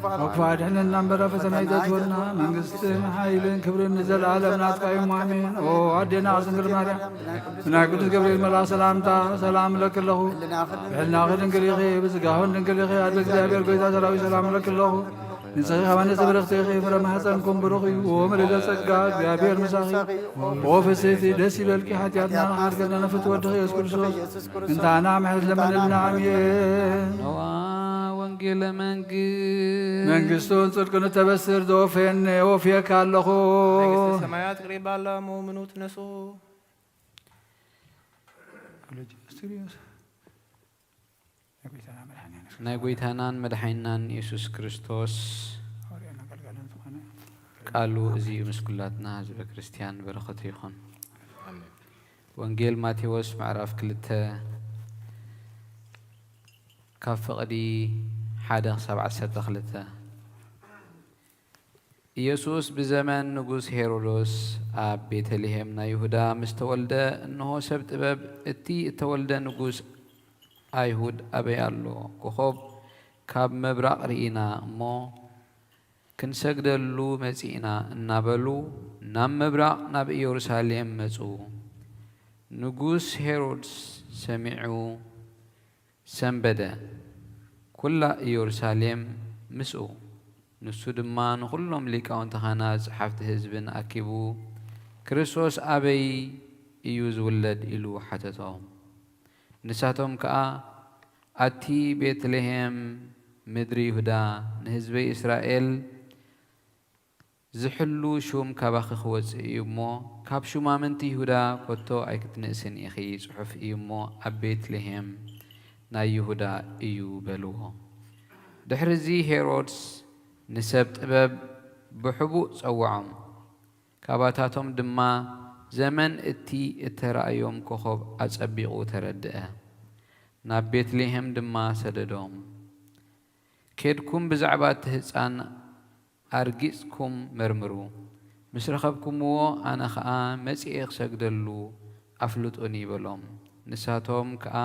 ካብ ክፉእ ኣድሕነና እምበር ኣብ ፈተና ኣይተእትወና። መንግስትን ሓይልን ክብርን ንዘለኣለም ናትካ እዩ። ኣሜን። ኦ ኣዴና ቅድስት ድንግል ማርያም፣ ብናይ ቅዱስ ገብርኤል መልኣኽ ሰላምታ ሰላም እለኪ ኣለኹ። ብሕልናኺ ድንግል ኢኺ፣ ብስጋኽን ድንግል ኢኺ። ኣደ እግዚኣብሔር ጎይታ ሰራዊት ሰላም እለኪ ኣለኹ። ንስኺ ከማነ ብርኽቲ ኢኺ፣ ፍረ ማህፀንኩም ብሩኽ እዩ። ኦ ምልዕተ ጸጋ፣ እግዚኣብሔር ምሳኺ። ኦ ፍስሕቲ፣ ደስ ይበልኪ፣ ሓጢኣትና ንኽሓድገልና ንፍትወ ወድኺ የሱስ ክርስቶስ። እንታና ምሕረት ለምንልና። ኣሜን። ነዋ ወንጌለ መንግስት። መንግስቱን ጽድቅን እተበስር ዘወፈየኒ ወፍየካ ኣለኹ። መንግስተ ሰማያት ቅሪባ ኣላ እሞ ምኑ ትነሱ። ናይ ጎይታናን መድሓኒናን የሱስ ክርስቶስ ቃሉ እዚ እዩ ምስ ኩላትና ህዝበ ክርስትያን በረኸቱ ይኹን። ወንጌል ማቴዎስ ምዕራፍ ክልተ ካብ ፍቕዲ ሓደ ክሳብ ዓሰርተ ክልተ። ኢየሱስ ብዘመን ንጉስ ሄሮዶስ ኣብ ቤተልሔም ናይ ይሁዳ ምስ ተወልደ፣ እንሆ ሰብ ጥበብ፣ እቲ እተወልደ ንጉስ ኣይሁድ ኣበይ ኣሎ? ኮኾብ ካብ ምብራቕ ርኢና እሞ ክንሰግደሉ መጺእና እናበሉ ናብ ምብራቕ ናብ ኢየሩሳሌም መጹ። ንጉስ ሄሮድስ ሰሚዑ ሰንበደ፣ ኩላ ኢየሩሳሌም ምስኡ። ንሱ ድማ ንኹሎም ሊቃውንቲ ካህናት ጸሓፍቲ ህዝብን ኣኪቡ፣ ክርስቶስ ኣበይ እዩ ዝውለድ? ኢሉ ሓተቶም። ንሳቶም ከኣ፣ ኣቲ ቤትልሔም ምድሪ ይሁዳ፣ ንህዝበይ እስራኤል ዝሕሉ ሹም ካባኺ ክወጽእ እዩ እሞ፣ ካብ ሹማምንቲ ይሁዳ ኮቶ ኣይክትንእስን ኢኺ፣ ጽሑፍ እዩ እሞ፣ ኣብ ቤትልሔም ናይ ይሁዳ እዩ በልዎ። ድሕርዚ ሄሮድስ ንሰብ ጥበብ ብሕቡእ ጸውዖም። ካባታቶም ድማ ዘመን እቲ እተራእዮም ኮኾብ ኣጸቢቑ ተረድአ። ናብ ቤትልሔም ድማ ሰደዶም። ኬድኩም ብዛዕባ እቲ ህጻን ኣርጊጽኩም መርምሩ። ምስ ረኸብኩምዎ ኣነ ኸኣ መጺኤ ክሰግደሉ ኣፍልጡኒ በሎም። ንሳቶም ከኣ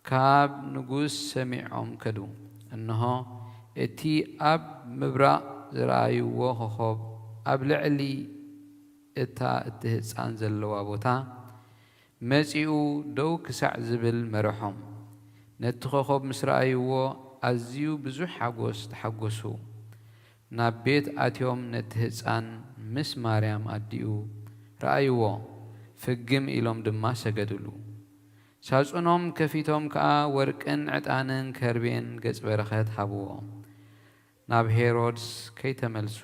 ካብ ንጉስ ሰሚዖም ከዱ። እንሆ እቲ ኣብ ምብራቕ ዝረኣይዎ ኮኾብ ኣብ ልዕሊ እታ እቲ ህጻን ዘለዋ ቦታ መጺኡ ደው ክሳዕ ዝብል መረሖም። ነቲ ኮኾብ ምስ ረኣይዎ ኣዝዩ ብዙሕ ሓጎስ ተሓጎሱ። ናብ ቤት ኣትዮም ነቲ ህጻን ምስ ማርያም ኣዲኡ ረኣይዎ፣ ፍግም ኢሎም ድማ ሰገድሉ። ሳጹኖም ከፊቶም ከኣ ወርቅን ዕጣንን ከርቤን ገጽ በረኸት ሃብዎ። ናብ ሄሮድስ ከይተመልሱ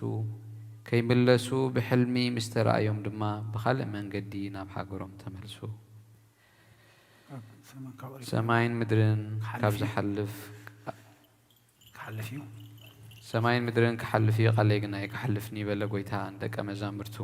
ከይምለሱ ብሕልሚ ምስ ተራእዮም ድማ ብኻልእ መንገዲ ናብ ሃገሮም ተመልሱ። ሰማይን ምድርን ካብ ዝሓልፍ ክሓልፍ እዩ። ሰማይን ምድርን ክሓልፍ እዩ፣ ቃለይ ግን ኣይክሓልፍን እዩ በለ ጎይታ ንደቀ መዛሙርቱ።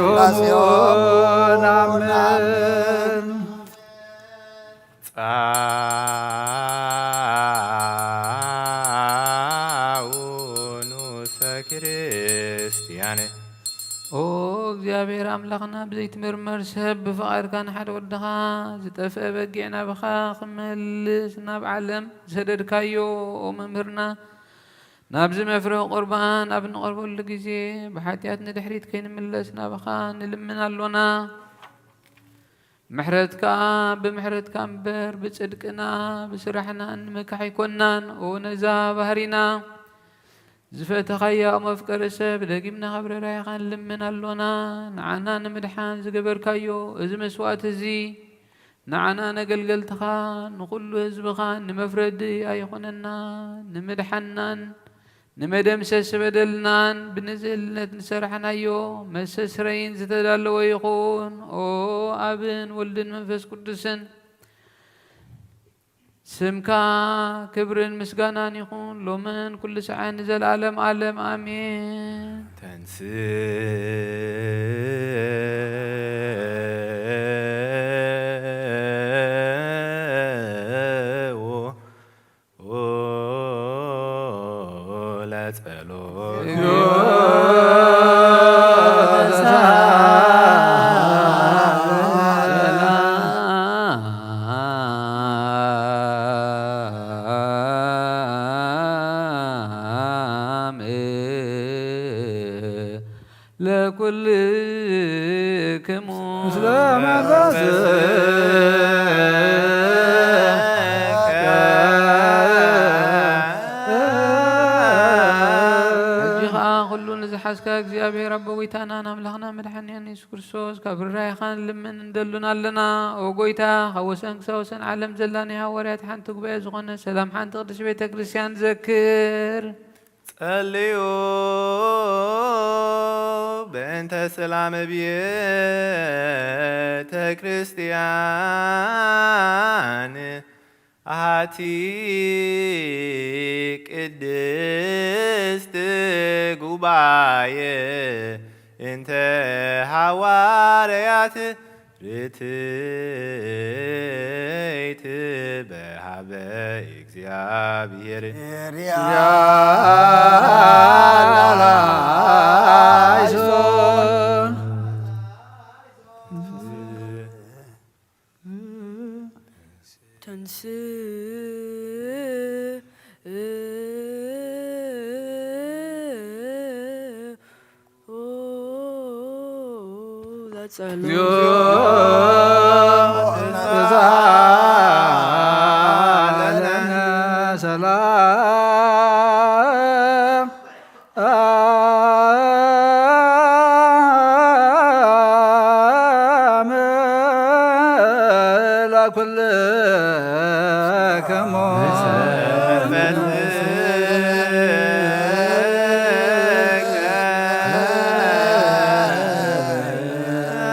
ስላሴሆሙ ናምን። ጻውኑ ሰክርስቲያን። ኦ እግዚኣብሔር ኣምላኽና፣ ብዘይትምርመር ሰብ ብፍቓድካ ንሓደ ወድኻ ዝጠፍአ በጊዕ ናብኻ ክመልስ ናብ ዓለም ዝሰደድካዮ፣ ኦ መምህርና፣ ናብዚ መፍርሒ ቁርባን ኣብ እንቐርበሉ ግዜ ብሓጢኣት ንድሕሪት ከይንምለስ ናብኻ ንልምን ኣሎና። ምሕረትካ፣ ብምሕረትካ እምበር ብጽድቅና ብስራሕና እንምካሕ ኣይኮንናን። ኦ ነዛ ባህሪና ዝፈተኻያ፣ ኦ መፍቀሪ ሰብ፣ ደጊምና ካብ ርህራሄኻ ንልምን ኣሎና። ንዓና ንምድሓን ዝገበርካዮ እዚ መስዋእቲ እዚ ንዓና ነገልገልትኻ ንኹሉ ህዝብኻ ንመፍረዲ ኣይኾነና፣ ንምድሓናን ንመደምሰሲ በደልናን ብንዝህልነት ንሰርሕናዮ መሰስረይን ዝተዳለወ ይኹን። ኦ ኣብን ወልድን መንፈስ ቅዱስን ስምካ ክብርን ምስጋናን ይኹን፣ ሎምን ኩሉ ሰዓን ንዘለዓለም ዓለም። ኣሜን። ተንስኡ ለጸሎት። ለኩልክሙ። ምስለ መንፈስከ። ሕጂ ኸኣ ኩሉ ንዝሓዝካ እግዚኣብሔር ኣቦ ጐይታናን ኣምላኽና መድሓኒናን የሱስ ክርስቶስ፣ ካብ ርራይኻን ልምን እንደሉን ኣለና። ኦ ጐይታ፣ ካብ ወሰን ክሳብ ወሰን ዓለም ዘላ ናይ ሃዋርያት ሓንቲ ጉባኤ ዝኾነ ሰላም ሓንቲ ቅድስት ቤተ ክርስቲያን ዘክር። ጸልዩ በእንተ ሰላም ቤተ ክርስቲያን ኣቲ ቅድስት ጉባኤ እንተ ሃዋርያት ርትዕት በሃበ እግዚኣብሔር። ተንስእ ለጸሎት። ሰላም ለኩልክሙ።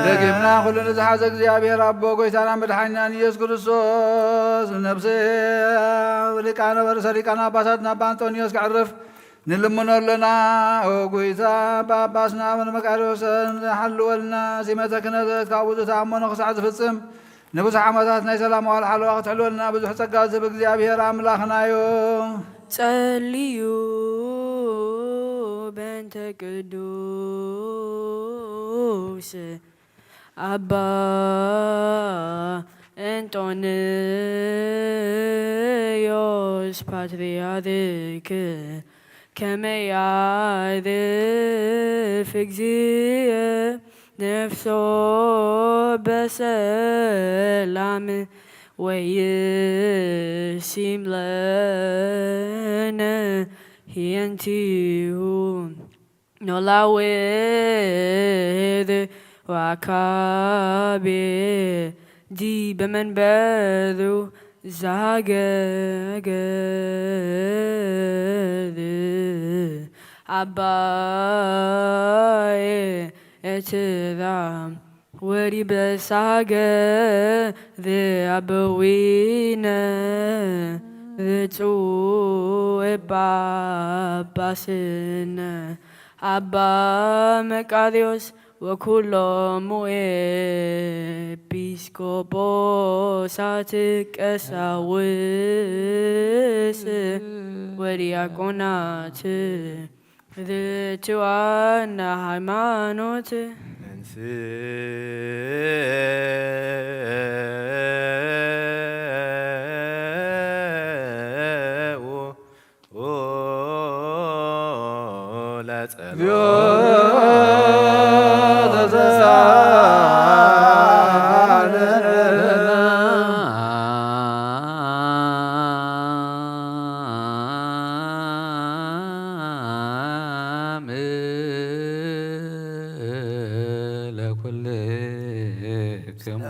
ደጊምና ኩሉ ንዝሓዘ እግዚኣብሔር ኣቦ ጐይታና መድሓኒናን ኢየሱስ ክርስቶስ፣ ንነፍሲ ሊቃነ ርእሰ ሊቃነ ጳጳሳትና ኣባ እንጦንዮስ ከዕርፍ ንልምኖ ኣለና። ኦ ጐይታ፣ ጳጳስና ኣቡነ መቃርዮስን ሓልወልና፣ ሲመተ ክህነተት ካብ ውእቱ ተኣመኖ ክሳዕ ዝፍጽም ንብዙሕ ዓመታት ናይ ሰላም መዋል ሓለዋ ክትሕልወልና ብዙሕ ጸጋ ዝህብ እግዚኣብሔር ኣምላኽና እዩ። ጸልዩ በእንተ ቅዱስ ኣባ እንጦንዮስ ፓትርያርክ ከመ ያዕርፍ እግዚእ ነፍሶ በሰላም ወይሲም ለነ ህየንቲሁ። ኖላዌ ወአካቤ ዲበ መንበሩ ዛገገር አባዬ ኤትራ ወዲበ ሳገር አበዊነ ርጹዕ ጳጳስነ አባ መቃርዮስ ወኩሎሙ ኤጲስቆጶሳት ቀሳውስት ወዲያቆናት ርቱዓነ ሃይማኖት። ተንስኡ ለጸሎት። ለኩልክሙ።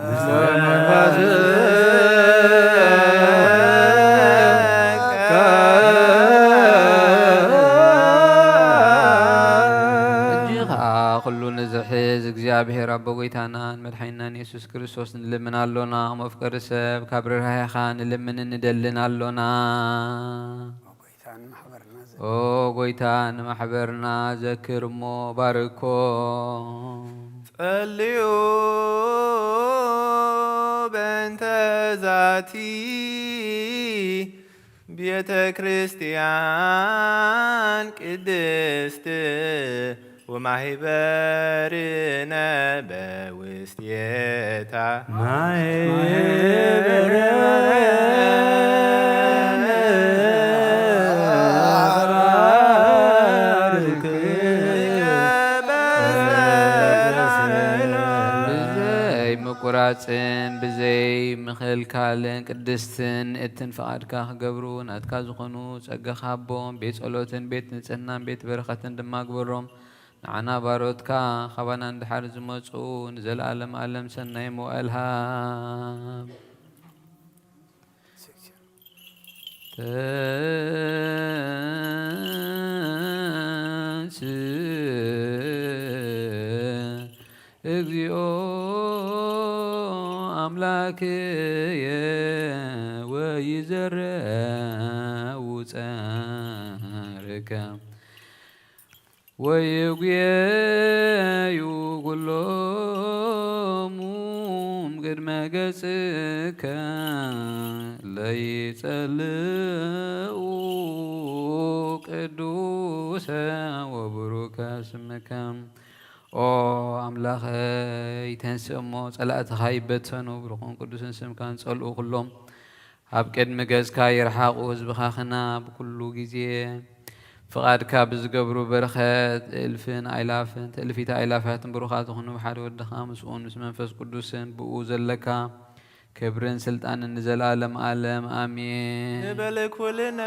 ሕጂ ኸኣ ኩሉ ንዝሕዝ እግዚኣብሔር ኣቦ ጎይታናን መድሓኒናን የሱስ ክርስቶስ ንልምን ኣሎና። መፍቀሪ ሰብ ካብ ርህራሄኻ ንልምንን ንደልን ኣሎና። ጎይታ ንማሕበርና ዘክር። ኦ ጎይታ ንማሕበርና ዘክር እሞ ባርኮ። ጸልዩ በእንተ ዛቲ ቤተ ክርስቲያን ቅድስት ወማህበርነ በውስቴታ። ማህበርነ ብዘይ ምቁራጽን ብዘይ ምኽልካልን ቅድስትን ንእትን ፍቓድካ ክገብሩ ናትካ ዝኾኑ ጸጋኻ ሃቦም። ቤት ጸሎትን ቤት ንጽህናን ቤት በረኸትን ድማ ግበሮም። ንዓና ባሮትካ ካባና ንድሓር ዝመጹ ንዘለኣለም ኣለም ሰናይ መዋእል ሃብ። ተንስ እግዚኦ ኣምላክየ ወይዘረው ጸርከ ወይጉየዩ ኩሎሙ ቅድመ ገጽከ ለይጸልኡ ቅዱሰ ወብሩከ ስምከ። ኦ ኣምላኸይ፣ ተንስእ እሞ ጸላእትኻ ይበተኑ፣ ብሩኽን ቅዱስን ስምካን ጸልኡ ኩሎም። ኣብ ቅድሚ ገጽካ ይርሓቑ ህዝብኻ ክና ብኩሉ ግዜ ፍቓድካ ብዝገብሩ በረኸት እልፍን ኣይላፍን ትእልፊት ኣይላፋትን ብሩኻት ይኹኑ ብሓደ ወድኻ ምስኡን ምስ መንፈስ ቅዱስን ብኡ ዘለካ ክብርን ስልጣንን ንዘለኣለም ኣለም ኣሜን። ንበል ኩልነ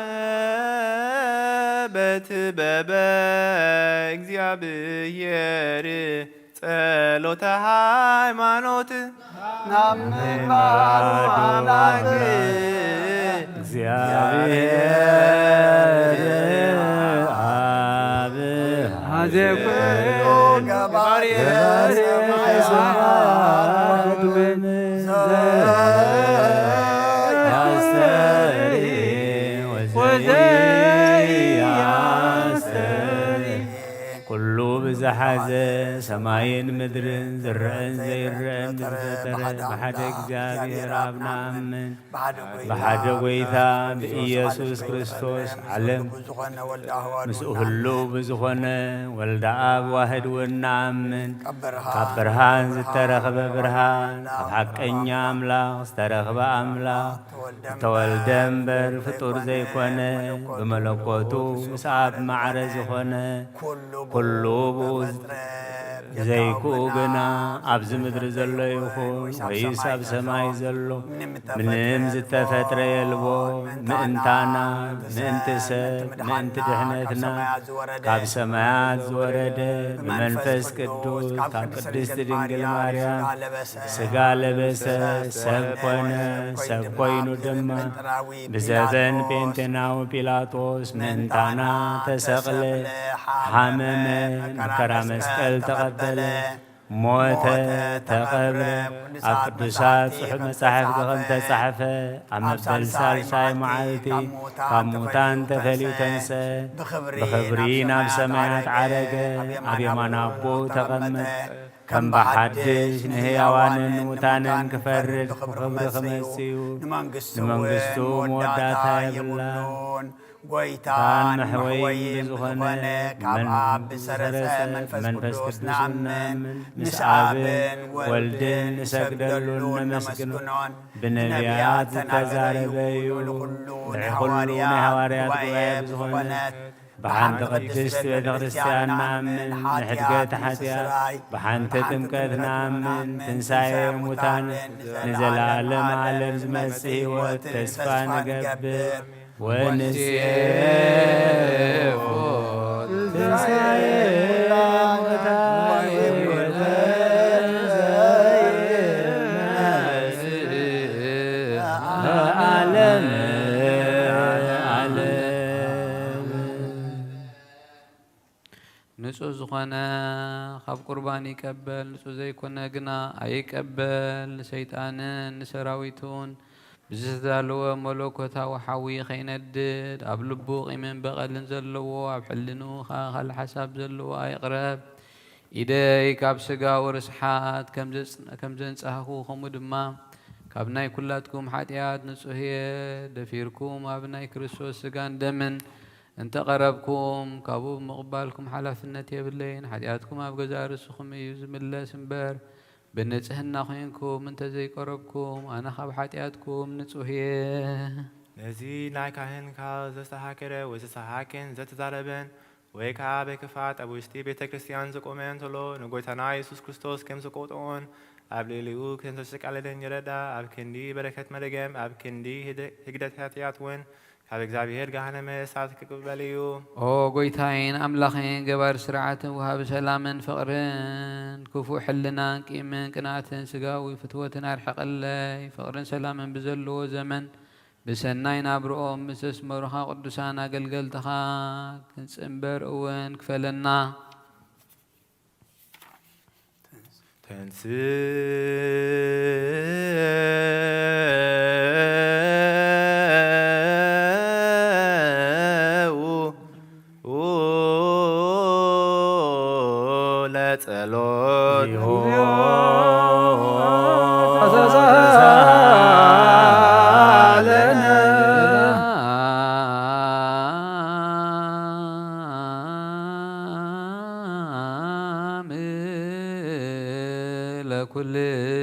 በቲ በበ እግዚኣብሔር ጸሎተ ሃይማኖት ናምን ባሮ ኣምላክ እግዚኣብሔር ኣብ ሀዜ ኩሉ ገባሪ ሰማይ ያስተሪ ወዘያስተሪ ኩሉ ብዝሓዘ ሰማይን ምድርን ዝረአን ዘይረአን ብዝፈጠረ ብሓደ እግዚኣብሔር ኣብ ንኣምን። ብሓደ ጎይታ ብኢየሱስ ክርስቶስ ዓለም ምስኡ ህልው ብዝኾነ ወልደ ኣብ ዋህድ እውን ንኣምን። ካብ ብርሃን ዝተረኽበ ብርሃን፣ ካብ ሓቀኛ ኣምላኽ ዝተረኽበ ኣምላኽ፣ ዝተወልደ እምበር ፍጡር ዘይኮነ፣ ብመለኮቱ ምስ ኣብ ማዕረ ዝኾነ፣ ኩሉ ብኡ ብዘይክኡ ግና ኣብዚ ምድሪ ዘሎ ይኹን ወይስ ኣብ ሰማይ ዘሎ ምንም ዝተፈጥረ የልቦ። ምእንታና፣ ምእንቲ ሰብ፣ ምእንቲ ድሕነትና ካብ ሰማያት ዝወረደ ብመንፈስ ቅዱስ ካብ ቅድስት ድንግል ማርያም ስጋ ለበሰ፣ ሰብ ኮነ። ሰብ ኮይኑ ድማ ብዘበን ጴንጤናዊ ጲላጦስ ምእንታና ተሰቕለ፣ ሓመመ፣ መከራ መስቀል ተቐበለ፣ ሞተ፣ ተቐብረ። ኣብ ቅዱሳት ጽሑፍ መጻሕፍቲ ከም ተጻሕፈ፣ ኣብ መበል ሳልሳይ መዓልቲ ካብ ሙታን ተፈልዩ ተንሰ፣ ብኽብሪ ናብ ሰማያት ዓረገ፣ ኣብ የማን ኣቦ ተቐመጠ። ከም ብሓድሽ ንህያዋንን ንሙታንን ክፈርድ ብኽብሪ ክመጽእ እዩ። ንመንግስቱ መወዳእታ የብላን። ጎይታን መሕወይን ብዝኾነ ካብ ኣብ ዝሰረጸ መንፈስ ቅዱስ ንኣምን። ምስ ኣብን ወልድን ንሰግደሉን ነመስግኖን። ብነቢያት ዝተዛረበ እዩ። ንኹሉ ናይ ሃዋርያት ጉባኤ ብዝኾነት ብሓንቲ ቅድስት ቤተ ክርስቲያን ንኣምን። ንሕድገት ሓጢኣት ብሓንቲ ጥምቀት ንኣምን። ትንሳኤ ሙታን ንዘለዓለም ዓለም ዝመጽእ ህይወት ተስፋ ንገብር። ወንሴፎ ትንሳኤ ሙታን ወሕይወተ ዘይመጽእ ዓለም ዓለም። ንጹህ ዝኾነ ኣብ ቁርባን ይቀበል፣ ንጹህ ዘይኮነ ግና ኣይቀበል። ንሰይጣንን ንሰራዊቱን ብዝተዳለወ መለኮታዊ ሓዊ ከይነድድ፣ ኣብ ልቡ ቂምን በቐልን ዘለዎ፣ ኣብ ሕልንኡ ኸኣ ካልእ ሓሳብ ዘለዎ ኣይቕረብ። ኢደይ ካብ ስጋዊ ርስሓት ከም ዘጽ-፣ ከም ዘንጻህኩ፣ ከምኡ ድማ ካብ ናይ ኩላትኩም ሓጢኣት ንጹህ እየ። ደፊርኩም ኣብ ናይ ክርስቶስ ስጋን ደምን እንተ ቐረብኩም፣ ካብኡ ብምቕባልኩም ሓላፍነት የብለይን። ሓጢኣትኩም ኣብ ገዛእ ርእስኹም እዩ ዝምለስ እምበር፣ ብንጽህና ኾይንኩም እንተ ዘይቀረብኩም፣ ኣነ ካብ ሓጢኣትኩም ንጹህ እየ። ነዚ ናይ ካህን ካብ ዘስተሃከረ ወይ ዘስተሃክን ዘተዛረበን ወይ ከኣ ብክፍኣት ኣብ ውሽጢ ቤተ ክርስቲያን ዝቆመ እንተሎ፣ ንጎይታና የሱስ ክርስቶስ ከም ዝቆጥኦን ኣብ ልዕሊኡ ከም ዘሸቃለለን ይረዳ። ኣብ ክንዲ በረከት መርገም፣ ኣብ ክንዲ ህደ-፣ ህግደፍ ሓጢኣት እውን ካብ እግዚኣብሔር ገሃነመ እሳት ክቅበል እዩ። ኦ ጎይታይን ኣምላኸይን፣ ገባር ስርዓትን ወሃቢ ሰላምን ፍቕርን፣ ክፉእ ሕልናን ቂምን ቅንኣትን ስጋዊ ፍትወትን ኣርሕቐለይ። ፍቕርን ሰላምን ብዘለዎ ዘመን ብሰናይ ናብርኦም ምስ ዘስመሩኻ ቅዱሳን ኣገልገልትኻ ክንጽንበር እውን ክፈለና። ተንስኡ ለጸሎት።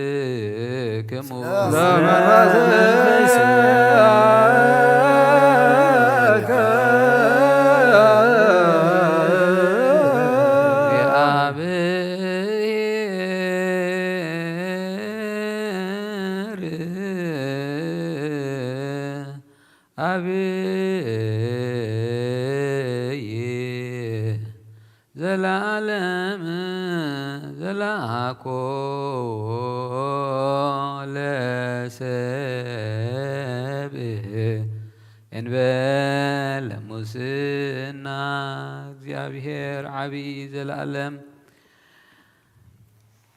ለኩልክሙ ኣብይ ዘለዓለም ዘለኣኮ ለሰብ እንበለ ሙስና። እግዚኣብሔር ዓብዪ ዘለዓለም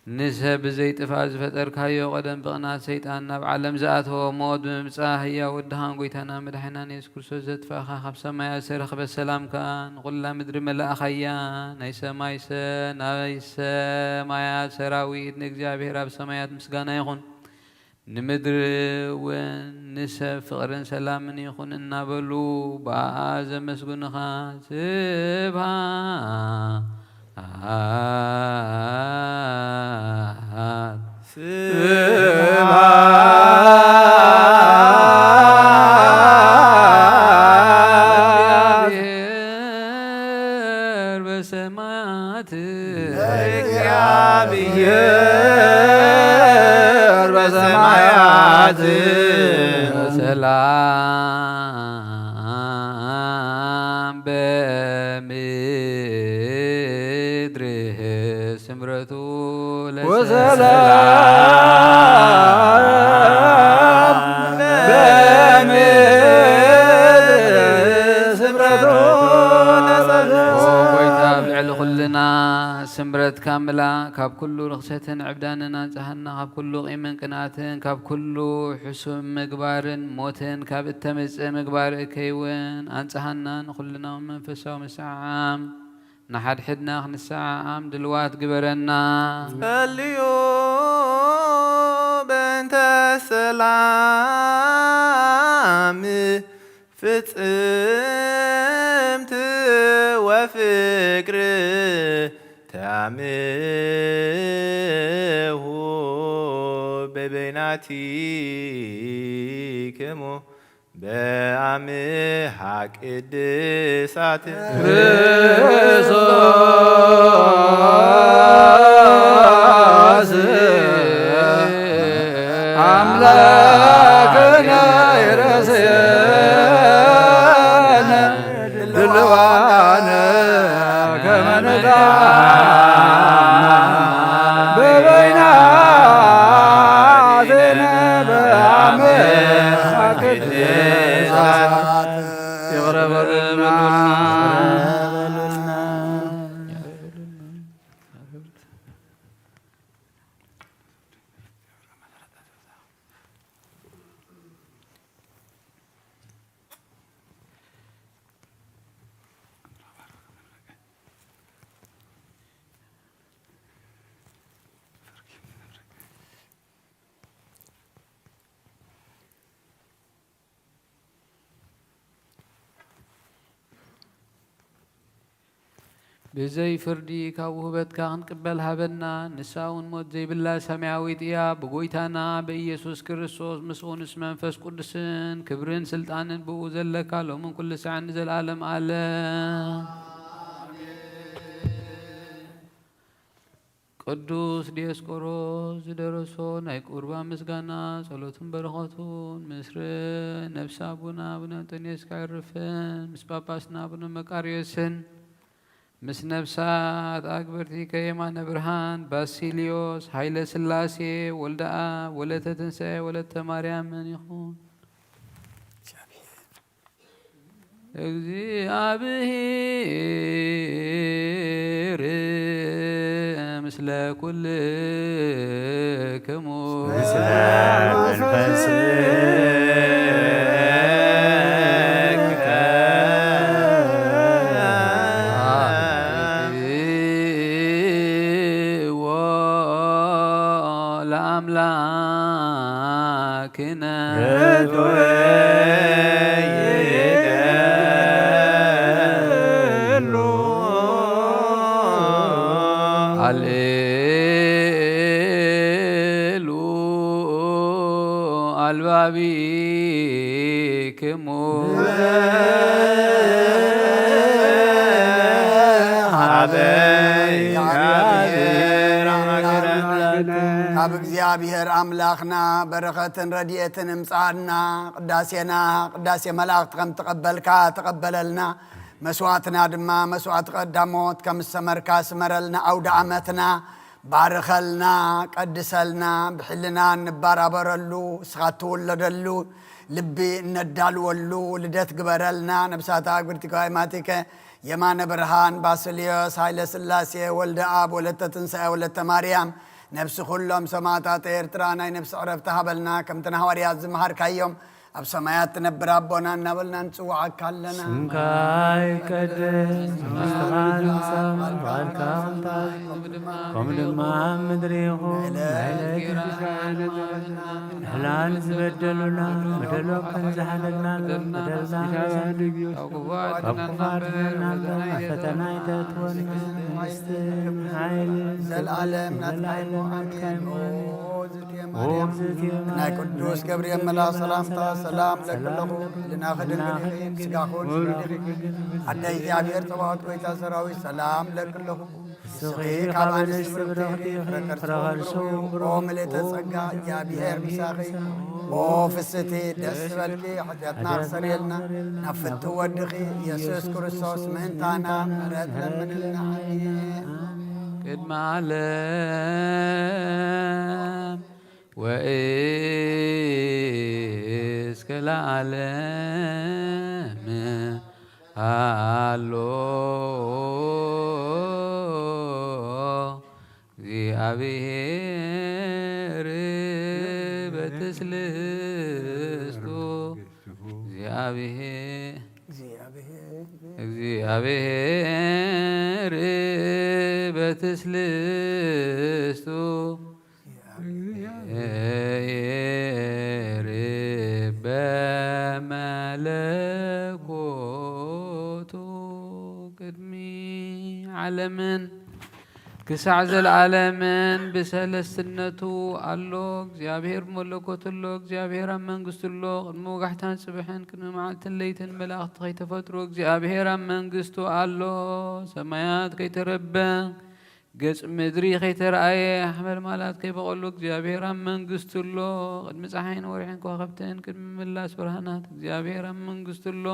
ንሰብ ብዘይጥፋእ ዝፈጠርካዮ፣ ቀደም ብቕንኣት ሰይጣን ናብ ዓለም ዝኣተወ፣ ሞት ብምምጻእ ህያው ወድኻን ጐይታና መድሓኒናን የሱስ ክርስቶስ ዘጥፋእካ፣ ካብ ሰማያት ዝተረኽበ ሰላም ከኣ ንኹላ ምድሪ መላእኻያ። ናይ ሰማይ ሰ-፣ ናይ ሰማያት ሰራዊት ንእግዚኣብሔር ኣብ ሰማያት ምስጋና ይኹን። ንምድሪ እውን ንሰብ ፍቕርን ሰላምን ይኹን እናበሉ ብኣኣ ዘመስግኑኻ። ስብሃት ስብሃት ለእግዚኣብሔር በሰማያት። ለእግዚኣብሔር በሰማያት። ሰላም በምድር ስምረቱ ለሰላም። ወሰላም በምድር ስምረቱ ለሰላም። ኦ ጎይታ፣ ኣብ ልዕሊ ኩልና ስምረትካ ምላ፣ ካብ ኩሉ ርኽሰትን ዕብዳንን ኣንጽሃና፣ ካብ ኩሉ ቂምን ቅንኣትን፣ ካብ ኩሉ ሕሱም ምግባርን ሞትን ካብ እተምጽእ ምግባር እከይ እውን ኣንጽሃና። ንኹልና መንፈሳዊ ምስዓም ንሓድሕድና ክንሰዓዓም ድልዋት ግበረና። ጸልዩ በእንተ ሰላም ፍጽምቲ ወፍቅር ተኣምሁ በበይናቲክሙ በአምሃ ቅድሳት ክርስቶስ አምላክነ ይረስየነ ድልዋነ ከመ ንጣ በበይናትነ በአምሃ ቅድሳት። ይቕረ በሉልና። ብዘይ ፍርዲ ካብ ውህበትካ ክንቅበል ሃበና። ንሳ እውን ሞት ዘይብላ ሰማያዊት እያ። ብጎይታና ብኢየሱስ ክርስቶስ ምስኡ ምስ መንፈስ ቅዱስን ክብርን ስልጣንን ብኡ ዘለካ ሎምን ኩሉ ሳዕን ንዘለኣለም ኣለም። ቅዱስ ዲዮስቆሮስ ዝደረሶ ናይ ቁርባን ምስጋና ጸሎቱን በረኸቱን ምስ ር-፣ ነፍሲ ኣቡና ኣቡነ እንጦንዮስ ከዕርፍን ምስ ጳጳስና ኣቡነ መቃርዮስን ምስ ነፍሳት ኣግበርቲ ከየማነ ብርሃን ባሲልዮስ ሃይለ ስላሴ ወልደ ኣብ ወለተ ትንሳኤ ወለተ ማርያምን ይኹን። እግዚኣብሔር ምስለ ኩልክሙ። ምስለ መንፈስከ። ለአምላክ ክነ። አልዕሉ አልባቢክሙ። ሀበ። ካብ እግዚኣብሔር ኣምላኽና በረኸትን ረድኤትን እምጽኣልና። ቅዳሴና ቅዳሴ መላእኽቲ ከም ትቐበልካ ተቐበለልና። መስዋዕትና ድማ መስዋዕቲ ቀዳሞት ከም ዝሰመርካ ስመረልና። ኣውደ ዓመትና ባርኸልና፣ ቀድሰልና፣ ብሕልና እንባራበረሉ፣ እስኻ እትውለደሉ ልቢ እነዳልወሉ ልደት ግበረልና። ነብሳታ ግብርቲ ከዋይ ማቲከ የማነ ብርሃን ባስልዮስ ሃይለ ስላሴ ወልደ ኣብ ወለተ ትንሳኤ ወለተ ማርያም ነብሲ ኩሎም ሰማዕታት ኤርትራ ናይ ነብሲ ዕረፍቲ ሃበልና። ከምቲ ንሃዋርያት ዝመሃርካዮም ኣብ ሰማያት ትነብር ኣቦና እናበልና ንጽውዓካ ኣለና። ስምካ ይቀደስ፣ መንግስትኻ ትምጻእ፣ ፍቓድካ ትምጻእ፣ ከምኡ ድማ ኣብ ምድሪ ይኹን። ናይ ዕለት እንጀራና ንሕላን ዝበደሉና በደሎ ከም ዝሓለልና በደልና ካብ ክፉ ኣድነና፣ ኣብ ፈተና ኣይተእትወና፣ መንግስትን ሓይልን ዘለዓለም ናትካ እዩ። ናይ ቅዱስ ገብርኤል መልኣኽ ሰላምታ ሰላም ለክለኹ፣ ልናኺ ድንግል ኢኺ፣ ስጋኹን ድንግል ኢኺ። ኣደ እግዚኣብሔር ጸባኦት ጎይታ ሰራዊት ሰላም ለክለኹ። ንስኺ ካብ ኣንስቲ ብርኽቲ ኢኺ፣ ፍረ ከርሱ ኦ ምልእተ ጸጋ እግዚኣብሔር ምሳኺ። ኦ ፍስቲ ደስ ዝበልኪ፣ ሓጢኣትና ክሰርየልና ናብ ፍቱ ወድኺ ኢየሱስ ክርስቶስ ምእንታና ምሕረት ለምንልና። ኣሜን። ቅድመ ዓለም ወእስከ ለዓለም ሃሎ እግዚአብሔር በትስልስቱ። እግዚአብሔር እግዚአብሔር በትስልስቱ። በመለኮቱ ቅድሚ ዓለምን ክሳዕ ዘለዓለምን ብሰለስትነቱ ኣሎ። እግዚኣብሔር ብመለኮቱ ኣሎ። እግዚኣብሔር ኣብ መንግስቱ ኣሎ። ቅድሚ ወጋሕታን ጽብሕን ቅድሚ መዓልትን ለይትን መላእኽቲ ከይተፈጥሩ እግዚኣብሔር ኣብ መንግስቱ ኣሎ። ሰማያት ከይተረበ ገጽ ምድሪ ከይተረኣየ ሓመልማላት ከይበቐሉ እግዚኣብሔር ኣብ መንግስቱ ኣሎ። ቅድሚ ጸሓይን ወርሕን ከዋኽብትን ቅድሚ ምላስ ብርሃናት እግዚኣብሔር ኣብ መንግስቱ ኣሎ።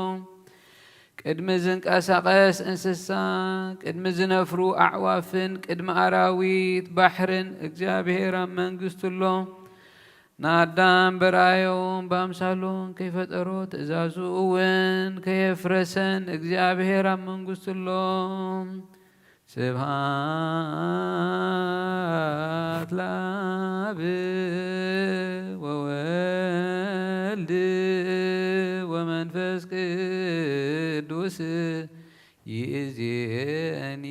ቅድሚ ዝንቀሳቐስ እንስሳ፣ ቅድሚ ዝነፍሩ ኣዕዋፍን ቅድሚ ኣራዊት ባሕርን እግዚኣብሔር ኣብ መንግስቱ ኣሎ። ንኣዳም በርኣዮን ብኣምሳሉን ከይፈጠሮ ትእዛዙ እውን ከየፍረሰን እግዚኣብሔር ኣብ መንግስቱ ኣሎ። ስብሃት ለአብ ወወልድ ወመንፈስ ቅዱስ ይእዜኒ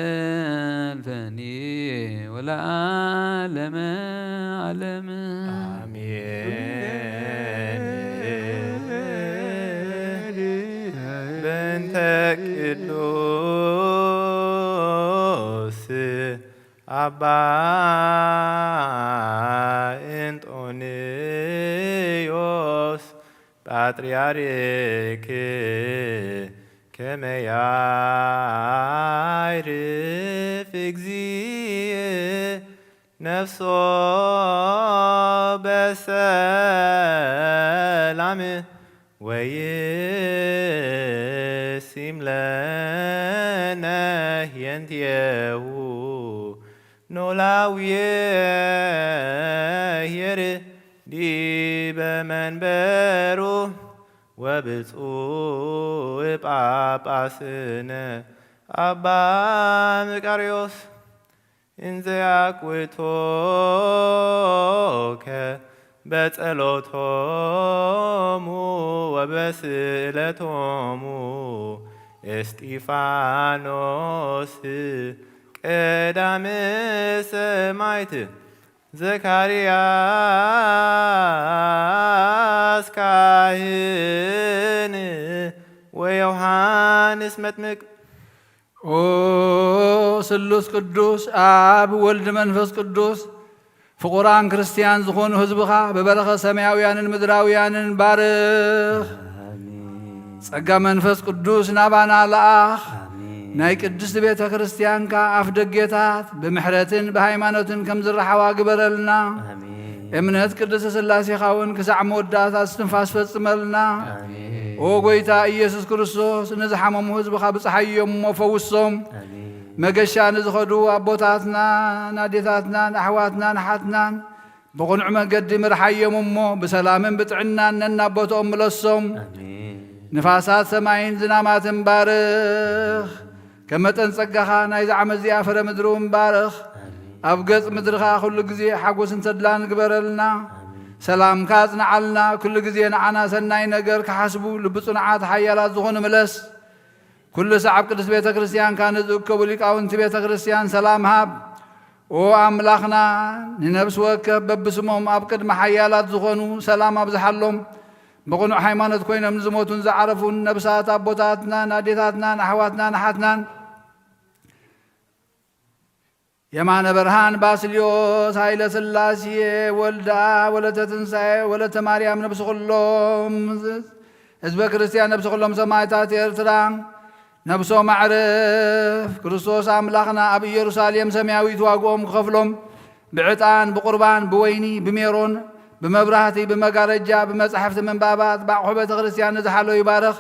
ወዘልፈኒ ወለዓለመ ዓለም። አሜን። ቅዱስ አባ እንጦንዮስ ጳጥርያርክ ከመ ያዕርፍ እግዚእ ነፍሶ በሰላም ወይሲም ለነ ህየንትየሁ ኖላውየ ኄር ዲበ መንበሩ ወብፁዕ ጳጳስነ አባ መቃርዮስ እንዘ ያቅውቶከ በጸሎቶሙ ወበስእለቶሙ እስጢፋኖስ ቀዳም ሰማይት ዘካርያስ ካህን ወዮሃንስ መጥምቅ። ኦ ስሉስ ቅዱስ ኣብ ወልድ መንፈስ ቅዱስ ፍቑራን ክርስትያን ዝኾኑ ህዝብኻ ብበረኸት ሰማያውያንን ምድራውያንን ባርኽ። ጸጋ መንፈስ ቅዱስ ናባና ለኣኽ። ናይ ቅድስት ቤተ ክርስትያንካ ኣፍ ደጌታት ብምሕረትን ብሃይማኖትን ከም ዝረሓዋ ግበረልና። እምነት ቅድስት ሥላሴኻ እውን ክሳዕ መወዳእታ እስትንፋስ ፈጽመልና። ኦ ጐይታ ኢየሱስ ክርስቶስ፣ ንዝሓመሙ ህዝብኻ ብጽሓዮም እሞ ፈውሶም። መገሻ ንዝኸዱ ኣቦታትናን ኣዴታትናን ኣሕዋትናን ኣሓትናን ብቕኑዕ መገዲ ምርሓዮም እሞ ብሰላምን ብጥዕናን ነናብ ቦትኦም ምለሶም። ንፋሳት ሰማይን ዝናማትን ባርኽ። ከም መጠን ጸጋኻ ናይዛ ዓመት እዚኣ ፍረ ምድሪ እውን ባርኽ። ኣብ ገጽ ምድርኻ ኩሉ ግዜ ሓጎስን ተድላን ግበረልና። ሰላምካ ኣጽንዓልና። ኩሉ ግዜ ንዓና ሰናይ ነገር ክሓስቡ ልቢ ጽኑዓት ሓያላት ዝኾኑ ምለስ። ኩሉ ሰዓብ ቅድስት ቤተ ክርስቲያንካ ንዝእከቡ ሊቃውንቲ ቤተ ክርስቲያን ሰላም ሃብ። ኦ ኣምላኽና፣ ንነብሲ ወከፍ በብስሞም ኣብ ቅድሚ ሓያላት ዝኾኑ ሰላም ኣብዝሓሎም። ብቕኑዕ ሃይማኖት ኮይኖም ንዝሞቱን ዝዓረፉን ነብሳት ኣቦታትናን ኣዴታትናን ኣሕዋትናን ኣሓትናን የማነ ብርሃን ባስልዮስ፣ ሃይለ ስላሴ፣ ወልዳ፣ ወለተ ትንሳኤ፣ ወለተ ማርያም፣ ነብሲ ኩሎም ህዝበ ክርስቲያን፣ ነብሲ ኩሎም ሰማዕታት ኤርትራ፣ ነብሶም ኣዕርፍ። ክርስቶስ ኣምላኽና ኣብ ኢየሩሳሌም ሰማያዊት ዋግኦም ክኸፍሎም ብዕጣን፣ ብቁርባን፣ ብወይኒ፣ ብሜሮን፣ ብመብራህቲ፣ ብመጋረጃ፣ ብመጻሕፍቲ ምንባባት፣ ብኣቑሑ ቤተ ክርስቲያን ንዝሓለዉ ይባርኽ።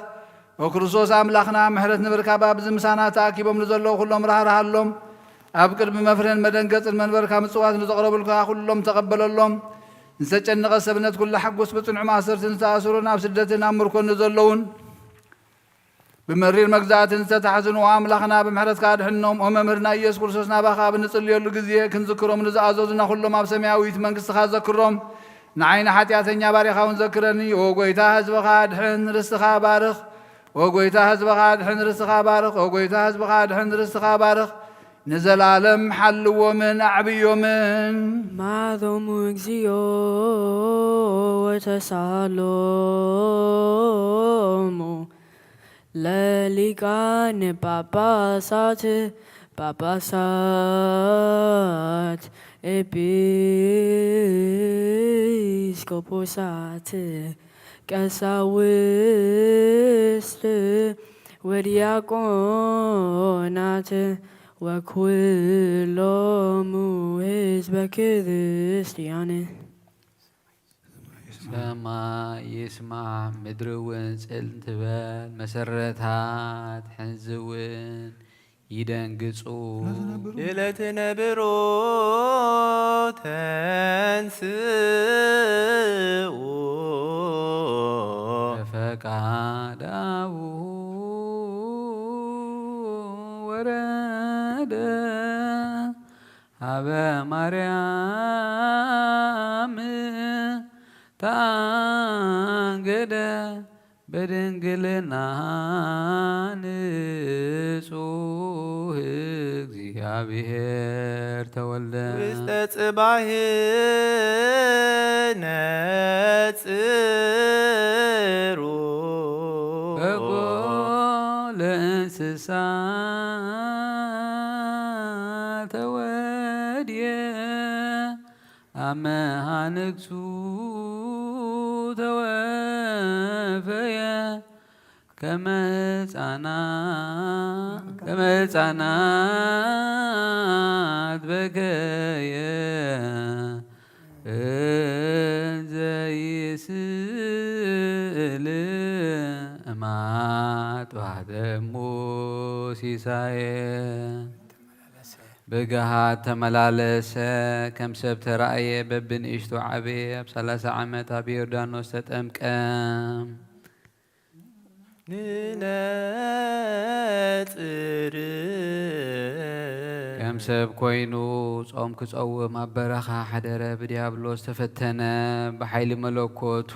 ኦ ክርስቶስ ኣምላኽና፣ ምሕረት ንምርካብ ኣብዚ ምሳና ተኣኪቦም ንዘለዉ ኩሎም ራህርሃሎም። ኣብ ቅድሚ መፍርህን መደንገጽን መንበርካ ምጽዋት ንዘቕረቡልካ ኩሎም ተቐበለሎም። ንዝተጨነቐ ሰብነት ኩሉ ሓጎስ፣ ብጽኑዕ ማእሰርትን ዝተኣስሩን ኣብ ስደትን ኣብ ምርኮን ንዘለዉን ብመሪር መግዛእትን ዝተታሕዙን፣ ኦ ኣምላኽና፣ ብምሕረትካ ኣድሕኖም። ኦ መምህርና ኢየሱስ ክርስቶስ፣ ናባኻ ኣብ እንጽልየሉ ግዜ ክንዝክሮም ንዝኣዘዙና ኩሎም ኣብ ሰማያዊት መንግስትኻ ዘክሮም። ንዓይ ንሓጢኣተኛ ባሪኻ እውን ዘክረኒ። ኦ ጐይታ፣ ህዝብኻ ኣድሕን፣ ርስትኻ ባርኽ። ኦ ጐይታ፣ ህዝብኻ ኣድሕን፣ ርስትኻ ባርኽ። ኦ ጐይታ፣ ህዝብኻ ኣድሕን፣ ርስትኻ ባርኽ። ንዘላለም ሓልዎምን ኣዕብዮምን። ማሮሙ እግዚኦ ወተሳሎሙ ለሊቃነ ጳጳሳት ጳጳሳት ኤጲስቆጶሳት ቀሳውስት ወዲያቆናት ወኩሎሙ ህዝበ ክርስቲያን። ሰማይ ይስማዕ፣ ምድሪ እውን ጽልል ትበል፣ መሰረታት ሕንዚ እውን ይደንግጹ። ለትነብሩ ተንስኡ በፈቃድ አቡሁ ወረደ ሀበ ማርያም ታንገደ በድንግልና ንጹሕ እግዚአብሔር ተወልደ። ውስተ ጽባሕ ነጽሩ በጎ እንስሳ ተወድየ ኣብ መሃንግቱ ተወፈየ። ከመ ህፃና-፣ ከመ ህፃናት በከየ እንዘ ይስእል እማት ባሕተሙ ሲሳየ። ብግሃድ ተመላለሰ፣ ከም ሰብ ተራእየ፣ በብንእሽቱ ዓበየ፣ ኣብ ሰላሳ ዓመት ኣብ ዮርዳኖስ ተጠምቀ። ንነጽር ከም ሰብ ኮይኑ ጾም ክጸውም ኣብ በረኻ ሓደረ፣ ብዲያብሎስ ተፈተነ፣ ብሓይሊ መለኮቱ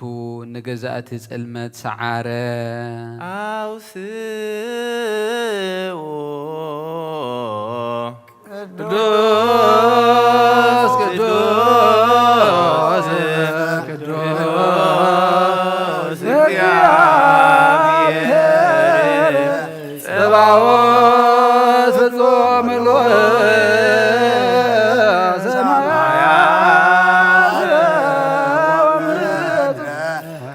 ንገዛእቲ ጽልመት ሰዓረ። ኣውስዎ ቅዱስ ቅዱስ ቅዱስ እግዚአብሔር ጸባኦት ፍጹም ምሉእ ሰማያት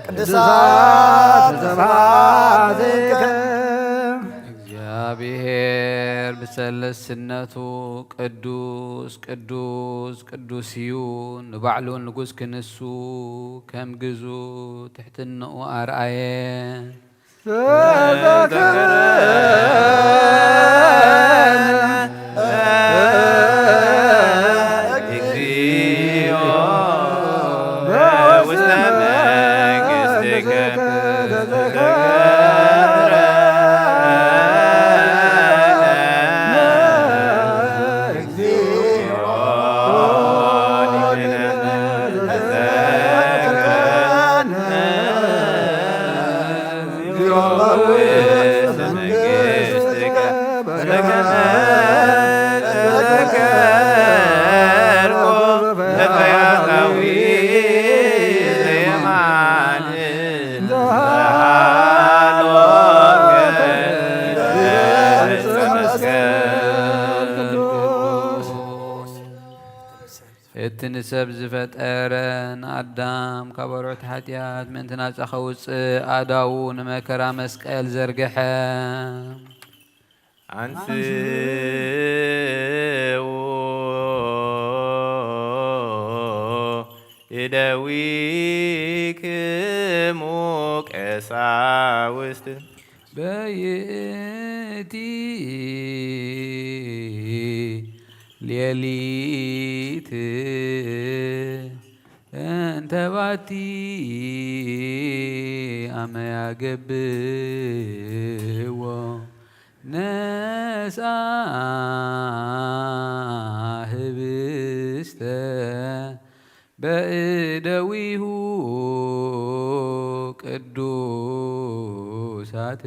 ቅዱሳት ስብሐትከ። እግዚኣብሔር ብሰለስትነቱ ቅዱስ ቅዱስ ቅዱስ እዩ። ንባዕሉ ንጉስ ክንሱ ከም ግዙ ትሕትንኡ ኣርኣየ። ተዘከረነ እግዚኦ ውስተ መንግሥትከ። እቲ ንሰብ ዝፈጠረ ንኣዳም ካብ ኣርዑት ሓጢኣት ምእንቲ ናጻ ከውጽእ ኣእዳዉ ንመከራ መስቀል ዘርግሐ። አንስኡ እደዊክሙ ቀሳውስት። በይእቲ ሌሊት እንተ ባቲ ኣመ ያገብዎ ነስኣ ህብስተ በእደዊሁ ቅዱሳት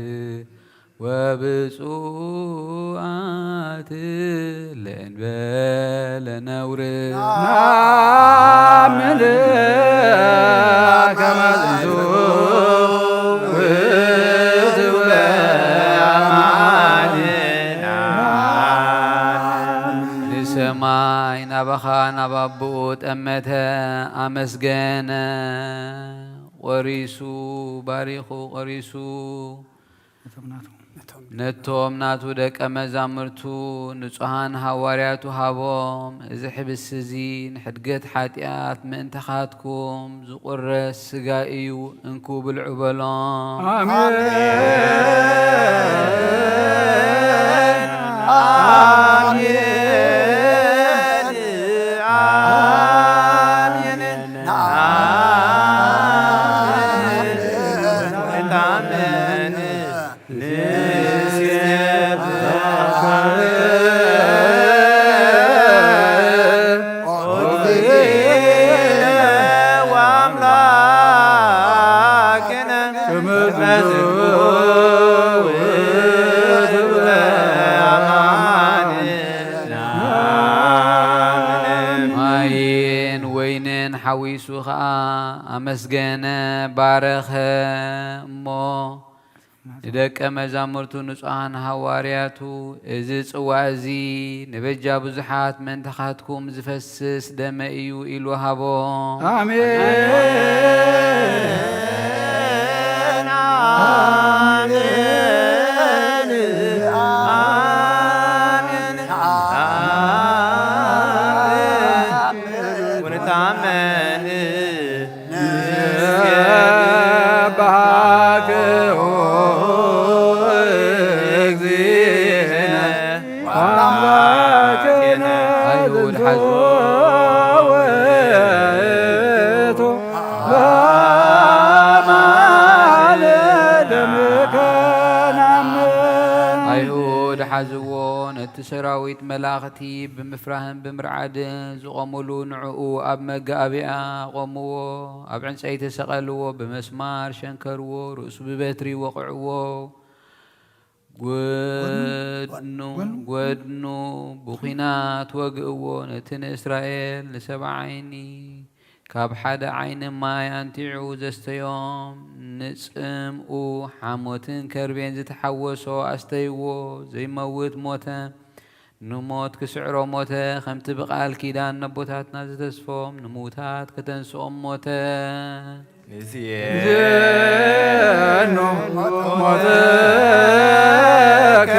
ወብፁዓት ለእንበለ ነውር። ናምን ከመ ዝንቱ ውእቱ በአማን። ንሰማይ ናባኻ ናብ ኣቦኡ ጠመተ፣ ኣመስገነ፣ ቆሪሱ፣ ባሪኹ፣ ቆሪሱ፣ ነቶም ናቱ ነቶም ናቱ ደቀ መዛሙርቱ ንጹሃን ሃዋርያቱ ሃቦም። እዚ ሕብስቲ እዚ ንሕድገት ሓጢኣት ምእንታኻትኩም ዝቑረስ ስጋ እዩ፣ እንኩ ብልዑ በሎም። ኣሜን። ኣሜን። ኣሜን። ንኣምን። ንታመን። ንሴብሐካ። ኦ እግዚእነ ወአምላክነ። ከመ ዝንቱ ውእቱ በአማን። ማይን ወይንን ሓዊሱ ኸኣ ኣመስገነ፣ ባረኸ እሞ ንደቀ መዛሙርቱ ንጹሓን ሃዋርያቱ፣ "እዚ ጽዋ እዚ ንበጃ ብዙሓት ምእንታኻትኩም ዝፈስስ ደመ እዩ" ኢሉ ሃቦም። ኣሜን። ኣሜን። ኣሜን። ኣሜን። ونتعمد ንስብሐከ ኦ እግዚእነ ወአምላክነ። ኣይሁድ ዝንቱ ሓዙ ውእቱ በማለ ደምከ ናምን። ኣይሁድ ሓዝዎ፣ ነቲ ሰራዊት መላእኽቲ ብምፍራህን ብምርዓድን ዝቖምሉ፣ ንዕኡ ኣብ መጋቢያ ኣቖምዎ፣ ኣብ ዕንጸይቲ ሰቐልዎ፣ ብመስማር ሸንከርዎ፣ ርእሱ ብበትሪ ወቕዕዎ፣ ጎድኑ፣ ጎድኑ፣ ጎድኑ ብኲናት ወግእዎ። ነቲ ንእስራኤል ንሰብዓ ዓይኒ ካብ ሓደ ዓይኒ ማይ ኣንቲዑ ዘስተዮም፣ ንጽምኡ ሓሞትን ከርቤን ዝተሓወሶ ኣስተይዎ፣ ዘይመውት ሞተ። ንሞት ክስዕሮ ሞተ፣ ከምቲ ብቓል ኪዳን ነቦታትና ዝተስፎም፣ ንምውታት ከተንስኦም ሞተ። ንስየኑ ሞተከ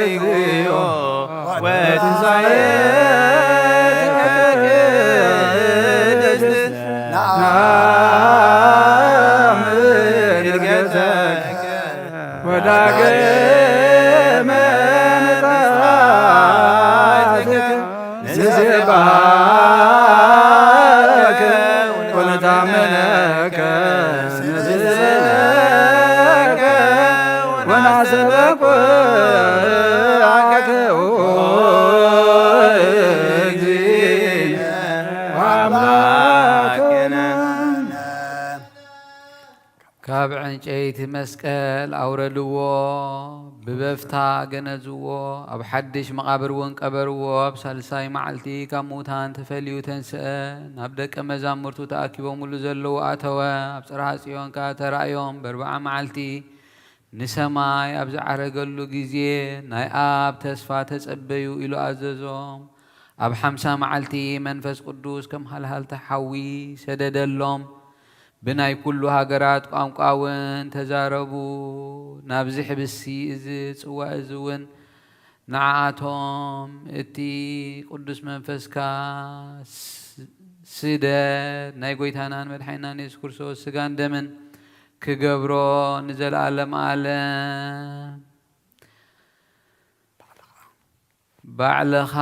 እግዚኦ ወትንሳኤከ ቅድስት ነአምን እርገተከ ወዳግመ ምጽአትከ ንሴባከ ወነታመነከ ንስእለከ ወናሰበኩ ራከ ኦ እግዚእነ ወአምላክነ። ካብ ዕንጨይቲ መስቀል ኣውረድዎ፣ ብበፍታ ገነዝዎ፣ ኣብ ሓድሽ መቓብር እውን ቀበርዎ። ኣብ ሳልሳይ መዓልቲ ካብ ምዉታን ተፈልዩ ተንስአ፣ ናብ ደቀ መዛሙርቱ ተኣኪቦምሉ ዘለዉ ኣተወ። ኣብ ጽርሐ ጽዮን ከኣ ተራእዮም፣ በርብዓ መዓልቲ ንሰማይ ኣብ ዝዓረገሉ ግዜ፣ ናይ ኣብ ተስፋ ተጸበዩ ኢሉ ኣዘዞም። ኣብ ሓምሳ መዓልቲ መንፈስ ቅዱስ ከም ሃልሃልታ ሓዊ ሰደደሎም። ብናይ ኩሉ ሃገራት ቋንቋ እውን ተዛረቡ። ናብዚ ሕብሲ እዚ ጽዋ እዚ እውን ንዓኣቶም እቲ ቅዱስ መንፈስካ ስ-፣ ስደድ፣ ናይ ጎይታናን መድሓኒናን የሱስ ክርስቶስ ስጋን ደምን ክገብሮ ንዘለኣለም ኣለም። ባዕልኻ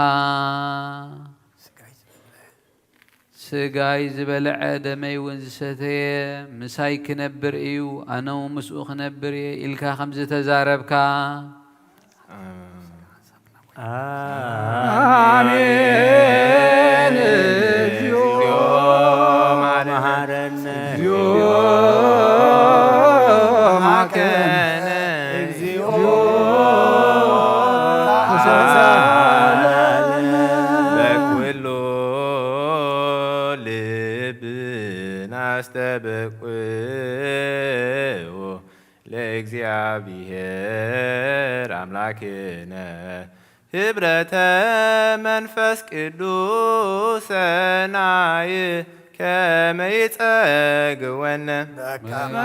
ስጋይ ዝበልዐ ደመይ እውን ዝሰተየ ምሳይ ክነብር እዩ፣ ኣነ እውን ምስኡ ክነብር እየ ኢልካ ከም ዝተዛረብካ፣ ኣሜን። እግዚኦ መሐረነ። እግዚኦ መሐረነ። እግዚኦ ተሳለነ። በኩሉ ልብና አስተብቅዑ ለእግዚአብሔር አምላክነ ህብረተ መንፈስ ቅዱስ ሰናይ ከመ ይጸግወነ። በከመ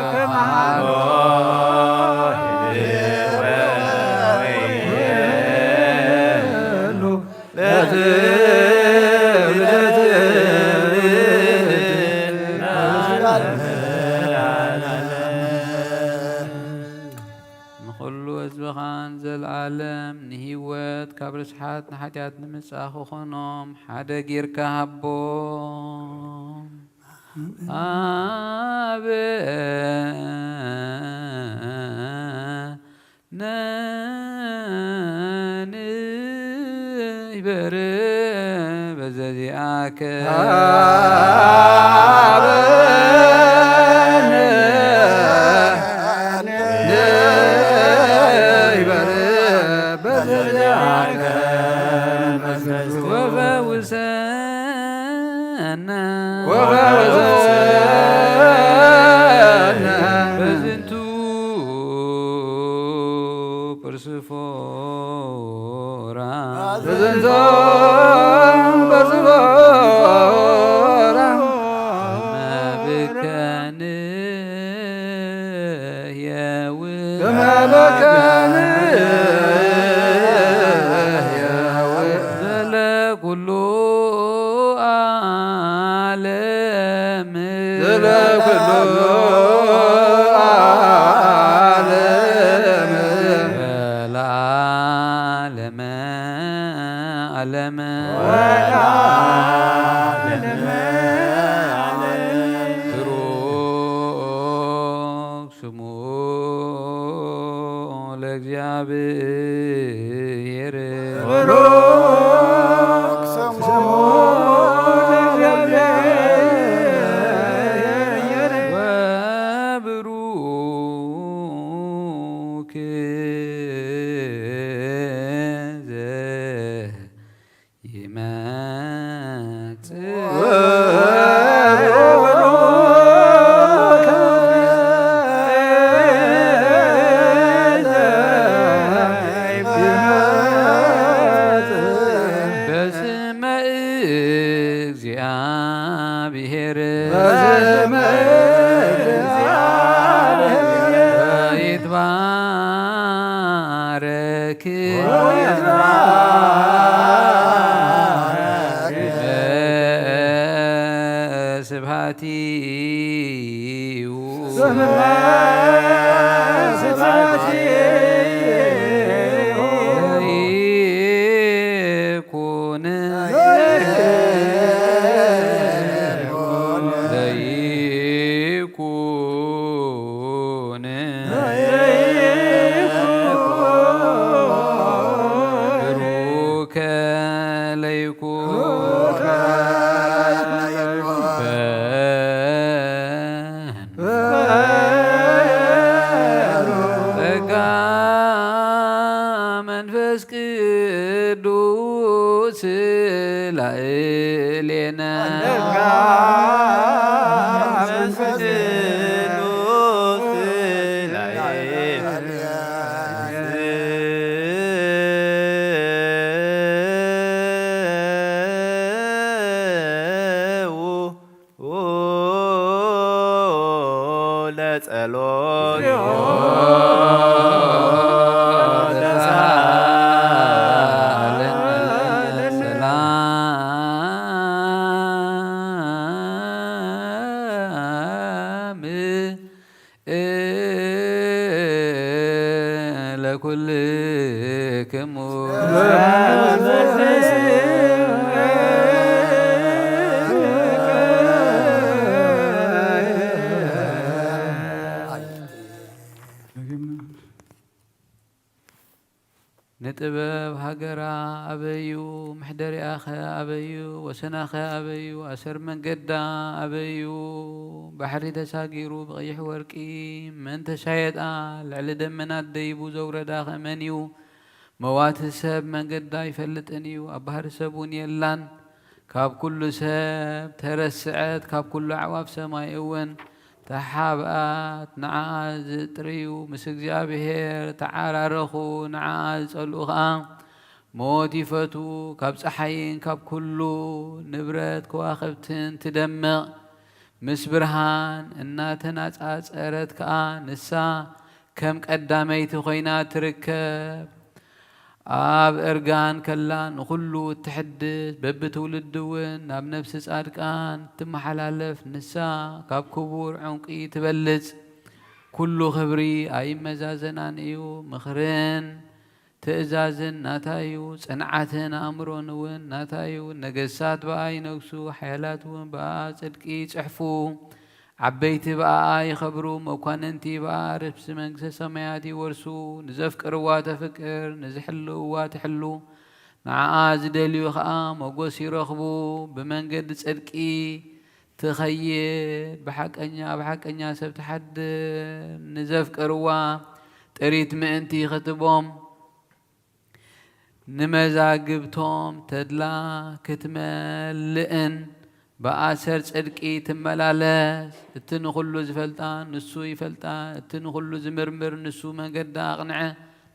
ንኹሉ ህዝብኻን ዘለዓለም ንህይወት ካብ ርስሓት ንሓጢኣት ንምጻእ ክኾኖም ሓደ ጌርካ ሃቦም። ኣበ ነንበረ በዘዚኣከ ወፈውሰነ ወፈውሰነ በዝንቱ በዝንቶ በዝቦራ መብከን የው ከመበከን የው ዘለ ኩሉ ዓለም ዘለ ኩሉ ዓለም ወለዓለመ ዓለም ወለዓለመ ዓለም። ብሩክ ስሙ ለእግዚኣብሔር። ብሩክ ስሙ ለእግዚኣብሔር። ወብሩክ ዘ ይመጽእ በስመ እግዚአብሔር በስመ እግዚአብሔር ይትባረክ ወይትባረክ ስብሐቲሁ ስብሐቲሁ ይኩን ለይኩን ብሩከ ለይኩን ጸጋ መንፈስ ቅዱስ ላዕሌነ። ጸጋ መንፈስ ቅዱስ ላዕሌነ። ለጸሎት ሰላም ለኩልክሙ። ንጥበብ ሃገራ ኣበዩ፣ መሕደሪኣኸ ኣበዩ፣ ወሰናኸ ኣበዩ፣ ኣሰር መንገዳ ኣበዩ። ባሕሪ ተሳጊሩ ብቐይሕ ወርቂ መን ተሻየጣ፣ ልዕሊ ደመናት ደይቡ ዘውረዳኸ መን እዩ? መዋቲ ሰብ መንገዳ ኣይፈልጥን እዩ፣ ኣብ ባህሪ ሰብ እውን የላን። ካብ ኩሉ ሰብ ተረስዐት፣ ካብ ኩሉ ኣዕዋፍ ሰማይ እውን ተሓብኣት። ንዓኣ ዝጥርዩ ምስ እግዚኣብሔር ተዓራረኹ፣ ንዓኣ ዝጸልኡ ኸኣ ሞት ይፈትዉ። ካብ ጸሓይን ካብ ኩሉ ንብረት ከዋኽብትን ትደምቕ። ምስ ብርሃን እናተነጻጸረት ከኣ ንሳ ከም ቀዳመይቲ ኮይና ትርከብ። ኣብ እርጋን ከላ ንኹሉ እትሕድስ፣ በብትውልዲ እውን ናብ ነፍሲ ጻድቃን እትመሓላለፍ ንሳ ካብ ክቡር ዕንቂ ትበልጽ። ኩሉ ክብሪ ኣይመዛዘናን እዩ። ምኽርን ትእዛዝን ናታ እዩ፣ ጽንዓትን ኣእምሮን እውን ናታ እዩ። ነገስታት ብኣ ይነግሱ፣ ሓያላት እውን ብኣ ጽድቂ ይጽሕፉ። ዓበይቲ ብኣኣ ይኸብሩ፣ መኳንንቲ ብኣ ርስቲ መንግስተ ሰማያት ይወርሱ። ንዘፍቅርዋ ተፍቅር፣ ንዝሕልውዋ ትሕሉ፣ ንዓኣ ዝደልዩ ኸኣ ሞጎስ ይረኽቡ። ብመንገዲ ጽድቂ ትኸይድ፣ ብሓቀኛ፣ ኣብ ሓቀኛ ሰብ ትሓድር። ንዘፍቅርዋ ጥሪት ምእንቲ ኽትቦም፣ ንመዛግብቶም ተድላ ክትመልእን ብኣሰር ጽድቂ ትመላለስ። እቲ ንኹሉ ዝፈልጣ ንሱ ይፈልጣ፣ እቲ ንኹሉ ዝምርምር ንሱ መንገዳ ኣቕንዐ።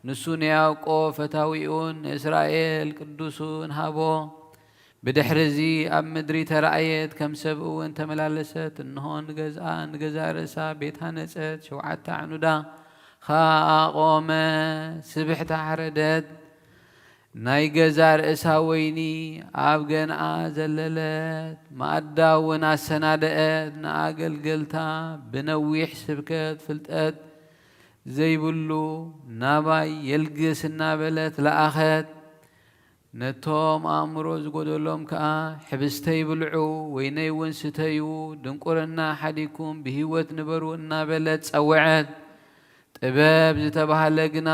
ንሱ ንያዕቆብ ፈታዊኡን ንእስራኤል ቅዱሱን ሃቦ። ብድሕርዚ ኣብ ምድሪ ተራእየት፣ ከም ሰብ እውን ተመላለሰት። እንሆ ንገዝኣ፣ ንገዛእ ርእሳ ቤት ሃነጸት፣ ሸውዓተ ኣዕኑዳ ኸኣ ኣቖመት። ስብሕቲ ሓረደት፣ ናይ ገዛእ ርእሳ ወይኒ ኣብ ገንኣ ዘለለት፣ መኣዳ እውን ኣሰናደአት። ንኣገልገልታ ብነዊሕ ስብከት ፍልጠት ዘይብሉ ናባይ የልግስ እናበለት ለኣኸት። ነቶም ኣእምሮ ዝጎደሎም ከኣ፣ ሕብስተይ ብልዑ፣ ወይነይ እውን ስተዩ፣ ድንቁርና ሓዲግኩም ብህይወት ንበሩ እናበለት ጸወዐት። ጥበብ ዝተባህለ ግና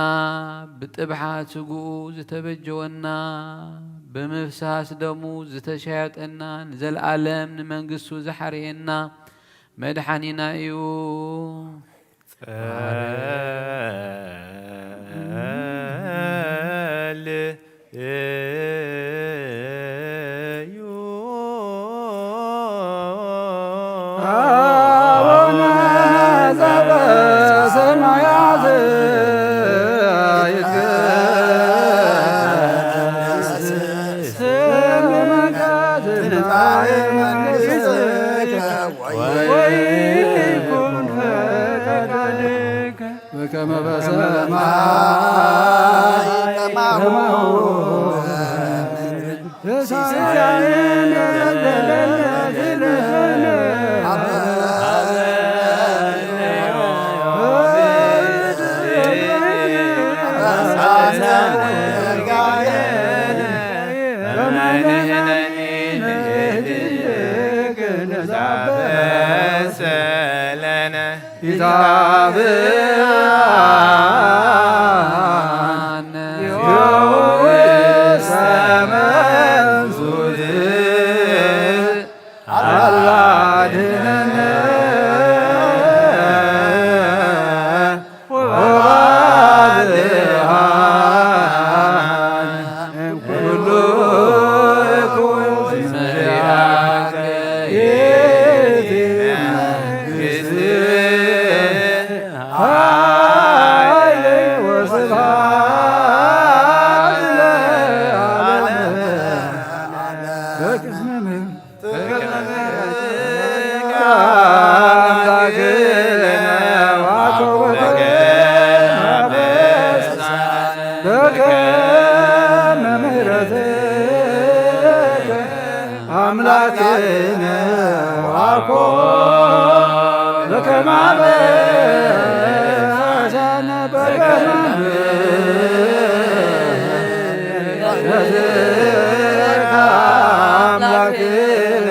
ብጥብሓት ስግኡ ዝተበጀወና፣ ብምፍሳስ ደሙ ዝተሻየጠና፣ ንዘለኣለም ንመንግስቱ ዝሓረየና መድሓኒና እዩ። ጸልዩ አቡነ ዘበሰማያት ይትቀደስ ስምከ ትምጻእ መንግሥትከ ወይኩን ፈቃድከ በከመ በሰማይ ከማሁ በምድር። ሲሳየነ ዘለለዕለትነ ይትሃበነ ውስተ መንሱት አድነነ ወባልዓነ እምኩሉ እኩይ። ምስሌከ ይእቲ መንግሥት ኃይል ወስብሐት ለዓለመ ዓለም። በቅድመ አምላክነ ዋኮ በከመ አበሳነ በከመ አምላክነ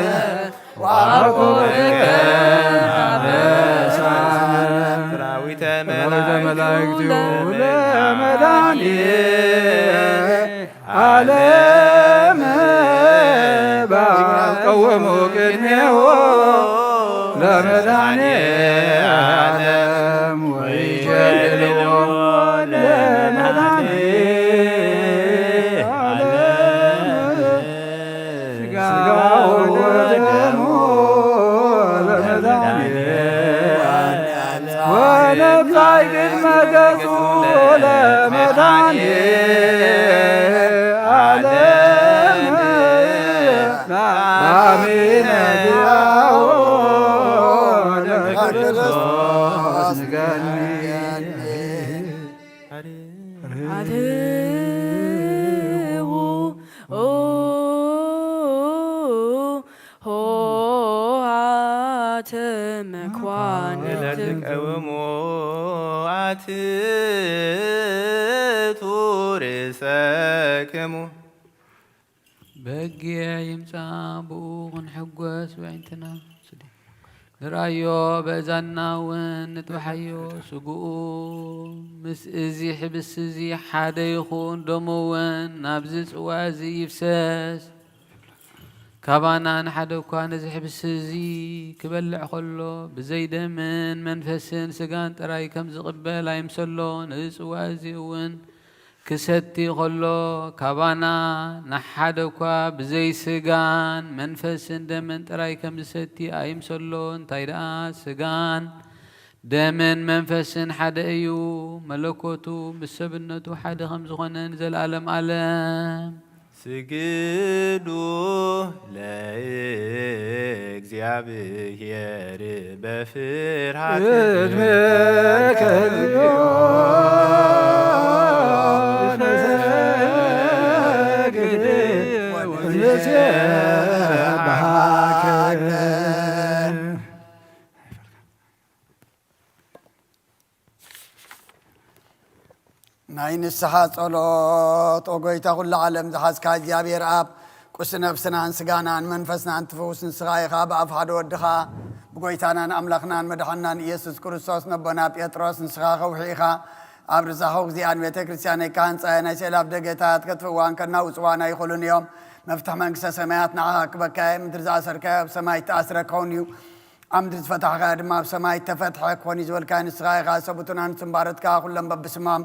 ሰራዊተ መላእክቲሁ ለመድኃኔ ዓለም በአብ ቀወሙ ቅድሜሁ ለመድኃኔ ዓለም ወይጀልዎ ለመድኃኔ ዓለም። ሥጋሁ ወደሙ ለመድኃኒነ ወነብላይ ቅድመ ገጹ ለመድኃኒነ ዓለም። በአሚነ ዲያሁ ለክርስቶስ ንገኒ። አትዉ ሆሃተ መኳንንት። ለትቀውሙ አትቱ ርእሰክሙ። በጊዕ ይምጻእ ብኡ ክንሕጎስ ብኣዒንትና። ንርኣዮ በእዛንና እውን ንጥብሓዮ። ስግኡ ምስ እዚ ሕብስ እዚ ሓደ ይኹን፣ ደሙ እውን ናብዚ ጽዋ እዚ ይፍሰስ። ካባና ንሓደ እኳ ነዚ ሕብስ እዚ ክበልዕ ከሎ ብዘይ ደምን መንፈስን ስጋን ጥራይ ከም ዝቕበል ኣይምሰሎ። ነዚ ጽዋ እዚ እውን ክሰቲ ኸሎ፣ ካባና ንሓደ እኳ ብዘይ ስጋን መንፈስን ደምን ጥራይ ከም ዝሰቲ ኣይምሰሎ። እንታይ ደኣ ስጋን ደምን መንፈስን ሓደ እዩ፣ መለኮቱ ምስ ሰብነቱ ሓደ ከም ዝኾነ ንዘለዓለም ዓለም። ስግዱ ለእግዚኣብሔር በፍርሃት ቅድሜከ ንሰግድ ወንሴብሐከ። ናይ ንስሓ ጸሎት። ኦ ጎይታ ኩሉ ዓለም ዝሓዝካ እግዚኣብሔር ኣብ፣ ቁስ ነፍስናን ስጋናን መንፈስናን ትፍውስ ንስኻ ኢኻ። ብኣፍ ሓደ ወድኻ ብጎይታናን ኣምላኽናን መድሓናን ኢየሱስ ክርስቶስ ነቦና ጴጥሮስ ንስኻ ከውሒ ኢኻ። ኣብ ርዛኸው ግዚኣን ቤተ ክርስቲያነይ ካህንጻየ ናይ ሴላፍ ደገታት ከጥፍእዋን ከናውጽዋን ኣይኽእሉን እዮም። መፍትሕ መንግስተ ሰማያት ንዓኻ ክበካየ፣ ምድሪ ዝኣሰርካዮ ኣብ ሰማይ ተኣስረ ክኸውን እዩ። ኣብ ምድሪ ዝፈታሕካዮ ድማ ኣብ ሰማይ ተፈትሐ ክኾን እዩ ዝበልካዮ ንስኻ ኢኻ። ሰብኡትን ኣንስትን ባረትካ፣ ኩሎም በብስሞም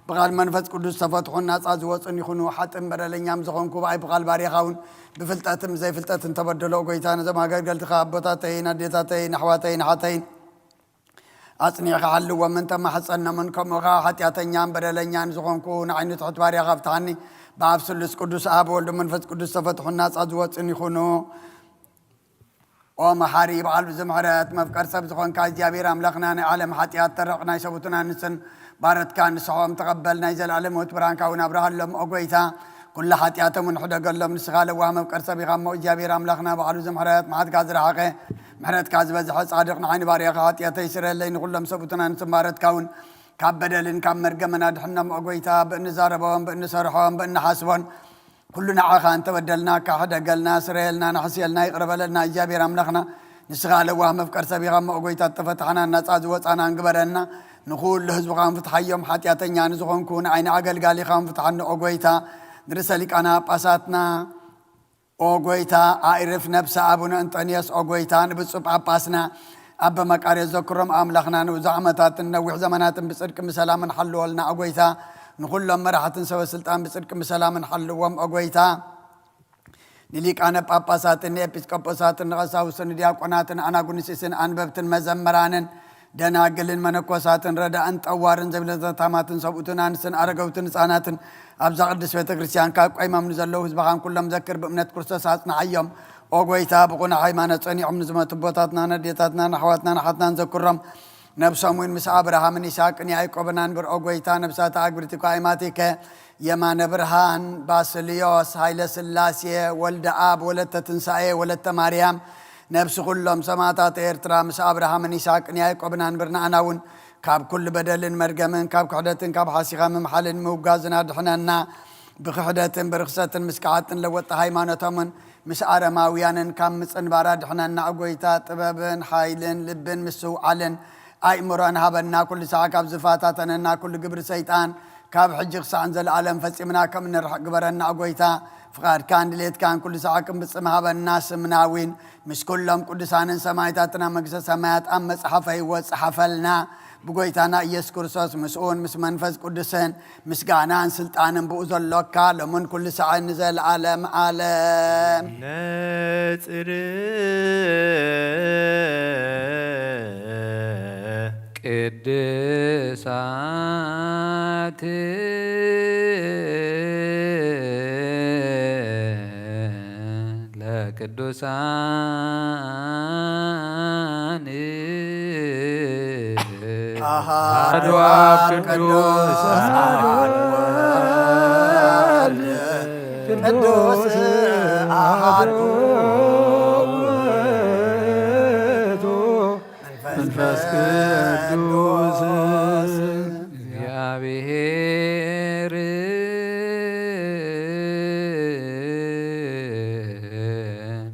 ብቓል መንፈስ ቅዱስ ዝተፈትሑን ናጻ ዝወጹን ይኹኑ። ሓጥእን በደለኛም ዝኾንኩ ብኣይ ብቓል ባርያኻ እውን ብፍልጠትን ብዘይፍልጠትን ተበደሎ። ጎይታ ነዞም ኣገልገልትኻ ኣቦታተይን ኣዴታተይን ኣሕዋተይን ኣሓተይን ኣጽኒዕካ ሓልዎም እንተማሕጸኖምን ከምኡ ኸዓ ሓጢኣተኛን በደለኛን ዝኾንኩ ንዓይ ንትሑት ባርያኻ ፍትሓኒ። ብኣብ ስሉስ ቅዱስ ኣብ ወልድ መንፈስ ቅዱስ ዝተፈትሑን ናጻ ዝወጹን ይኹኑ። ኦ መሓሪ በዓል ብዙ ምሕረት መፍቀር ሰብ ዝኾንካ እግዚኣብሔር ኣምላኽና ናይ ዓለም ሓጢኣት ተረቕ ናይ ሰቡትን ኣንስትን ባረትካ ንስሖም ተቐበል ናይ ዘለኣለም ህይወት ብርሃንካ እውን ኣብርሃሎም ኦ ጎይታ ኩሉ ሓጢኣቶም እውን ሕደገሎም ንስኻ ለዋህ መፍቀር ሰብ ኢኻ እሞ እግዚኣብሔር ኣምላኽና በዓል ብዙ ምሕረት መዓትካ ዝረሓቐ ምሕረትካ ዝበዝሐ ጻድቕ ንዓይኒ ባርያኻ ሓጢኣተይ ስረለይ ንኹሎም ሰቡትን ኣንስትን ባረትካ እውን ካብ በደልን ካብ መርገምን ኣድሕኖም ኦ ጎይታ ብእንዛረቦም ብእንሰርሖም ብእንሓስቦን ኩሉ ንዓኻ እንተበደልናካ ሕደገልና፣ ስረየልና፣ ንሕስየልና፣ ይቕረ በለልና እግዚኣብሔር ኣምላኽና። ንስኻ ለዋህ መፍቀር ሰብ ኢኻ እሞ ጎይታ እተፈታሕናን ናጻ ዝወጻናን ግበረና። ንኹሉ ህዝብኻ ፍትሓዮም ሓጢኣተኛ ንዝኾንኩ ንዓይ ንኣገልጋሊኻ ፍትሓኒ ኦ ጎይታ። ንርእሰ ሊቃነ ጳጳሳትና ኦ ጎይታ ኣዕርፍ ነብሰ ኣቡነ እንጠንዮስ ኦ ጎይታ ንብፁዕ ጳጳስና ኣበ መቃርዮስ ዘክሮም ኣምላኽና ንብዙሕ ዓመታትን ነዊሕ ዘመናትን ብጽድቂ ብሰላምን ሓልወልና ኦ ጎይታ ንኹሎም መራሕትን ሰበ ስልጣን ብጽድቂ ብሰላምን ሓልዎም ኦ ጎይታ ንሊቃነ ጳጳሳትን ንኤጲስቆጶሳትን ንቐሳውስትን ንዲያቆናትን ኣናጉንሲስን ኣንበብትን መዘምራንን ደናግልን መነኮሳትን ረዳእን ጠዋርን ዘይብለታማትን ሰብኡትን ኣንስትን ኣረገውትን ህፃናትን ኣብዛ ቅድስት ቤተ ክርስቲያን ካብ ቆይሞም ንዘለዉ ህዝብኻን ኩሎም ዘክር ብእምነት ክርስቶስ ኣጽንዓዮም። ኦ ጎይታ ብቑኑዕ ሃይማኖት ጸኒዖም ንዝመቱ ኣቦታትና ነዴታትና ንኣሕዋትና ንሓትናን ዘክሮም። ነብሶም እውን ምስ ኣብርሃምን ይስሐቅን ያዕቆብን ኣንብር ኦ ጎይታ ነብሳት ኣግብርቲኳ ኣይማቲከ የማነ ብርሃን ባስልዮስ ሃይለ ስላሴ ወልደ ኣብ ወለተ ትንሳኤ ወለተ ማርያም ነብሲ ኩሎም ሰማእታት ኤርትራ ምስ ኣብርሃምን ይስሐቅን ያዕቆብን ኣንብር ንኣና እውን ካብ ኩሉ በደልን መርገምን ካብ ክሕደትን ካብ ሓሲኻ ምምሓልን ምውጋዝን ኣድሕነና። ብክሕደትን ብርኽሰትን ምስ ከሓጥን ለወጥቲ ሃይማኖቶምን ምስ ኣረማውያንን ካብ ምጽንባር ኣድሕነና። ጎይታ ጥበብን ሓይልን ልብን ምስትውዓልን ኣእምሮን ሃበና። ኩሉ ሳዕ ካብ ዝፈታተነና ኩሉ ግብሪ ሰይጣን ካብ ሕጂ ክሳዕ ንዘለኣለም ፈጺምና ከም እንርሕቕ ግበረና። ጎይታ ፍቓድካን ድሌትካን ኩሉ ሳዕ ክንፍጽም ሃበና። ስምና እውን ምስ ኩሎም ቅዱሳንን ሰማዕታትና መንግስተ ሰማያት ኣብ መጽሓፈ ህይወት ጸሓፈልና። ብጎይታና ኢየሱስ ክርስቶስ ምስኡን ምስ መንፈስ ቅዱስን ምስጋናን ስልጣንን ብኡ ዘሎካ ሎምን ኩሉ ሳዕን ንዘለዓለም ዓለም። ነጽር ቅድሳት ለቅዱሳን አሐዱ አብ ቅዱስ አሐዱ ወልድ ቅዱስ አሐዱ ውእቱ መንፈስ ቅዱስ እግዚአብሔር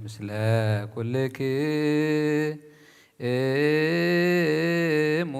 ምስለ ኩልክ እሙ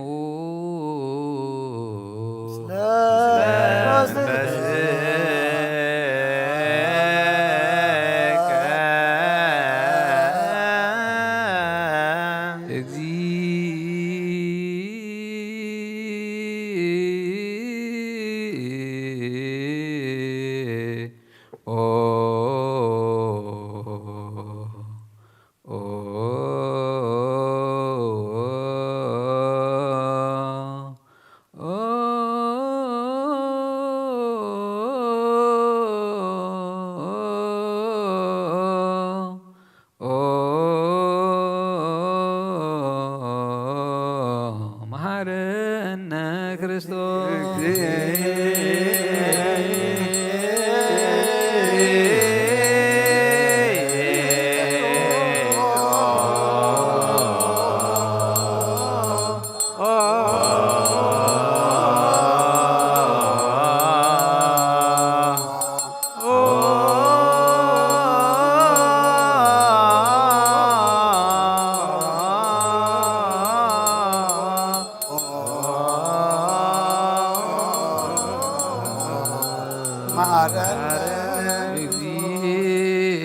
መሐረነ እግዚኦ።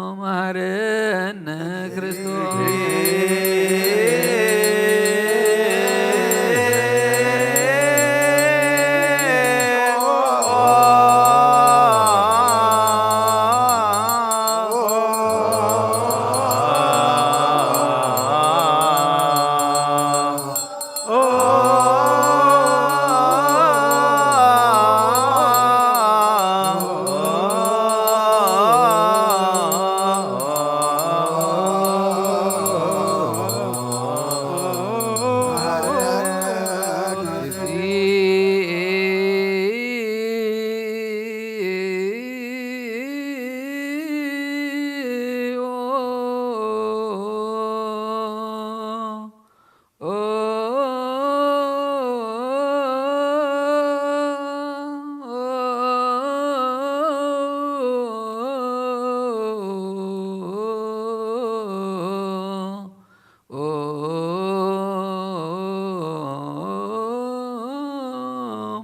መሐረነ ክርስቶስ።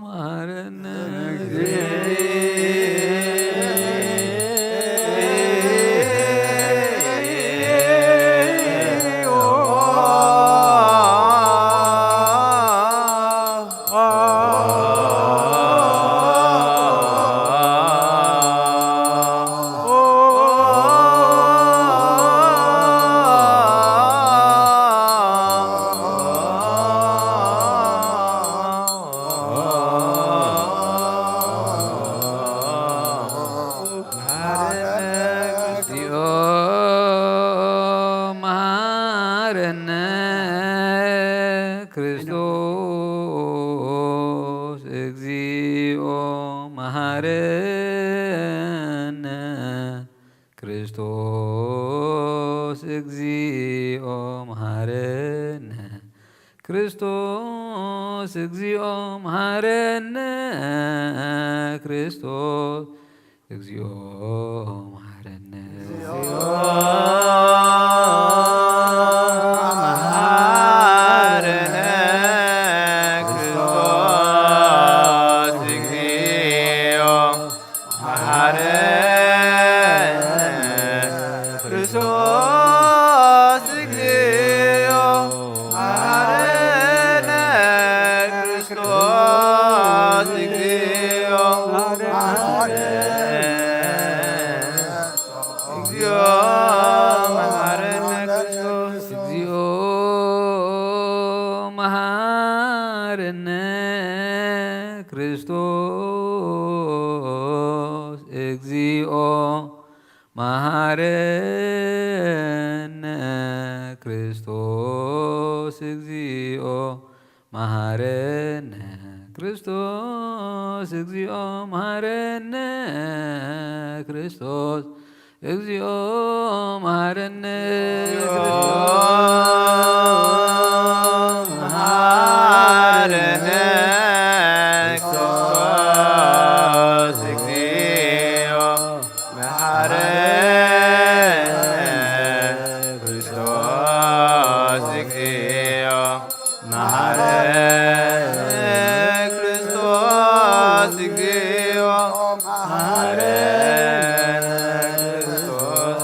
መሐረነ እግዚኦ መሐረነ ክርስቶስ፣ እግዚኦ መሐረነ ክርስቶስ፣ እግዚኦ መሐረነ ክርስቶስ፣ እግዚኦ መሐረነ ክርስቶስ፣ እግዚኦ መሐረነ። መሐረነ ክርስቶስ፣ እግዚኦ መሐረነ ክርስቶስ፣ እግዚኦ መሐረነ ክርስቶስ፣ እግዚኦ መሐረነ። እግዚኦ መሐረነ ክርስቶስ፣ እግዚኦ መሐረነ ክርስቶስ፣ እግዚኦ መሐረነ ክርስቶስ፣ እግዚኦ መሐረነ ክርስቶስ፣ እግዚኦ መሐረነ ክርስቶስ፣ እግዚኦ መሐረነ መሐረነ ክርስቶስ፣ እግዚኦ መሐረነ ክርስቶስ፣ እግዚኦ መሐረነ ክርስቶስ፣ እግዚኦ መሐረነ ክርስቶስ፣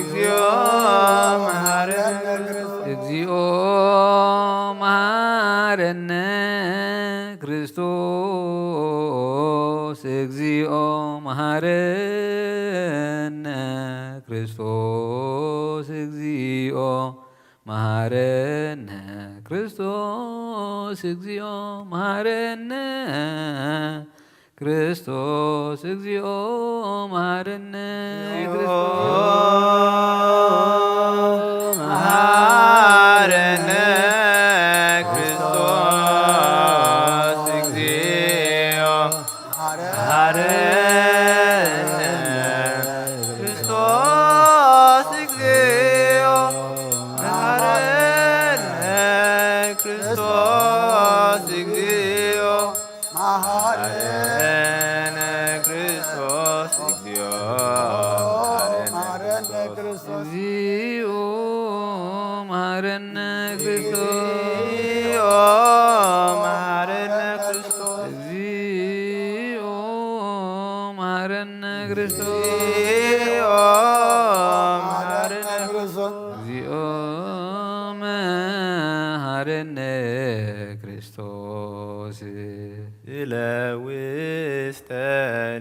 እግዚኦ መሐረነ ክርስቶስ፣ እግዚኦ መሐረነ ክርስቶስ፣ እግዚኦ መሐረነ ክርስቶስ እግዚኦ መሐረነ። ክርስቶስ እግዚኦ መሐረነ። ክርስቶስ እግዚኦ መሐረነ። ክርስቶስ መሐረነ። ክርስቶስ እግዚኦ መሐረነ። ክርስቶስ እግዚኦ መሐረነ። ክርስቶስ እግዚኦ መሐረነ። ክርስቶስ እግዚኦ መሐረነ። ክርስቶስ እግዚኦ መሐረነ። ክርስቶስ እግዚኦ መሐረነ። ክርስቶስ እግዚኦ መሐረነ። ክርስቶስ እግዚኦ መሐረነ። ክርስቶስ እግዚኦ መሐረነ። ክርስቶስ ስለ ውስተ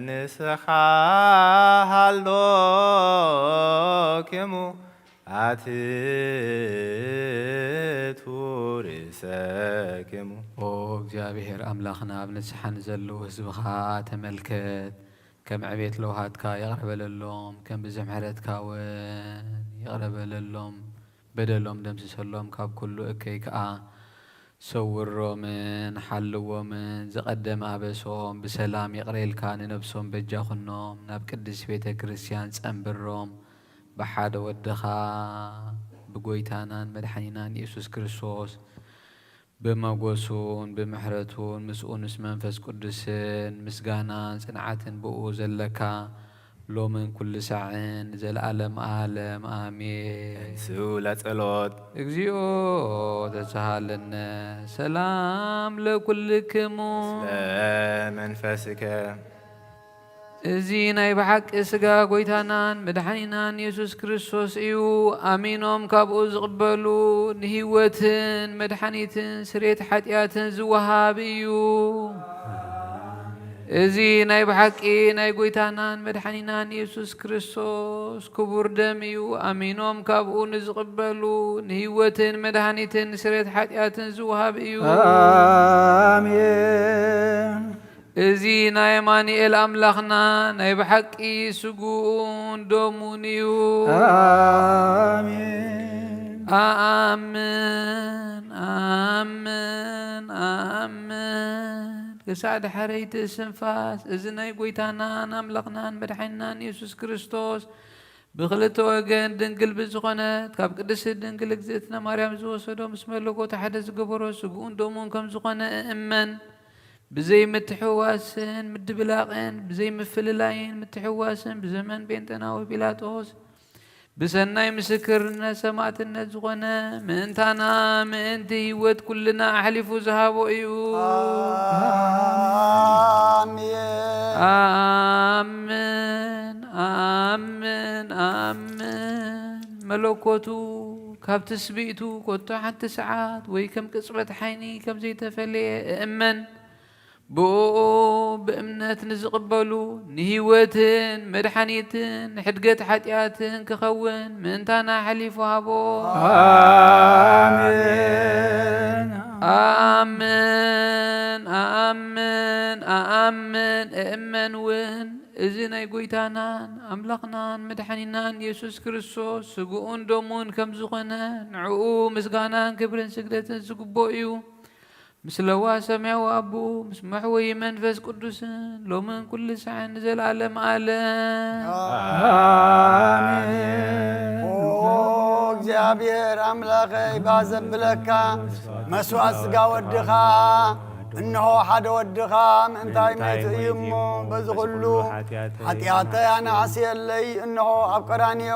ንስኻ ሃሎክሙ ኣትቱ ርእሰክሙ። ኦ እግዚኣብሔር ኣምላኽና፣ ኣብ ንስሓ ንዘለዉ ህዝብኻ ተመልከት። ከም ዕቤት ለውሃትካ ይቕረ በለሎም፣ ከም ብዝሒ ምሕረትካ እውን ይቕረ በለሎም። በደሎም ደምስሰሎም፣ ካብ ኩሉ እከይ ከኣ ሰውሮምን ሓልዎምን። ዝቐደመ ኣበሶም ብሰላም ይቕረ ኢልካ ንነብሶም በጃ ኩኖም፣ ናብ ቅድስት ቤተ ክርስቲያን ጸንብሮም። ብሓደ ወድኻ ብጎይታናን መድሓኒናን ኢየሱስ ክርስቶስ ብመጎሱን ብምሕረቱን ምስኡን ምስ መንፈስ ቅዱስን ምስጋናን ጽንዓትን ብኡ ዘለካ ሎምን ኩሉ ሳዕን ዘለዓለም ዓለም ኣሜን። ተንስኡ ለጸሎት። እግዚኦ ተሳሃለነ። ሰላም ለኩልክሙ። ለመንፈስከ። እዚ ናይ ብሓቂ ስጋ ጎይታናን መድሓኒናን የሱስ ክርስቶስ እዩ። ኣሚኖም ካብኡ ዝቕበሉ ንህይወትን መድሓኒትን ስርየት ሓጢኣትን ዝወሃብ እዩ። እዚ ናይ ብሓቂ ናይ ጎይታናን መድሓኒናን የሱስ ክርስቶስ ክቡር ደም እዩ። ኣሚኖም ካብኡ ንዝቕበሉ ንህይወትን መድሓኒትን ስርየት ሓጢኣትን ዝወሃብ እዩ። ኣሜን። እዚ ናይ ኣማኑኤል ኣምላኽና ናይ ብሓቂ ስግኡን ደሙን እዩ። ኣሜን። ኣኣምን፣ ኣኣምን፣ ኣኣምን። ክሳዕ ድሓረይቲ ስንፋስ እዚ ናይ ጎይታናን ኣምላኽናን መድሓኒናን የሱስ ክርስቶስ ብኽልተ ወገን ድንግል ብዝኾነት ካብ ቅድስት ድንግል እግዝእትነ ማርያም ዝወሰዶ ምስ መለኮቱ ሓደ ዝገበሮ ስግኡን ደሙን ከም ዝኾነ እእመን። ብዘይ ምትሕዋስን ምድብላቕን፣ ብዘይ ምፍልላይን ምትሕዋስን ብዘመን ጴንጠናዊ ጲላጦስ ብሰናይ ምስክርነት ሰማዕትነት ዝኾነ ምእንታና ምእንቲ ህይወት ኩልና ኣሕሊፉ ዝሃቦ እዩ። ኣሜን። ኣምን፣ ኣምን፣ ኣምን። መለኮቱ ካብ ትስብእቱ ኮቶ ሓንቲ ሰዓት ወይ ከም ቅጽበት ዓይኒ ከም ዘይተፈለየ እእመን። ብእኡ ብእምነት ንዝቕበሉ ንህይወትን መድሓኒትን ንሕድገት ሓጢኣትን ክኸውን ምእንታና ሓሊፉ ሃቦ። ኣሜን። ኣኣምን፣ ኣኣምን፣ ኣኣምን፣ እእመን እውን እዚ ናይ ጎይታናን ኣምላኽናን መድሓኒናን የሱስ ክርስቶስ ስግኡን ደሙን ከም ዝኾነ ንዕኡ ምስጋናን ክብርን ስግደትን ዝግብኦ እዩ። ምስ ለዋ ሰማያዊ ኣቦ፣ ምስ መሕወዪ መንፈስ ቅዱስን ሎምን ኩሉ ሳዕን ንዘለኣለም ኣለም። ኣሜን። ኦ እግዚኣብሔር ኣምላኸይ፣ ባዘብለካ መስዋዕት ስጋ ወድኻ፣ እንሆ ሓደ ወድኻ ምእንታይ መይቱ እዩ እሞ፣ በዚ ኩሉ ሓጢኣተይ ኣናዕስየለይ። እንሆ ኣብ ቀራንዮ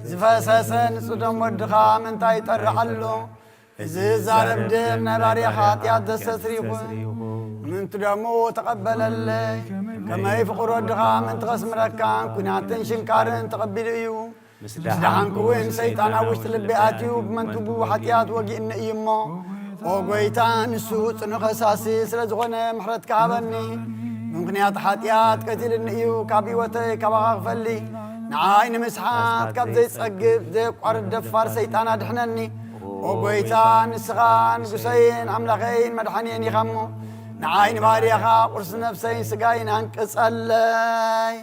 ዝፈሰሰ ንጹህ ደም ወድኻ ምእንታይ ይጠርዓሉ። እዚ ዛረብ ደም ናይ ባርያኻ ሓጢኣት ዘስተስሪ ይኹን። ምእንቲ ደሙ ተቐበለለይ። ከመይ ፍቕሪ ወድኻ ምእንቲ ከስምረካን ኲናትን ሽንካርን ተቐቢሉ እዩ። ምስ ደሓንኩ እውን ሰይጣን ኣብ ውሽጢ ልበይ ኣትዩ ብመንትጉ ሓጢኣት ወጊእኒ እዩ እሞ፣ ኦ ጐይታ፣ ንሱ ጽኑዕ ከሳሲ ስለ ዝኾነ ምሕረትካ ሃበኒ። ብምኽንያት ሓጢኣት ቀቲልኒ እዩ፣ ካብ ህይወተይ ካባኻ ክፈሊ። ንዓይ ንምስሓት ካብ ዘይጸግብ ዘየቋርጥ ደፋር ሰይጣን ኣድሕነኒ። ኦ ጎይታ፣ ንስኻ ንጉሰይን ኣምላኸይን መድሓኒየን ኢኻ እሞ፣ ንዓይ ንባርያኻ ቁርሲ ነፍሰይን ስጋይን ኣንቅጸለይ።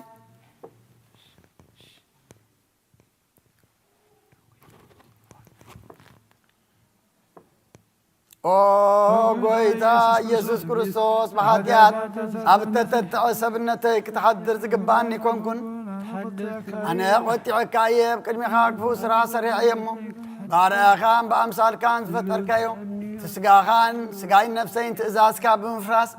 ኦ ጎይታ ኢየሱስ ክርስቶስ፣ ብሓጢኣት ኣብ እተተትዐ ሰብነተይ ክትሓድር ዝግባኣኒ ኮንኩን። ኣነ ቆጢዐካ እየ፣ ኣብ ቅድሚኻ ክፉእ ስራሕ ሰሪሐ እየ እሞ፣ ብኣርኣያኻን ብኣምሳልካን ዝፈጠርካዮ፣ እቲ ስጋኻን ስጋይን ነፍሰይን ትእዛዝካ ብምፍራስ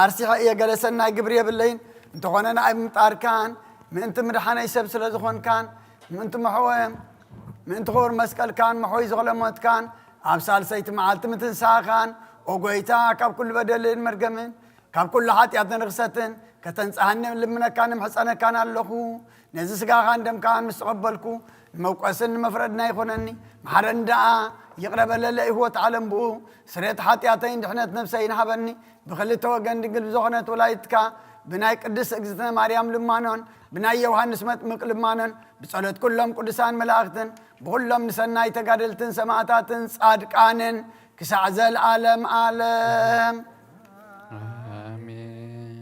ኣርሲሐ እየ። ገለ ሰናይ ግብሪ የብለይን፣ እንተኾነ ንኣይ ብምጣርካን ምእንቲ ምድሓነይ ሰብ ስለ ዝኾንካን ምእንቲ መሕወ-፣ ምእንቲ ክቡር መስቀልካን መሕወይ ዝኸለሞትካን ኣብ ሳልሰይቲ መዓልቲ ምትንሳእኻን፣ ኦ ጎይታ፣ ካብ ኩሉ በደልን መርገምን ካብ ኩሉ ሓጢኣትን ርኽሰትን ከተንጽሃኒ ልምነካን እምሕጸነካን ኣለኹ። ነዚ ስጋኻን ደምካን ምስ ተቐበልኩ፣ ንመውቀስን ንመፍረድና ይኾነኒ። መሓረኒ ደኣ፣ ይቕረ በለለ፣ ይህወት ዓለም ብኡ ስሬት ሓጢኣተይን ድሕነት ነፍሰይን ሃበኒ። ብኽልተ ወገን ድንግል ብዝኾነት ወላዲትካ፣ ብናይ ቅድስት እግዝእትነ ማርያም ልማኖን፣ ብናይ ዮሃንስ መጥምቅ ልማኖን፣ ብጸሎት ኩሎም ቅዱሳን መላእኽትን፣ ብኹሎም ንሰናይ ተጋደልትን ሰማዕታትን ጻድቃንን፣ ክሳዕ ዘልኣለም ኣለም። ኣሜን።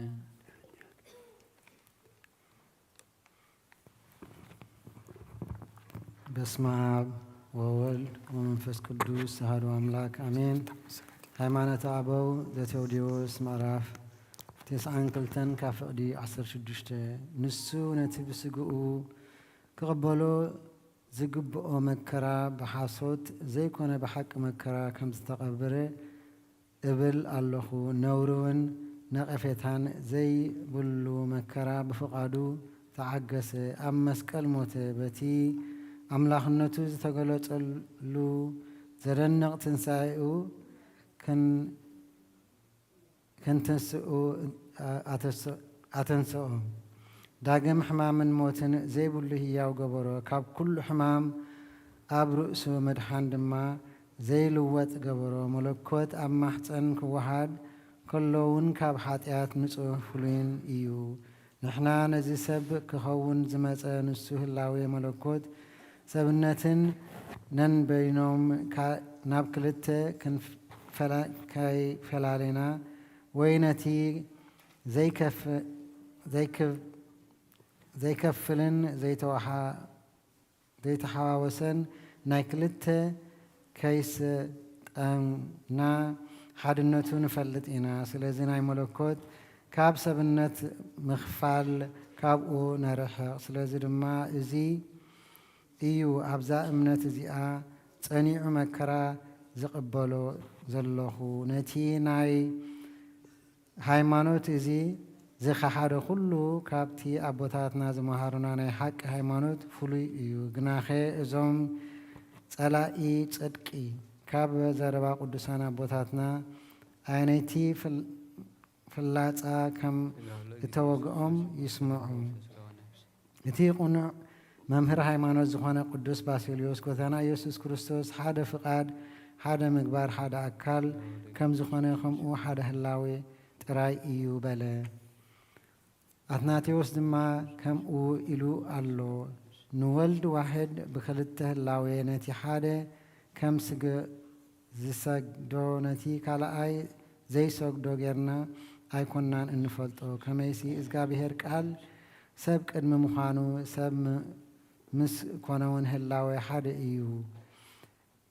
በስመ አብ ወወልድ ወመንፈስ ቅዱስ አሐዱ አምላክ አሜን። ሃይማኖተ አበው ዘቴዎድዮስ ምዕራፍ ተስዓን ክልተን ካብ ፍቕዲ ዓሰርተ ሽዱሽተ። ንሱ ነቲ ብስግኡ ክቕበሎ ዝግብኦ መከራ ብሓሶት ዘይኮነ ብሓቂ መከራ ከም ዝተቐበለ እብል ኣለኹ። ነውሪ እውን ነቐፌታን ዘይብሉ መከራ ብፍቓዱ ተዓገሰ። ኣብ መስቀል ሞተ። በቲ ኣምላኽነቱ ዝተገለጸሉ ዘደንቕ ትንሳኤኡ ክን-፣ ከንተስኡ ኣተስ-፣ ኣተንስኦ። ዳግም ሕማምን ሞትን ዘይብሉ ህያው ገበሮ። ካብ ኩሉ ሕማም ኣብ ርእሱ ምድሓን ድማ ዘይልወጥ ገበሮ። መለኮት ኣብ ማሕፀን ክወሃድ ከሎ እውን ካብ ሓጢኣት ንጹህ ፍሉይን እዩ። ንሕና ነዚ ሰብ ክኸውን ዝመጸ ንሱ ህላዌ መለኮት ሰብነትን ነንበይኖም ካ-፣ ናብ ክልተ ክንፈላ-፣ ከይፈላሌና ወይ ነቲ ዘይከፍ-፣ ዘይክብ-፣ ዘይከፍልን ዘይተወሓ-፣ ዘይተሓዋወሰን ናይ ክልተ ከይሰጠምና ሓድነቱ ንፈልጥ ኢና። ስለዚ ናይ መለኮት ካብ ሰብነት ምኽፋል ካብኡ ነርሕቕ። ስለዚ ድማ እዚ እዩ ኣብዛ እምነት እዚኣ ጸኒዑ መከራ ዝቕበሎ ዘለኹ። ነቲ ናይ ሃይማኖት እዚ ዝኸሓደ ኩሉ ካብቲ ኣቦታትና ዝመሃሩና ናይ ሓቂ ሃይማኖት ፍሉይ እዩ። ግናኸ እዞም ጸላኢ ጽድቂ ካብ ዘረባ ቅዱሳን ኣቦታትና ኣየነይቲ ፍል-፣ ፍላጻ ከም እተወግኦም ይስምዑ። እቲ ቅኑዕ መምህር ሃይማኖት ዝኾነ ቅዱስ ባሲልዮስ፣ ጎይታና ኢየሱስ ክርስቶስ ሓደ ፍቓድ፣ ሓደ ምግባር፣ ሓደ ኣካል ከም ዝኾነ፣ ከምኡ ሓደ ህላዌ ጥራይ እዩ በለ። ኣትናቴዎስ ድማ ከምኡ ኢሉ ኣሎ፣ ንወልድ ዋሕድ ብኽልተ ህላዌ ነቲ ሓደ ከም ስግ-፣ ዝሰግዶ ነቲ ካልኣይ ዘይሰግዶ ጌርና ኣይኮናን እንፈልጦ። ከመይሲ እዝጋብሄር ቃል ሰብ ቅድሚ ምዃኑ ሰብ ም-፣ ምስ ኮነውን ህላዌ ሓደ እዩ።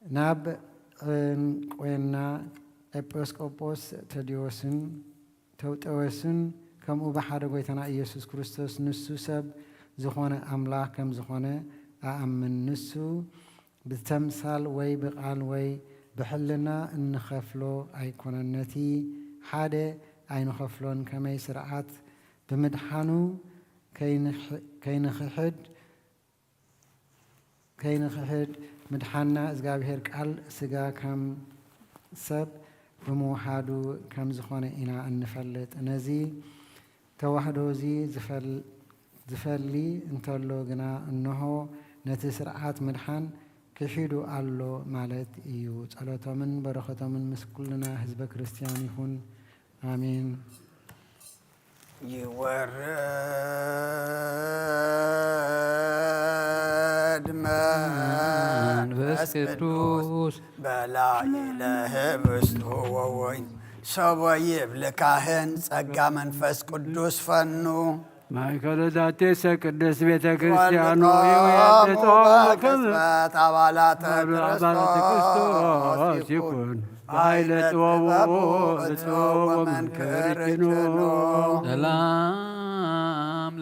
ናብ ዕንቆና ኤጲስቆጶስ ተዲዎስን ተውጠወስን ከምኡ ብሓደ ጎይታና ኢየሱስ ክርስቶስ ንሱ ሰብ ዝኾነ ኣምላኽ ከም ዝኾነ ኣኣምን። ንሱ ብተምሳል ወይ ብቃል ወይ ብሕልና እንኸፍሎ ኣይኮነን። ነቲ ሓደ ኣይንኸፍሎን። ከመይ ስርዓት ብምድሓኑ ከይንሕ-፣ ከይንኽሕድ፣ ከይንኽሕድ ምድሓንና እዝጋብሄር ቃል ስጋ ከም ሰብ ብምውሓዱ ከም ዝኾነ ኢና እንፈልጥ። ነዚ ተዋህዶ እዚ ዝፈል-፣ ዝፈሊ እንተሎ ግና፣ እንሆ ነቲ ስርዓት ምድሓን ክሒዱ ኣሎ ማለት እዩ። ጸሎቶምን በረኸቶምን ምስ ኩልና ህዝበ ክርስቲያን ይኹን። ኣሜን። ይወርድ መንፈስ ቅዱስ በላዕለ ህብስቱ ወወይን። ሰቦ ይብል ካህን ጸጋ መንፈስ ቅዱስ ፈኑ። ማእከለ ዛቴሰ ቅድስት ቤተ ክርስቲያኑ ወልቆሙ ይውየጥጦ በቅጽበት አባላተ አባላተ ክርስቶስ ክርስቶስ ይኩን። ይኩን። በኃይለ ጥበቡ እጹብ ወመንክር ርጭኑ። ሰላም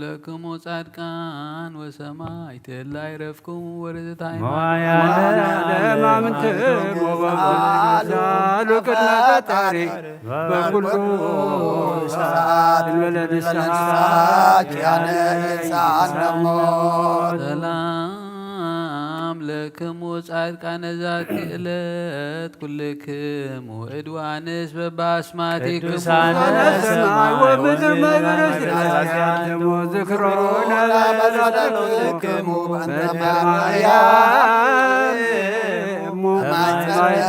ለክሙ ጻድቃን ወሰማዕት እለ አይረፍክሙ ወርትዕት ሃይማኖት። መዋዕለ ዓለም አምንትሙ ወበኩሉ ቅድመ ፈጣሪ በኩሉ ሰዓት እንበለ ንስሐ ኪያነ ይንሳነ ሞት። ሰላም ለክሙ ጻድቃነ ዛቲ ዕለት ኩልክሙ እድዋንስ በባስማቲክሙ ቅዱሳነ ሰማይ ወምድር መግረስ ያስያትሙ ዝክሮነ ለበረከትክሙ በእንተ ማርያም ማይጸነ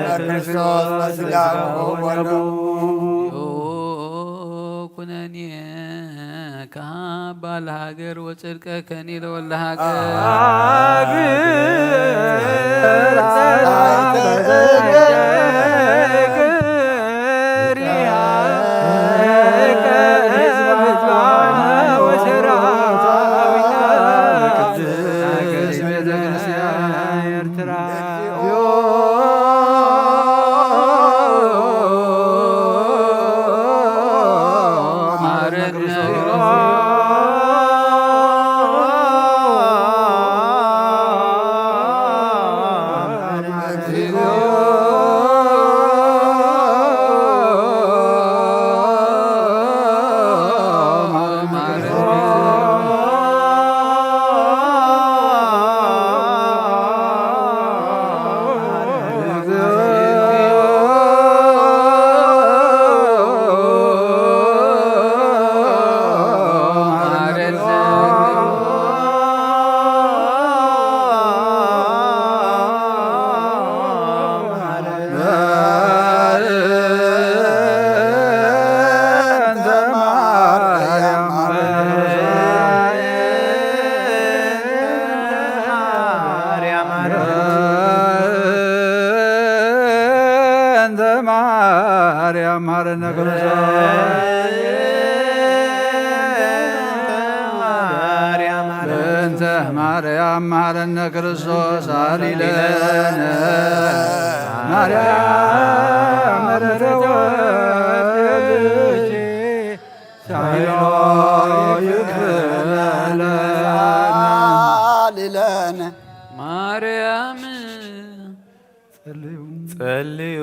በክርስቶስ በስጋሁ ወደሙ። ኩነኔ ከሃባ ለሃገር ወጽድቀ ከኒ ለወልደ ሃገር። ማርያም ማረነ ክርስቶስ። በእንተ ማርያም ማረነ ክርስቶስ አሊለነ። ማርያም ማረነ ወልድኪ ሳይሎ ይክለነ። አሊለነ። ማርያም ጸልዩ። ጸልዩ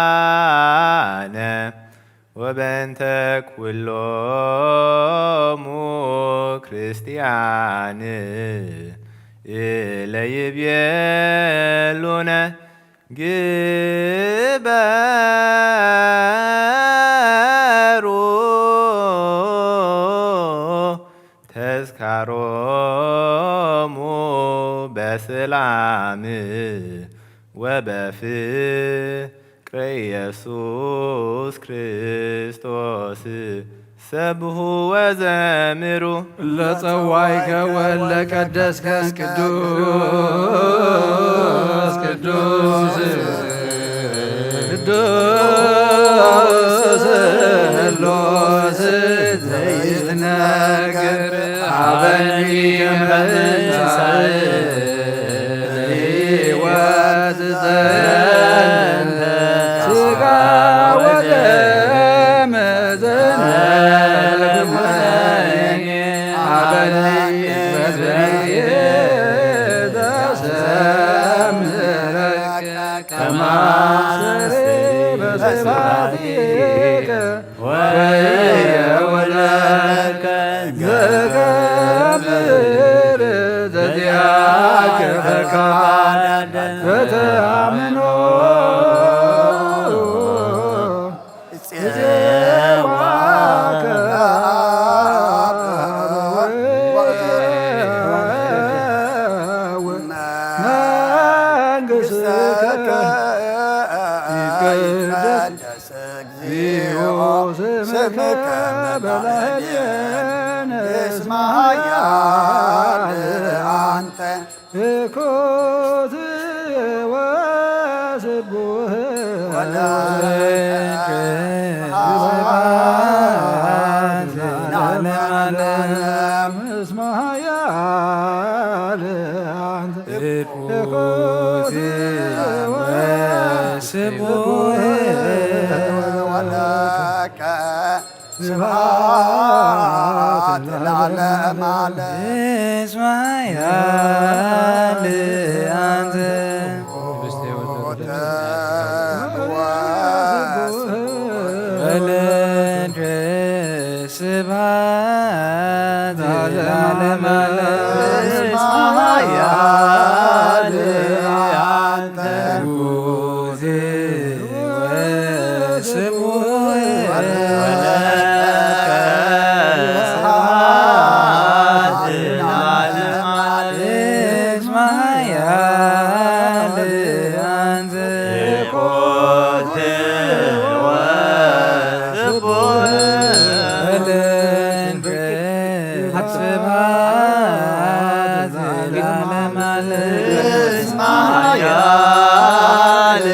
በእንቲአነ ወበእንተ ኩሎሙ ክርስቲያን እለ ይቤሉነ ግበሩ ተዝካሮሙ በሰላም ወበፍቅረ ኢየሱስ ክርስቶስ። ሰብሑ ወዘምሩ። ለጸዋይከ ወለቀደስከ ቅዱስ ቅዱስ ቅዱስ ስሉስ ዘይትነገር አበኒ ከመ ትንሣኤ ለሕይወት ዘንተ ሥጋ ወደም ዘነግመኒ አበኒ በዘይት ዘሰምረከ ከማሰሪ በስብሐቲከ ወየውለከ ዘገብር ዘዚአከ ፈቃድ በተአምኖ ጽዋከ መንግሥትከ ይትቀደስ እግዚኦ ስምከ በላዕሌነ እስመ ኃያል አንተ ትኩት ወስቡሕ ወለከ ስብሐት ለዓለመ ዓለም። እስመ ኃያል አንተ ትኩት ወስቡሕ ወለከ ስብሐት ለዓለመ ዓለም። እስመ ኃያል አንተ ወለከ ስብሐት ለዓለመ ዓለም። እስመ ኃያል አንተ ንጉሥ ወስቡሕ ወለከ ስብሐት ለዓለመ ዓለም። እስመ ኃያል አንተ ትኩት ወስቡሕ ወለከ ስብሐት ለዓለመ ዓለም። እስመ ኃያል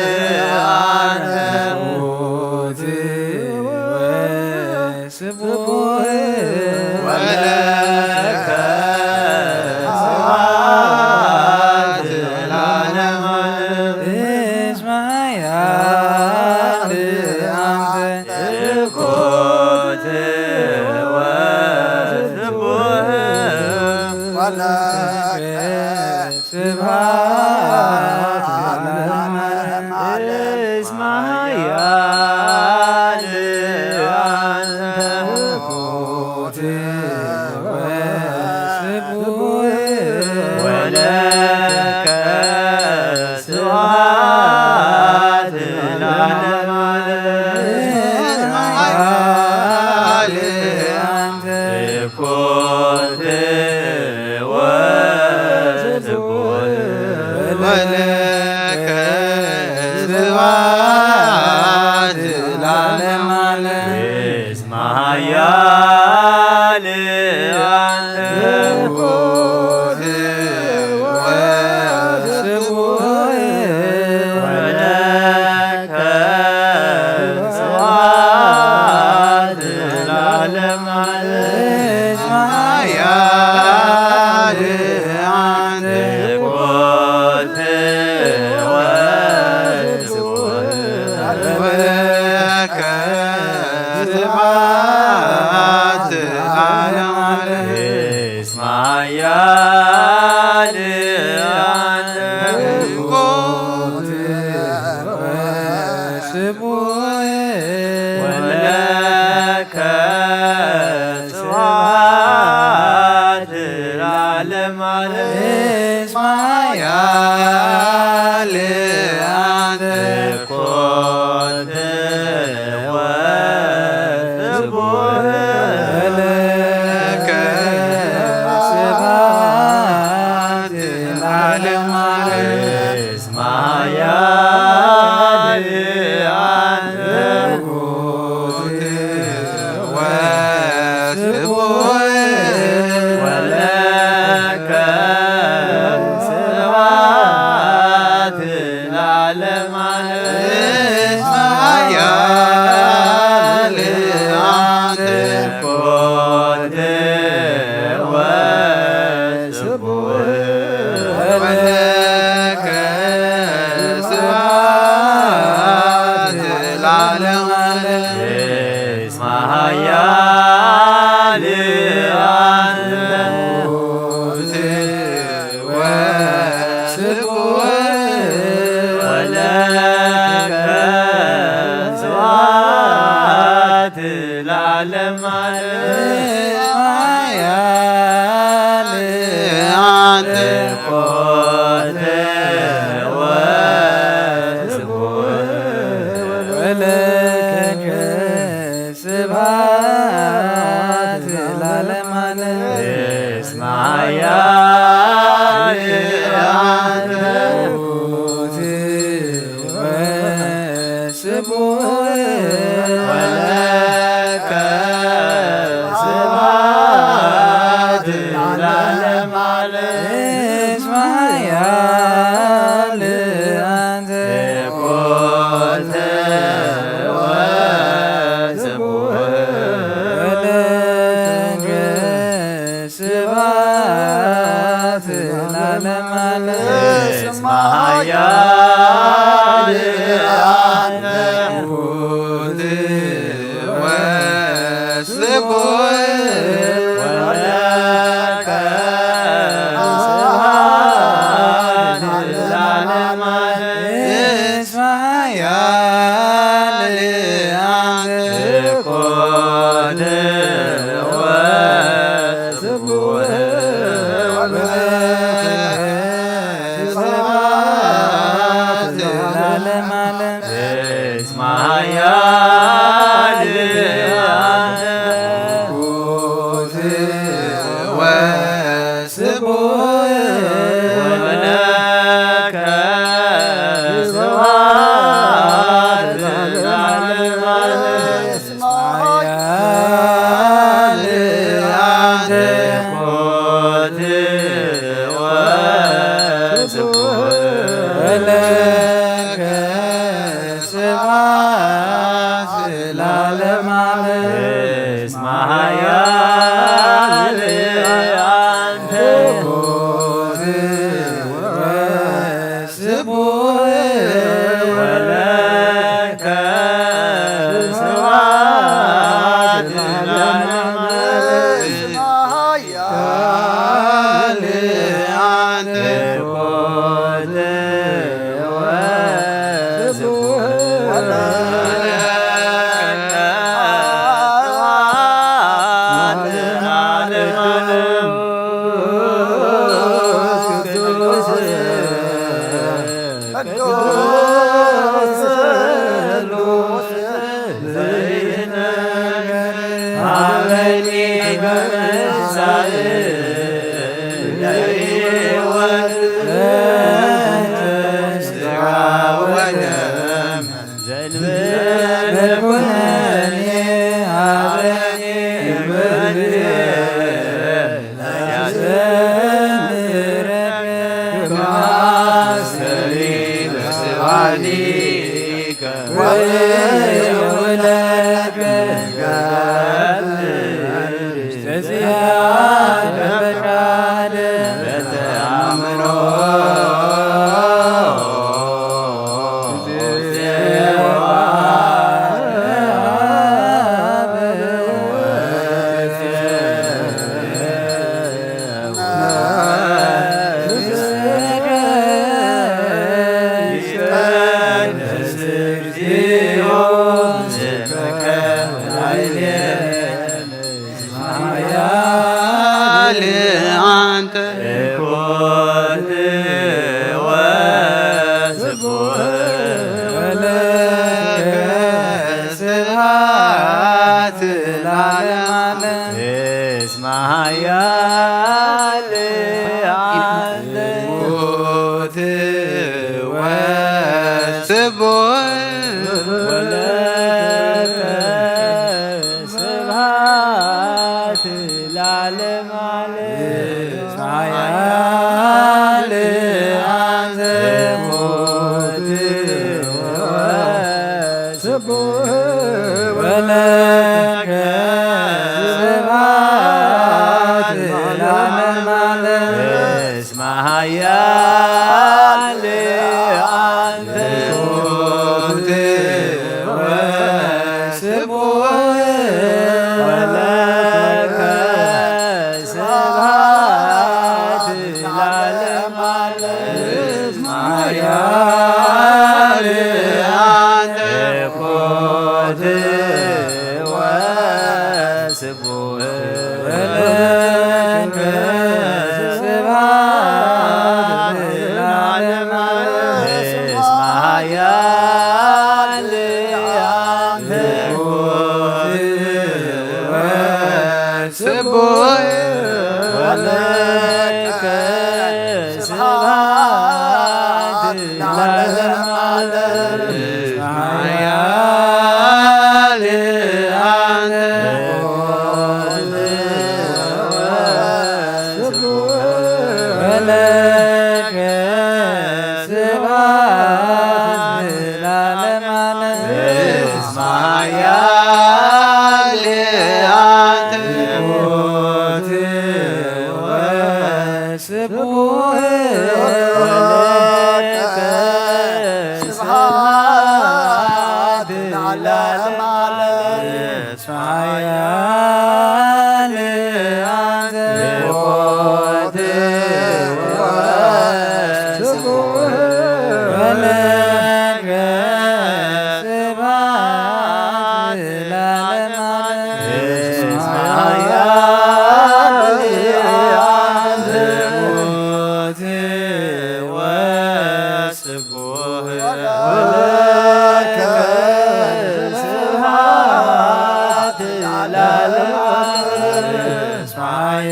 አንተ ትኩት ወስቡሕ ወለከ ስብሐት ለዓለመ ዓለም። እስመ ኃያል አንተ ትኩት ወስቡሕ ወለከ ስብሐት ለዓለመ ዓለም። እስመ ኃያል አንተ ትኩት ወስቡሕ ወለከ ስብሐት ለዓለመ ዓለም። እስመ ኃያል አንተ ትኩት ወስቡሕ ወለከ ስብሐት ለዓለመ ዓለም። እስመ ኃያል አንተ ትኩት ወስቡሕ ወለከ ስብሐት ለዓለመ ዓለም። እስመ ኃያል አንተ ትኩት ወስቡሕ ወለከ ስብሐት ለዓለመ ዓለም። እስመ ኃያል አንተ ትኩት ወስቡሕ ወለከ ስብሐት ለዓለመ ዓለም። እስመ ኃያል አንተ ትኩት ወስቡሕ ወለከ ስብሐት ለዓለመ ዓለም። እስመ ኃያል አንተ ትኩት ወስቡሕ ወለከ ስብሐት ለዓለመ ዓለም። እስመ ኃያል አንተ ትኩት ወስቡሕ ወለከ ስብሐት ለዓለመ ዓለም። እስመ ኃያል አንተ ትኩት ወስቡሕ ወለከ ስብሐት ለዓለመ ዓለም። ኃያል አንተ ትኩት ወስቡሕ ወለከ ስብሐት ለዓለመ ዓለም። እስመ ኃያል አንተ ትኩት ወስቡሕ ወለከ ስብሐት ዓለም ዓለም። እስመ ኃያል አንተ። ወስቡሕ ወለከ ስብሐት ለዓለመ ዓለም። እስመ ኃያል አንተ።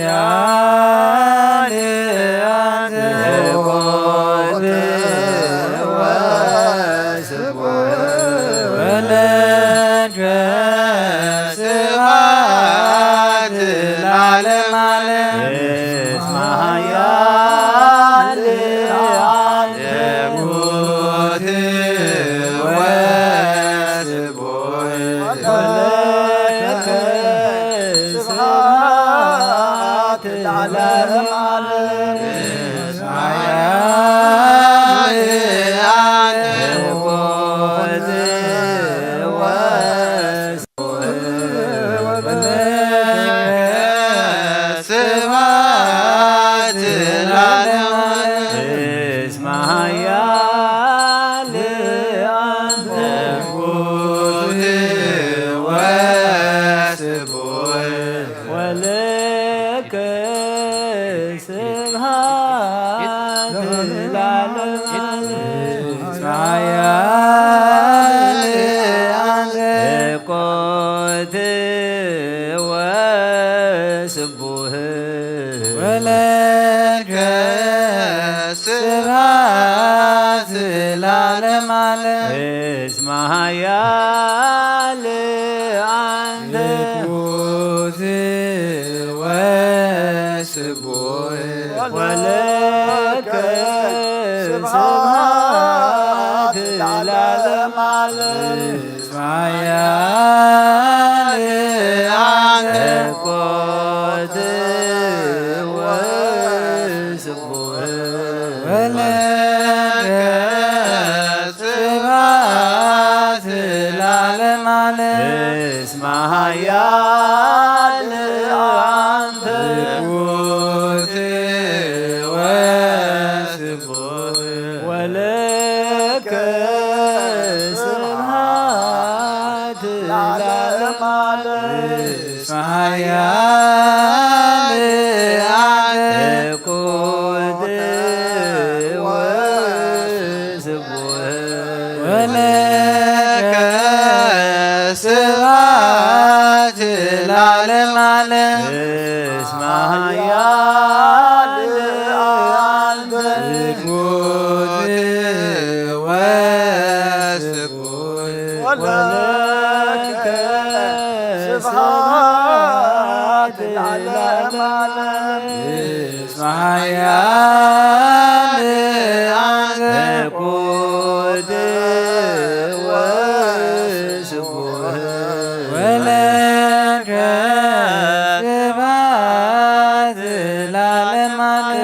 ያል አንተ ወልድ ወስብሐት ወለድ ስብሐት ለዓለመ ዓለም። እስመ ኃያል አንተ ወስብሐት ወለከ ስብሐት ለዓለመ ዓለም። እስመ ኃያል አንተ ወስብሐት ለዓለመ ዓለም። እስመ ኃያል አንተ ወስብሐት ወለከ ስብሐት ለዓለመ ዓለም። እስመ ኃያል አንተ ወስብሐት ወለከ ስብሐት ለዓለመ ዓለም። እስመ ኃያል አንተ ትኩት ወስቡሕ ወለከ ስብሐት ለዓለመ ዓለም። እስመ ኃያል አንተ ትኩት ወስቡሕ ወለከ ስብሐት ለዓለመ ዓለም። እስመ ኃያል አንተ ትኩት ወስቡሕ ወለከ ስብሐት ለዓለመ ዓለም። እስመ ኃያል አንተ ትኩት ወስቡሕ ወለከ ስብሐት ለዓለመ ዓለም። እስመ ኃያል አንተ ትኩት ወስቡሕ ወለከ ስብሐት ለዓለመ ዓለም። እስመ ኃያል አንተ ትኩት ወስቡሕ ወለከ ስብሐት ለዓለመ ዓለም።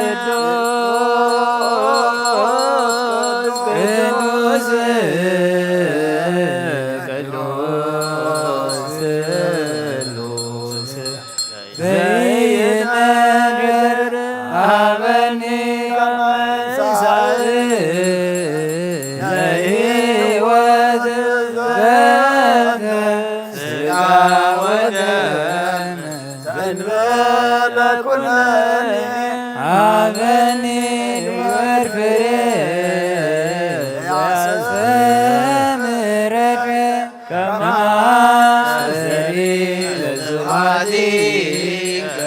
ቅዱስ ቅዱስ ቅዱስ ስሉስ ዘይነገር ሀበኒ ከመ ትንሣኤ ለሕይወት ዘተ ሥጋ ወደም ዘእንበለ ኩነኔ ሀበኒ ግበር ፍሬ ያስተምረከ ከመ አስተሪ ለስብሐቲከ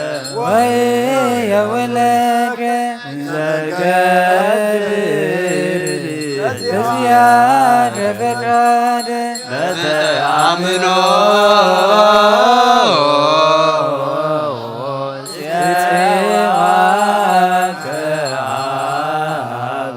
ወየውለከ እንዘገብር በዚያከ ፈቃድ በተአምኖ ጽዋከ አብ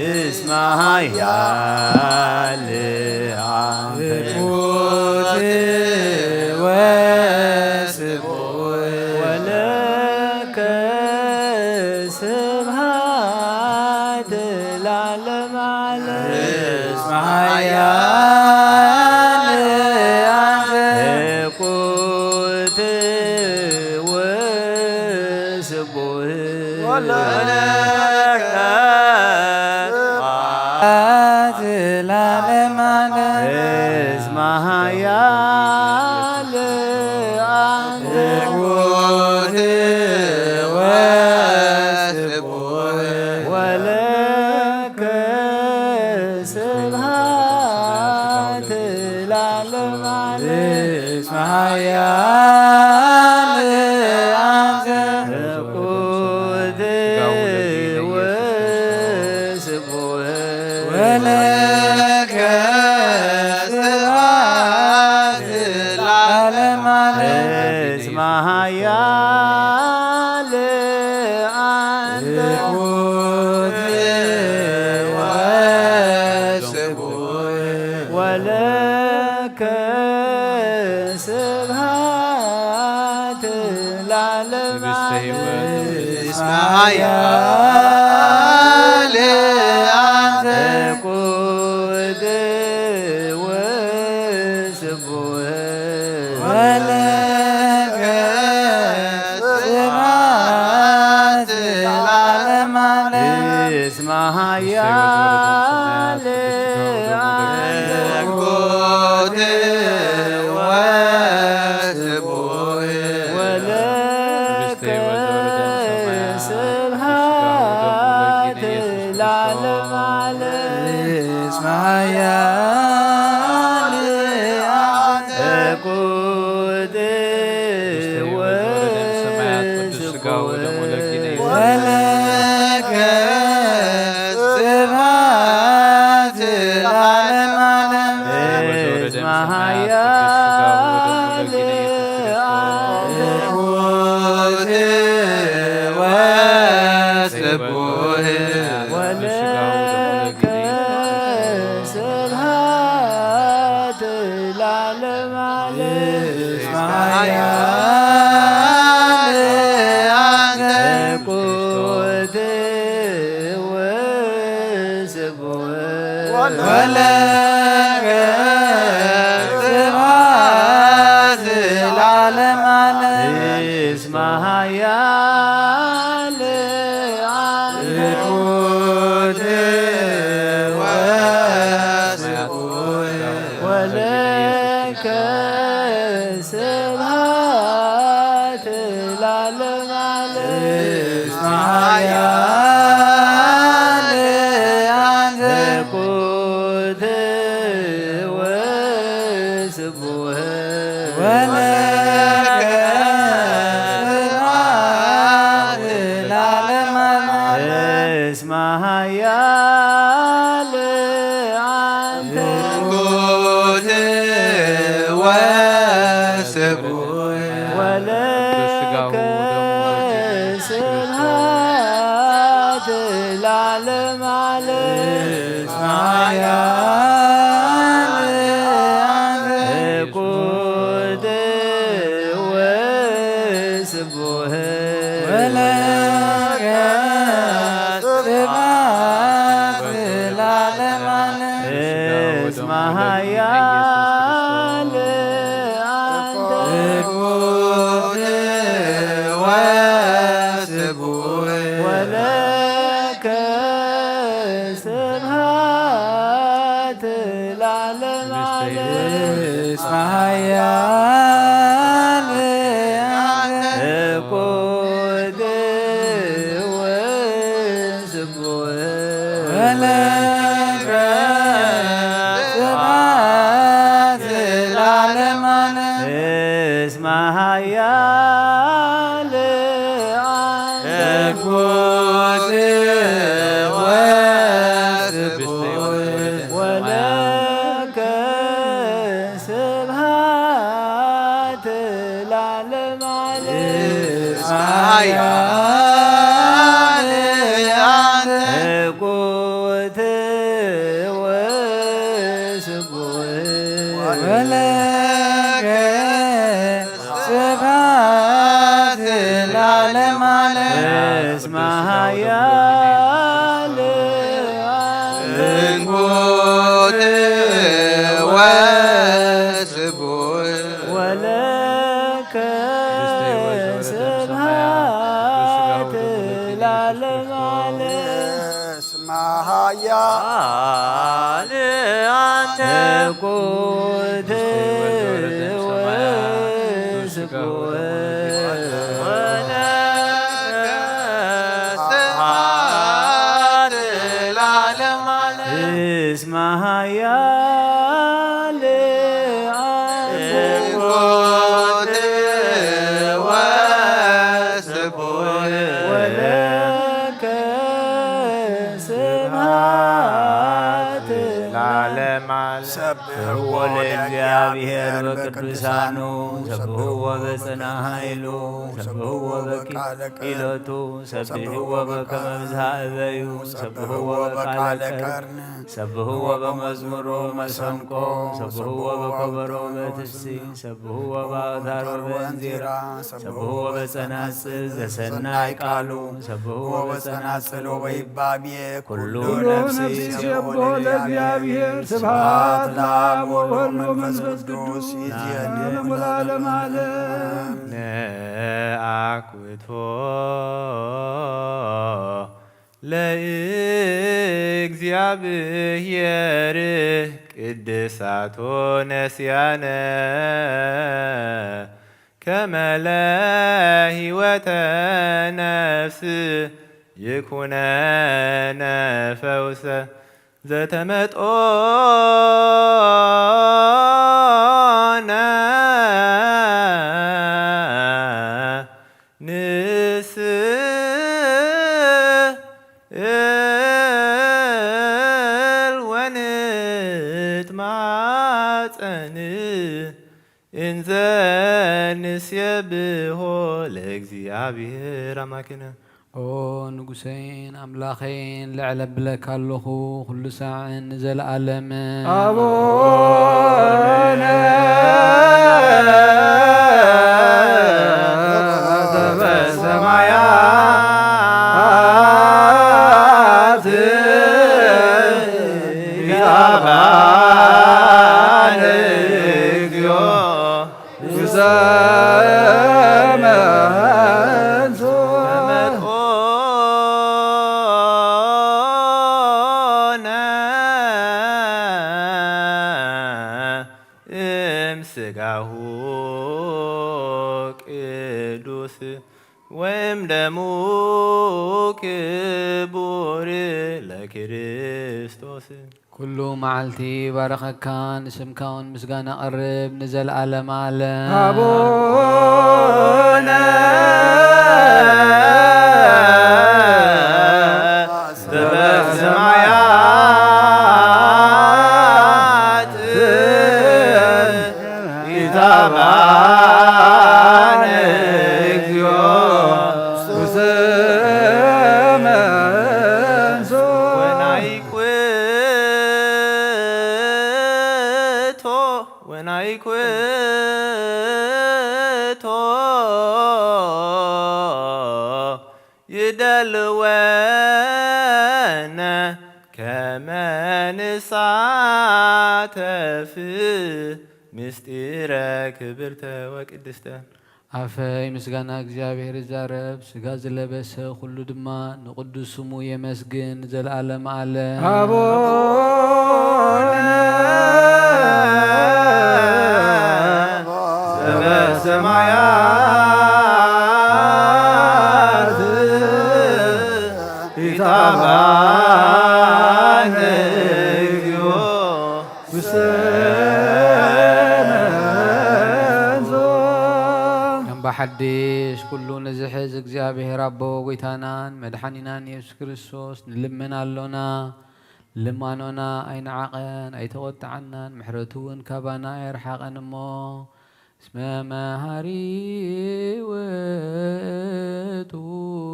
እስመ ኃያል አንተ ትኩት ወስቡሕ ወለከ ስብሐት ለዓለመ ዓለም። እስመ ኃያል አንተ ትኩት ወስቡሕ ወለከ ስብሐት ለዓለመ ዓለም። እስመ ኃያል ቃል አንተ ትኩት ወስቡሕ ወለከ ስብሐት ለዓለመ ዓለም። እስመ ኃያል አንተ ትኩት ወስቡሕ ወለከ ስብሐት ለዓለመ ዓለም። እስመ ኃያል አንተ ትኩት ወስቡሕ ወለከ ስብሐት ለዓለመ ዓለም። እስመ ኃያል አንተ ትኩት ወስቡሕ ወለከ ስብሐት ለዓለመ ዓለም። እስመ ኃያል አንተ ትኩት ወስቡሕ ወለከ ስብሐት ለዓለመ ዓለም። እስመ ኃያል አንተ ትኩት ወስቡሕ ወለከ ስብሐት ለዓለመ ዓለም። እስመ ኃያል አንተ ትኩት ወስቡሕ ወለከ ስብሐት ለዓለመ ዓለም። እስመ ኃያል አንተ ትኩት ወስቡሕ ወለከ ስብሐት ለዓለመ ዓለም። እስመ ኃያል አንተ ትኩት ወስቡሕ ወለከ ስብሐት ለዓለመ ዓለም። እስመ ኃያል አንተ ትኩት ወስቡሕ ወለከ ስብሐት ለዓለመ ዓለም። እስመ ኃያል አንተ ትኩት ወስቡሕ ወለከ ስብሐት ለዓለመ ዓለም። እስመ ኃያል አንተ ትኩት ወስቡሕ ወለከ ስብሐት ለዓለመ ዓለም። እስመ ኃያል አንተ ትኩት ወስቡሕ ወለከ ስብሐት ለዓለመ ዓለም። እስመ ኃያል አንተ ትኩት ወስቡሕ ወለከ ስብሐት ለዓለመ ዓለም። እስመ ኃያል አንተ ትኩት ወስቡሕ ወለከ ስብሐት ለዓለመ ዓለም። እስመ ኃያል አንተ ትኩት ወስቡሕ ወለከ ስብሐት ለዓለመ ዓለም። እስመ ኃያል አንተ ትኩት ወስቡሕ ወለከ ስብሐት ለዓለመ ዓለም። እስመ ኃያል አንተ ትኩት ወለከ ስብሐት ለዓለመ ዓለም። እስመ ኃያል አብ ትሑት ወስቡሕ። ወለከ ስብሐት ለዓለመ ዓለም። ሰብሕዎ ለእግዚአብሔር በቅዱሳኑ፣ ሰብሕዎ በጽንዓ ኃይሉ፣ ሰብሕዎ በኪ ኢሎቱ፣ ሰብሕዎ በከመ ብዝሃ እበዩ፣ ሰብሕዎ በቃለ ቀርን፣ ሰብሕዎ በመዝሙር ወመሰንቆ፣ ሰብሕዎ በከበሮ ወበትፍሲ፣ ሰብሕዎ በአውታር ወበእንዚራ፣ ሰብሕዎ በጸናጽል ዘሰናይ ቃሉ፣ ሰብሕዎ በጸናጽል ወበይባቤ ኩሉ ኩሉ ነፍሲ ነፍሲ ይሴብሖ ለእግዚአብሔር። ስብሐት ለአብ ወወልድ ወመንፈስ ቅዱስ ይእዜኒ ለዓለመ ዓለም። ነአኩቶ ለእግዚአብሔር ቅድሳቶ ነስያነ ከመ ለህይወተ ነፍስ ይኩነነ ፈውሰ ዘተመጦነ ንስእል ወንትማጸን እንዘ ንሴብሖ ለእግዚአብሔር አማኪነ። ኦ ንጉሰይን ኣምላኸይን፣ ልዕል ኣብለካ ኣለኹ፣ ኩሉ ሳዕን ንዘለኣለምን። ኣቡነ ዘበሰማያት ይትባረክ ስምከ። ውስተ መንሱት ተመጦነ እምስጋሁ ቅዱስ ወእምደሙ ክቡር ለክርስቶስ። ኩሉ መዓልቲ ባረኸካ፣ ንስምካ እውን ምስጋና ቀርብ ንዘለዓለም ዓለም። ኣቡነ ዘበሰማያት ይትባረክ ስምከ። ወናይኩቶ ወናይኩቶ ይደልወነ ከመ ንሳተፍ ምስጢረ ክብርተ ወቅድስተ። ኣፈይ ምስጋና እግዚኣብሔር ይዛረብ፣ ሥጋ ዝለበሰ ኩሉ ድማ ንቅዱስ ስሙ የመስግን ንዘለዓለም ዓለም። ኣቡነ ዘበሰማያት ይትባረክ ስምከ። ውስተ መንሱት። እምባ ሓድሽ ኩሉ ንዝሕዝ እግዚኣብሔር ኣቦ ጐይታናን መድሓኒናን የሱስ ክርስቶስ ንልምን ኣሎና። ልማኖና ኣይነዓቐን ኣይተቖጥዓናን፣ ምሕረቱ እውን ካባና ኣይርሓቐን እሞ፣ እስመ መሃሪ ውእቱ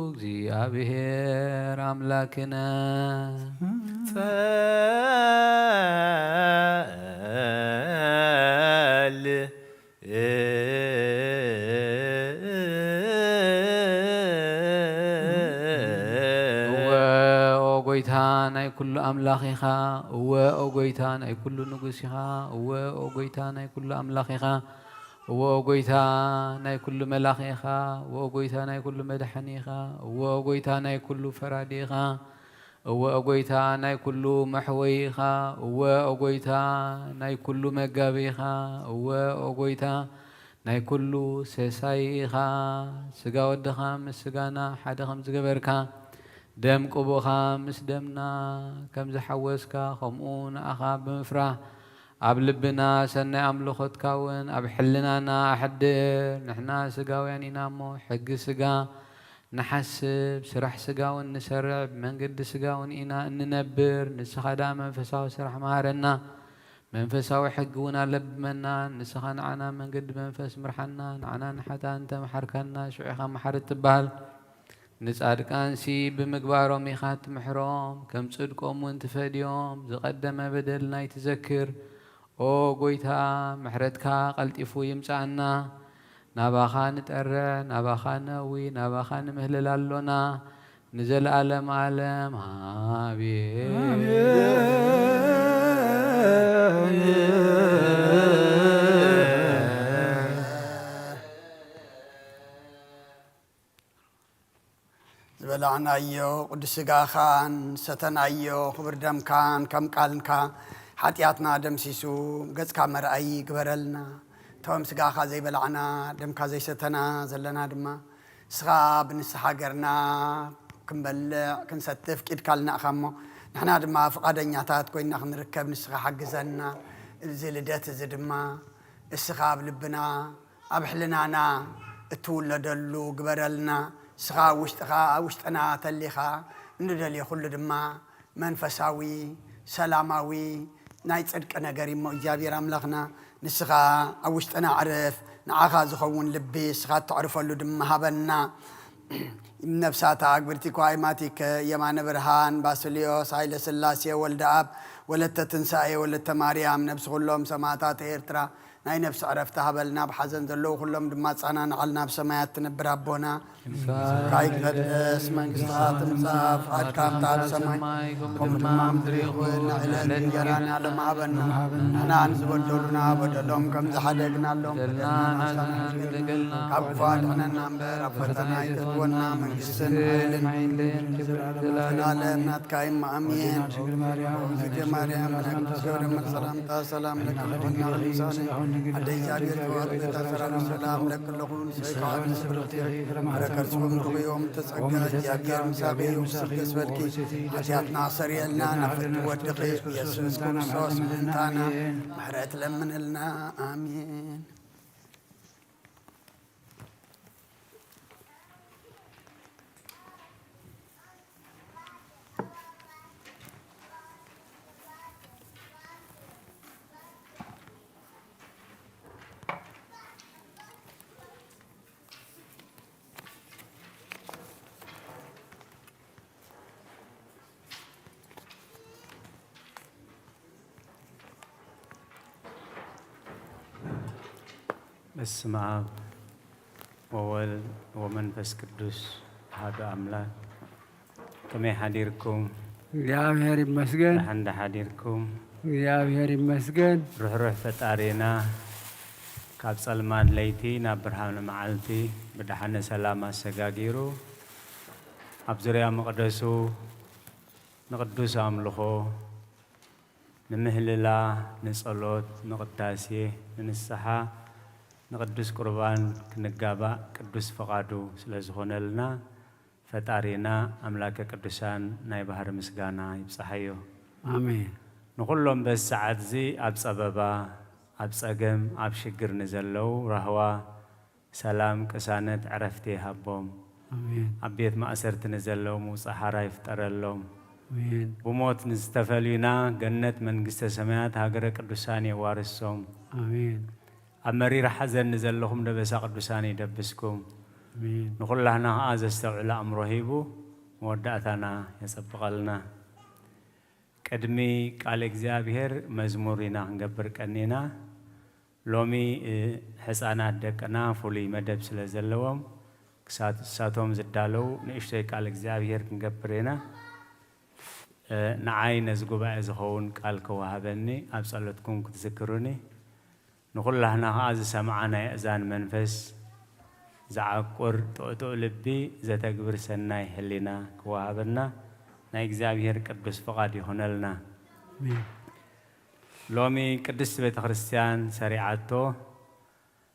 እግዚኣብሔር ኣምላክነ። ጸል እወ ኦ ጐይታ ናይ ኩሉ ኣምላኽ ኢኻ። እወ ኦ ጐይታ ናይ ኩሉ ንጉስ ኢኻ። እወ ኦ ጐይታ ናይ ኩሉ ኣምላኽ ኢኻ። እወ ኦ ጐይታ ናይ ኩሉ መላኺ ኢኻ። እወ ኦ ጐይታ ናይ ኩሉ መድሓኒ ኢኻ። እወ ኦ ጐይታ ናይ ኩሉ ፈራዲ ኢኻ። እወ ኦ ጐይታ ናይ ኩሉ መሕወዪ ኢኻ። እወ ኦ ጐይታ ናይ ኩሉ መጋቢ ኢኻ። እወ ኦ ጐይታ ናይ ኩሉ ሰሳይ ኢኻ። ስጋ ወድኻ ምስ ስጋና ሓደ ከም ዝገበርካ፣ ደም ቅቡእኻ ምስ ደምና ከም ዝሓወስካ፣ ከምኡ ንኣኻ ብምፍራህ፣ ኣብ ልብና ሰናይ ኣምልኾትካ እውን ኣብ ሕልናና ኣሕድር። ንሕና ስጋውያን ኢና እሞ፣ ሕጊ ስጋ ንሓስብ፣ ስራሕ ስጋ እውን ንሰርዕ፣ ብመንገዲ ስጋ እውን ኢና እንነብር። ንስኻ ደኣ መንፈሳዊ ስራሕ መሃረና፣ መንፈሳዊ ሕጊ እውን ኣለብመና። ንስኻ ንዓና መንገዲ መንፈስ ምርሓና፣ ንዓና ንሓጥኣን እንተ መሓርካና፣ ሽዑ ኢኻ መሓሪ እትበሃል። ንጻድቃንሲ ብምግባሮም ኢኻ እትምሕሮም፣ ከም ጽድቆም እውን ትፈድዮም። ዝቐደመ በደልና ኣይትዘክር። ኦ ጎይታ፣ ምሕረትካ ቀልጢፉ ይምጽኣና። ናባኻ ንጠርዕ፣ ናባኻ ነእዊ፣ ናባኻ ንምህልል ኣሎና። ንዘለኣለም ኣለም። ኣሜን። ዝበላዕናዮ ቅዱስ ስጋኻን ሰተናዮ ክቡር ደምካን ከም ቃልካ ሓጢኣትና ደምሲሱ ገጽካ መርኣይ ግበረልና። እቶም ስጋኻ ዘይበላዕና ደምካ ዘይሰተና ዘለና ድማ ንስኻ ብንስሓ ገርና ክንበልዕ ክንሰትፍ ቂድካልና ኢኻ እሞ ንሕና ድማ ፍቓደኛታት ኮይና ክንርከብ ንስኻ ሓግዘና። እዚ ልደት እዚ ድማ እስኻ ኣብ ልብና ኣብ ሕልናና እትውለደሉ ግበረልና። ንስኻ ኣብ ውሽጥኻ ኣብ ውሽጥና ተሊኻ እንደልዮ ኩሉ ድማ መንፈሳዊ ሰላማዊ ናይ ጽድቂ ነገር እሞ እግዚኣብሔር ኣምላኽና ንስኻ ኣብ ውሽጥና ዕረፍ። ንዓኻ ዝኸውን ልቢ እስኻ እተዕርፈሉ ድማ ሃበና። ነፍሳት ኣግብርቲ ኳይማቲከ የማነ ብርሃን ባስልዮስ ሃይለ ስላሴ ወልደ ኣብ ወለተ ትንሳኤ ወለተ ማርያም ነብሲ ኩሎም ሰማዕታት ኤርትራ ናይ ነፍሲ ዕረፍቲ ሃበልና። ብሓዘን ዘለዉ ኩሎም ድማ ጻናንዓልና። ኣብ ሰማያት ትነብር ኣቦና፣ ስምካ ይትቀደስ፣ መንግስትኻ ትምጻእ፣ ፍቓድካ ከምታ ኣብ ሰማይ ከምኡ ድማ ኣብ ምድሪ ይኹን። ንዕለት እንጀራና ሎም ሃበና፣ ንሕና ንዝበደሉና በደሎም ከም ዝሓደግናሎም በደልና ንሓድግ፣ ካብ ክፉ ኣድሕነና እምበር ኣብ ፈተና ኣይተእትወና። መንግስትን ሓይልን ዘለዓለም ናትካ እዩ። ኣሜን። ድንግል ማርያም፣ ድንግል ማርያም፣ ሰላምታ ሰላም ለኪ፣ ሰላም ለኪ፣ ሰላም ለኪ፣ ሰላም ለኪ፣ ኣደ እግዚኣብሔር ተዋሕዶ ቤታ ሰላም ሰላም ለኪ ኣለኹ። ንስኺ ከዓቢ ንስብርኽቲ ኢኺ፣ ፍረ ማህፀንኩም ብሩኽ እዩ። ተጸጋ እግዚኣብሔር ምሳኺ እዩ። ስደስ በልኪ፣ ሓጢኣትና ኣሰሪየልና፣ ናብ ፍትሒ ወድኺ ኢየሱስ ክርስቶስ ምእንታና ምሕረት ለምንልና። ኣሜን። በስመ አብ ወወልድ ወመንፈስ ቅዱስ አሐዱ አምላክ። ከመይ ሓዲርኩም? እግዚኣብሔር ይመስገን። ደሓን ዶ ሓዲርኩም? እግዚኣብሔር ይመስገን። ርሕሩሕ ፈጣሪና ካብ ጸልማት ለይቲ ናብ ብርሃን መዓልቲ ብደሓነ ሰላም ኣሰጋጊሩ ኣብ ዙርያ መቕደሱ ንቅዱስ ኣምልኾ ንምህልላ፣ ንጸሎት፣ ንቅዳሴ፣ ንንስሓ፣ ንቅዱስ ቁርባን ክንጋባእ ቅዱስ ፍቓዱ ስለ ዝኾነልና፣ ፈጣሪና ኣምላከ ቅዱሳን ናይ ባህሪ ምስጋና ይብጽሓዮ። ኣሜን። ንኹሎም በዚ ሰዓትዚ ኣብ ጸበባ፣ ኣብ ጸገም፣ ኣብ ሽግር ንዘለዉ ራህዋ፣ ሰላም፣ ቅሳነት፣ ዕረፍቲ ይሃቦም። ኣሜን። ኣብ ቤት ማእሰርቲ ንዘለዉ ምውጻእ ሓራ ይፍጠረሎም። ኣሜን። ብሞት ንዝተፈልዩና ገነት መንግስተ ሰማያት ሃገረ ቅዱሳን የዋርሶም። ኣሜን። ኣብ መሪር ሓዘን ንዘለኹም ደበሳ ቅዱሳን ይደብስኩም። ኣሜን። ንኹላህና ኸኣ ዘስተውዕል ኣእምሮ ሂቡ መወዳእታና የጸብቐልና። ቅድሚ ቃል እግዚኣብሔር መዝሙር ኢና ክንገብር ቀኒና። ሎሚ፣ እ፣ ሕፃናት ደቅና ፍሉይ መደብ ስለ ዘለዎም፣ ክሳት-፣ ክሳቶም ዝዳለዉ ንእሽቶይ ቃል እግዚኣብሔር ክንገብር ኢና። እ፣ ንዓይ ነዚ ጉባኤ ዝኸውን ቃል ክወሃበኒ፣ ኣብ ጸሎትኩም ክትዝክሩኒ፣ ንኹላህና ኸኣ ዝሰምዓ ናይ ኣእዛን መንፈስ ዝዓቁር ጥዑይ ልቢ ዘተግብር ሰናይ ህሊና ክወሃበና ናይ እግዚኣብሔር ቅዱስ ፍቓድ ይኹነልና። ኣሜን። ሎሚ ቅድስት ቤተ ክርስቲያን ሰሪዓቶ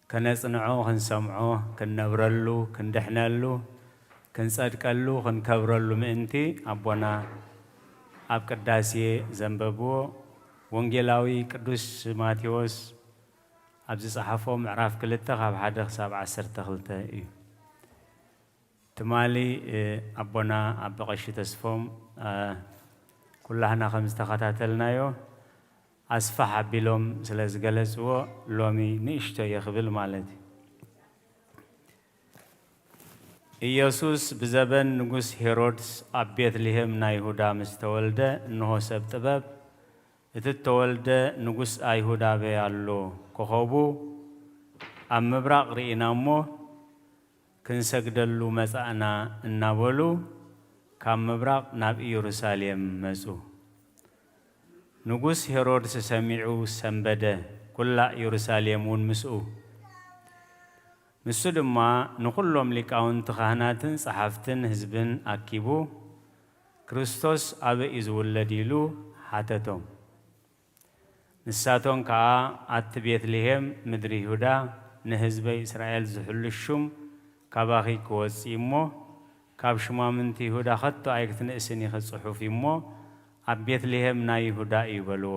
ከነጽንዖ፣ ክንሰምዖ፣ ክንነብረሉ፣ ክንድሕነሉ፣ ክንጸድቀሉ፣ ክንከብረሉ ምእንቲ ኣቦና ኣብ ቅዳሴ ዘንበብዎ ወንጌላዊ ቅዱስ ማቴዎስ ኣብ ዝጸሓፎ ምዕራፍ ክልተ ካብ ሓደ ክሳብ ዓሰርተ ክልተ እዩ። ትማሊ፣ እ፣ ኣቦና ኣባ ቀሺ ተስፎም፣ እ፣ ኩላህና ከም ዝተኸታተልናዮ ኣስፋሕ ኣቢሎም ስለ ዝገለጽዎ ሎሚ ንእሽቶ እየ ክብል ማለት እዩ። ኢየሱስ ብዘበን ንጉስ ሄሮድስ ኣብ ቤትልሄም ናይ ይሁዳ ምስ ተወልደ፣ እንሆ ሰብ ጥበብ፣ እቲ እተወልደ ንጉስ ኣይሁድ ኣበይ ኣሎ? ኮኸቡ ኣብ ምብራቕ ርኢና እሞ ክንሰግደሉ መጻእና እናበሉ ካብ ምብራቕ ናብ ኢየሩሳሌም መጹ። ንጉስ ሄሮድስ ሰሚዑ ሰንበደ፣ ኩላ ኢየሩሳሌም እውን ምስኡ። ንሱ ድማ ንኹሎም ሊቃውንቲ ካህናትን ጸሓፍትን ህዝብን ኣኪቡ፣ ክርስቶስ ኣበይ እዩ ዝውለድ? ኢሉ ሓተቶም። ንሳቶም ከኣ፣ ኣቲ ቤትልሄም ምድሪ ይሁዳ፣ ንህዝበይ እስራኤል ዝሕሉ ሹም ካባኺ ክወጽእ እሞ፣ ካብ ሽማምንቲ ይሁዳ ኸቶ ኣይክትንእስን ኢኺ፣ ጽሑፍ እዩ እሞ፣ ኣብ ቤትልሄም ናይ ይሁዳ እዩ በልዎ።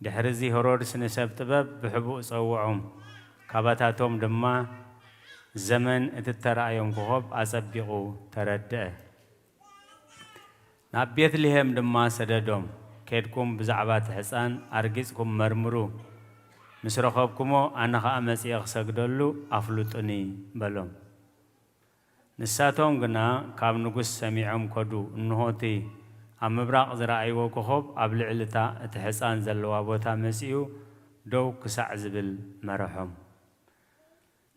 ድሕርዚ ሄሮድስ ንሰብ ጥበብ ብሕቡእ ጸውዖም፣ ካባታቶም ድማ ዘመን እቲ እተራእዮም ኮኸብ ኣጸቢቑ ተረድአ። ናብ ቤትልሄም ድማ ሰደዶም፣ ኬድኩም ብዛዕባ እቲ ሕጻን ኣርጊጽኩም መርምሩ፣ ምስ ረኸብኩሞ ኣነ ኸኣ መጺኤ ክሰግደሉ ኣፍልጡኒ በሎም። ንሳቶም ግና ካብ ንጉስ ሰሚዖም ከዱ። እንሆ እቲ ኣብ ምብራቕ ዝረኣይዎ ኮኸብ ኣብ ልዕሊ እታ እቲ ሕጻን ዘለዋ ቦታ መጺኡ ደው ክሳዕ ዝብል መረሖም።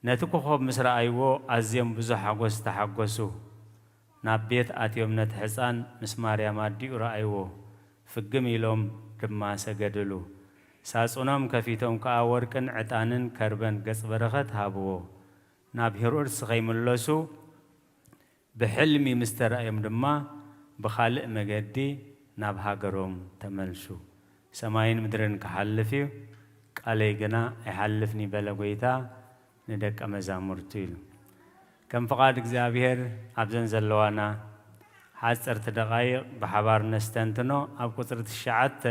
ነቲ ኮኸብ ምስ ረኣይዎ ኣዝዮም ብዙሕ ሓጎስ ተሓጎሱ። ናብ ቤት ኣትዮም ነቲ ሕጻን ምስ ማርያም ኣዲኡ ረኣይዎ። ፍግም ኢሎም ድማ ሰገድሉ። ሳጹኖም ከፊቶም ከኣ ወርቅን ዕጣንን ከርበን ገጽ በረኸት ሃብዎ። ናብ ሄሮድስ ከይምለሱ ብሕልሚ ምስ ተራእዮም ድማ ብኻልእ መገዲ ናብ ሃገሮም ተመልሱ። ሰማይን ምድርን ክሓልፍ እዩ፣ ቃለይ ግና ኣይሓልፍን እዩ በለ ጐይታ ንደቀ መዛሙርቱ ኢሉ። ከም ፍቓድ እግዚኣብሔር ኣብዘን ዘለዋና ሓጸርቲ ደቓይቕ ብሓባር ነስተንትኖ። ኣብ ቁጽሪ ትሽዓተ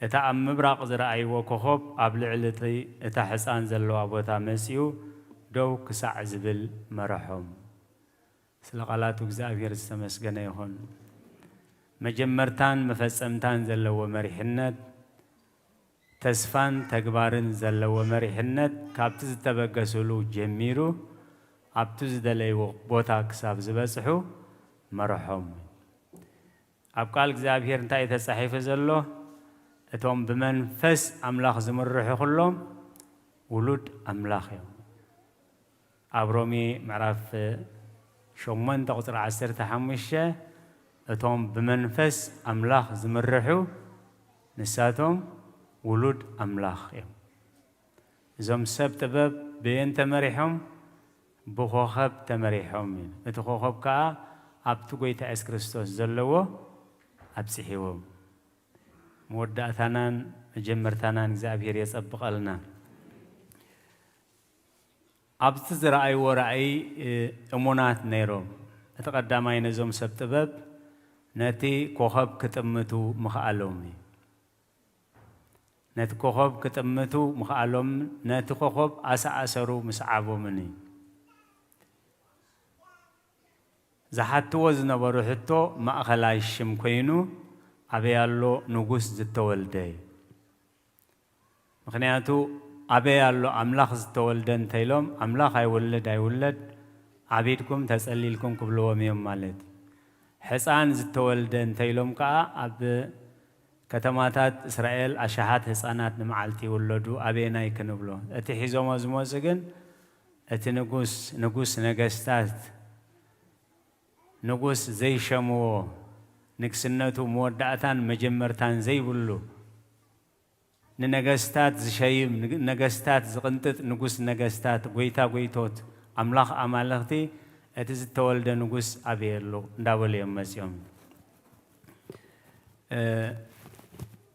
እታ ኣብ ምብራቕ ዝረኣይዎ ኮኸብ ኣብ ልዕሊ እቲ እታ ሕጻን ዘለዋ ቦታ መጺኡ ደው ክሳዕ ዝብል መረሖም። ስለ ቃላቱ እግዚኣብሔር ዝተመስገነ ይኹን። መጀመርታን መፈጸምታን ዘለዎ መሪሕነት፣ ተስፋን ተግባርን ዘለዎ መሪሕነት ካብቲ ዝተበገስሉ ጀሚሩ ኣብቲ ዝደለይዎ ቦታ ክሳብ ዝበጽሑ መረሖም። ኣብ ቃል እግዚኣብሔር እንታይ እዩ ተጻሒፉ ዘሎ? እቶም ብመንፈስ ኣምላኽ ዝምርሑ ኩሎም ውሉድ ኣምላኽ እዮም። ኣብ ሮሜ ምዕራፍ ሸሞንተ ቁጽሪ ዓሰርተ ሓሙሽተ፣ እቶም ብመንፈስ ኣምላኽ ዝምርሑ ንሳቶም ውሉድ ኣምላኽ እዮም። እዞም ሰብ ጥበብ በየን ተመሪሖም? ብኾኸብ ተመሪሖም እዩ። እቲ ኮኸብ ከኣ ኣብቲ ጐይታ የሱስ ክርስቶስ ዘለዎ ኣብጽሕዎም። መወዳእታናን መጀመርታናን እግዚኣብሔር የጸብቐልና። ኣብቲ ዝረኣይዎ ራእይ፣ እ፣ እሙናት ነይሮም። እቲ ቀዳማይ ነዞም ሰብ ጥበብ ነቲ ኮኸብ ክጥምቱ ምኽኣሎም እዩ። ነቲ ኮኸብ ክጥምቱ ምኽኣሎም፣ ነቲ ኮኸብ ኣሰኣሰሩ ምስዓቦምን እዩ። ዝሓትዎ ዝነበሩ ሕቶ ማእኸላይ ሽም ኮይኑ፣ ኣበይ ኣሎ ንጉስ ዝተወልደ እዩ። ምኽንያቱ፣ ኣበይ ኣሎ ኣምላኽ ዝተወልደ እንተኢሎም፣ ኣምላኽ ኣይወልድ ኣይውለድ፣ ዓቢድኩም ተጸሊልኩም ክብልዎም እዮም ማለት እዩ። ሕፃን ዝተወልደ እንተኢሎም ከኣ፣ ኣብ ከተማታት እስራኤል ኣሽሓት ህጻናት ንመዓልቲ ይውለዱ፣ ኣበየናይ ክንብሎ? እቲ ሒዞሞ ዝመጹ ግን፣ እቲ ንጉስ፣ ንጉስ ነገስታት፣ ንጉስ ዘይሸምዎ፣ ንግስነቱ መወዳእታን መጀመርታን ዘይብሉ፣ ንነገስታት ዝሸይም፣ ንግ-፣ ነገስታት ዝቕንጥጥ፣ ንጉስ ነገስታት፣ ጐይታ ጐይቶት፣ ኣምላኽ ኣማልኽቲ፣ እቲ ዝተወልደ ንጉስ ኣበይ ኣሎ? እንዳበሉ እዮም መጺኦም። እ፣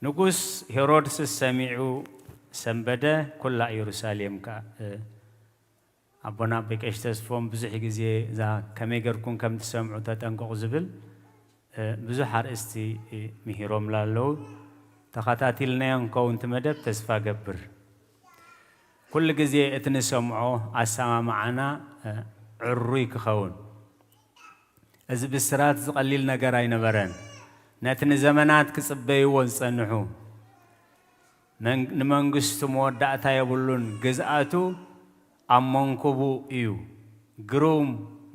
ንጉስ ሄሮድስስ ሰሚዑ ሰንበደ፣ ኩላ ኢየሩሳሌም ከኣ። ኣቦና ኣቦይ ቀሺ ተስፎም ብዙሕ ግዜ እዛ ከመይ ገርኩም ከም ትሰምዑ ተጠንቀቑ ዝብል ብዙሕ ኣርእስቲ ምሂሮምላ ኣለዉ። ተኸታቲልናዮ እንከውን እቲ መደብ ተስፋ ገብር። ኩሉ ግዜ እቲ ንሰምዖ ኣሰማምዓና ዕሩይ ክኸውን። እዚ ብስራት ዝቐሊል ነገር ኣይነበረን። ነቲ ንዘመናት ክጽበይዎ ዝጸንሑ፣ መን-፣ ንመንግስቱ መወዳእታ የብሉን፣ ግዝኣቱ ኣብ መንኩቡ እዩ። ግሩም፣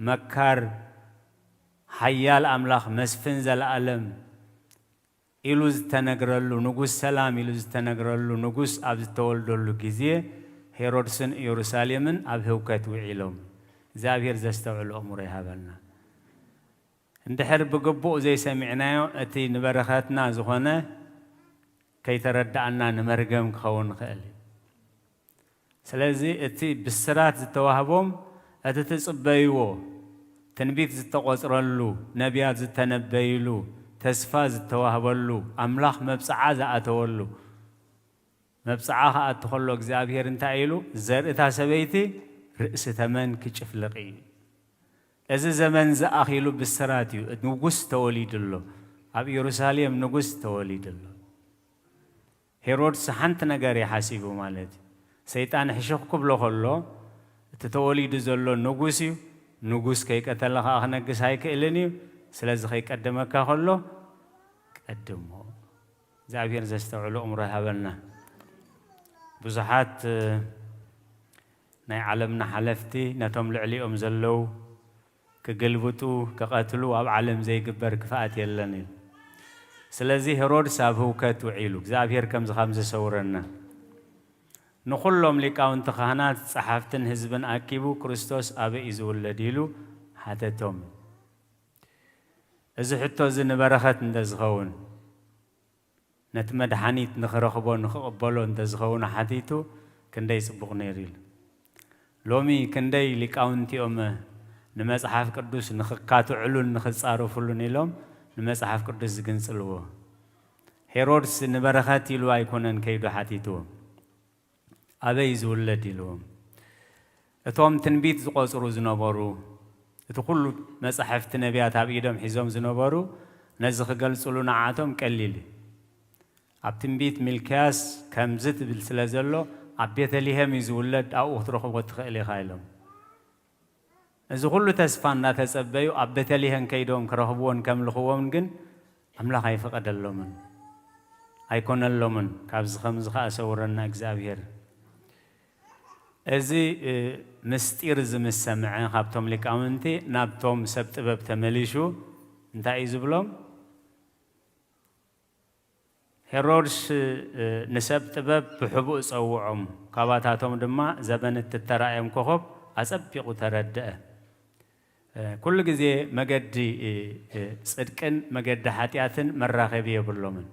መካር፣ ሓያል ኣምላኽ፣ መስፍን ዘለኣለም ኢሉ ዝተነግረሉ፣ ንጉስ ሰላም ኢሉ ዝተነግረሉ ንጉስ ኣብ ዝተወልደሉ ግዜ፣ ሄሮድስን ኢየሩሳሌምን ኣብ ህውከት ውዒሎም። እግዚኣብሔር ዘስተውዕል ኣእምሮ ይሃበልና። እንድሕር ብግቡእ ዘይሰሚዕናዮ፣ እቲ ንበረኸትና ዝኾነ ከይተረዳእና ንመርገም ክኸውን ይኽእል እዩ። ስለዚ እቲ ብስራት ዝተዋህቦም፣ እቲ ትጽበይዎ፣ ትንቢት ዝተቖጽረሉ፣ ነቢያት ዝተነበይሉ፣ ተስፋ ዝተዋህበሉ፣ ኣምላኽ መብጽዓ ዝኣተወሉ፣ መብጽዓ ክኣቱ ከሎ እግዚኣብሔር እንታይ ኢሉ? ዘርእታ ሰበይቲ ርእሲ ተመን ክጭፍልቕ እዩ። እዚ ዘመን ዝኣኺሉ ብስራት እዩ። ንጉስ ተወሊዱ ኣሎ። ኣብ ኢየሩሳሌም ንጉስ ተወሊዱ ኣሎ። ሄሮድስ ሓንቲ ነገር እዩ ሓሲቡ ማለት እዩ። ሰይጣን ሕሹኽ ክብሎ ከሎ፣ እቲ ተወሊዱ ዘሎ ንጉስ እዩ። ንጉስ ከይቀተለ ኸኣ ክነግስ ኣይክእልን እዩ። ስለዚ ከይቀደመካ ከሎ፣ ቀድሞ። እግዚኣብሔር ዘስተውዕሉ ኣእምሮ ይሃበልና። ብዙሓት፣ እ፣ ናይ ዓለምና ሓለፍቲ ነቶም ልዕሊኦም ዘለዉ ክግልብጡ፣ ክቐትሉ ኣብ ዓለም ዘይግበር ክፍኣት የለን ኢሉ። ስለዚ ሄሮድስ ኣብ ህውከት ውዒሉ፣ እግዚኣብሔር ከምዚ ከም ዝሰውረና። ንኹሎም ሊቃውንቲ ካህናት፣ ጸሓፍትን ህዝብን ኣኪቡ፣ ክርስቶስ ኣበይ እዩ ዝውለድ ኢሉ ሓተቶም። እዚ ሕቶ እዚ ንበረኸት እንተ ዝኸውን፣ ነቲ መድሓኒት ንኽረኽቦ፣ ንኽቕበሎ እንተ ዝኸውን ሓቲቱ፣ ክንደይ ጽቡቕ ነይሩ ኢሉ። ሎሚ ክንደይ ሊቃውንቲ እዮም ንመጽሓፍ ቅዱስ ንኽካትዕሉን ንኽጻረፉሉን ኢሎም ንመጽሓፍ ቅዱስ ዝግንጽልዎ። ሄሮድስ ንበረኸት ኢሉ ኣይኮነን ከይዱ ሓቲትዎ። ኣበይ ዝውለድ ኢልዎም። እቶም ትንቢት ዝቖጽሩ ዝነበሩ፣ እቲ ኩሉ መጻሕፍቲ ነቢያት ኣብ ኢዶም ሒዞም ዝነበሩ፣ ነዚ ክገልጽሉ ንዓቶም ቀሊል እዩ። ኣብ ትንቢት ሚልክያስ ከምዚ ትብል ስለ ዘሎ፣ ኣብ ቤተልሔም እዩ ዝውለድ፣ ኣብኡ ክትረኽቦ ትኽእል ኢኻ ኢሎም። እዚ ኩሉ ተስፋ እናተጸበዩ ኣብ ቤተልሔም ከይዶም ክረኽብዎን ከምልኽዎን ግን ኣምላኽ ኣይፈቐደሎምን፣ ኣይኮነሎምን። ካብዚ ከምዚ ኸኣ ሰውረና እግዚኣብሔር። እዚ፣ እ፣ ምስጢር እዚ ምስ ሰምዐ ካብቶም ሊቃውንቲ ናብቶም ሰብ ጥበብ ተመሊሹ እንታይ እዩ ዝብሎም? ሄሮድስ፣ እ፣ ንሰብ ጥበብ ብሕቡእ ጸውዖም፣ ካባታቶም ድማ ዘበን እትተራእዮም ኮኸብ ኣጸቢቑ ተረድአ። እ፣ ኩሉ ግዜ መገዲ፣ እ፣ እ፣ ጽድቅን መገዲ ሓጢኣትን መራኸቢ የብሎምን።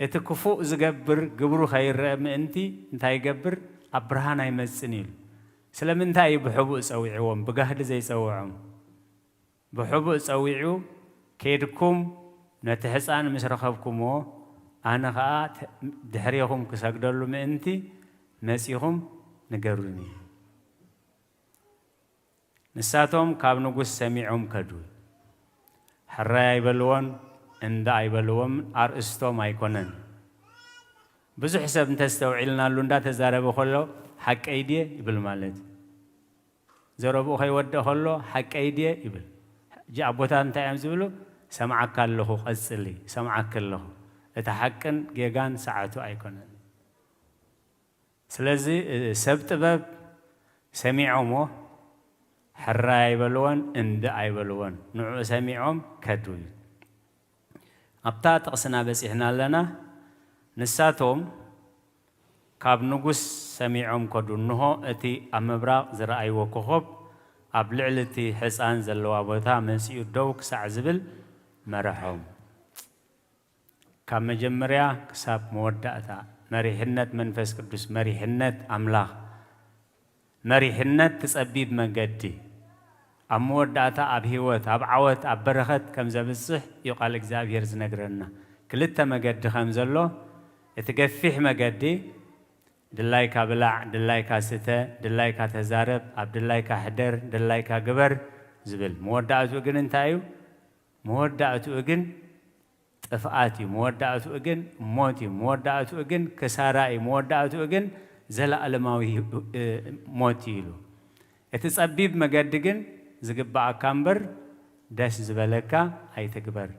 እቲ ክፉእ ዝገብር ግብሩ ከይረአ ምእንቲ እንታይ ይገብር? ኣብ ብርሃን ኣይመጽን ኢሉ። ስለምንታይ እዩ ብሕቡእ ጸዊዕዎም፣ ብጋህዲ ዘይጸውዖም? ብሕቡእ ጸዊዑ፣ "ኬድኩም ነቲ ሕጻን ምስ ረኸብኩምዎ፣ ኣነ ኸኣ ተ-፣ ድሕሬኹም ክሰግደሉ ምእንቲ መጺኹም ንገሩኒ." ንሳቶም ካብ ንጉስ ሰሚዖም ከዱ። ሕራይ ኣይበልዎን፣ እንዳ ኣይበልዎም፣ ኣርእስቶም ኣይኮነን። ብዙሕ ሰብ እንተስተውዒልናሉ እንዳተዛረበ ከሎ፣ "ሓቀይ ድየ?" ይብል ማለት እዩ። ዘረብኡ ከይወድእ ከሎ፣ "ሓቀይ ድየ?" ይብል። ሕጂ ኣቦታት እንታይ እዮም ዝብሉ? "ሰምዓካ ኣለኹ፣ ቀጽሊ፣ ሰምዓኪ ኣለኹ። እቲ ሓቅን ጌጋን ሰዓቱ ኣይኮነን።" ስለዚ፣ እ፣ ሰብ ጥበብ ሰሚዖሞ፣ ሕራይ ኣይበልዎን፣ እንቢ ኣይበልዎን። ንዕኡ ሰሚዖም ከዱ። ኣብታ ጥቕስና በጺሕና ኣለና። ንሳቶም ካብ ንጉስ ሰሚዖም ከዱ። እንሆ፣ እቲ ኣብ ምብራቕ ዝረኣይዎ ኮኸብ ኣብ ልዕሊ እቲ ሕጻን ዘለዋ ቦታ መጺኡ ደው ክሳዕ ዝብል መረሖም። ካብ መጀመርያ ክሳብ መወዳእታ መሪሕነት መንፈስ ቅዱስ፣ መሪሕነት ኣምላኽ፣ መሪሕነት ትጸቢብ መገዲ፣ ኣብ መወዳእታ ኣብ ህይወት፣ ኣብ ዓወት፣ ኣብ በረኸት ከም ዘብጽሕ እዩ ቃል እግዚኣብሔር ዝነግረና። ክልተ መገዲ ከም ዘሎ እቲ ገፊሕ መገዲ ድላይካ ብላዕ፣ ድላይካ ስተ፣ ድላይካ ተዛረብ፣ ኣብ ድላይካ ሕደር፣ ድላይካ ግበር ዝብል፣ መወዳእትኡ ግን እንታይ እዩ? መወዳእትኡ ግን ጥፍኣት እዩ። መወዳእትኡ ግን ሞት እዩ። መወዳእትኡ ግን ክሳራ እዩ። መወዳእትኡ ግን ዘለኣለማዊ ሞት እዩ ኢሉ። እቲ ጸቢብ መገዲ ግን ዝግብኣካ እምበር ደስ ዝበለካ ኣይትግበር።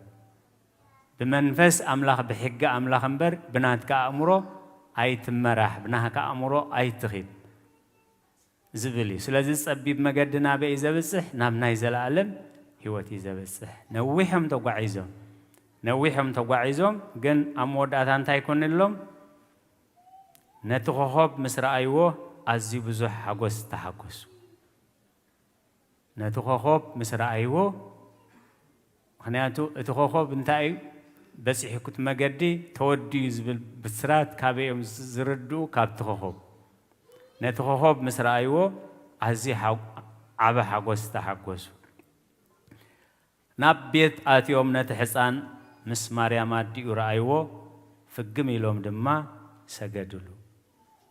ብመንፈስ ኣምላኽ፣ ብሕጊ ኣምላኽ እምበር ብናትካ ኣእምሮ ኣይትመራሕ፣ ብናትካ ኣእምሮ ኣይትኺድ ዝብል እዩ። ስለዚ ጸቢብ መገዲ ናበይ እዩ ዘብጽሕ? ናብ ናይ ዘለኣለም ህይወት እዩ ዘብጽሕ። ነዊሖም ተጓዒዞም፣ ነዊሖም ተጓዒዞም፣ ግን ኣብ መወዳእታ እንታይ ኮንሎም? ነቲ ኮኾብ ምስ ረኣይዎ ኣዝዩ ብዙሕ ሓጎስ ተሓጎሱ። ነቲ ኮኾብ ምስ ረኣይዎ፣ ምኽንያቱ እቲ ኮኾብ እንታይ እዩ በጺሕኩት መገዲ ተወዲኡ ዝብል ብስራት ካበይ እዮም ዝርድኡ? ካብቲ ኮኾብ። ነቲ ኮኾብ ምስ ረኣይዎ ኣዝዩ ሓ-፣ ዓቢ ሓጎስ ተሓጎሱ። ናብ ቤት ኣትዮም ነቲ ሕፃን ምስ ማርያም ኣዲኡ ረኣይዎ፣ ፍግም ኢሎም ድማ ሰገድሉ።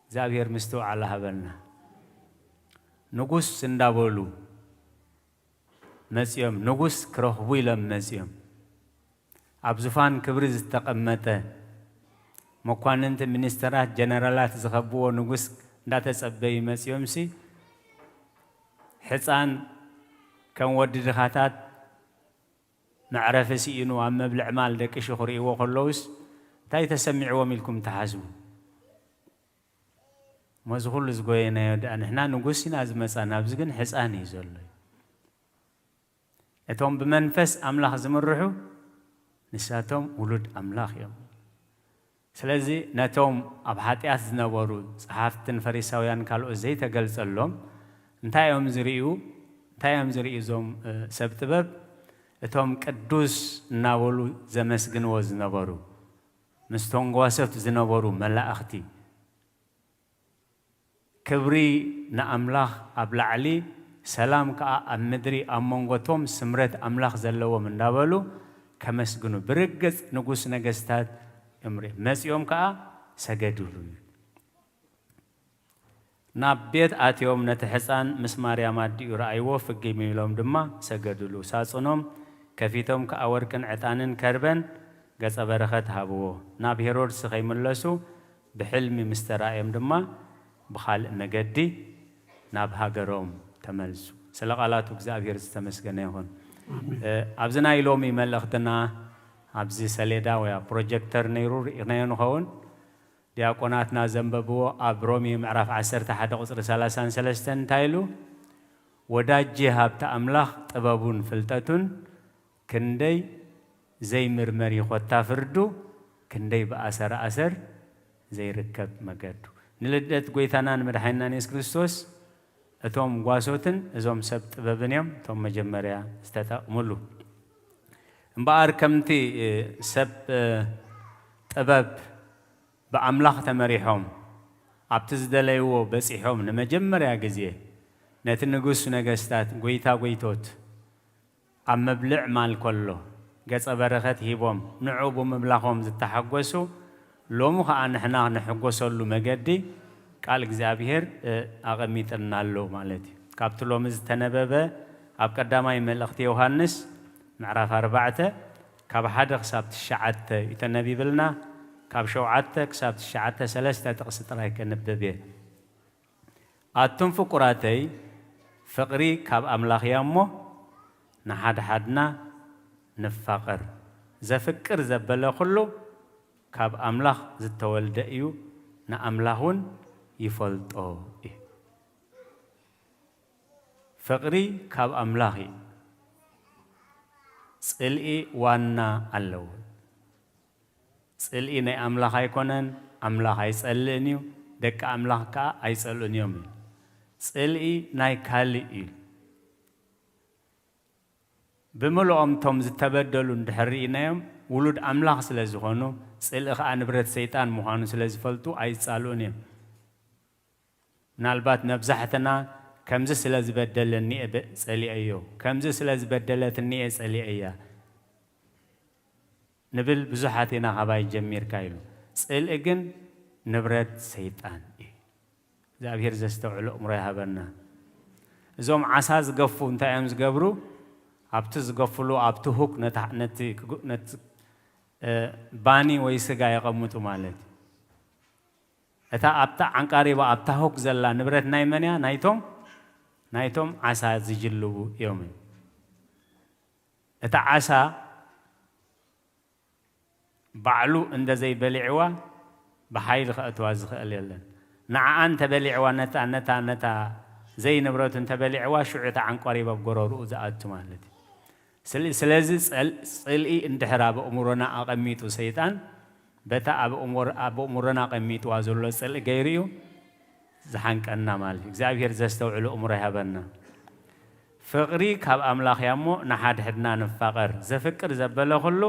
እግዚኣብሔር ምስትውዓል ሃበልና። ንጉስ እንዳበሉ መጺኦም፣ ንጉስ ክረኽቡ ኢሎም መጺኦም። ኣብ ዙፋን ክብሪ ዝተቐመጠ፣ መኳንንቲ፣ ሚኒስተራት፣ ጀነራላት ዝኸብዎ ንጉስ እንዳተጸበዩ መጺኦምሲ፣ ሕፃን ከም ወዲ ድኻታት መዕረፊ ስኢኑ ኣብ መብልዕ ማል ደቂሹ ክርእይዎ ከለዉስ እንታይ ተሰሚዕዎም ኢልኩም ትሓስቡ? እሞ እዚ ኩሉ ዝጎየናዮ ደኣ ንሕና ንጉስ ኢና ዝመጻና፣ ኣብዚ ግን ሕፃን እዩ ዘሎ። እቶም ብመንፈስ ኣምላኽ ዝምርሑ ንሳቶም ውሉድ ኣምላኽ እዮም። ስለዚ ነቶም ኣብ ሓጢኣት ዝነበሩ ጸሓፍትን ፈሪሳውያን ካልኦት ዘይተገልጸሎም እንታይ እዮም ዝርእዩ? እንታይ እዮም ዝርእዩ እዞም፣ እ፣ ሰብ ጥበብ? እቶም ቅዱስ እናበሉ ዘመስግንዎ ዝነበሩ፣ ምስ ተንጓሰት ዝነበሩ መላእኽቲ፣ ክብሪ ንኣምላኽ ኣብ ላዕሊ፣ ሰላም ከኣ ኣብ ምድሪ፣ ኣብ መንጎቶም ስምረት ኣምላኽ ዘለዎም እንዳበሉ ከመስግኑ፣ ብርግጽ ንጉስ ነገስታት እዮም ርእ-፣ መጺኦም ከኣ ሰገድሉ። ናብ ቤት ኣትዮም ነቲ ሕፃን ምስ ማርያም ኣዲኡ ረኣይዎ፣ ፍግም ኢሎም ድማ ሰገድሉ። ሳጽኖም ከፊቶም ከኣ ወርቅን ዕጣንን ከርበን ገጸ በረኸት ሃብዎ። ናብ ሄሮድስ ከይምለሱ ብሕልሚ ምስ ተራእዮም ድማ ብኻልእ መገዲ ናብ ሃገሮም ተመልሱ። ስለ ቃላቱ እግዚኣብሔር ዝተመስገነ ይኹን። ኣሜን። እ፣ ኣብዚ ናይ ሎሚ መልእኽትና ኣብዚ ሰሌዳ ወይ ኣብ ፕሮጀክተር ነይሩ ርኢኽናዮ ንኸውን። ዲያቆናትና ዘንበብዎ ኣብ ሮሜ ምዕራፍ ዓሰርተ ሓደ ቁጽሪ ሰላሳን ሰለስተን እንታይ ኢሉ? "ወዳጄ ሃብቲ ኣምላኽ ጥበቡን ፍልጠቱን ክንደይ ዘይምርመር እዩ፣ ኮታ ፍርዱ ክንደይ ብኣሰር ኣሰር ዘይርከብ መገዱ።" ንልደት ጐይታና ንመድሓኒናን የሱስ ክርስቶስ እቶም ጓሶትን እዞም ሰብ ጥበብን እዮም እቶም መጀመርያ ዝተጠቕምሉ። እምበኣር ከምቲ፣ እ፣ ሰብ፣ እ፣ ጥበብ ብኣምላኽ ተመሪሖም ኣብቲ ዝደለይዎ በጺሖም ንመጀመርያ ግዜ ነቲ ንጉስ ነገስታት፣ ጐይታ ጐይቶት፣ ኣብ መብልዕ ማል ከሎ ገጸ በረኸት ሂቦም ንዕኡ ብምምላኾም ዝተሓጎሱ፣ ሎሚ ኸኣ ንሕና ንሕጎሰሉ መገዲ ቃል እግዚኣብሔር፣ እ፣ ኣቐሚጥልና ኣሎ ማለት እዩ። ካብቲ ሎሚ ዝተነበበ ኣብ ቀዳማይ መልእኽቲ ዮሃንስ ምዕራፍ ኣርባዕተ ካብ ሓደ ክሳብ ትሽዓተ እዩ ተነቢብልና። ካብ ሸውዓተ ክሳብ ትሽዓተ ሰለስተ ጥቕሲ ጥራይ ከንብብ እየ። ኣቱም ፍቁራተይ፣ ፍቕሪ ካብ ኣምላኽ እያ እሞ፣ ንሓድሓድና ንፋቐር። ዘፍቅር ዘበለ ኩሉ ካብ ኣምላኽ ዝተወልደ እዩ፣ ንኣምላኽ እውን ይፈልጦ እዩ። ፍቕሪ ካብ ኣምላኽ እዩ። ጽልኢ ዋና ኣለዎ። ጽልኢ ናይ ኣምላኽ ኣይኮነን፣ ኣምላኽ ኣይጸልእን እዩ፣ ደቂ ኣምላኽ ከኣ ኣይጸልኡን እዮም እዩ። ጽልኢ ናይ ካልእ እዩ። ብምልኦም እቶም ዝተበደሉ እንድሕር ርኢናዮም፣ ውሉድ ኣምላኽ ስለ ዝኾኑ፣ ጽልኢ ከኣ ንብረት ሰይጣን ምዃኑ ስለ ዝፈልጡ ኣይጻልኡን እዮም። ምናልባት መብዛሕትና ከምዚ ስለ ዝበደለኒ እየ በ-፣ ጸሊኤዮ፣ ከምዚ ስለ ዝበደለትኒ እየ ጸሊኤያ ንብል ብዙሓት ኢና። ካባይ ጀሚርካ ኢሉ። ጽልኢ ግን ንብረት ሰይጣን እዩ። እግዚኣብሔር ዘስተውዕሎ እምሮ ይሃበና። እዞም ዓሳ ዝገፉ እንታይ እዮም ዝገብሩ? ኣብቲ ዝገፍሉ፣ ኣብቲ ሁክ ነታ፣ ነቲ ክጉ-፣ ነቲ፣ እ፣ ባኒ ወይ ስጋ የቐምጡ ማለት እዩ። እታ ኣብታ ዓንቃሪባ፣ ኣብታ ሁክ ዘላ ንብረት ናይ መን እያ? ናይቶም፣ ናይቶም ዓሳ ዝጅልቡ እዮም። እታ ዓሳ ባዕሉ እንደ ዘይበሊዕዋ ብሓይሊ ከእትዋ ዝኽእል የለን። ንዓኣ እንተበሊዕዋ፣ ነታ፣ ነታ፣ ነታ ዘይንብረቱ እንተበሊዕዋ፣ ሽዑ እታ ዓንቋሪባ ኣብ ጎረርኡ ዝኣቱ ማለት እዩ። ስለ-፣ ስለዚ ጸል-፣ ጽልኢ እንድሕር ኣብ ኣእምሮና ኣቐሚጡ ሰይጣን፣ በታ ኣብ ኣእምሮ-፣ ኣብ ኣእምሮና ኣቐሚጥዋ ዘሎ ጽልኢ ገይሩ እዩ ዝሓንቀና ማለት እዩ። እግዚኣብሔር ዘስተውዕሉ እምሮ ይሃበና። ፍቕሪ ካብ ኣምላኽ እያ እሞ ንሓድሕድና ንፋቐር። ዘፍቅር ዘበለ ኩሉ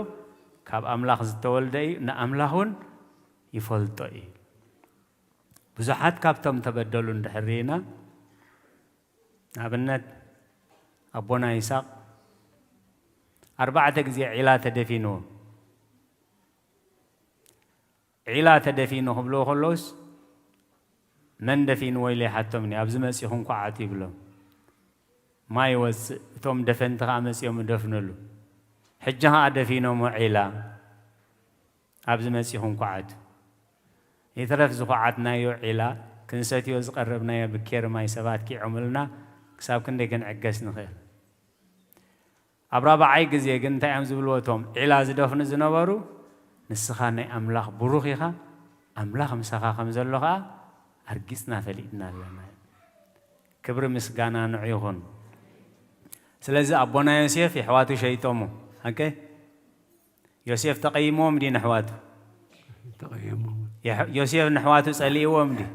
ካብ ኣምላኽ ዝተወልደ እዩ፣ ንኣምላኽ እውን ይፈልጦ እዩ። ብዙሓት ካብቶም ተበደሉ እንድሕር ርኢና፣ ንኣብነት ኣቦና ይስሐቅ ኣርባዕተ ግዜ ዒላ ተደፊንዎ። ዒላ ተደፊኑ ክብልዎ ከለውስ፣ መን ደፊንዎ ኢለ ይሓቶም እየ። ኣብዚ መጺኹም ኳዓቱ ይብሎም። ማይ ይወጽእ፣ እቶም ደፈንቲ ከኣ መጺኦም ይደፍንሉ። ሕጂ ከኣ ደፊኖሞ ዒላ፣ ኣብዚ መጺኹም ኳዓቱ። ይትረፍ ዝኹዓትናዮ ዒላ፣ ክንሰትዮ ዝቐረብናዮ ብኬሪ ማይ ሰባት ኪዖምልና፣ ክሳብ ክንደይ ክንዕገስ ንኽእል? ኣብ ራብዓይ ግዜ ግን እንታይ እዮም ዝብልዎ እቶም ዒላ ዝደፍኑ ዝነበሩ? "ንስኻ ናይ ኣምላኽ ብሩኽ ኢኻ፣ ኣምላኽ ምሳኻ ከም ዘሎ ኸኣ ኣርጊጽና ፈሊጥና ኣለና።" ክብሪ ምስጋና ንዑ ይኹን። ስለዚ ኣቦና ዮሴፍ የሕዋቱ ሸይጦሞ። ኦኬ? ዮሴፍ ተቐይምዎም ድዩ ንሕዋቱ? ተቐይምዎም። የሕ-፣ ዮሴፍ ንሕዋቱ ጸሊእዎም ድዩ?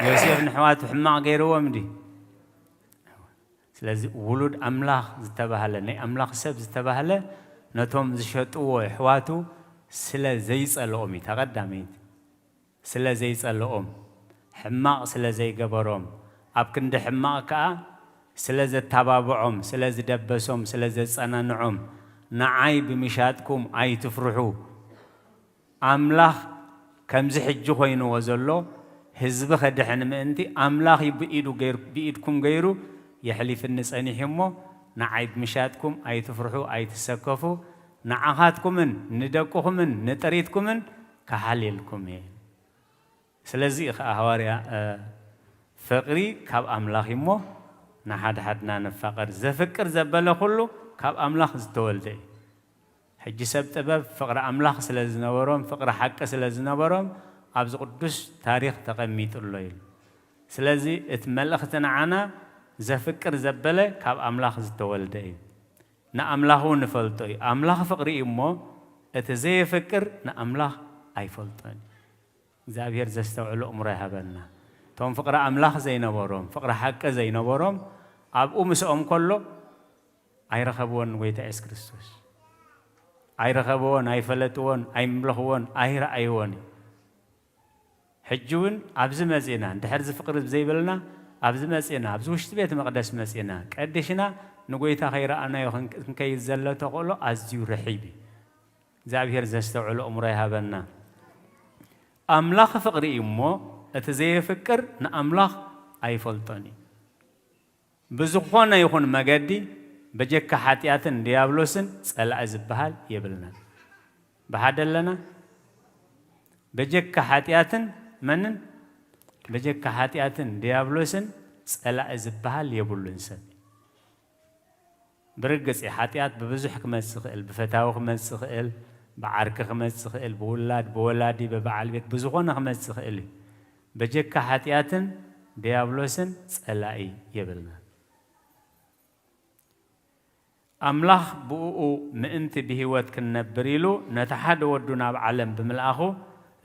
ዮሴፍ ንሕዋቱ ሕማቕ ገይርዎም ድዩ? ስለዚ ውሉድ ኣምላኽ ዝተባህለ፣ ናይ ኣምላኽ ሰብ ዝተባህለ፣ ነቶም ዝሸጥዎ ኣሕዋቱ ስለ ዘይጸልኦም እዩ። እታ ቀዳመይቲ፣ ስለ ዘይጸልኦም፣ ሕማቕ ስለ ዘይገበሮም፣ ኣብ ክንዲ ሕማቕ ከኣ ስለ ዘተባብዖም፣ ስለ ዝደበሶም፣ ስለ ዘጸናንዖም፣ "ንዓይ ብምሻጥኩም ኣይትፍርሑ፣ ኣምላኽ ከምዚ ሕጂ ኮይንዎ ዘሎ ህዝቢ ከድሕን ምእንቲ፣ ኣምላኽ እዩ ብኢዱ ገይር-፣ ብኢድኩም ገይሩ የሕሊፍኒ ጸኒሑ እሞ፣ ንዓይ ብምሻጥኩም ኣይትፍርሑ፣ ኣይትሰከፉ፣ ንዓኻትኩምን ንደቅኹምን ንጥሪትኩምን ክሓልየልኩም እየ።" ስለዚ እዩ ኸዓ ሃዋርያ፣ እ፣ ፍቕሪ ካብ ኣምላኽ እዩ እሞ፣ ንሓድሓድና ንፋቐር። ዘፍቅር ዘበለ ኩሉ ካብ ኣምላኽ ዝተወልደ እዩ። ሕጂ ሰብ ጥበብ ፍቕሪ ኣምላኽ ስለ ዝነበሮም፣ ፍቕሪ ሓቂ ስለ ዝነበሮም፣ ኣብዚ ቅዱስ ታሪኽ ተቐሚጡ ኣሎ ኢሉ። ስለዚ እቲ መልእኽቲ ንዓና፣ ዘፍቅር ዘበለ ካብ ኣምላኽ ዝተወልደ እዩ። ንኣምላኽ እውን ንፈልጦ እዩ። ኣምላኽ ፍቕሪ እዩ እሞ፣ እቲ ዘየፍቅር ንኣምላኽ ኣይፈልጦን እዩ። እግዚኣብሔር ዘስተውዕሎ እምሮ ይሃበና። እቶም ፍቕሪ ኣምላኽ ዘይነበሮም፣ ፍቕሪ ሓቂ ዘይነበሮም፣ ኣብኡ ምስኦም ከሎ ኣይረኸብዎን ጎይታ የሱስ ክርስቶስ። ኣይረኸብዎን፣ ኣይፈለጥዎን፣ ኣይምለኽዎን፣ ኣይረኣይዎን እዩ። ሕጂ እውን ኣብዚ መጺእና፣ እንድሕር እዚ ፍቕሪ ዘይብልና፣ ኣብዚ መጺእና፣ ኣብዚ ውሽጢ ቤት መቕደስ መጺእና፣ ቀዲሽና ንጎይታ ከይረኣናዮ ክን-፣ ክንከይድ ዘሎ ተኽእሎ ኣዝዩ ርሒብ እዩ። እግዚኣብሔር ዘስተውዕሎ እምሮ ይሃበና። ኣምላኽ ፍቕሪ እዩ እሞ፣ እቲ ዘየፍቅር ንኣምላኽ ኣይፈልጦን እዩ። ብዝኾነ ይኹን መገዲ፣ በጀካ ሓጢኣትን ድያብሎስን ጸላኢ ዝበሃል የብልናን። ብሓደ ኣለና? በጀካ ሓጢኣትን መንን? በጀካ ሓጢኣትን ድያብሎስን ጸላኢ ዝበሃል የብሉን ሰብ። ብርግጽ እዩ፣ ሓጢኣት ብብዙሕ ክመጽእ ይኽእል፣ ብፈታዊ ክመጽእ ይኽእል፣ ብዓርኪ ክመጽእ ይኽእል፣ ብውላድ፣ ብወላዲ፣ ብበዓል ቤት፣ ብዝኾነ ክመጽእ ይኽእል እዩ። በጀካ ሓጢኣትን ድያብሎስን ጸላኢ የብልናን። ኣምላኽ ብእኡ ምእንቲ ብህይወት ክንነብር ኢሉ ነቲ ሓደ ወዱ ናብ ዓለም ብምልኣኹ፣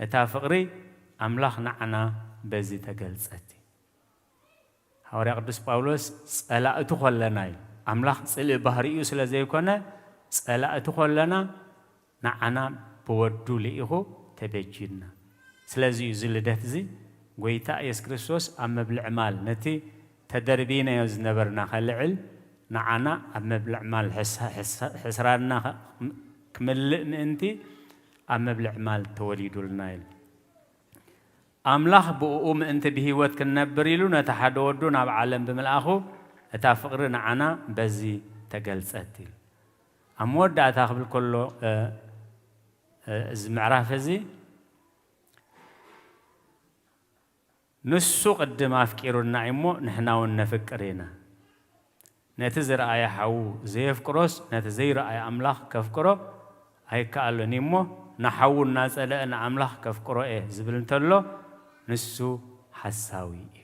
እታ ፍቕሪ ኣምላኽ ንዓና በዚ ተገልጸት። ሃዋርያ ቅዱስ ጳውሎስ ጸላእቱ ኾለና እዩ። ኣምላኽ ጽልኢ ባህሪኡ ስለ ዘይኮነ፣ ጸላእቱ ኾለና ንዓና ብወዱ ልኢኹ ተቤጂና። ስለዚ እዩ እዚ ልደት እዚ ጎይታ ኢየሱስ ክርስቶስ ኣብ መብልዕ ማል ነቲ ተደርቢናዮ ዝነበርና ከልዕል፣ ንዓና ኣብ መብልዕ ማል ሕስ-፣ ሕስ-፣ ሕስራንና ኸ-፣ ክምልእ ምእንቲ ኣብ መብልዕ ማል ተወሊዱልና ኢሉ። ኣምላኽ ብእኡ ምእንቲ ብህይወት ክንነብር ኢሉ ነቲ ሓደ ወዱ ናብ ዓለም ብምልኣኹ፣ እታ ፍቕሪ ንዓና በዚ ተገልጸት ኢሉ። ኣብ መወዳእታ ክብል ከሎ፣ እ፣ እ፣ እዚ ምዕራፍ እዚ፣ ንሱ ቅድም ኣፍቂሩና እሞ ንሕና እውን ነፍቅር ኢና። ነቲ ዝረኣየ ሓዉ ዘየፍቅሮስ ነቲ ዘይረኣየ ኣምላኽ ከፍቅሮ ኣይከኣልን እዩ እሞ፣ ንሓዉ እናጸልአ ንኣምላኽ ከፍቅሮ እየ ዝብል እንተሎ፣ ንሱ ሓሳዊ እዩ።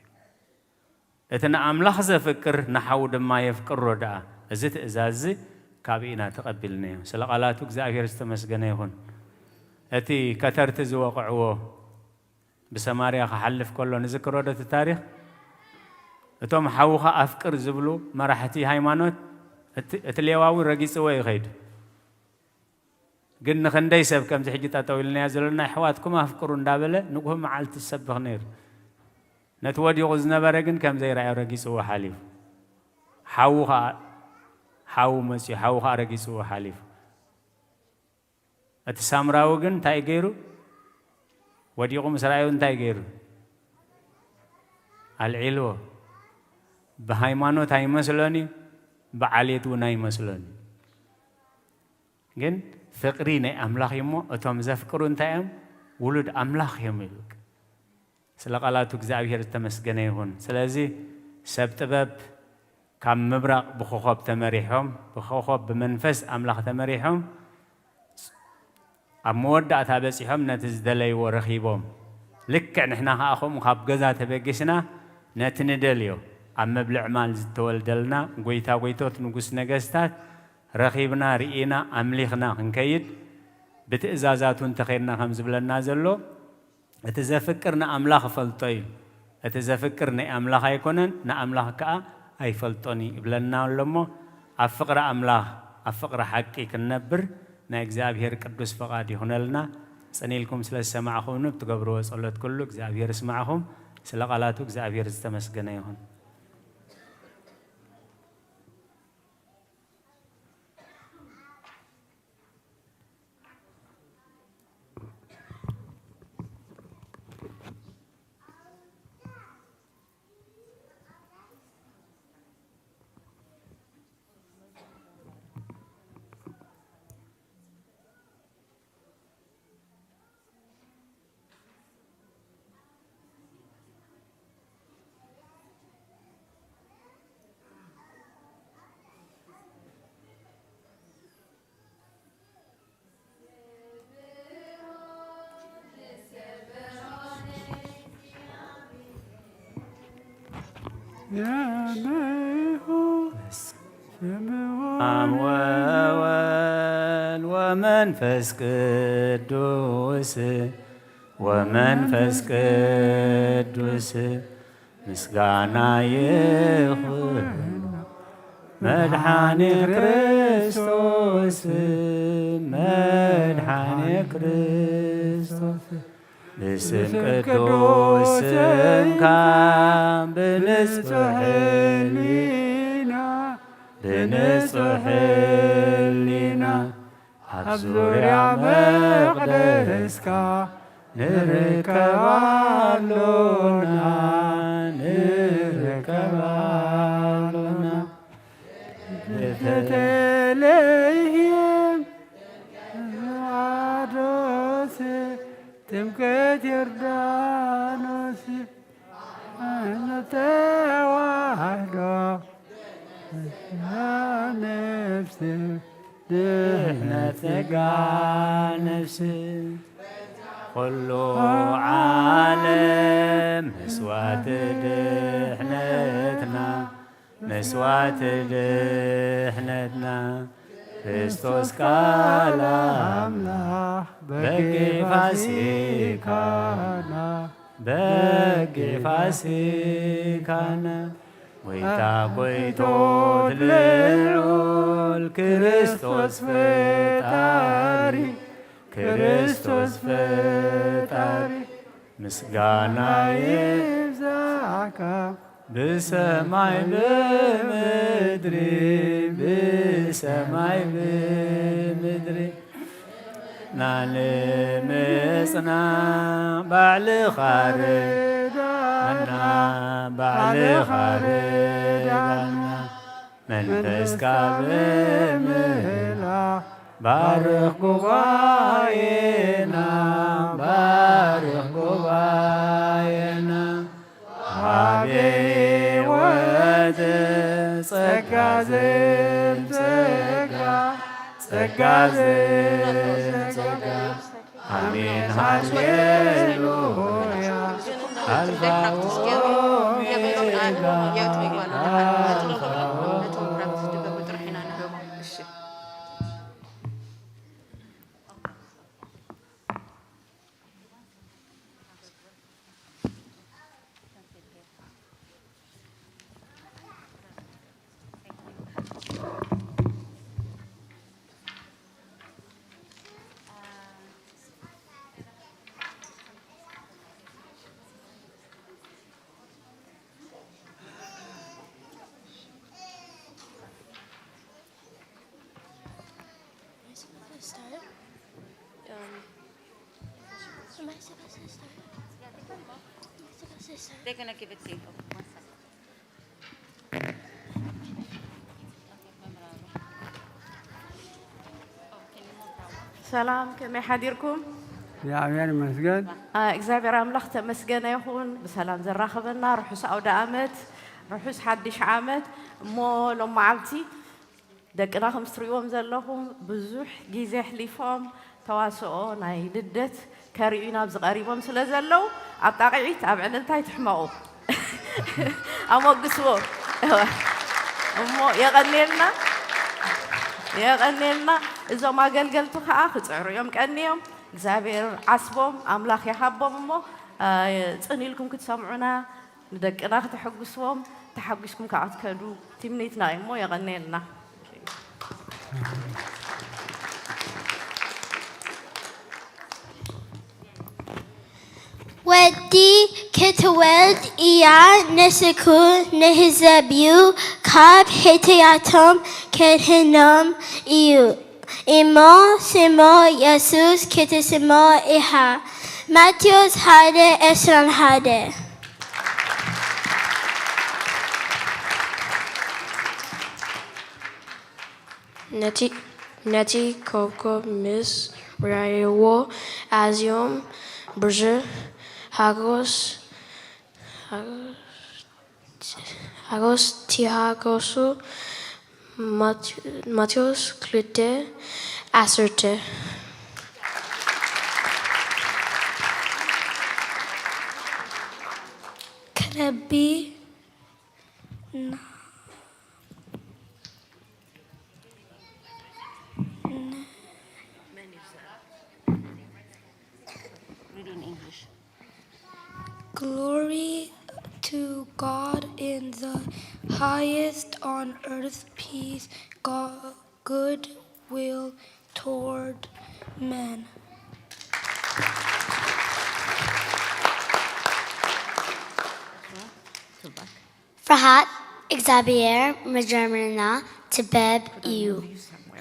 እቲ ንኣምላኽ ዘፍቅር ንሓዉ ድማ የፍቅሮ ደኣ። እዚ ትእዛዝ እዚ ካብ ኢና ተቐቢልናዮ። ስለ ቃላቱ እግዚኣብሔር ዝተመስገነ ይኹን። እቲ ከተርቲ ዝወቕዕዎ ብሰማርያ ክሓልፍ ከሎ ንዝክሮ ዶ እቲ ታሪኽ? እቶም ሓውኻ ኣፍቅር ዝብሉ መራሕቲ ሃይማኖት፣ እቲ፣ እቲ ሌዋዊ ረጊጽዎ እዩ ከይዱ። ግን ንኽንደይ ሰብ ከምዚ ሕጂ ጠጠው ኢልናዮ ዘለና፣ "ኣሕዋትኩም ኣፍቅሩ" እንዳበለ ንግሆ መዓልቲ ዝሰብኽ ነይሩ። ነቲ ወዲቑ ዝነበረ ግን ከም ዘይረኣዮ ረጊጽዎ ሓሊፉ። ሓዉ ኸኣ፣ ሓዉ መጺኡ፣ ሓዉ ኸኣ ረጊጽዎ ሓሊፉ። እቲ ሳምራዊ ግን እንታይ ገይሩ? ወዲቑ ምስ ረኣዩ እንታይ ገይሩ? ኣልዒልዎ። ብሃይማኖት ኣይመስሎን እዩ፣ ብዓሌት እውን ኣይመስሎን እዩ። ግን ፍቕሪ ናይ ኣምላኽ እዩ እሞ፣ እቶም ዘፍቅሩ እንታይ እዮም? ውሉድ ኣምላኽ እዮም ይብል። ስለ ቃላቱ እግዚኣብሔር ዝተመስገነ ይኹን። ስለዚ ሰብ ጥበብ ካብ ምብራቕ ብኾኾብ ተመሪሖም፣ ብኾኾብ ብመንፈስ ኣምላኽ ተመሪሖም፣ ኣብ መወዳእታ በጺሖም ነቲ ዝደለይዎ ረኺቦም። ልክዕ ንሕና ኸኣ ከምኡ ካብ ገዛ ተበጊስና ነቲ ንደልዮ ኣብ መብልዕ ማል ዝተወልደልና ጐይታ ጐይቶት ንጉስ ነገስታት ረኺብና፣ ርኢና፣ ኣምሊኽና ክንከይድ ብትእዛዛቱ እንተኸይድና ከም ዝብለና ዘሎ፣ እቲ ዘፍቅር ንኣምላኽ እፈልጦ እዩ። እቲ ዘፍቅር ናይ ኣምላኽ ኣይኮነን፣ ንኣምላኽ ከኣ ኣይፈልጦን እዩ ይብለና ኣሎ እሞ፣ ኣብ ፍቕሪ ኣምላኽ፣ ኣብ ፍቕሪ ሓቂ ክንነብር ናይ እግዚኣብሔር ቅዱስ ፍቓድ ይኹነልና። ጽን ኢልኩም ስለ ዝሰማዕኹምኒ፣ ብትገብርዎ ጸሎት ኩሉ እግዚኣብሔር ይስማዕኹም። ስለ ቃላቱ እግዚኣብሔር ዝተመስገነ ይኹን። አብ ወወልድ ወመንፈስ ቅዱስ፣ ወመንፈስ ቅዱስ ምስጋና ይኹን መድኃኔ ክርስቶስ፣ መድኃኔ ክርስቶስ። ብስም ቅዱስ ስምካ ብንጹሕ ሕሊና፣ ብንጹሕ ሕሊና ኣብ ዙርያ መቕደስካ ንርከብ ኣሎና፣ ንርከብ ኣሎና። ቤተልሔም ዮርዳኖስ፣ ጥምቀት ዮርዳኖስ፣ ሃይማኖት ተዋህዶ ነፍስ፣ ድህነት ጸጋ ነፍስ። ኩሉ ዓለም መስዋዕቲ ድሕነትና፣ መስዋዕቲ ድሕነትና፣ ክርስቶስ ቃል ኣምላኽ በጊዕ ፋሲካና፣ በጊዕ ፋሲካና። ጐይታ ጐይቶት ልዑል ክርስቶስ ፈጣሪ፣ ክርስቶስ ፈጣሪ፣ ምስጋና ይብዛዕካ ብሰማይ ብምድሪ፣ ብሰማይ ብምድሪ። ናልምጽና ባዕልኻ ርዳና፣ ባዕልኻ ርዳና። መንፈስካ ብምልኣኽ ባርኽ ጉባኤና፣ ባርኽ ጉባኤና። ሃቤ ወት ጸጋ ዘም ጸጋ፣ ጸጋ ዘም ጸጋ። ኣሜን ሃሌሉያ። ኣልፋ ኦሜጋ፣ ኣልፋ ኦሜጋ። Am I supposed to start? Am I supposed to start? Am I supposed to start? They're gonna give it to you. One second. ሰላም፣ ከመይ ሓዲርኩም? እግዚኣብሔር ይመስገን። እግዚኣብሔር ኣምላኽ ተመስገነ ይኹን፣ ብሰላም ዘራኸበና። ርሑስ ኣውደ ኣመት፣ ርሑስ ሓድሽ ዓመት። እሞ ሎም መዓልቲ ደቅና ከም እትርእይዎም ዘለኹም ብዙሕ ግዜ ኣሕሊፎም ተዋስኦ ናይ ልደት ከርእዩ ናብዚ ቀሪቦም ስለ ዘለዉ፣ ኣብ ጣቕዒት፣ ኣብ ዕልልታ ኣይትሕመቑ። ኣሞግስዎ። እሞ የቐንየልና፣ የቐንየልና። እዞም ኣገልገልቲ ከኣ ክጽዕሩ እዮም ቀንዮም። እግዚኣብሔር ዓስቦም ኣምላኽ ይሃቦም። እሞ፣ እ፣ ጽን ኢልኩም ክትሰምዑና፣ ንደቅና ክተሐጉስዎም፣ ተሓጒስኩም ከኣ ክትከዱ ትምኒትና እዩ። እሞ የቐንየልና። ወዲ ክትወልድ እያ፣ ንስኩ ንህዝብ እዩ፣ ካብ ሕትያቶም ከድሕኖም እዩ። እሞ ስሞ የሱስ ክትስሞ ኢኻ። ማቴዎስ ሓደ ዕስራን ሓደ። ነቲ፣ ነቲ ኮከብ ምስ ረኣይዎ ኣዝዮም ብዙሕ ሓጎስ፣ ሓጎስ ተሓጎሱ። ማቴ-፣ ማቴዎስ ክልተ ዓሰርተ። ክለቢ ና-፣ ን-፣ Read in English. Glory to God in the highest, on earth peace, go-, goodwill toward men. ፍርሃት እግዚኣብሔር መጀመርና ጥበብ እዩ።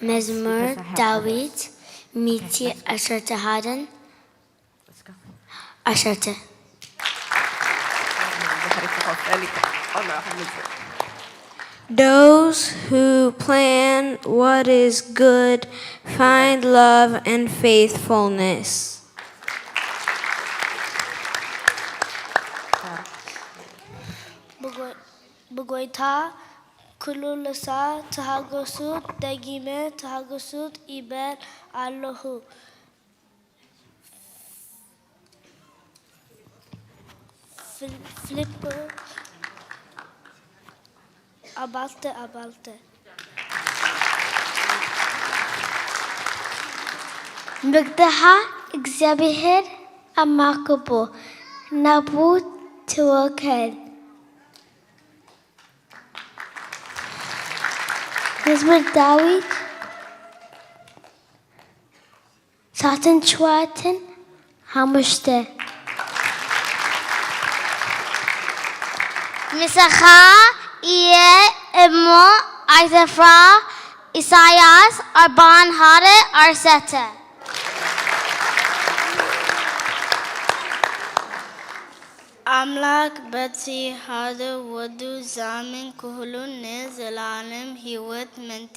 መዝሙር ዳዊት ሚእቲ ዓሰርተ ሓደን ዓሰርተ። Those who plan what is good find love and faithfulness. ብጎ-፣ ብጎይታ ኩሉ ልሳ ተሃገሱ፣ ደጊመ ተሃገሱ ይበል ኣለኹ። ፍል-፣ ፍልፕ ኣባልተ፣ ኣባልተ። መግደኻ እግዚኣብሔር ኣማክቦ፣ ናቡ ተወከል። መዝሙር ዳዊት ሳትን ሸዋትን ሓሙሽተ። ምሳኻ እየ እሞ ኣይትፍራ። ኢሳያስ ኣርባን ሓደ ዓሰርተ። ኣምላክ በቲ ሓደ ወዱ ዛምን ክህሉ ንዘለኣለም ህይወት ምእንቲ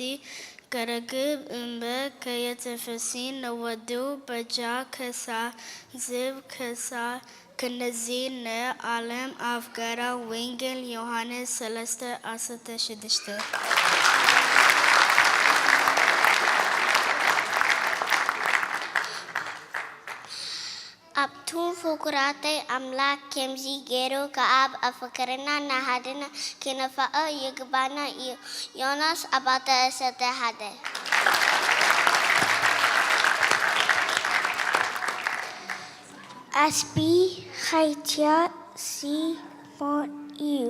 ከረክብ እምበር ከየተፈሲ ንወዱ በጃ ከሳዝብ ከሳ ክንዚ ንዓለም ኣፍቀራ። ወንጌል ዮሃንስ ሰለስተ ዓሰርተ ሽዱሽተ። ኣብቱም ፍቁራተይ ኣምላክ ከምዚ ገይሩ ከኣብ ኣፍቅርና ንሓድና ክነፋቅር ይግባና እዩ። ዮናስ ኣባተ ዓሰርተ ሓደ። ኣስቢ ኸይትያ ሲሞን እዩ።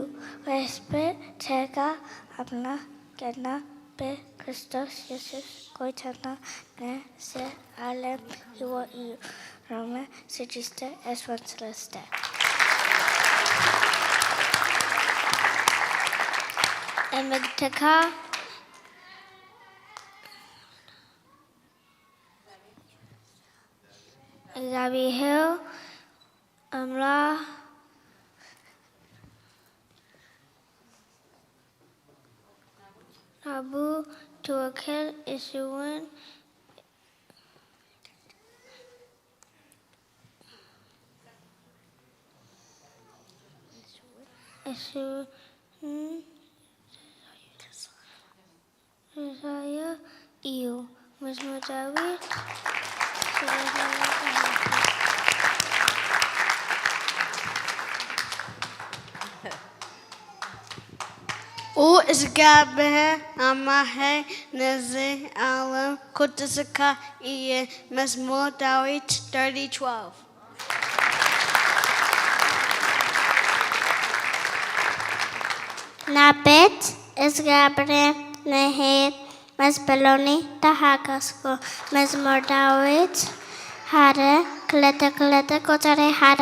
ወስበር ተጋ ኣምላክ ገና ብክርስቶስ የሱስ ጎይታና ንዘለዓለም ህይወት እዩ። ሮሜ ሽዱሽተ ዕስራን ሰለስተን። እምግተካ እግዚኣብሔር ኣምላኽ ናቡ ትወከል፣ እሱ እውን እሱ እውን ራእዩ እዩ። መዝሙር ዳዊት። ኡ እግዚኣብሔር ኣምላኸይ፣ ነዚ ዓለም ክድስካ እየ። መዝሙር ዳዊት thirty twelve። ናብ ቤት እግዚኣብሔር ንሄድ ምስ በሎኒ ተሓገስኩ። መዝሙር ዳዊት ሓደ ክልተ ክልተ ቁፅሪ ሓደ።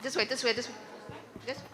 This way, this way, this way. This way.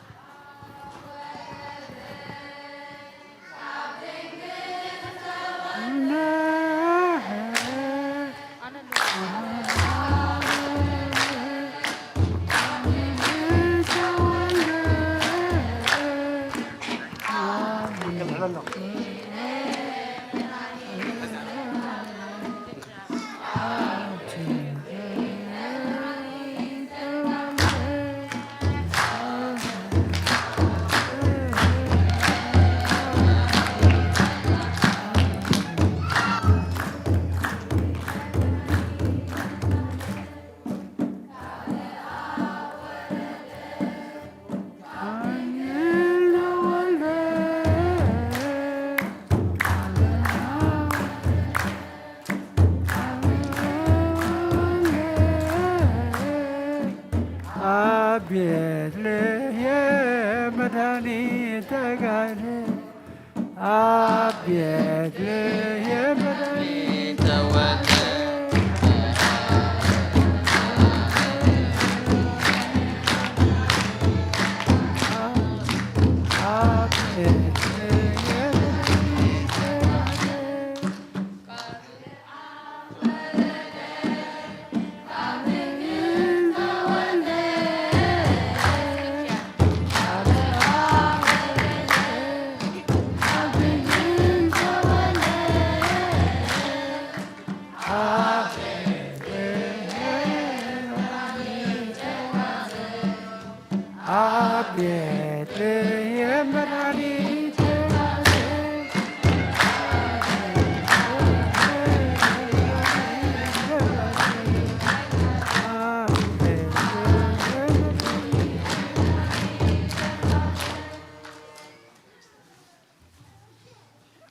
ኣብ ቤትልሔም መድኃኒት ተጋድለ። ኣብ ቤትልሔም መድኃኒት ተወልደ። ኣብ ቤትልሔም መድኃኒት ተወልደ። ኣብ ቤትልሔም መድኃኒት ተወልደ።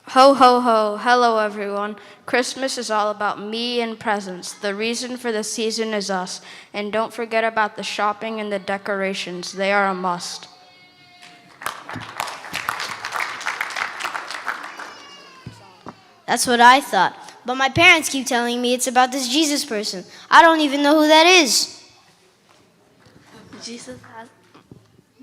Ho, ho, ho. Hello, everyone. Christmas is all about me and presents. The reason for the season is us. And don't forget about the shopping and the decorations. They are a must. That's what I thought. But my parents keep telling me it's about this Jesus person. I don't even know who that is. Jesus has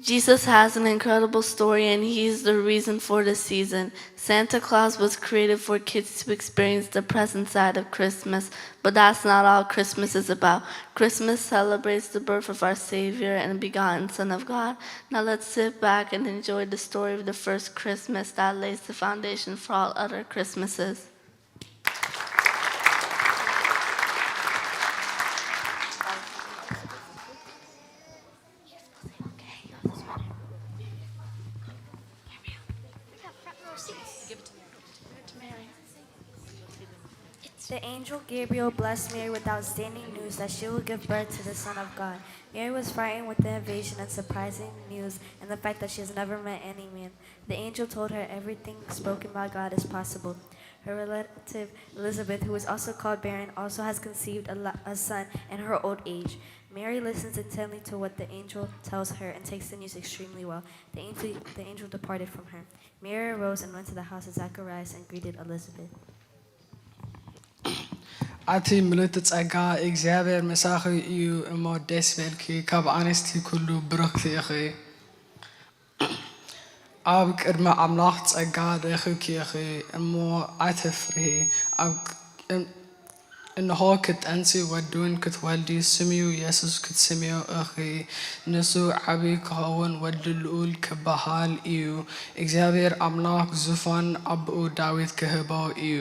Jesus has an incredible story, and he's the reason for the season. Santa Claus was created for kids to experience the present side of Christmas, but that's not all Christmas is about. Christmas celebrates the birth of our Savior and begotten Son of God. Now let's sit back and enjoy the story of the first Christmas that lays the foundation for all other Christmases. The angel Gabriel blessed Mary with outstanding news that she will give birth to the Son of God. Mary was frightened with the invasion and surprising news and the fact that she has never met any man. The angel told her everything spoken by God is possible. Her relative Elizabeth, who is also called barren, also has conceived a, lo- a son in her old age. Mary listens intently to what the angel tells her and takes the news extremely well. The angel, the angel departed from her. Mary arose and went to the house of Zacharias and greeted Elizabeth. ኣቲ ምልእቲ ጸጋ እግዚኣብሔር ምሳኺ እዩ እሞ ደስ ይበልኪ፣ ካብ ኣንስቲ ኩሉ ብርኽቲ ኢኺ። ኣብ ቅድሚ ኣምላኽ ጸጋ ረኺብኪ ኢኺ እሞ ኣይትፍርሂ። ኣብ እንሆ ክትጠንሲ ወድውን ክትወልዲ ስምዩ የሱስ ክትስምዮ ኢኺ። ንሱ ዓቢ ክኸውን ወዲ ልኡል ክበሃል እዩ። እግዚኣብሔር ኣምላኽ ዙፋን ኣቦኡ ዳዊት ክህቦ እዩ።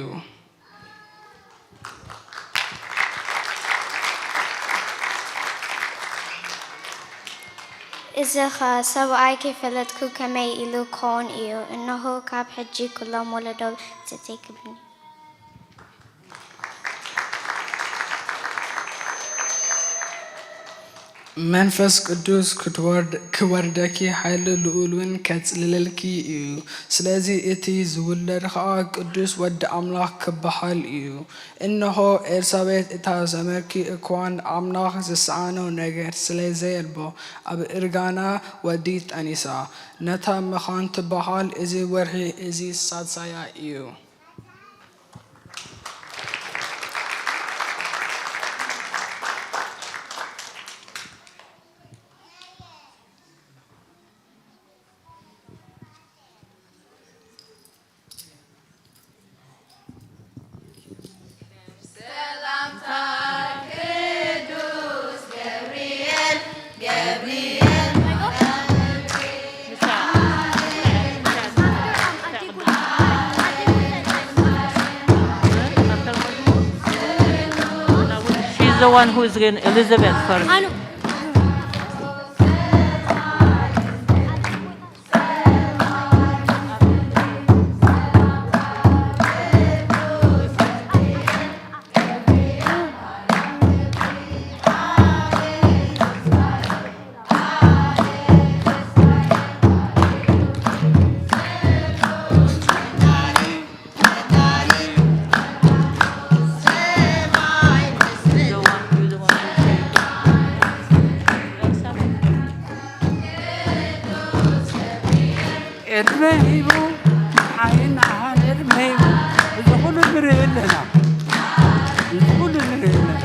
እዚ ኸኣ ሰብኣይ ከይፈለጥኩ ከመይ ኢሉ ክኸውን እዩ? እንሆ፣ ካብ ሕጂ ኵሎም ወለዶ ብጽእተይ ክብሉኒ። መንፈስ ቅዱስ ክትወርድ- ክወርደኪ ሓይሊ ልኡል እውን ከጽልለልኪ እዩ። ስለዚ እቲ ዝውለድ ኸኣ ቅዱስ ወዲ ኣምላኽ ክበሃል እዩ። እንሆ፣ ኤልሳቤጥ እታ ዘመድኪ እኳ ንኣምላኽ ዝሰኣኖ ነገር ስለ ዘየልቦ፣ ኣብ እርጋና ወዲ ጠኒሳ። ነታ መኻን ትበሃል እዚ ወርሒ እዚ ሳልሳያ እዩ። She's the one who is in Elizabeth first. ዕድመ ሂቡ ሓይን ኣሃን ዕድመ ሂቡ እዚ ኩሉ ንርኢ ኣለና። እዚ ኩሉ ንርኢ ኣለና።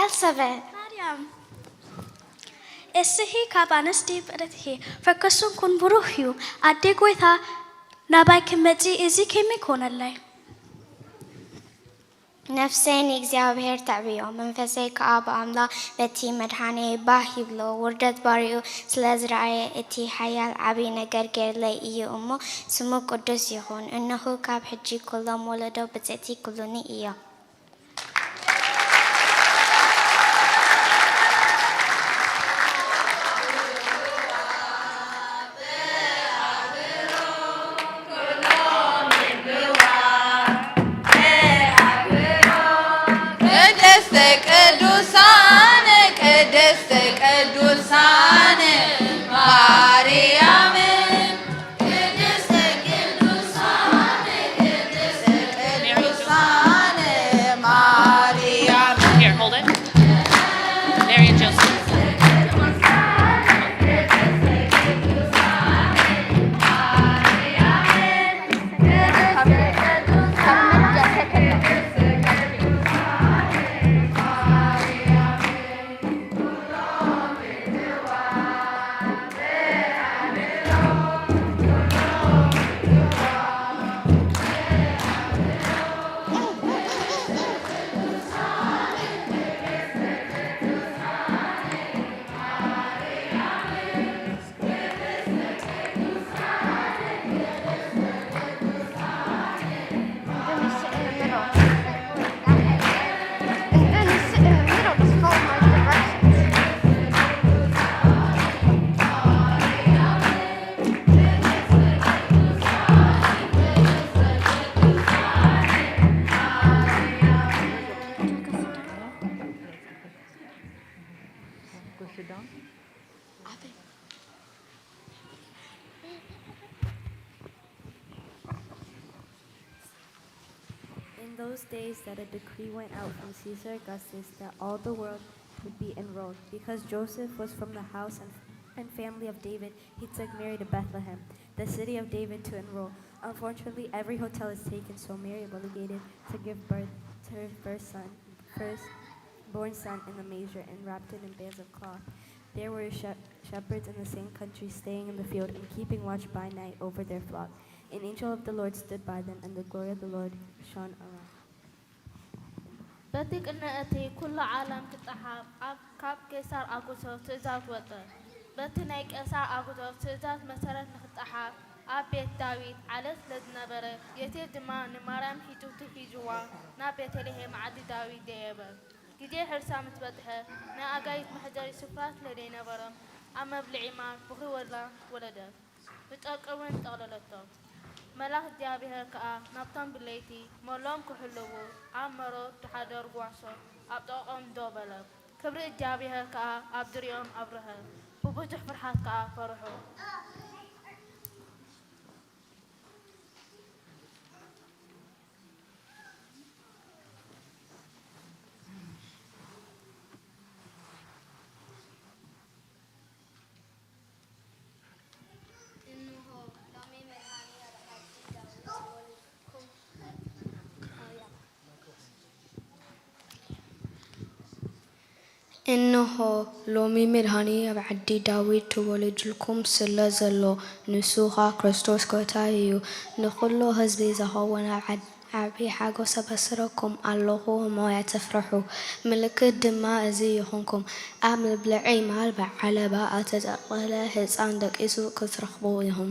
ኤልሳቤጥ ማርያም፣ እስኺ ካብ ኣንስቲ ብርኽቲ ኢኺ፣ ፍርቂ ስምክን ብሩኽ እዩ። ኣደ ጐይታ ናባይ ክትመጽእ እዚ ከመይ ክኾነለይ? ነፍሰይ ንእግዚኣብሔር ተዕብዮ፣ መንፈሰይ ከኣ ብኣምላኽ በቲ መድሓኒየይ ባህ ይብሎ። ውርደት ባርያኡ ስለ ዝረኣየ፣ እቲ ሓያል ዓቢ ነገር ገይርለይ እዩ እሞ፣ ስሙ ቅዱስ ይኹን። እንሆ፣ ካብ ሕጂ ኵሎም ወለዶ ብጽእቲ ክብሉኒ እዮም። ቅድስተ ቅዱሳን ቅድስተ ቅዱሳን ማርያም ቅድስተ ቅዱሳን ቅድስተ ቅዱሳን Those days that a decree went out from Caesar Augustus that all the world would be enrolled. Because Joseph was from the house and, and family of David, he took Mary to Bethlehem, the city of David, to enroll. Unfortunately, every hotel is taken, so Mary obligated to give birth to her first son, first born son in the manger and wrapped it in bands of cloth. There were shep- shepherds in the same country staying in the field and keeping watch by night over their flock. An angel of the Lord stood by them, and the glory of the Lord shone around. በቲ ቅነ እቲ ኩሉ ዓለም ክጠሓብ ኣብ ካብ ቄሳር ኣጉስቶስ ትእዛዝ ወጸ። በቲ ናይ ቄሳር ኣጉስቶስ ትእዛዝ መሰረት ንክጠሓብ ኣብ ቤት ዳዊት ዓለት ስለ ዝነበረ፣ ዮሴፍ ድማ ንማርያም ሕጽብቱ ሒዝዋ ናብ ቤተልሔም ዓዲ ዳዊት ደየበ። ግዜ ሕርሳ ምስ በጽሐ፣ ናይ ኣጋይሽ መሕደሪ ስፍራ ስለ ዘይነበሮም፣ ኣብ መብልዒ ማር ብኽወላ ወለደት። ብጨርቂ እውን ጠቕለለቶ። መልኣኽ እግዚኣብሄር ከኣ ናብቶም ብለይቲ ሞሎም ክሕልዉ ኣብ መሮር ዝሓደሩ ጓሶት ኣብ ጥቓኦም ደው በለ። ክብሪ እግዚኣብሄር ከኣ ኣብ ዙርያኦም ኣብርሀ። ብብዙሕ ፍርሃት ከኣ ፈርሑ። እንሆ ሎሚ መድሃኒ ኣብ ዓዲ ዳዊት ተወሊዱልኩም ስለ ዘሎ፣ ንሱ ኸኣ ክርስቶስ ጐይታ እዩ። ንኹሉ ህዝቢ ዝኸውን ዓቢ ሓጎስ ኣበስረኩም ኣለኹ እሞ ኣይትፍርሑ። ምልክት ድማ እዚ ይኹንኩም፣ ኣብ መብልዒ ማር ብዓለባ እተጠቕለለ ህጻን ደቂሱ ክትረኽቡ ኢኹም።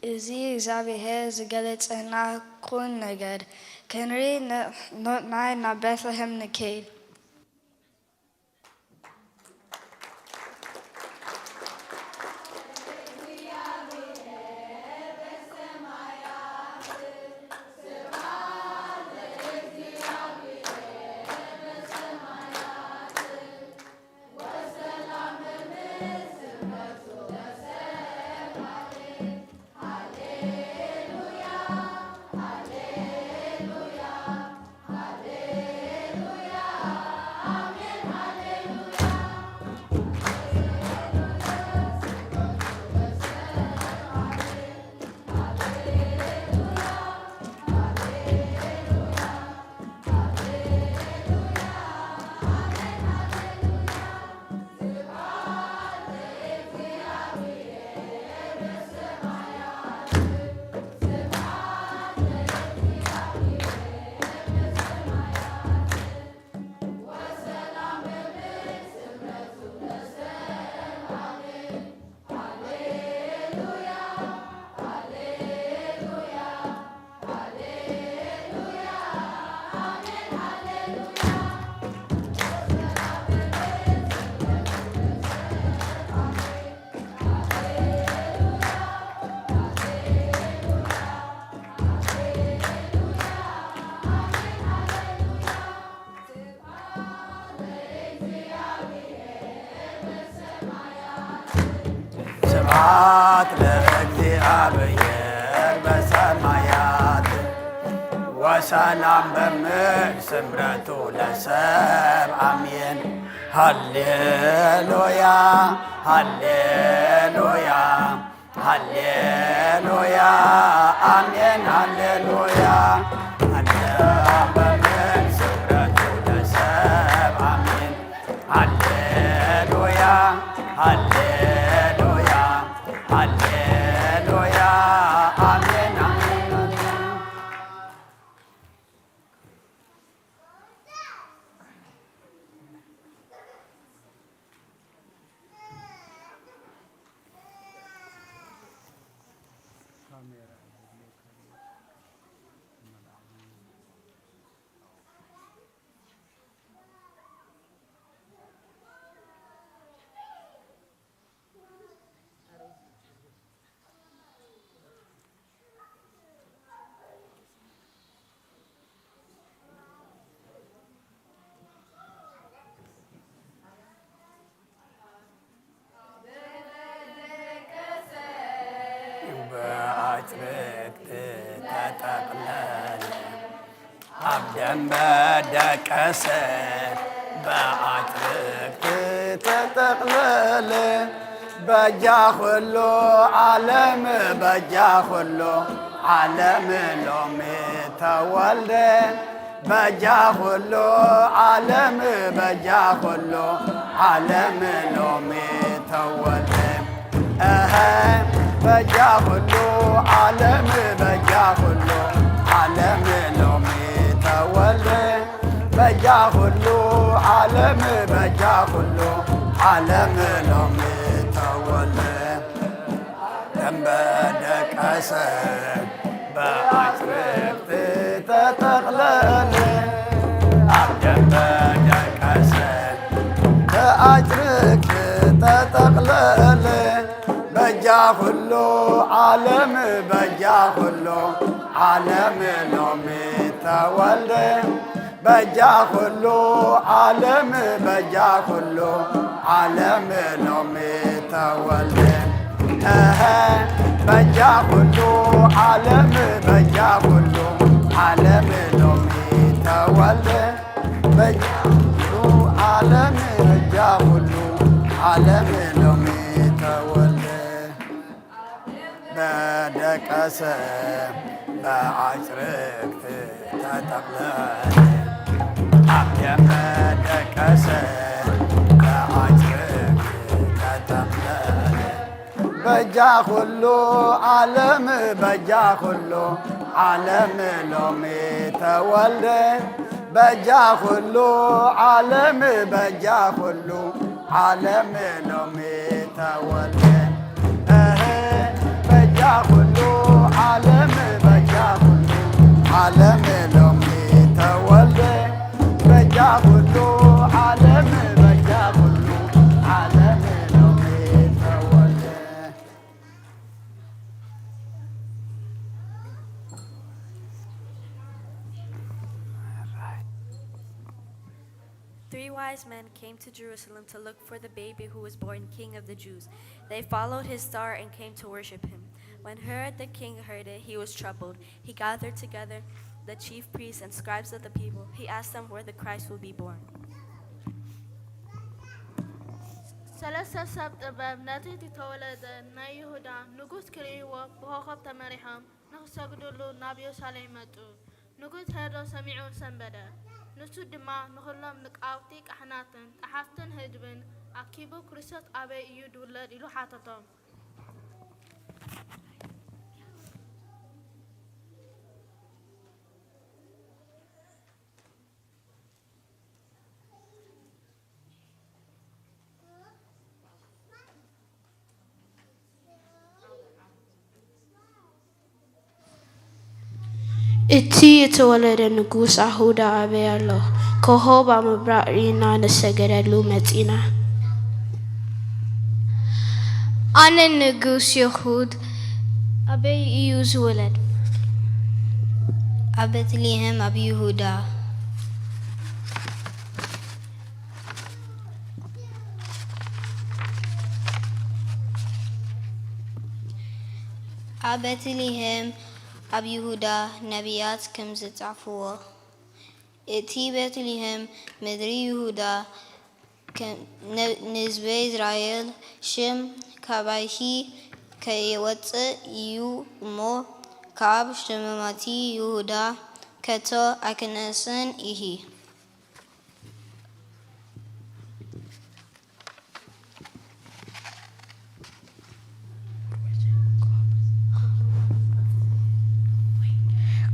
እዚ እግዚኣብሔር ዝገለጸና ቁም ነገር ክንርኢ ን-፣ ንዑ ናብ ቤተልሔም ንከይድ። ስብሐት ለእግዚአብሔር በሰማያት ወሰላም በምድር ስምረቱ ለሰብ አሜን። ሃሌሉያ ሃሌሉያ ሃሌሉያ አሜን ሃሌሉያ። ሃሌ በምድር ስምረቱ ለሰብ አሜን። ሃሌሉያ ሃሌሉያ ሃሌሉያ አሜን አሜን አሜን። ብኣጭርቅቲ ተጠቕለለ፣ ኣብ ደንበ ደቀሰ፣ ብኣጭርቅቲ ተጠቕለለ። በጃ ኩሉ ዓለም፣ በጃ ኩሉ ዓለም ሎሚ ተወልደ። በጃ ኩሉ ዓለም፣ በጃ ኩሉ ዓለም ሎሚ ተወልደ። እሀ፣ በጃ ኩሉ ዓለም፣ በጃ ኩሉ ዓለም ሎሚ ተወልደ። በጃ ኩሉ ዓለም፣ በጃ ኩሉ ዓለም ሎሚ ተወልደ። ደንበ ደቀሰ፣ ብኣጭርቅቲ ተጠቕለለ። ኣብ ደንበ ደቀሰ፣ ብኣጭርቅቲ ተጠቕለለ። በጃ ኩሉ ዓለም፣ በጃ ኩሉ ዓለም ሎሚ ተወልደ። በጃ ኩሉ ዓለም፣ በጃ ኩሉ ዓለም ሎሚ ተወልደ። እሀ፣ በጃ ኩሉ ዓለም፣ በጃ ኩሉ ዓለም ሎሚ ተወልደ። በጃ ኩሉ ዓለም፣ በጃ ኩሉ ዓለም ሎሚ ተወልደ። በደቀሰ፣ በአጭርቅት ተጠቅለለ። አብየም በደቀሰ፣ በአጭርቅት ተጠቅለለ። በጃ ኩሉ ዓለም፣ በጃ ኩሉ ዓለም ሎሚ ተወልደ። በጃ ኩሉ ዓለም፣ በጃ ኩሉ ዓለም ሎሚ ተወልደ። እህ፣ በጃ ኩሉ ዓለም፣ በጃ ኩሉ ዓለም ሎሚ ተወልደ። በጃ ኩሉ ዓለም፣ በጃ ኩሉ ዓለም ሎሚ ተወልደ። Three wise men came to Jerusalem to look for the baby who was born King of the Jews. They followed his star and came to worship him. When Herod the king heard it, he was troubled. He gathered together the chief priests and scribes of the people. He asked them where the Christ would be born. ሰለስተ ሰብ ጥበብ ነቲ ዝተወለደ ናይ ይሁዳ ንጉስ ክርእይዎ ብኾኸብ ተመሪሖም ንኽሰግድሉ ናብ ኢየሩሳሌም መጹ። ንጉስ ሄሮድስ ሰሚዑ ሰንበደ። ንሱ ድማ ንኹሎም ሊቃውንቲ ካህናትን ጸሓፍትን ህዝብን ኣኪቡ፣ "ክርስቶስ ኣበይ እዩ ዝውለድ?" ኢሉ ሓተቶም። እቲ እተወለደ ንጉስ ኣይሁዳ ኣበይ ኣሎ? ኮኾብ ኣብ ምብራቕ ርኢና ንሰገደሉ መጺና። ኣነ ንጉስ ይሁዳ ኣበይ እዩ ዝውለድ? ኣብ ቤትልሔም ኣብ ይሁዳ። ኣብ ቤትልሔም ኣብ ይሁዳ ነቢያት ከም ዝጻሕፍዎ፣ እቲ ቤትልሔም ምድሪ ይሁዳ ከም ን-፣ ንህዝቢ እስራኤል ሽም ካባይኪ ከይወጽእ እዩ እሞ፣ ካብ ሽማማቲ ይሁዳ ከቶ ኣይክነስን ኢሂ።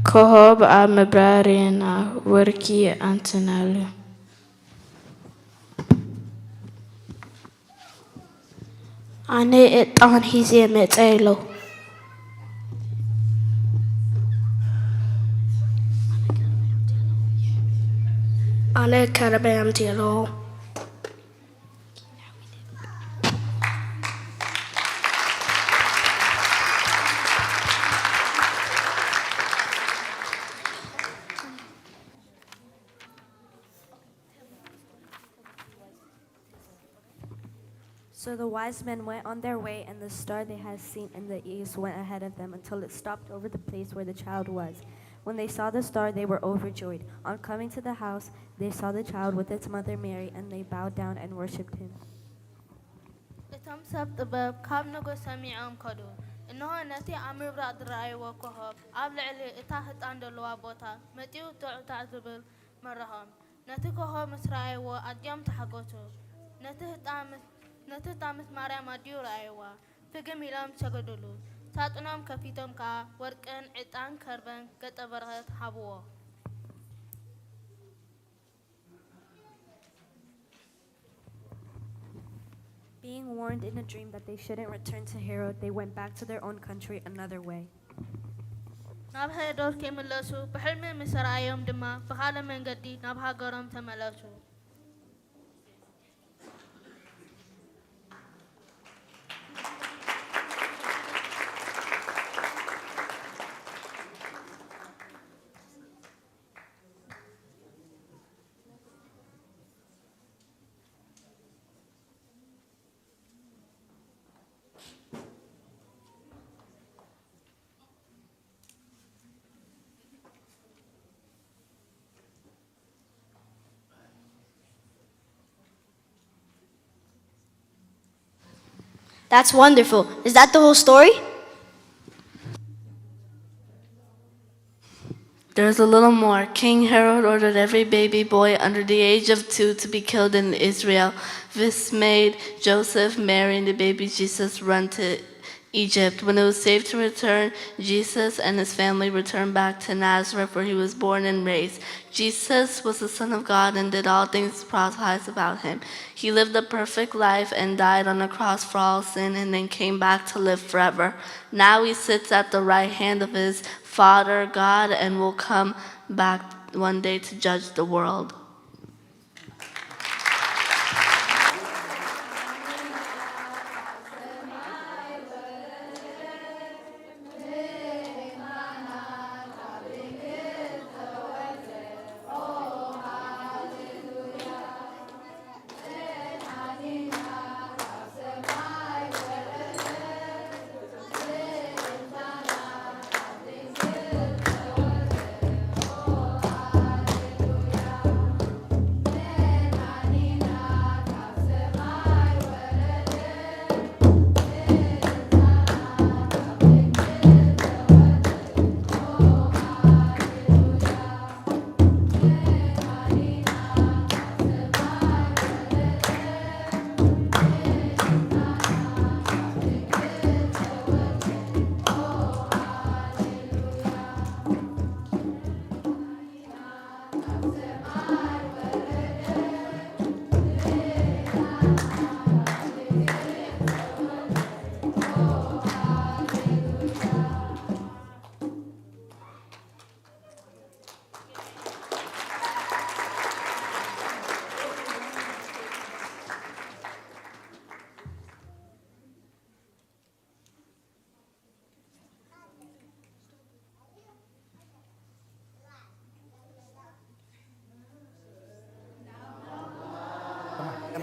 ኮኾብ ኣብ ምብራቕ ርኢና ወርቂ ኣእቲናሉ። ኣነ ዕጣን ሒዘ መጸ ኢሎ። ኣነ ከረበ ኣምጺኤ ኢሎ። So the wise men went on their way, and the star they had seen in the east went ahead of them until it stopped over the place where the child was. When they saw the star, they were overjoyed. On coming to the house, they saw the child with its mother Mary, and they bowed down and worshipped him. እቶም ሰብ ጥበብ ካብ ንጉስ ሰሚዖም ከዱ። እንሆ ነቲ ኣብ ምብራቕ ዝረኣይዎ ኮኸብ ኣብ ልዕሊ እታ ህጣን ዘለዋ ቦታ መጺኡ ጣዕጣዕ ዝብል መረሖም። ነቲ ኮኸብ ምስ ረኣይዎ ኣዝዮም ተሓጎሱ። ነቲ ህጣን ምስ- ነቲ ህጣን ምስ ማርያም ኣዲኡ ረኣይዋ። ፍግም ኢሎም ሰገዱሉ። ሳጥኖም ከፊቶም ከኣ ወርቅን ዕጣን ከርበን ገጸ በረኸት ሃብዎ። Being warned in a dream that they shouldn't return to Herod, they went back to their own country another way. ናብ ሄሮድ ከይምለሱ ብሕልሚ ምስ ረኣዮም ድማ ብኻልእ መንገዲ ናብ ሃገሮም ተመለሱ። That's wonderful. Is that the whole story? There's a little more. King Herod ordered every baby boy under the age of two to be killed in Israel. This made Joseph, Mary, and the baby Jesus run to Egypt. When it was safe to return, Jesus and his family returned back to Nazareth, where he was born and raised. Jesus was the Son of God and did all things prosper about him. He lived a perfect life and died on a cross for all sin and then came back to live forever. Now he sits at the right hand of his Father God and will come back one day to judge the world.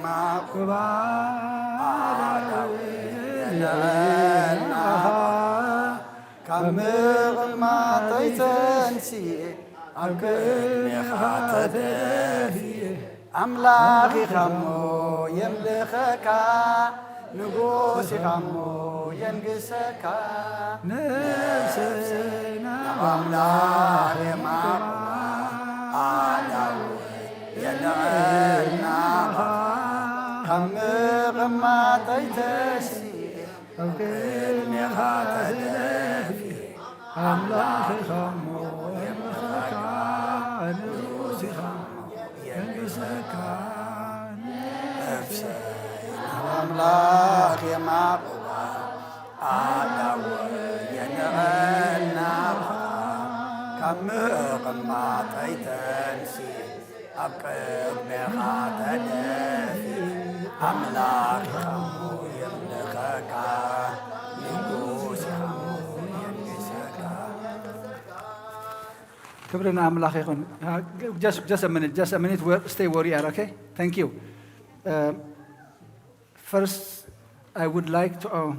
ማዕቁባ የለና ካብ ምቕማጠይ ተንስኤ ኣብ ቅድሜኻ ተደፊኤ ኣምላኽ ኢኻሞ የምልኸካ ንጉስ ኢኻሞ የንግሰካ ነፍሰይ ናብ ኣምላኽ የማቕባ ኣዳው የለዕልናኻ ካብ ምቕማጠይ ተንስኤ ኣብ ቅድሜኻ ተደፊኤ ኣምላኽ ኢኻሞ የምልኸካ ንጉስ ኢኻሞ የንግሰካ ነፍሰይ ናብ ኣምላኽ የማቕባ ኣዳው የለዕልናኻ ካብ ምቕማጠይ ተንስኤ ኣብ ቅድሜኻ ተደፊ ኣምላኽ ኢኻሞ የምልኸካ ንጉስ ኢኻሞ የንግሰካ ክብሪ ንኣምላኽ ይኹን። Just, just a minute, just a minute. Stay where you are, okay? Thank you. Uh, first, I would like to uh,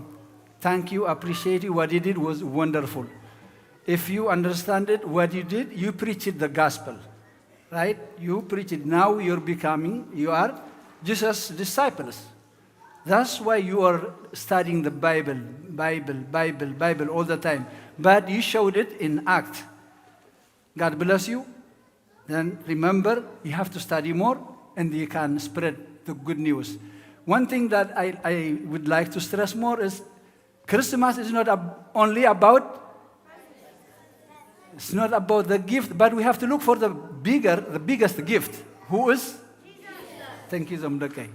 thank you, appreciate you. What you did was wonderful. If you understand it, what you did, you preached the gospel, right? You preached. Now you're becoming, you are Jesus' disciples. That's why you are studying the Bible, Bible, Bible, Bible all the time. But you showed it in act. God bless you. Then remember, you have to study more and you can spread the good news. One thing that I, I would like to stress more is Christmas is not ab- only about it's not about the gift, but we have to look for the bigger, the biggest gift. Who is? Thank you, Zomdeke.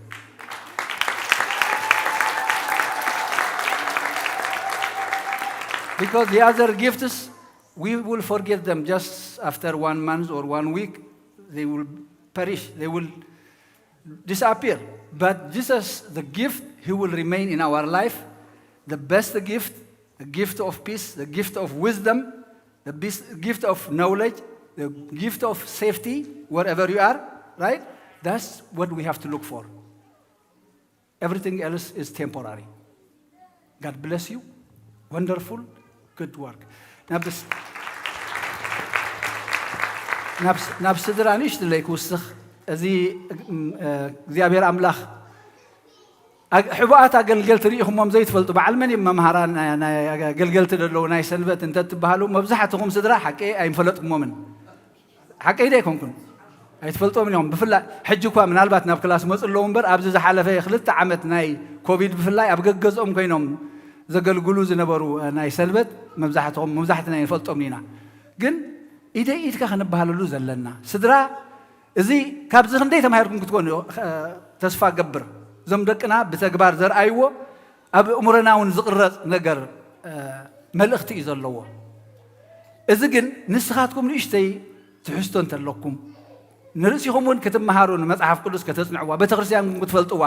Because the other gifts, we will forget them just after one month or one week. They will perish. They will disappear. But Jesus, the gift, he will remain in our life. The best gift, the gift of peace, the gift of wisdom, the best gift of knowledge, the gift of safety, wherever you are, right? That's what we have to look for. Everything else is temporary. God bless you. Wonderful. Good work. ናብ ስ- ናብ ስ- ናብ ስድራ ንእሽትለይ ክውስኽ። እዚ እም፣ እ፣ እግዚኣብሔር ኣምላኽ ኣግ- ሕቡኣት ኣገልገልቲ ርኢኹሞም ዘይትፈልጡ በዓል መን እዮም መምሃራን ናይ ናይ ኣገልገልቲ ዘለዉ ናይ ሰንበት እንተትበሃሉ መብዛሕትኹም ስድራ ሓቂ ኣይምፈለጥኩሞምን። ሓቀይ ዶ ኣይኮንኩን? ኣይትፈልጦምን እዮም። ብፍላይ ሕጂ እኳ ምናልባት ናብ ክላስ መፁ ኣለዉ እምበር ኣብዚ ዝሓለፈ ክልተ ዓመት ናይ ኮቪድ ብፍላይ ኣብ ገገዝኦም ኮይኖም ዘገልግሉ ዝነበሩ ናይ ሰንበት መብዛሕትኹም መብዛሕትና ይንፈልጦም ኢና። ግን ኢደይ ኢድካ ክንበሃለሉ ዘለና ስድራ እዚ ካብዚ ክንደይ ተማሂርኩም ክትኮኑ ተስፋ ገብር። እዞም ደቅና ብተግባር ዘርኣይዎ ኣብ እምሮና እውን ዝቕረፅ ነገር መልእኽቲ እዩ ዘለዎ። እዚ ግን ንስኻትኩም ንእሽተይ ትሕዝቶ እንተለኩም ንርእሲኹም እውን ክትመሃሩ ንመጽሓፍ ቅዱስ ከተጽንዕዋ ቤተክርስትያን ክትፈልጥዋ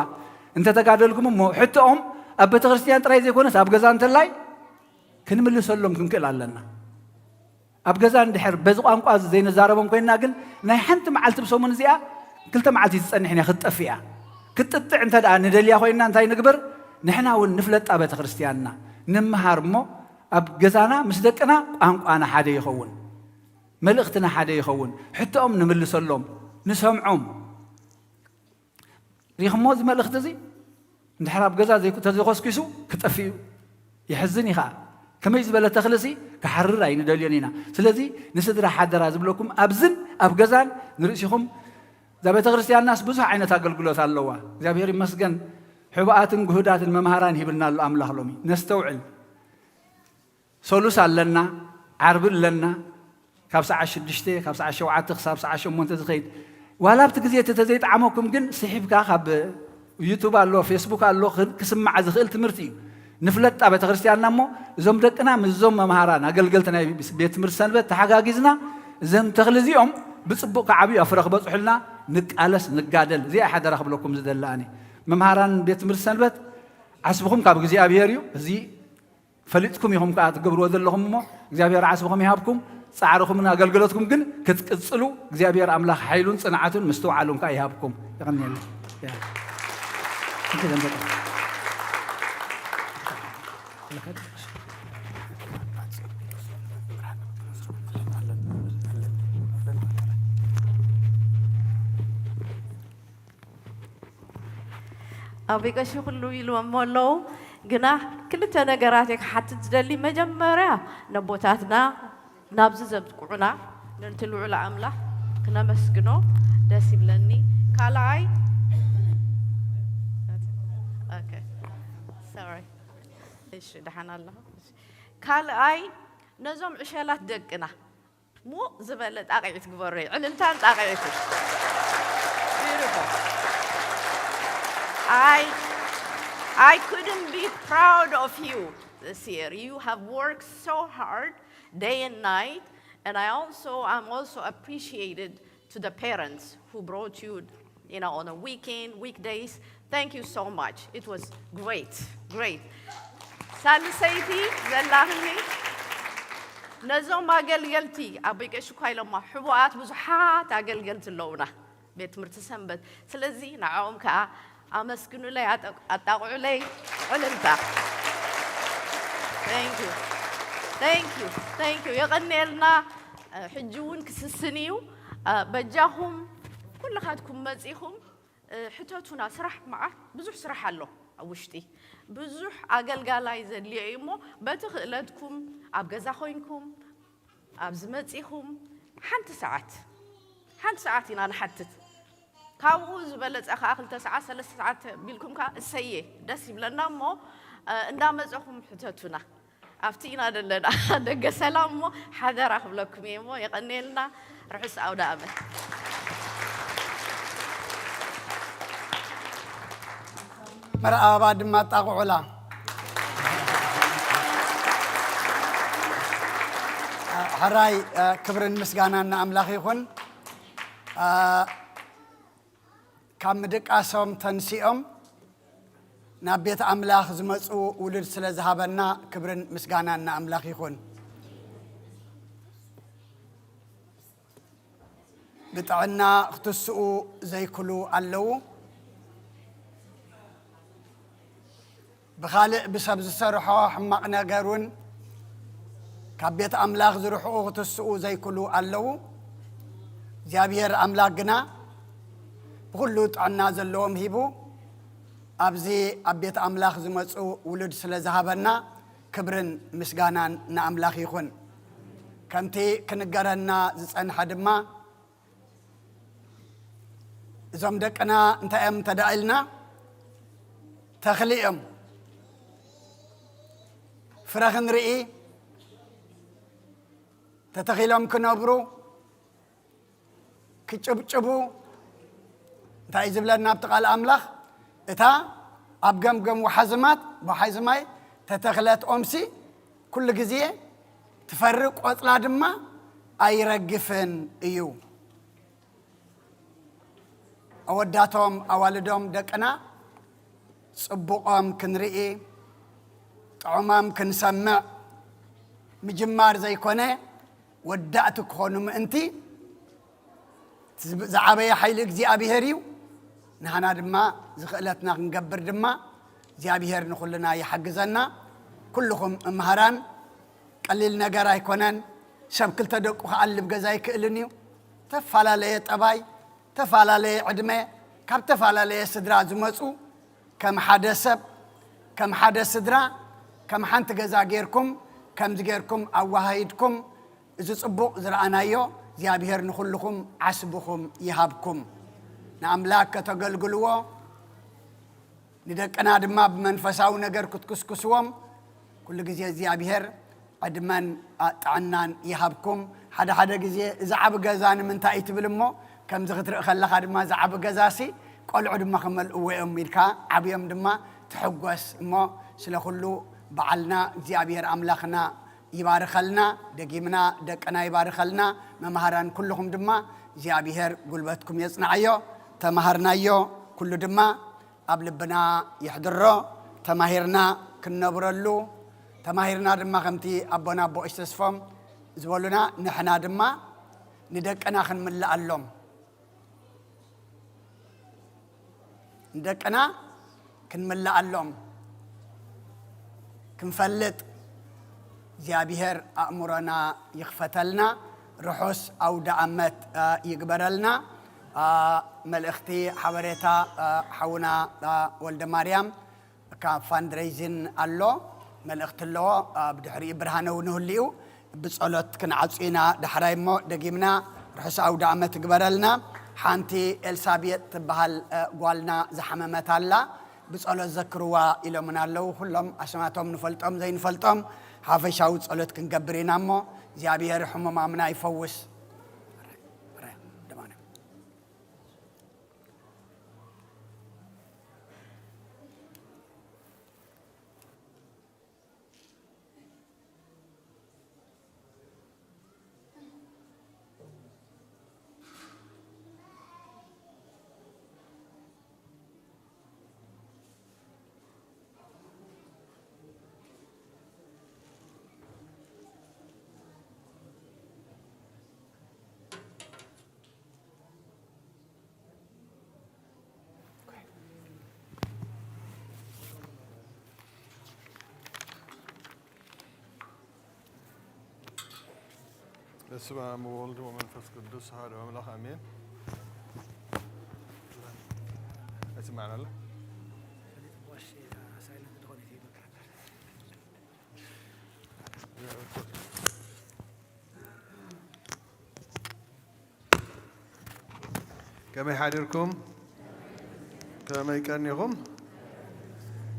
እንተተጋደልኩም እሞ ሕቶኦም ኣብ ቤተክርስትያን ጥራይ ዘይኮነስ ኣብ ገዛ እንተላይ ክንምልሰሎም ክንክእል ኣለና። ኣብ ገዛ እንድሕር በዚ ቋንቋ እዚ ዘይንዛረቦም ኮይንና ግን ናይ ሓንቲ መዓልቲ ብሰሙን እዚኣ ክልተ መዓልቲ ትጸንሕ እያ ክትጠፍእ እያ። ክትጥጥዕ እንተ ደኣ ንደልያ ኮይንና እንታይ ንግበር? ንሕና እውን ንፍለጣ ቤተክርስትያንና ንምሃር እሞ ኣብ ገዛና ምስ ደቅና ቋንቋና ሓደ ይኸውን፣ መልእኽትና ሓደ ይኸውን፣ ሕቶኦም ንምልሰሎም፣ ንሰምዖም። ሪኹሞ እዚ መልእኽቲ እዚ እንድሕር ኣብ ገዛ ዘይኮ- ተዘይኮስኪሱ ክጠፍእ እዩ። የሕዝን እዩ ከዓ። ከመይ ዝበለ ተኽሊ ሲ ክሓርር ኣይንደልዮን ኢና። ስለዚ ንስድራ ሓደራ ዝብለኩም ኣብዝን ኣብ ገዛን ንርእሲኹም እዛ ቤተ ክርስቲያንናስ ብዙሕ ዓይነት ኣገልግሎት ኣለዋ። እግዚኣብሔር ይመስገን ሕቡኣትን ግሁዳትን መምሃራን ሂብና ኣሎ ኣምላኽ። ሎሚ ነስተውዕል። ሰሉስ ኣለና፣ ዓርቢ ኣለና፣ ካብ ሰዓት ሽዱሽተ ካብ ሰዓት ሸውዓተ ክሳብ ሰዓት ሸሞንተ ዝኸይድ። ዋላ ኣብቲ ግዜ እቲ ተዘይጠዓመኩም ግን ስሒብካ ካብ ዩቱብ ኣሎ ፌስቡክ ኣሎ ክስማዕ ዝኽእል ትምህርቲ እዩ። ንፍለጣ ቤተክርስትያንና እሞ እዞም ደቅና ምስዞም መምሃራን ኣገልገልቲ ናይ ቤት ትምህርቲ ሰንበት ተሓጋጊዝና እዘም ተኽሊ እዚኦም ብፅቡቕ ክዓብዩ ኣብ ፍረ ክበፅሑልና ንቃለስ ንጋደል። እዚኣ ሓደራ ክብለኩም ዝደሊ ኣነ። መምሃራን ቤት ትምህርቲ ሰንበት ዓስብኹም ካብ እግዚኣብሔር እዩ። እዚ ፈሊጥኩም ኢኹም ከዓ ትገብርዎ ዘለኹም እሞ እግዚኣብሔር ዓስብኹም ይሃብኩም። ፃዕርኹምን ኣገልግሎትኩም ግን ክትቅፅሉ እግዚኣብሔር ኣምላኽ ሓይሉን ፅንዓቱን ምስትውዓሉን ከዓ ይሃብኩም። የቐንየለይ። ኣቦይ ቀሺ ኩሉ ኢልዎሞ ኣለዉ። ግና ክልተ ነገራት እየ ክሓትት ዝደሊ። መጀመርያ ነቦታትና ናብዚ ዘብቅዑና ነንቲ ልዑል ኣምላኽ ክነመስግኖ ደስ ይብለኒ። ካልኣይ ኦኬ፣ ሶሪ፣ እሺ፣ ደሓን ኣለኹ። ካልኣይ ነዞም ዕሸላት ደቅና ሙቕ ዝበለ ጣቕዒት ግበረይ። ዕልልታን ጣቕዒትን። Beautiful. I, I couldn't be proud of you this year. You have worked so hard, day and night, and I also, I'm also appreciated to the parents who brought you, you know, on a weekend, weekdays. Thank you so much. It was great, great. ሳልሰይቲ ዘላኽኒ ነዞም ኣገልገልቲ ኣቦይ ቀሺ እኳ ኢሎማ ሕቡኣት ብዙሓት ኣገልገልቲ ኣለውና ቤት ትምህርቲ ሰንበት። ስለዚ ንዕኦም ከዓ ኣመስግኑለይ፣ ኣጠ- ኣጣቕዑለይ። ዕልልታ። Thank you. Thank you. Thank you. የቐንየልና። ሕጂ እውን ክስስን እዩ። በጃኹም ኩልኻትኩም መጺኹም ሕተቱና። ስራሕ መዓት ብዙሕ ስራሕ ኣሎ ኣብ ውሽጢ። ብዙሕ ኣገልጋላይ ዘድልዮ እዩ እሞ በቲ ክእለትኩም ኣብ ገዛ ኮይንኩም ኣብዚ መጺኹም ሓንቲ ሰዓት ሓንቲ ሰዓት ኢና ንሓትት። ካብኡ ዝበለጸ ከኣ ክልተ ሰዓት ሰለስተ ሰዓት ቢልኩም ከኣ እሰየ ደስ ይብለና እሞ እንዳመጸኹም ሕተቱና። ኣብቲ ኢና ዘለና ደገ ሰላም እሞ ሓደራ ክብለኩም እየ እሞ የቐንየልና። ርሑስ ኣውደ ኣመት። መርኣባ ድማ ኣጣቕዑላ። ሕራይ ክብርን ምስጋናን ንኣምላኽ ይኹን። ካብ ምድቃሶም ተንሲኦም ናብ ቤት ኣምላኽ ዝመፁ ውሉድ ስለ ዝሃበና ክብርን ምስጋናን ንኣምላኽ ይኹን። ብጥዕና ክትስኡ ዘይክሉ ኣለዉ። ብኻልእ ብሰብ ዝሰርሖ ሕማቕ ነገር እውን ካብ ቤት ኣምላኽ ዝርሕቑ ክትስኡ ዘይክሉ ኣለዉ። እግዚኣብሔር ኣምላኽ ግና ብኹሉ ጥዕና ዘለዎም ሂቡ ኣብዚ ኣብ ቤት ኣምላኽ ዝመፁ ውሉድ ስለ ዝሃበና ክብርን ምስጋናን ንኣምላኽ ይኹን። ከምቲ ክንገረና ዝጸንሐ ድማ እዞም ደቅና እንታይ እዮም እንተ ደኣ ኢልና ተኽሊ እዮም። ፍረ ክንርኢ ተተኺሎም ክነብሩ ክጭብጭቡ እንታይ እዩ ዝብለና ኣብቲ ቃል ኣምላኽ? እታ ኣብ ገምገም ወሓዝማት ወሓዝማይ ተተኽለት ኦምሲ ኩሉ ግዜ ትፈሪ ቆጽላ ድማ ኣይረግፍን እዩ። ኣወዳቶም ኣዋልዶም ደቅና ጽቡቖም ክንርኢ ጥዑሞም ክንሰምዕ ምጅማር ዘይኮነ ወዳእቲ ክኾኑ ምእንቲ ዝዓበየ ሓይሊ እግዚኣብሔር እዩ። ንሃና ድማ ዝኽእለትና ክንገብር ድማ እግዚኣብሔር ንኹልና ይሓግዘና። ኩልኹም መምሃራን ቀሊል ነገር ኣይኮነን። ሰብ ክልተ ደቁ ክኣልብ ገዛ ኣይክእልን እዩ። ተፈላለየ ጠባይ፣ ተፈላለየ ዕድመ፣ ካብ ተፈላለየ ስድራ ዝመፁ ከም ሓደ ሰብ ከም ሓደ ስድራ ከም ሓንቲ ገዛ ጌርኩም ከምዚ ጌርኩም ኣወሃሂድኩም እዚ ጽቡቕ ዝረኣናዮ እግዚኣብሔር ንኹልኹም ዓስብኹም ይሃብኩም። ንኣምላክ ከተገልግልዎ ንደቅና ድማ ብመንፈሳዊ ነገር ክትኩስኩስዎም ኩሉ ግዜ እግዚኣብሔር ዕድመን ጥዕናን ይሃብኩም። ሓደ ሓደ ግዜ እዚ ዓቢ ገዛ ንምንታይ እዩ ትብል እሞ ከምዚ ክትርኢ ከለኻ ድማ እዚ ዓቢ ገዛሲ ቆልዑ ድማ ክመልእዎ እዮም ኢልካ ዓብዮም ድማ ትሕጎስ እሞ ስለ ኩሉ በዓልና እግዚኣብሔር ኣምላኽና ይባርኸልና። ደጊምና ደቅና ይባርኸልና። መምሃራን ኩልኹም ድማ እግዚኣብሔር ጉልበትኩም የጽንዓዮ። ተማሃርናዮ ኩሉ ድማ ኣብ ልብና የሕድሮ። ተማሂርና ክንነብረሉ ተማሂርና ድማ ከምቲ ኣቦና ኣቦ እሽተስፎም ዝበሉና ንሕና ድማ ንደቅና ክንምልኣሎም ንደቅና ክንምልኣሎም ክንፈልጥ እግዚኣብሔር ኣእምሮና ይኽፈተልና። ርሑስ ኣውደ ኣመት ይግበረልና። መልእኽቲ ሓበሬታ ሓውና ወልደ ማርያም ካብ ፋንድሬይዝን ኣሎ መልእኽቲ ኣለዎ። ብድሕሪኡ ብርሃነ እውን ይህሉ እዩ። ብጸሎት ክንዓጹ ኢና። ዳሕራይ እሞ ደጊምና ርሑስ ኣውደ ኣመት ይግበረልና። ሓንቲ ኤልሳቤጥ ትበሃል ጓልና ዝሓመመት ኣላ። ብጸሎት ዘክርዋ ኢሎምና ኣለዉ። ኩሎም ኣስማቶም ንፈልጦም ዘይንፈልጦም ሓፈሻዊ ጸሎት ክንገብር ኢና እሞ እግዚኣብሔር ሕሙማምና ይፈውስ። በስመ አብ ወወልድ ወመንፈስ ቅዱስ አሐዱ አምላክ አሜን። ኣይስማዕን ኣሎ። ከመይ ሓዲርኩም? ከመይ ቀኒኹም?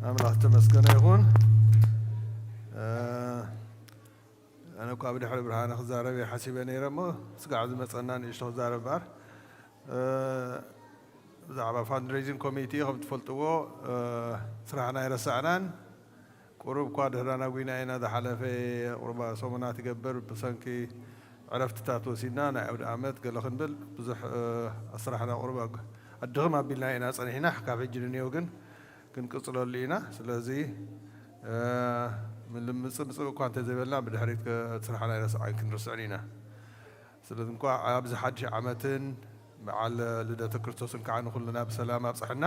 ኣምላኽ ተመስገነ ይኹን። ኣነ እኳ ብድሕሪ ብርሃነ ክዛረብ እየ ሓሲበ ነይረ እሞ፣ ስጋዕ ዝመፀና ንእሽቶ ክዛረብ እምበኣር። ብዛዕባ ፋንድሬዚንግ ኮሚቴ ከም ትፈልጥዎ፣ ስራሕና ኣይረሳዕናን። ቁሩብ እኳ ድሕራና ጉይና ኢና። ዝሓለፈ ቁርባ ሰሙናት ይገብር ብሰንኪ ዕረፍትታት ወሲድና ናይ ኣውደ ዓመት ገለ ክንብል ብዙሕ ኣስራሕና ቁሩብ ኣድኽም ኣቢልና ኢና ጸኒሕና። ካብ ሕጂ ንንየው ግን ክንቅጽለሉ ኢና። ስለዚ ምልምጽእ ምጽእ እኳ እንተዘይበልና ብድሕሪት ስራሕና ኣይረስዓን ክንርስዕን ኢና። ስለዚ እንኳዕ ኣብዚ ሓድሽ ዓመትን በዓል ልደተ ክርስቶስን ከዓ ንኩልና ብሰላም ኣብፅሐና።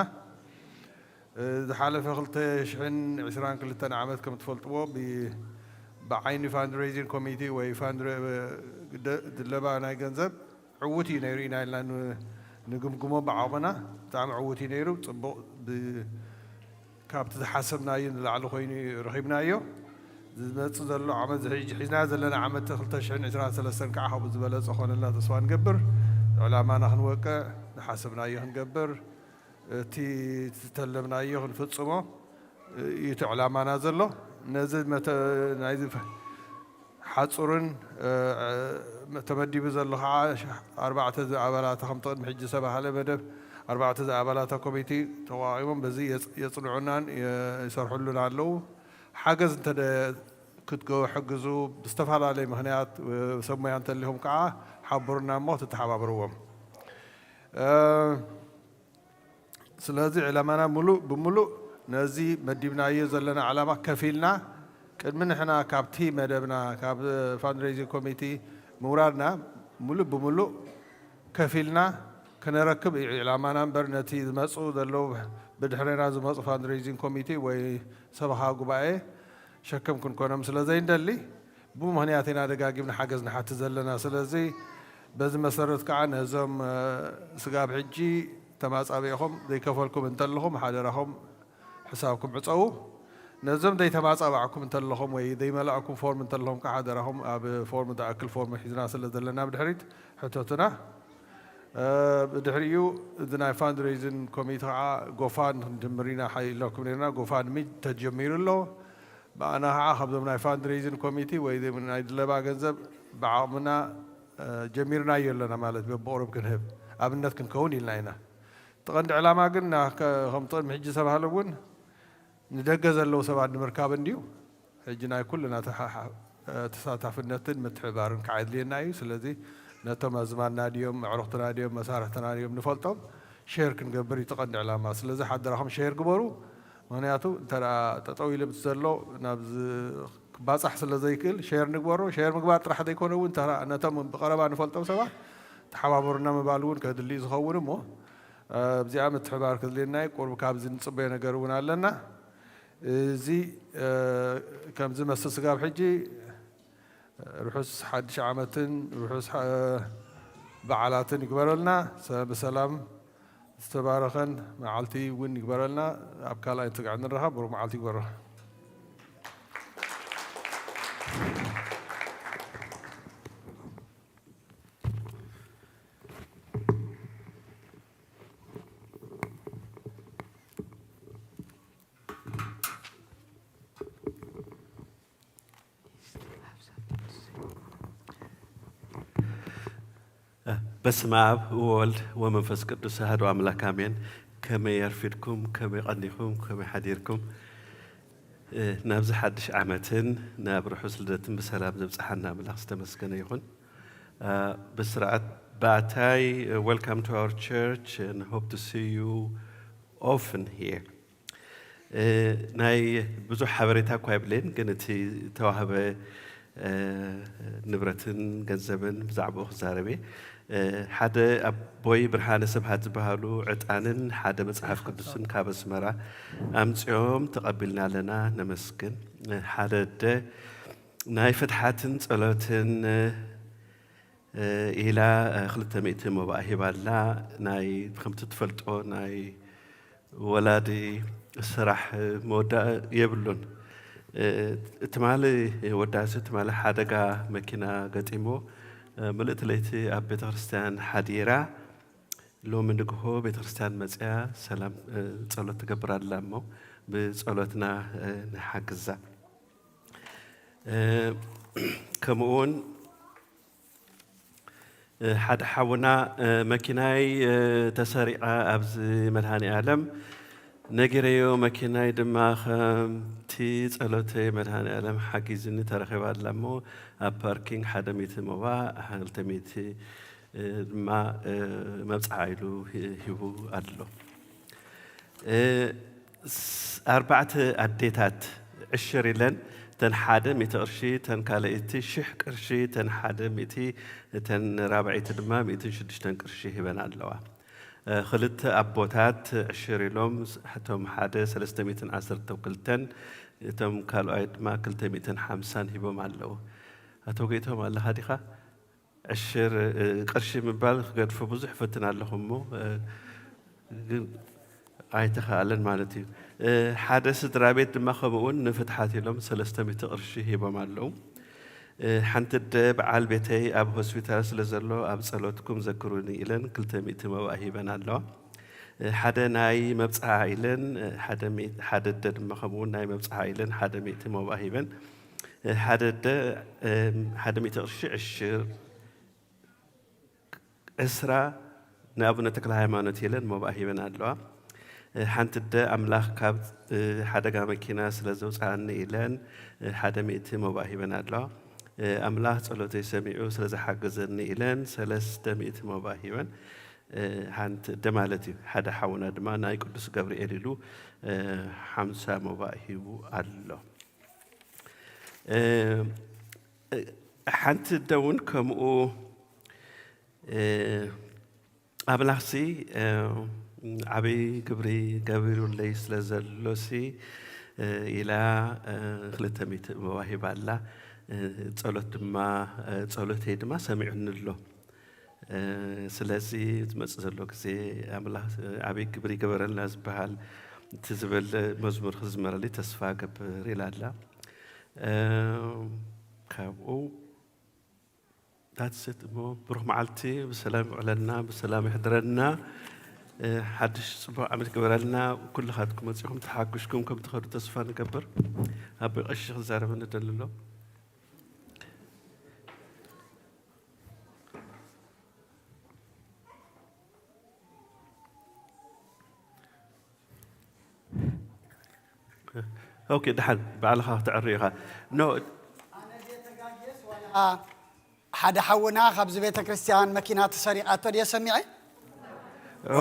ዝሓለፈ ክልተ ሽሕን ዕስራን ክልተን ዓመት ከም ትፈልጥዎ ብ-፣ ብዓይኒ ፋንድሬዚንግ ኮሚቴ ወይ ፋንድረ-፣ ደ-፣ ድለባ ናይ ገንዘብ ዕዉት እዩ ነይሩ ኢና ኢልና ን-፣ ንግምግሞ ብዓቕምና። ብጣዕሚ ዕዉት እዩ ነይሩ። ፅቡቕ ብ-፣ ካብቲ ዝሓሰብናዮ ንላዕሊ ኮይኑ ረኺብናዮ። ዝመፅእ ዘሎ ዓመት፣ እዚ ሕጂ ሒዝናዮ ዘለና ዓመት ክልተ ሽሕን ዕስራን ሰለስተን ከዓ ካብኡ ዝበለፀ ክኾነልና ተስፋ ንገብር። ዕላማና ክንወቅዕ፣ ዝሓሰብናዮ ክንገብር፣ እቲ ዝተለምናዮ ክንፍፅሞ እዩ እቲ ዕላማና ዘሎ። ነዚ መተ-፣ ናይዚ ፈ-፣ ሓፁርን፣ እ፣ ተመዲቡ ዘሎ ከዓ ኣርባዕተ ኣባላታ ከምቲ ቅድሚ ሕጂ ዝተባህለ መደብ ኣርባዕተ ኣባላታ ኮሚቴ ተቋቒሞም በዚ የፅ-፣ የፅንዑናን የ-፣ ይሰርሕሉን ኣለዉ። ሓገዝ እንተ ደ-፣ ክትገ-፣ ሕግዙ ብዝተፈላለየ ምኽንያት፣ እ፣ ሰብ ሞያ እንተሊኹም ከዓ ሓብሩና እሞ ትተሓባብርዎም። እ፣ ስለዚ ዕላማና ሙሉእ ብሙሉእ ነዚ መዲብናዮ ዘለና ዕላማ ከፊልና ቅድሚ ንሕና ካብቲ መደብና ካብ ፋንድሬዚንግ ኮሚቴ ምውራድና ሙሉእ ብሙሉእ ከፊልና ክነረክብ እዩ ዕላማና እምበር ነቲ ዝመፁ ዘለዉ ብድሕሬና ዝመፁ ፋንድሬዚንግ ኮሚቴ ወይ ሰበኻ ጉባኤ ሸክም ክንኮኖም ስለ ዘይንደሊ ብምኽንያት ኢና ደጋጊምና ሓገዝ ንሓትት ዘለና። ስለዚ በዚ መሰረት ከዓ ነዞም፣ እ፣ ስጋብ ሕጂ ተማጻቢእኹም ዘይከፈልኩም እንተለኹም ሓደራኹም ሕሳብኩም ዕጸዉ። ነዞም ዘይተማጻባዕኩም እንተለኹም ወይ ዘይመላእኩም ፎርም እንተለኹም ከዓ ሓደራኹም ኣብ ፎርም ዝኣክል ፎርም ሒዝና ስለ ዘለና ብድሕሪት ሕተቱና። እ፣ ብድሕሪኡ እዚ ናይ ፋንድሬይዝን ኮሚቴ ከዓ ጎፋን ክንጅምር ኢና ሓ-፣ ኢልናኩም ነርና። ጎፋንሚ ተጀሚሩ ኣሎ። ብኣና ከዓ ካብዞም ናይ ፋንድሬይዝን ኮሚቴ ወይ ናይ ድለባ ገንዘብ ብዓቕምና፣ እ፣ ጀሚርናዮ ኣለና ማለት በብቑሩብ ክንህብ ኣብነት ክንከውን ኢልና ኢና። እቲ ቀንዲ ዕላማ ግን ና-፣ ከ-፣ ከምቲ ቅድሚ ሕጂ ዝተባህለ እውን ንደገ ዘለዉ ሰባት ንምርካብ እንድዩ። ሕጂ ናይ ኩልና ተሓ-፣ ሓ-፣ ተሳታፍነትን ምትሕብባርን ከዓ የድልየና እዩ። ስለዚ ነቶም ኣዝማድና ድዮም፣ ኣዕሩኽትና ድዮም፣ መሳርሕትና ድዮም ንፈልጦም ሼር ክንገብር እዩ እቲ ቀንዲ ዕላማ። ስለዚ ሓደራኹም ሼር ግበሩ። ምኽንያቱ እንተ ደኣ ጠጠው ኢሉ ምስ ዘሎ ናብ ዝ-፣ ክባጻሕ ስለ ዘይክእል ሼር ንግበሮ። ሼር ምግባር ጥራሕ ዘይኮነ እውን እንተ ደኣ ነቶም ብቐረባ ንፈልጦም ሰባት ተሓባበሩና ምባል እውን ከድሊ እዩ ዝኸውን እሞ፣ ኣብዚኣ ምትሕባር ከድልየና እዩ። ቁሩብ ካብዚ ንጽበዮ ነገር እውን ኣለና። እዚ፣ እ፣ ከም ዝመስል ስጋብ ሕጂ ርሑስ ሓድሽ ዓመትን ርሑስ ሓ-፣ በዓላትን ይግበረልና። ሰ-፣ ብሰላም ዝተባረኸን መዓልቲ እውን ይግበረልና። ኣብ ካልኣይ ትግዕ ንራኸብ። ብሩኽ መዓልቲ ይግበረልና። በስመ አብ ወወልድ ወመንፈስ ቅዱስ አሐዱ አምላክ አሜን። ከመይ ኣርፊድኩም? ከመይ ቀኒኹም? ከመይ ሓዲርኩም? እ፣ ናብዚ ሓድሽ ዓመትን ናብ ርሑስ ልደትን ብሰላም ዘብጽሓና ኣምላኽ ዝተመስገነ ይኹን። እ፣ ብስርዓት ባዕታይ፣ እ፣ welcome to our church and hope to see you often here። እ፣ ናይ ብዙሕ ሓበሬታ እኳ የብለይን፣ ግን እቲ ዝተዋህበ፣ እ፣ ንብረትን ገንዘብን ብዛዕባኡ ክዛረብ እየ። እ፣ ሓደ ኣቦይ ብርሃነ ስብሃት ዝበሃሉ ዕጣንን ሓደ መጽሓፍ ቅዱስን ካብ ኣስመራ ኣምጺኦም ተቐቢልና ኣለና፣ ነመስግን። እ፣ ሓደ ኣደ ናይ ፍትሓትን ጸሎትን፣ እ፣ ኢላ ክልተ ሚእቲ መባእ ሂባላ። ናይ ከምቲ ትፈልጦ ናይ ወላዲ ስራሕ መወዳእ የብሉን። ትማሊ ወዳሲ ትማሊ ሓደጋ መኪና ገጢሞ ምልእቲ ለይቲ ኣብ ቤተክርስትያን ሓዲራ። ሎሚ ንግሆ ቤተክርስትያን መፅያ ሰላም ጸሎት ትገብር ኣላ እሞ ብጸሎትና ንሓግዛ። ከምኡውን ሓደ ሓውና መኪናይ ተሰሪቓ ኣብዚ መድሃኔ ዓለም ነጊረዮ፣ መኪናይ ድማ ከምቲ ጸሎተይ መድሃኔ ዓለም ሓጊዝኒ ተረኺባ ኣላ እሞ ኣብ ፓርኪንግ ሓደ ሚእቲ ሞባ፣ ክልተ ሚእቲ ድማ መብጽዓ ኢሉ ሂቡ ኣሎ። ኣርባዕተ ኣዴታት ዕሽር ኢለን፣ እተን ሓደ ሚእቲ ቅርሺ፣ እተን ካልኣይቲ ሽሕ ቅርሺ፣ እተን ሓደ ሚእቲ፣ እተን ራብዐይቲ ድማ ሚእትን ሽዱሽተን ቅርሺ ሂበን ኣለዋ። ክልተ ኣቦታት ዕሽር ኢሎም፣ እቶም ሓደ ሰለስተ ሚእትን ዓሰርተ ክልተን፣ እቶም ካልኣይ ድማ ክልተ ሚእትን ሓምሳን ሂቦም ኣለዉ። ኣቶ ጎይቶም ኣለኻ ዲኻ? ዕሽር ቅርሺ ምባል ክገድፎ ብዙሕ ፈትን ኣለኹ እሞ ግን ኣይተኻእለን ማለት እዩ። ሓደ ስድራ ቤት ድማ ከምኡ እውን ንፍትሓት ኢሎም ሰለስተ ሚእቲ ቅርሺ ሂቦም ኣለዉ። ሓንቲ ኣደ በዓል ቤተይ ኣብ ሆስፒታል ስለ ዘሎ ኣብ ጸሎትኩም ዘክሩኒ ኢለን ክልተ ሚእቲ መባእ ሂበን ኣለዋ። ሓደ ናይ መብጽዓ ኢለን ሓደ ኣደ ድማ ከምኡ እውን ናይ መብጽዓ ኢለን ሓደ ሚእቲ መባእ ሂበን ሓደ ኣደ ሓደ ሚእቲ ቅርሺ ዕሽር ዕስራ ንኣቡነ ተክለ ሃይማኖት ኢለን መባእ ሂበን ኣለዋ። ሓንቲ ኣደ ኣምላኽ ካብ ሓደጋ መኪና ስለ ዘውፅኣኒ ኢለን ሓደ ሚእቲ መባእ ሂበን ኣለዋ። ኣምላኽ ጸሎተይ ሰሚዑ ስለ ዝሓገዘኒ ኢለን ሰለስተ ሚእቲ መባእ ሂበን ሓንቲ ኣደ ማለት እዩ። ሓደ ሓውና ድማ ናይ ቅዱስ ገብርኤል ኢሉ ሓምሳ መባእ ሂቡ ኣሎ። ሓንቲ ኣደ እውን ከምኡ ኣምላኽሲ ዓብይ ግብሪ ገቢሩለይ ስለ ዘሎሲ ኢላ ክልተ ሚእቲ መባእ ሂባ ኣላ። ጸሎት ድማ ጸሎተይ ድማ ሰሚዑኒ ኣሎ። ስለዚ ዝመጽእ ዘሎ ግዜ ኣምላኽ ዓብይ ግብሪ ይገበረልና ዝበሃል እቲ ዝብል መዝሙር ክዝመረለይ ተስፋ ገብር ኢላ ኣላ። ካብኡ that's it እሞ ብሩኽ መዓልቲ ብሰላም ይውዕለልና ብሰላም ይሕድረና። ሓድሽ ጽቡቕ ዓመት ይግበረልና። ኩልኻትኩም መጺኹም ተሓጉስኩም ከም ትኸዱ ተስፋ ንገብር። ኣቦይ ቀሺ ክዛረበኒ ደሊ ኣሎ። ኦኬ፣ ደሓን ባዕልኻ ክትዕሪ ኢኻ። ኖ፣ ሓደ ሓውና ካብዚ ቤተ ክርስቲያን መኪና ተሰሪቓቶ ድየ ሰሚዐ?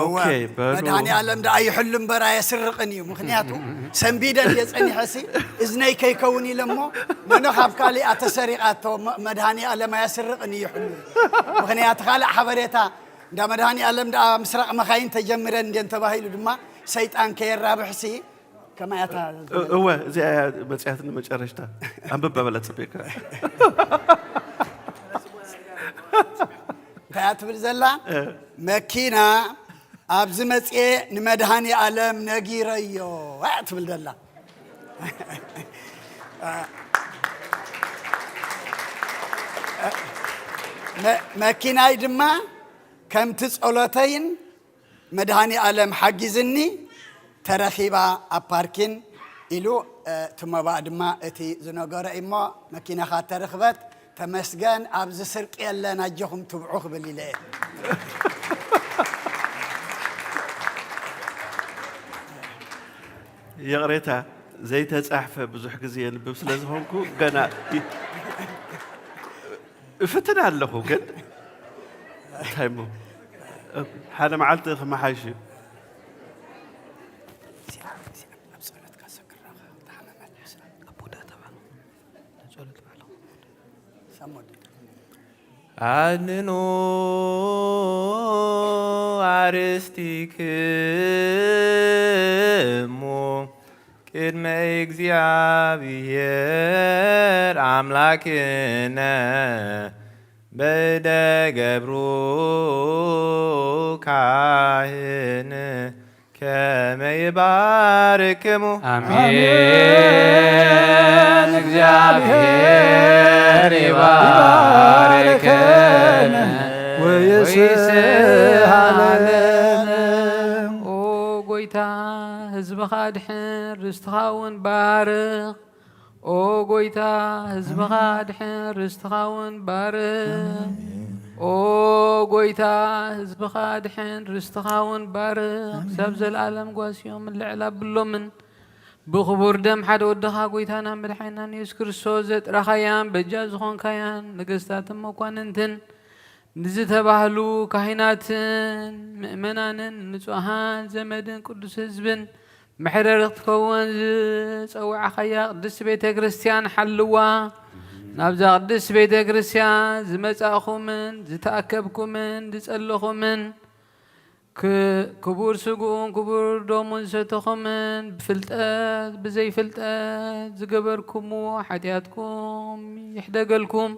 ኦኬ፣ በሉ። መድሃኔ ዓለም ደኣ ይሕሉ እምበር ኣየስርቕን እዩ። ምኽንያቱ ሰንቢደ እንድየ ጸኒሐሲ እዝነይ ከይከውን ኢለ እሞ መኖ ካብ ካሊኣ ተሰሪቓቶ መድሃኔ ዓለም ኣየስርቕን እዩ ይሕሉ። ምኽንያቱ ካልእ ሓበሬታ እንዳ መድሃኔ ዓለም ደኣ ምስራቕ መኻይን ተጀሚረን እንድየን ተባሂሉ ድማ ሰይጣን ከየራብሕሲ ከማያታ እወ እዚኣ እያ መፅያትኒ መጨረሽታ። ኣንብባ በላ ፅቤካ። እንታይ እያ ትብል ዘላ? መኪና ኣብዚ መፅኤ ንመድሃኒ ኣለም ነጊረዮ እያ ትብል ዘላ። መኪናይ ድማ ከምቲ ጸሎተይን መድሃኒ ኣለም ሓጊዝኒ ተረኺባ ኣብ ፓርኪን ኢሉ። እቲ መባእ ድማ እቲ ዝነገሮ እሞ መኪናኻ ተረኽበት። ተመስገን፣ ኣብዚ ስርቂ የለን፣ ኣጆኹም ትብዑ ክብል ኢለ እየ። ይቕሬታ፣ ዘይተጻሕፈ ብዙሕ ግዜ የንብብ ስለ ዝኾንኩ ገና ይ- እፍትን ኣለኹ፣ ግን እንታይ እሞ ሓደ መዓልቲ ክመሓይሽ እዩ። ኣድኑ ኣርስትክሙ ቅድመ እግዚኣብሔር ኣምላክነ በይደ ገብሩ ካህን ከመ ይባርክሙ። ኣሜን። እግዚአብሔር ይባርክነ ወይስሃለነ። ኦ ጎይታ፣ ህዝብኻ ኣድሕን፣ ርስትኻ እውን ባርኽ። ኦ ጎይታ፣ ህዝብኻ ኣድሕን፣ ርስትኻ እውን ባርኽ። ኦ ጎይታ፣ ህዝብኻ ኣድሕን፣ ርስትኻ እውን ባርኽ። ክሳብ ዘለኣለም ጓስዮም ልዕል ኣብሎምን። ብኽቡር ደም ሓደ ወድኻ ጎይታናን መድሓኒናን የሱስ ክርስቶስ ዘጥራኻያን በጃ ዝኾንካያን ነገስታትን መኳንንትን ንዝተባህሉ ካህናትን ምእመናንን ንጹሃን ዘመድን ቅዱስ ህዝብን መሕደሪ ክትከውን ዝጸዋዕኻያ ቅድስቲ ቤተ ክርስቲያን ሓልዋ። ናብዛ ቅድስቲ ቤተ ክርስቲያን ዝመጻእኹምን ዝተኣከብኩምን ዝጸለኹምን ክ-፣ ክቡር ስግኡን ክቡር ደሙን ዝሰተኹምን ብፍልጠት ብዘይፍልጠት ዝገበርኩምዎ ሓጢኣትኩም ይሕደገልኩም።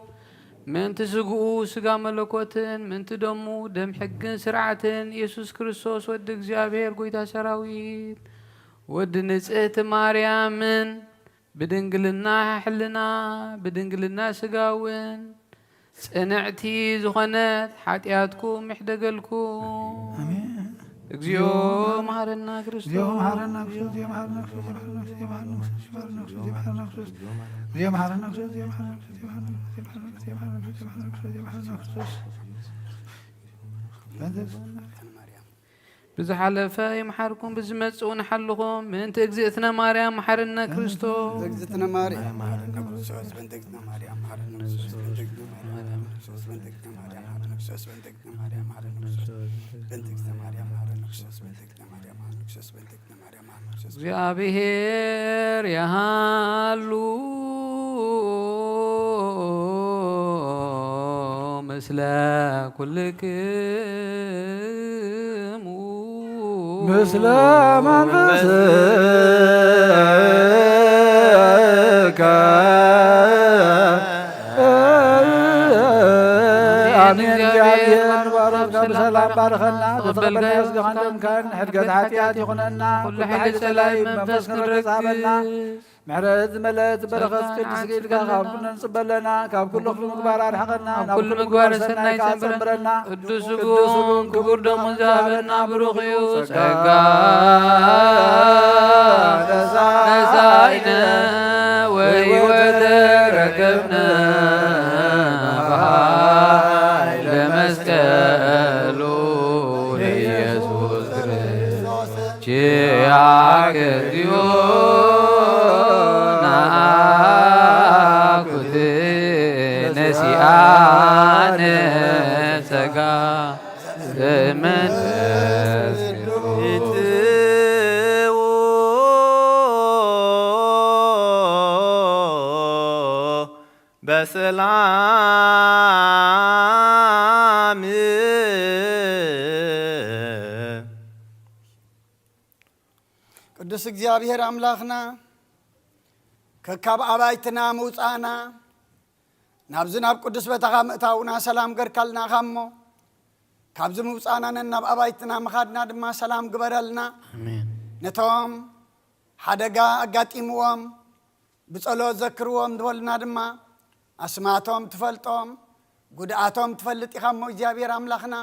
ምእንቲ ስግኡ ስጋ መለኮትን ምእንቲ ደሙ ደም ሕግን ስርዓትን ኢየሱስ ክርስቶስ ወዲ እግዚኣብሔር ጎይታ ሰራዊት ወዲ ንጽህቲ ማርያምን ብድንግልና ሕልና ብድንግልና ስጋ እውን ጽንዕቲ ዝኾነት ሓጢኣትኩም ይሕደገልኩም። ኣሜን። እግዚኦ መሐረና ክርስቶስ። እግዚኦ መሐረና ክርስቶስ፣ እግዚኦ መሐረና ክርስቶስ፣ እግዚኦ መሐረና ክርስቶስ። ብዝሓለፈ ይምሓርኩም፣ ብዝመጽእ እውን ሓልኹም። ምእንቲ እግዝእትነ ማርያም መሓርነ ክርስቶስ። እግዝእትነ ማርያም መሓረነ ክርስቶስ፣ በእንተ እግዝእትነ ማርያም መሓረነ ክርስቶስ፣ በእንተ እግዝእትነ ማርያም መሓረነ ክርስቶስ፣ በእንተ እግዝእትነ ማርያም መሓረነ ክርስቶስ፣ በእንተ እግዝእትነ ማርያም መሓረነ ክርስቶስ፣ በእንተ እግዝእትነ ማርያም መሓረነ ክርስቶስ፣ በእንተ እግዝእትነ ማርያም መሓረነ ክርስቶስ፣ በእንተ እግዝእትነ ማርያም መሓረነ ክርስቶስ። እግዚኣብሔር የሃሉ ምስለ ኩልክሙ። ምስለ መንፈስከ። ኣሜን። እግዚኣብሔር ባርካ ብሰላም ባርኸና። ተቐበልካዮ ስጋኻን ደምካን ሕድገት ሓጢኣት ይኹነና። ኩሉ ሓይሊ ጸላኢ መንፈስ ክንረግጽ። ምሕረት ዝመልአት በረኸት ቅድስት ኢድካ ካብ ኩሉ ነንጽበለና፣ ካብ ኩሉ ክፉእ ምግባር ኣርሕቐና፣ ካብ ኩሉ ምግባር ሰናይ ከኣ ጸንብረና። ቅዱስ ስግኡን ክቡር ደሙን ዝሃበና ብሩኽ እዩ። ጸጋ ነሳኢነ ወሕይወት ረከብነ በኃይለ መስቀሉ ኢየሱስ ክርስቶስ። ኪያከ እግዚኦ ነአኩት ነሲአነ ጸጋ ዘመንፈስ ቅዱስ። ይትዉ በሰላም። ቅዱስ እግዚኣብሔር ኣምላኽና፣ ከካብ ኣባይትና ምውጻእና፣ ናብዚ ናብ ቅዱስ ቦታኻ ምእታውና ሰላም ገርካልና ኢኻ እሞ፣ ካብዚ ምውጻእና ነን ናብ ኣባይትና ምኻድና ድማ ሰላም ግበረልና። ኣሜን። ነቶም ሓደጋ ኣጋጢምዎም ብጸሎት ዘክርዎም ዝበሉና ድማ፣ ኣስማቶም ትፈልጦም፣ ጉድኣቶም ትፈልጥ ኢኻ እሞ እግዚኣብሔር ኣምላኽና፣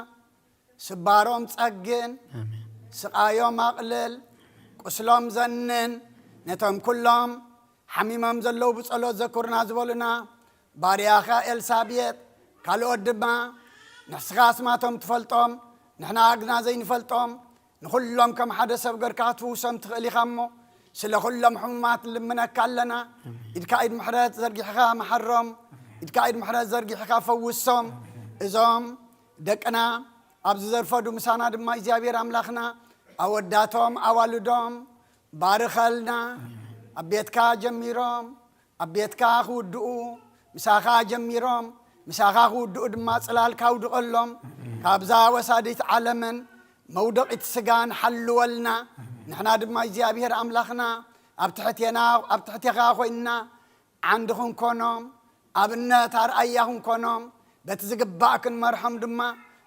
ስባሮም ጸግን፣ ኣሜን። ስቓዮም ኣቕልል፣ ቁስሎም ዘንን፣ ነቶም ኩሎም ሓሚሞም ዘለዉ ብጸሎት ዘክሩና ዝበሉና፣ ባርያኻ ኤልሳቤጥ፣ ካልኦት ድማ ንስኻ ኣስማቶም ትፈልጦም፣ ንሕና ግና ዘይንፈልጦም፣ ንኹሎም ከም ሓደ ሰብ ገርካ ክትፍውሶም ትኽእል ኢኻ እሞ፣ ስለ ኹሎም ሕሙማት ንልምነካ ኣለና። ኣሜን። ኢድካ ኢድ ምሕረት ዘርጊሕኻ መሓሮም፣ ኢድካ ኢድ ምሕረት ዘርጊሕኻ ፈውሶም። ኣሜን። እዞም ደቅና ኣብዚ ዘርፈዱ ምሳና ድማ እግዚኣብሔር ኣምላኽና ኣወዳቶም ኣዋልዶም ባርኸልና። ኣሜን። ኣብ ቤትካ ጀሚሮም ኣብ ቤትካ ክውድኡ፣ ምሳኻ ጀሚሮም ምሳኻ ክውድኡ ድማ ጽላልካ ኣውድቐሎም። ኣሜን። ካብዛ ወሳዲት ዓለምን መውደቒት ስጋን ሓልወልና። ኣሜን። ንሕና ድማ እግዚኣብሔር ኣምላኽና ኣብ ትሕቴና፣ ኣብ ትሕቴኻ ኮይንና ዓንዲ ክንኮኖም፣ ኣብነት ኣርኣያ ክንኮኖም፣ በቲ ዝግባእ ክንመርሖም ድማ፣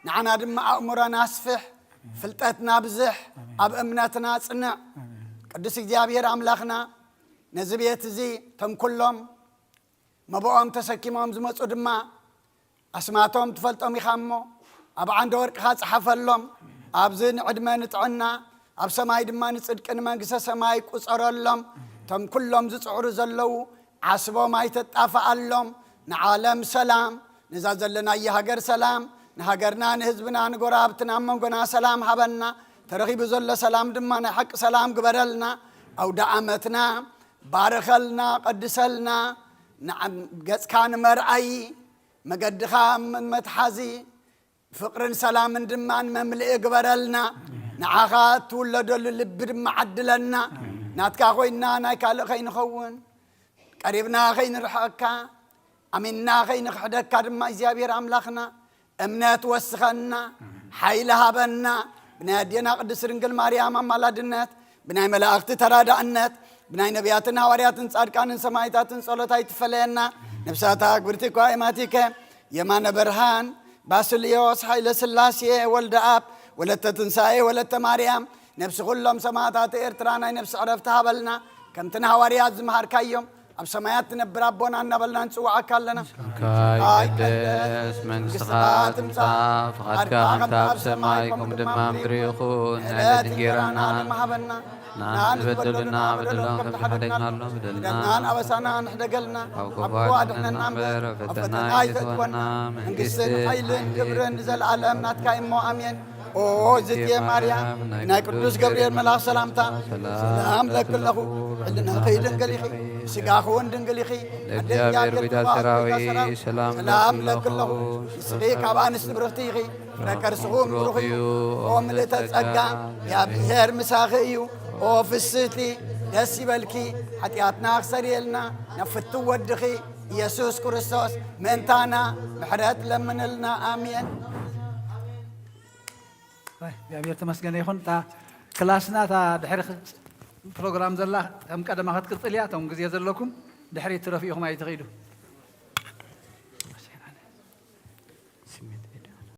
ንዓና ድማ ኣእምሮና ኣስፍሕ፣ ፍልጠትና ብዝሕ፣ ኣብ እምነትና ጽንዕ። ቅዱስ እግዚኣብሔር ኣምላኽና ነዚ ቤት እዚ፣ እቶም ኩሎም መብኦም ተሰኪሞም ዝመጹ ድማ፣ ኣስማቶም ትፈልጦም ኢኻ እሞ፣ ኣብ ዓንደ ወርቅኻ ጽሓፈሎም። ኣብዚ ንዕድመ ንጥዕና፣ ኣብ ሰማይ ድማ ንጽድቂ ንመንግስተ ሰማይ ቁጸረሎም። እቶም ኩሎም ዝጽዕሩ ዘለዉ ዓስቦም ኣይተጣፍኣሎም። ንዓለም ሰላም፣ ነዛ ዘለናያ ሃገር ሰላም፣ ንሃገርና ንህዝብና ንጎረባብትና ኣብ መንጎና ሰላም ሃበና። ተረኺቡ ዘሎ ሰላም ድማ ናይ ሓቂ ሰላም ግበረልና። ኣውደ ዓመትና ባርኸልና፣ ቀድሰልና። ንዓም-፣ ገጽካ ንመርኣዪ፣ መገድኻ ም-፣ መትሓዚ፣ ፍቕርን ሰላምን ድማ ንመምልኢ ግበረልና። ንዓኻ እትውለደሉ ልቢ ድማ ዓድለና። ናትካ ኮይንና ናይ ካልእ ከይንኸውን፣ ቀሪብና ከይንርሕቐካ፣ ኣሚንና ከይንኽሕደካ ድማ እግዚኣብሔር ኣምላኽና እምነት ወስኸና፣ ሓይሊ ሃበና። ብናይ ኣዴና ቅድስት ድንግል ማርያም ኣማላድነት፣ ብናይ መላእኽቲ ተራዳእነት፣ ብናይ ነቢያትን ሃዋርያትን ጻድቃንን ሰማዕታትን ጸሎት ኣይትፈለየና። ነፍሳታ ግብርቲ እኳ ኤማቲከ፣ የማነ ብርሃን፣ ባስልዮስ፣ ሃይለ ስላሴ፣ ወልደ ኣብ፣ ወለተ ትንሳኤ፣ ወለተ ማርያም፣ ነፍሲ ኩሎም ሰማዕታት ኤርትራ ናይ ነፍሲ ዕረፍቲ ሃበልና። ከምቲ ንሃዋርያት ዝመሃርካዮም፣ ኣብ ሰማያት ትነብር ኣቦና እናበልና ንጽውዓካ ኣለና። ካይ ቀደስ መንግስትኻ ትምጻእ፣ ፍቓድካ ከምቲ ኣብ ሰማይ ከምኡ ድማ ኣብ ምድሪ ይኹን። ናይ ዕለት እንጌራና ሃበና። ንዓና ንበደሉና በደሎም ከም ትሓደግናሎም በደልና፣ በደልናን ኣበሳና ንሕደገልና፣ ኣብ ክፉ ኣድሕነና እምበር፣ ኣብ ፈተና ኣይተእትወና። መንግስትን ሓይልን ክብርን ንዘለኣለም ናትካ እሞ፣ ኣሜን። ኦ ዝትየ ማርያም፣ ናይ ቅዱስ ገብርኤል መልኣኽ ሰላምታ ሰላም ለኪ ኣለኹ። ሕልናኺ ድንግል ኢኺ፣ ስጋኺ እውን ድንግል ኢኺ። ኣደ እግዚኣብሔር እግዚኣብሔር፣ ጎይታ ሰራዊት፣ ሰላም ለኪ ኣለኹ። ንስኺ ካብ ኣንስቲ ብርኽቲ ኢኺ፣ ፍረ ከርስኺ እውን ብሩኽ እዩ። ኦ ምልእተ ጸጋ፣ እግዚኣብሔር ምሳኺ እዩ። ኦ ፍስህቲ፣ ደስ ይበልኪ። ሓጢኣትና ክሰርየልና ናብ ፍቱው ወድኺ ኢየሱስ ክርስቶስ ምእንታና ምሕረት ለምንልና። ኣሜን። ኣይ፣ እግዚኣብሔር ተመስገነ ይኹን። እታ ክላስና እታ ድሕሪ ክ-፣ ፕሮግራም ዘላ ከም ቀደማ ክትቅጽል እያ። እቶም ግዜ ዘለኩም ድሕሪት ትረፉ ኢኹም ኣይትኽእሉ።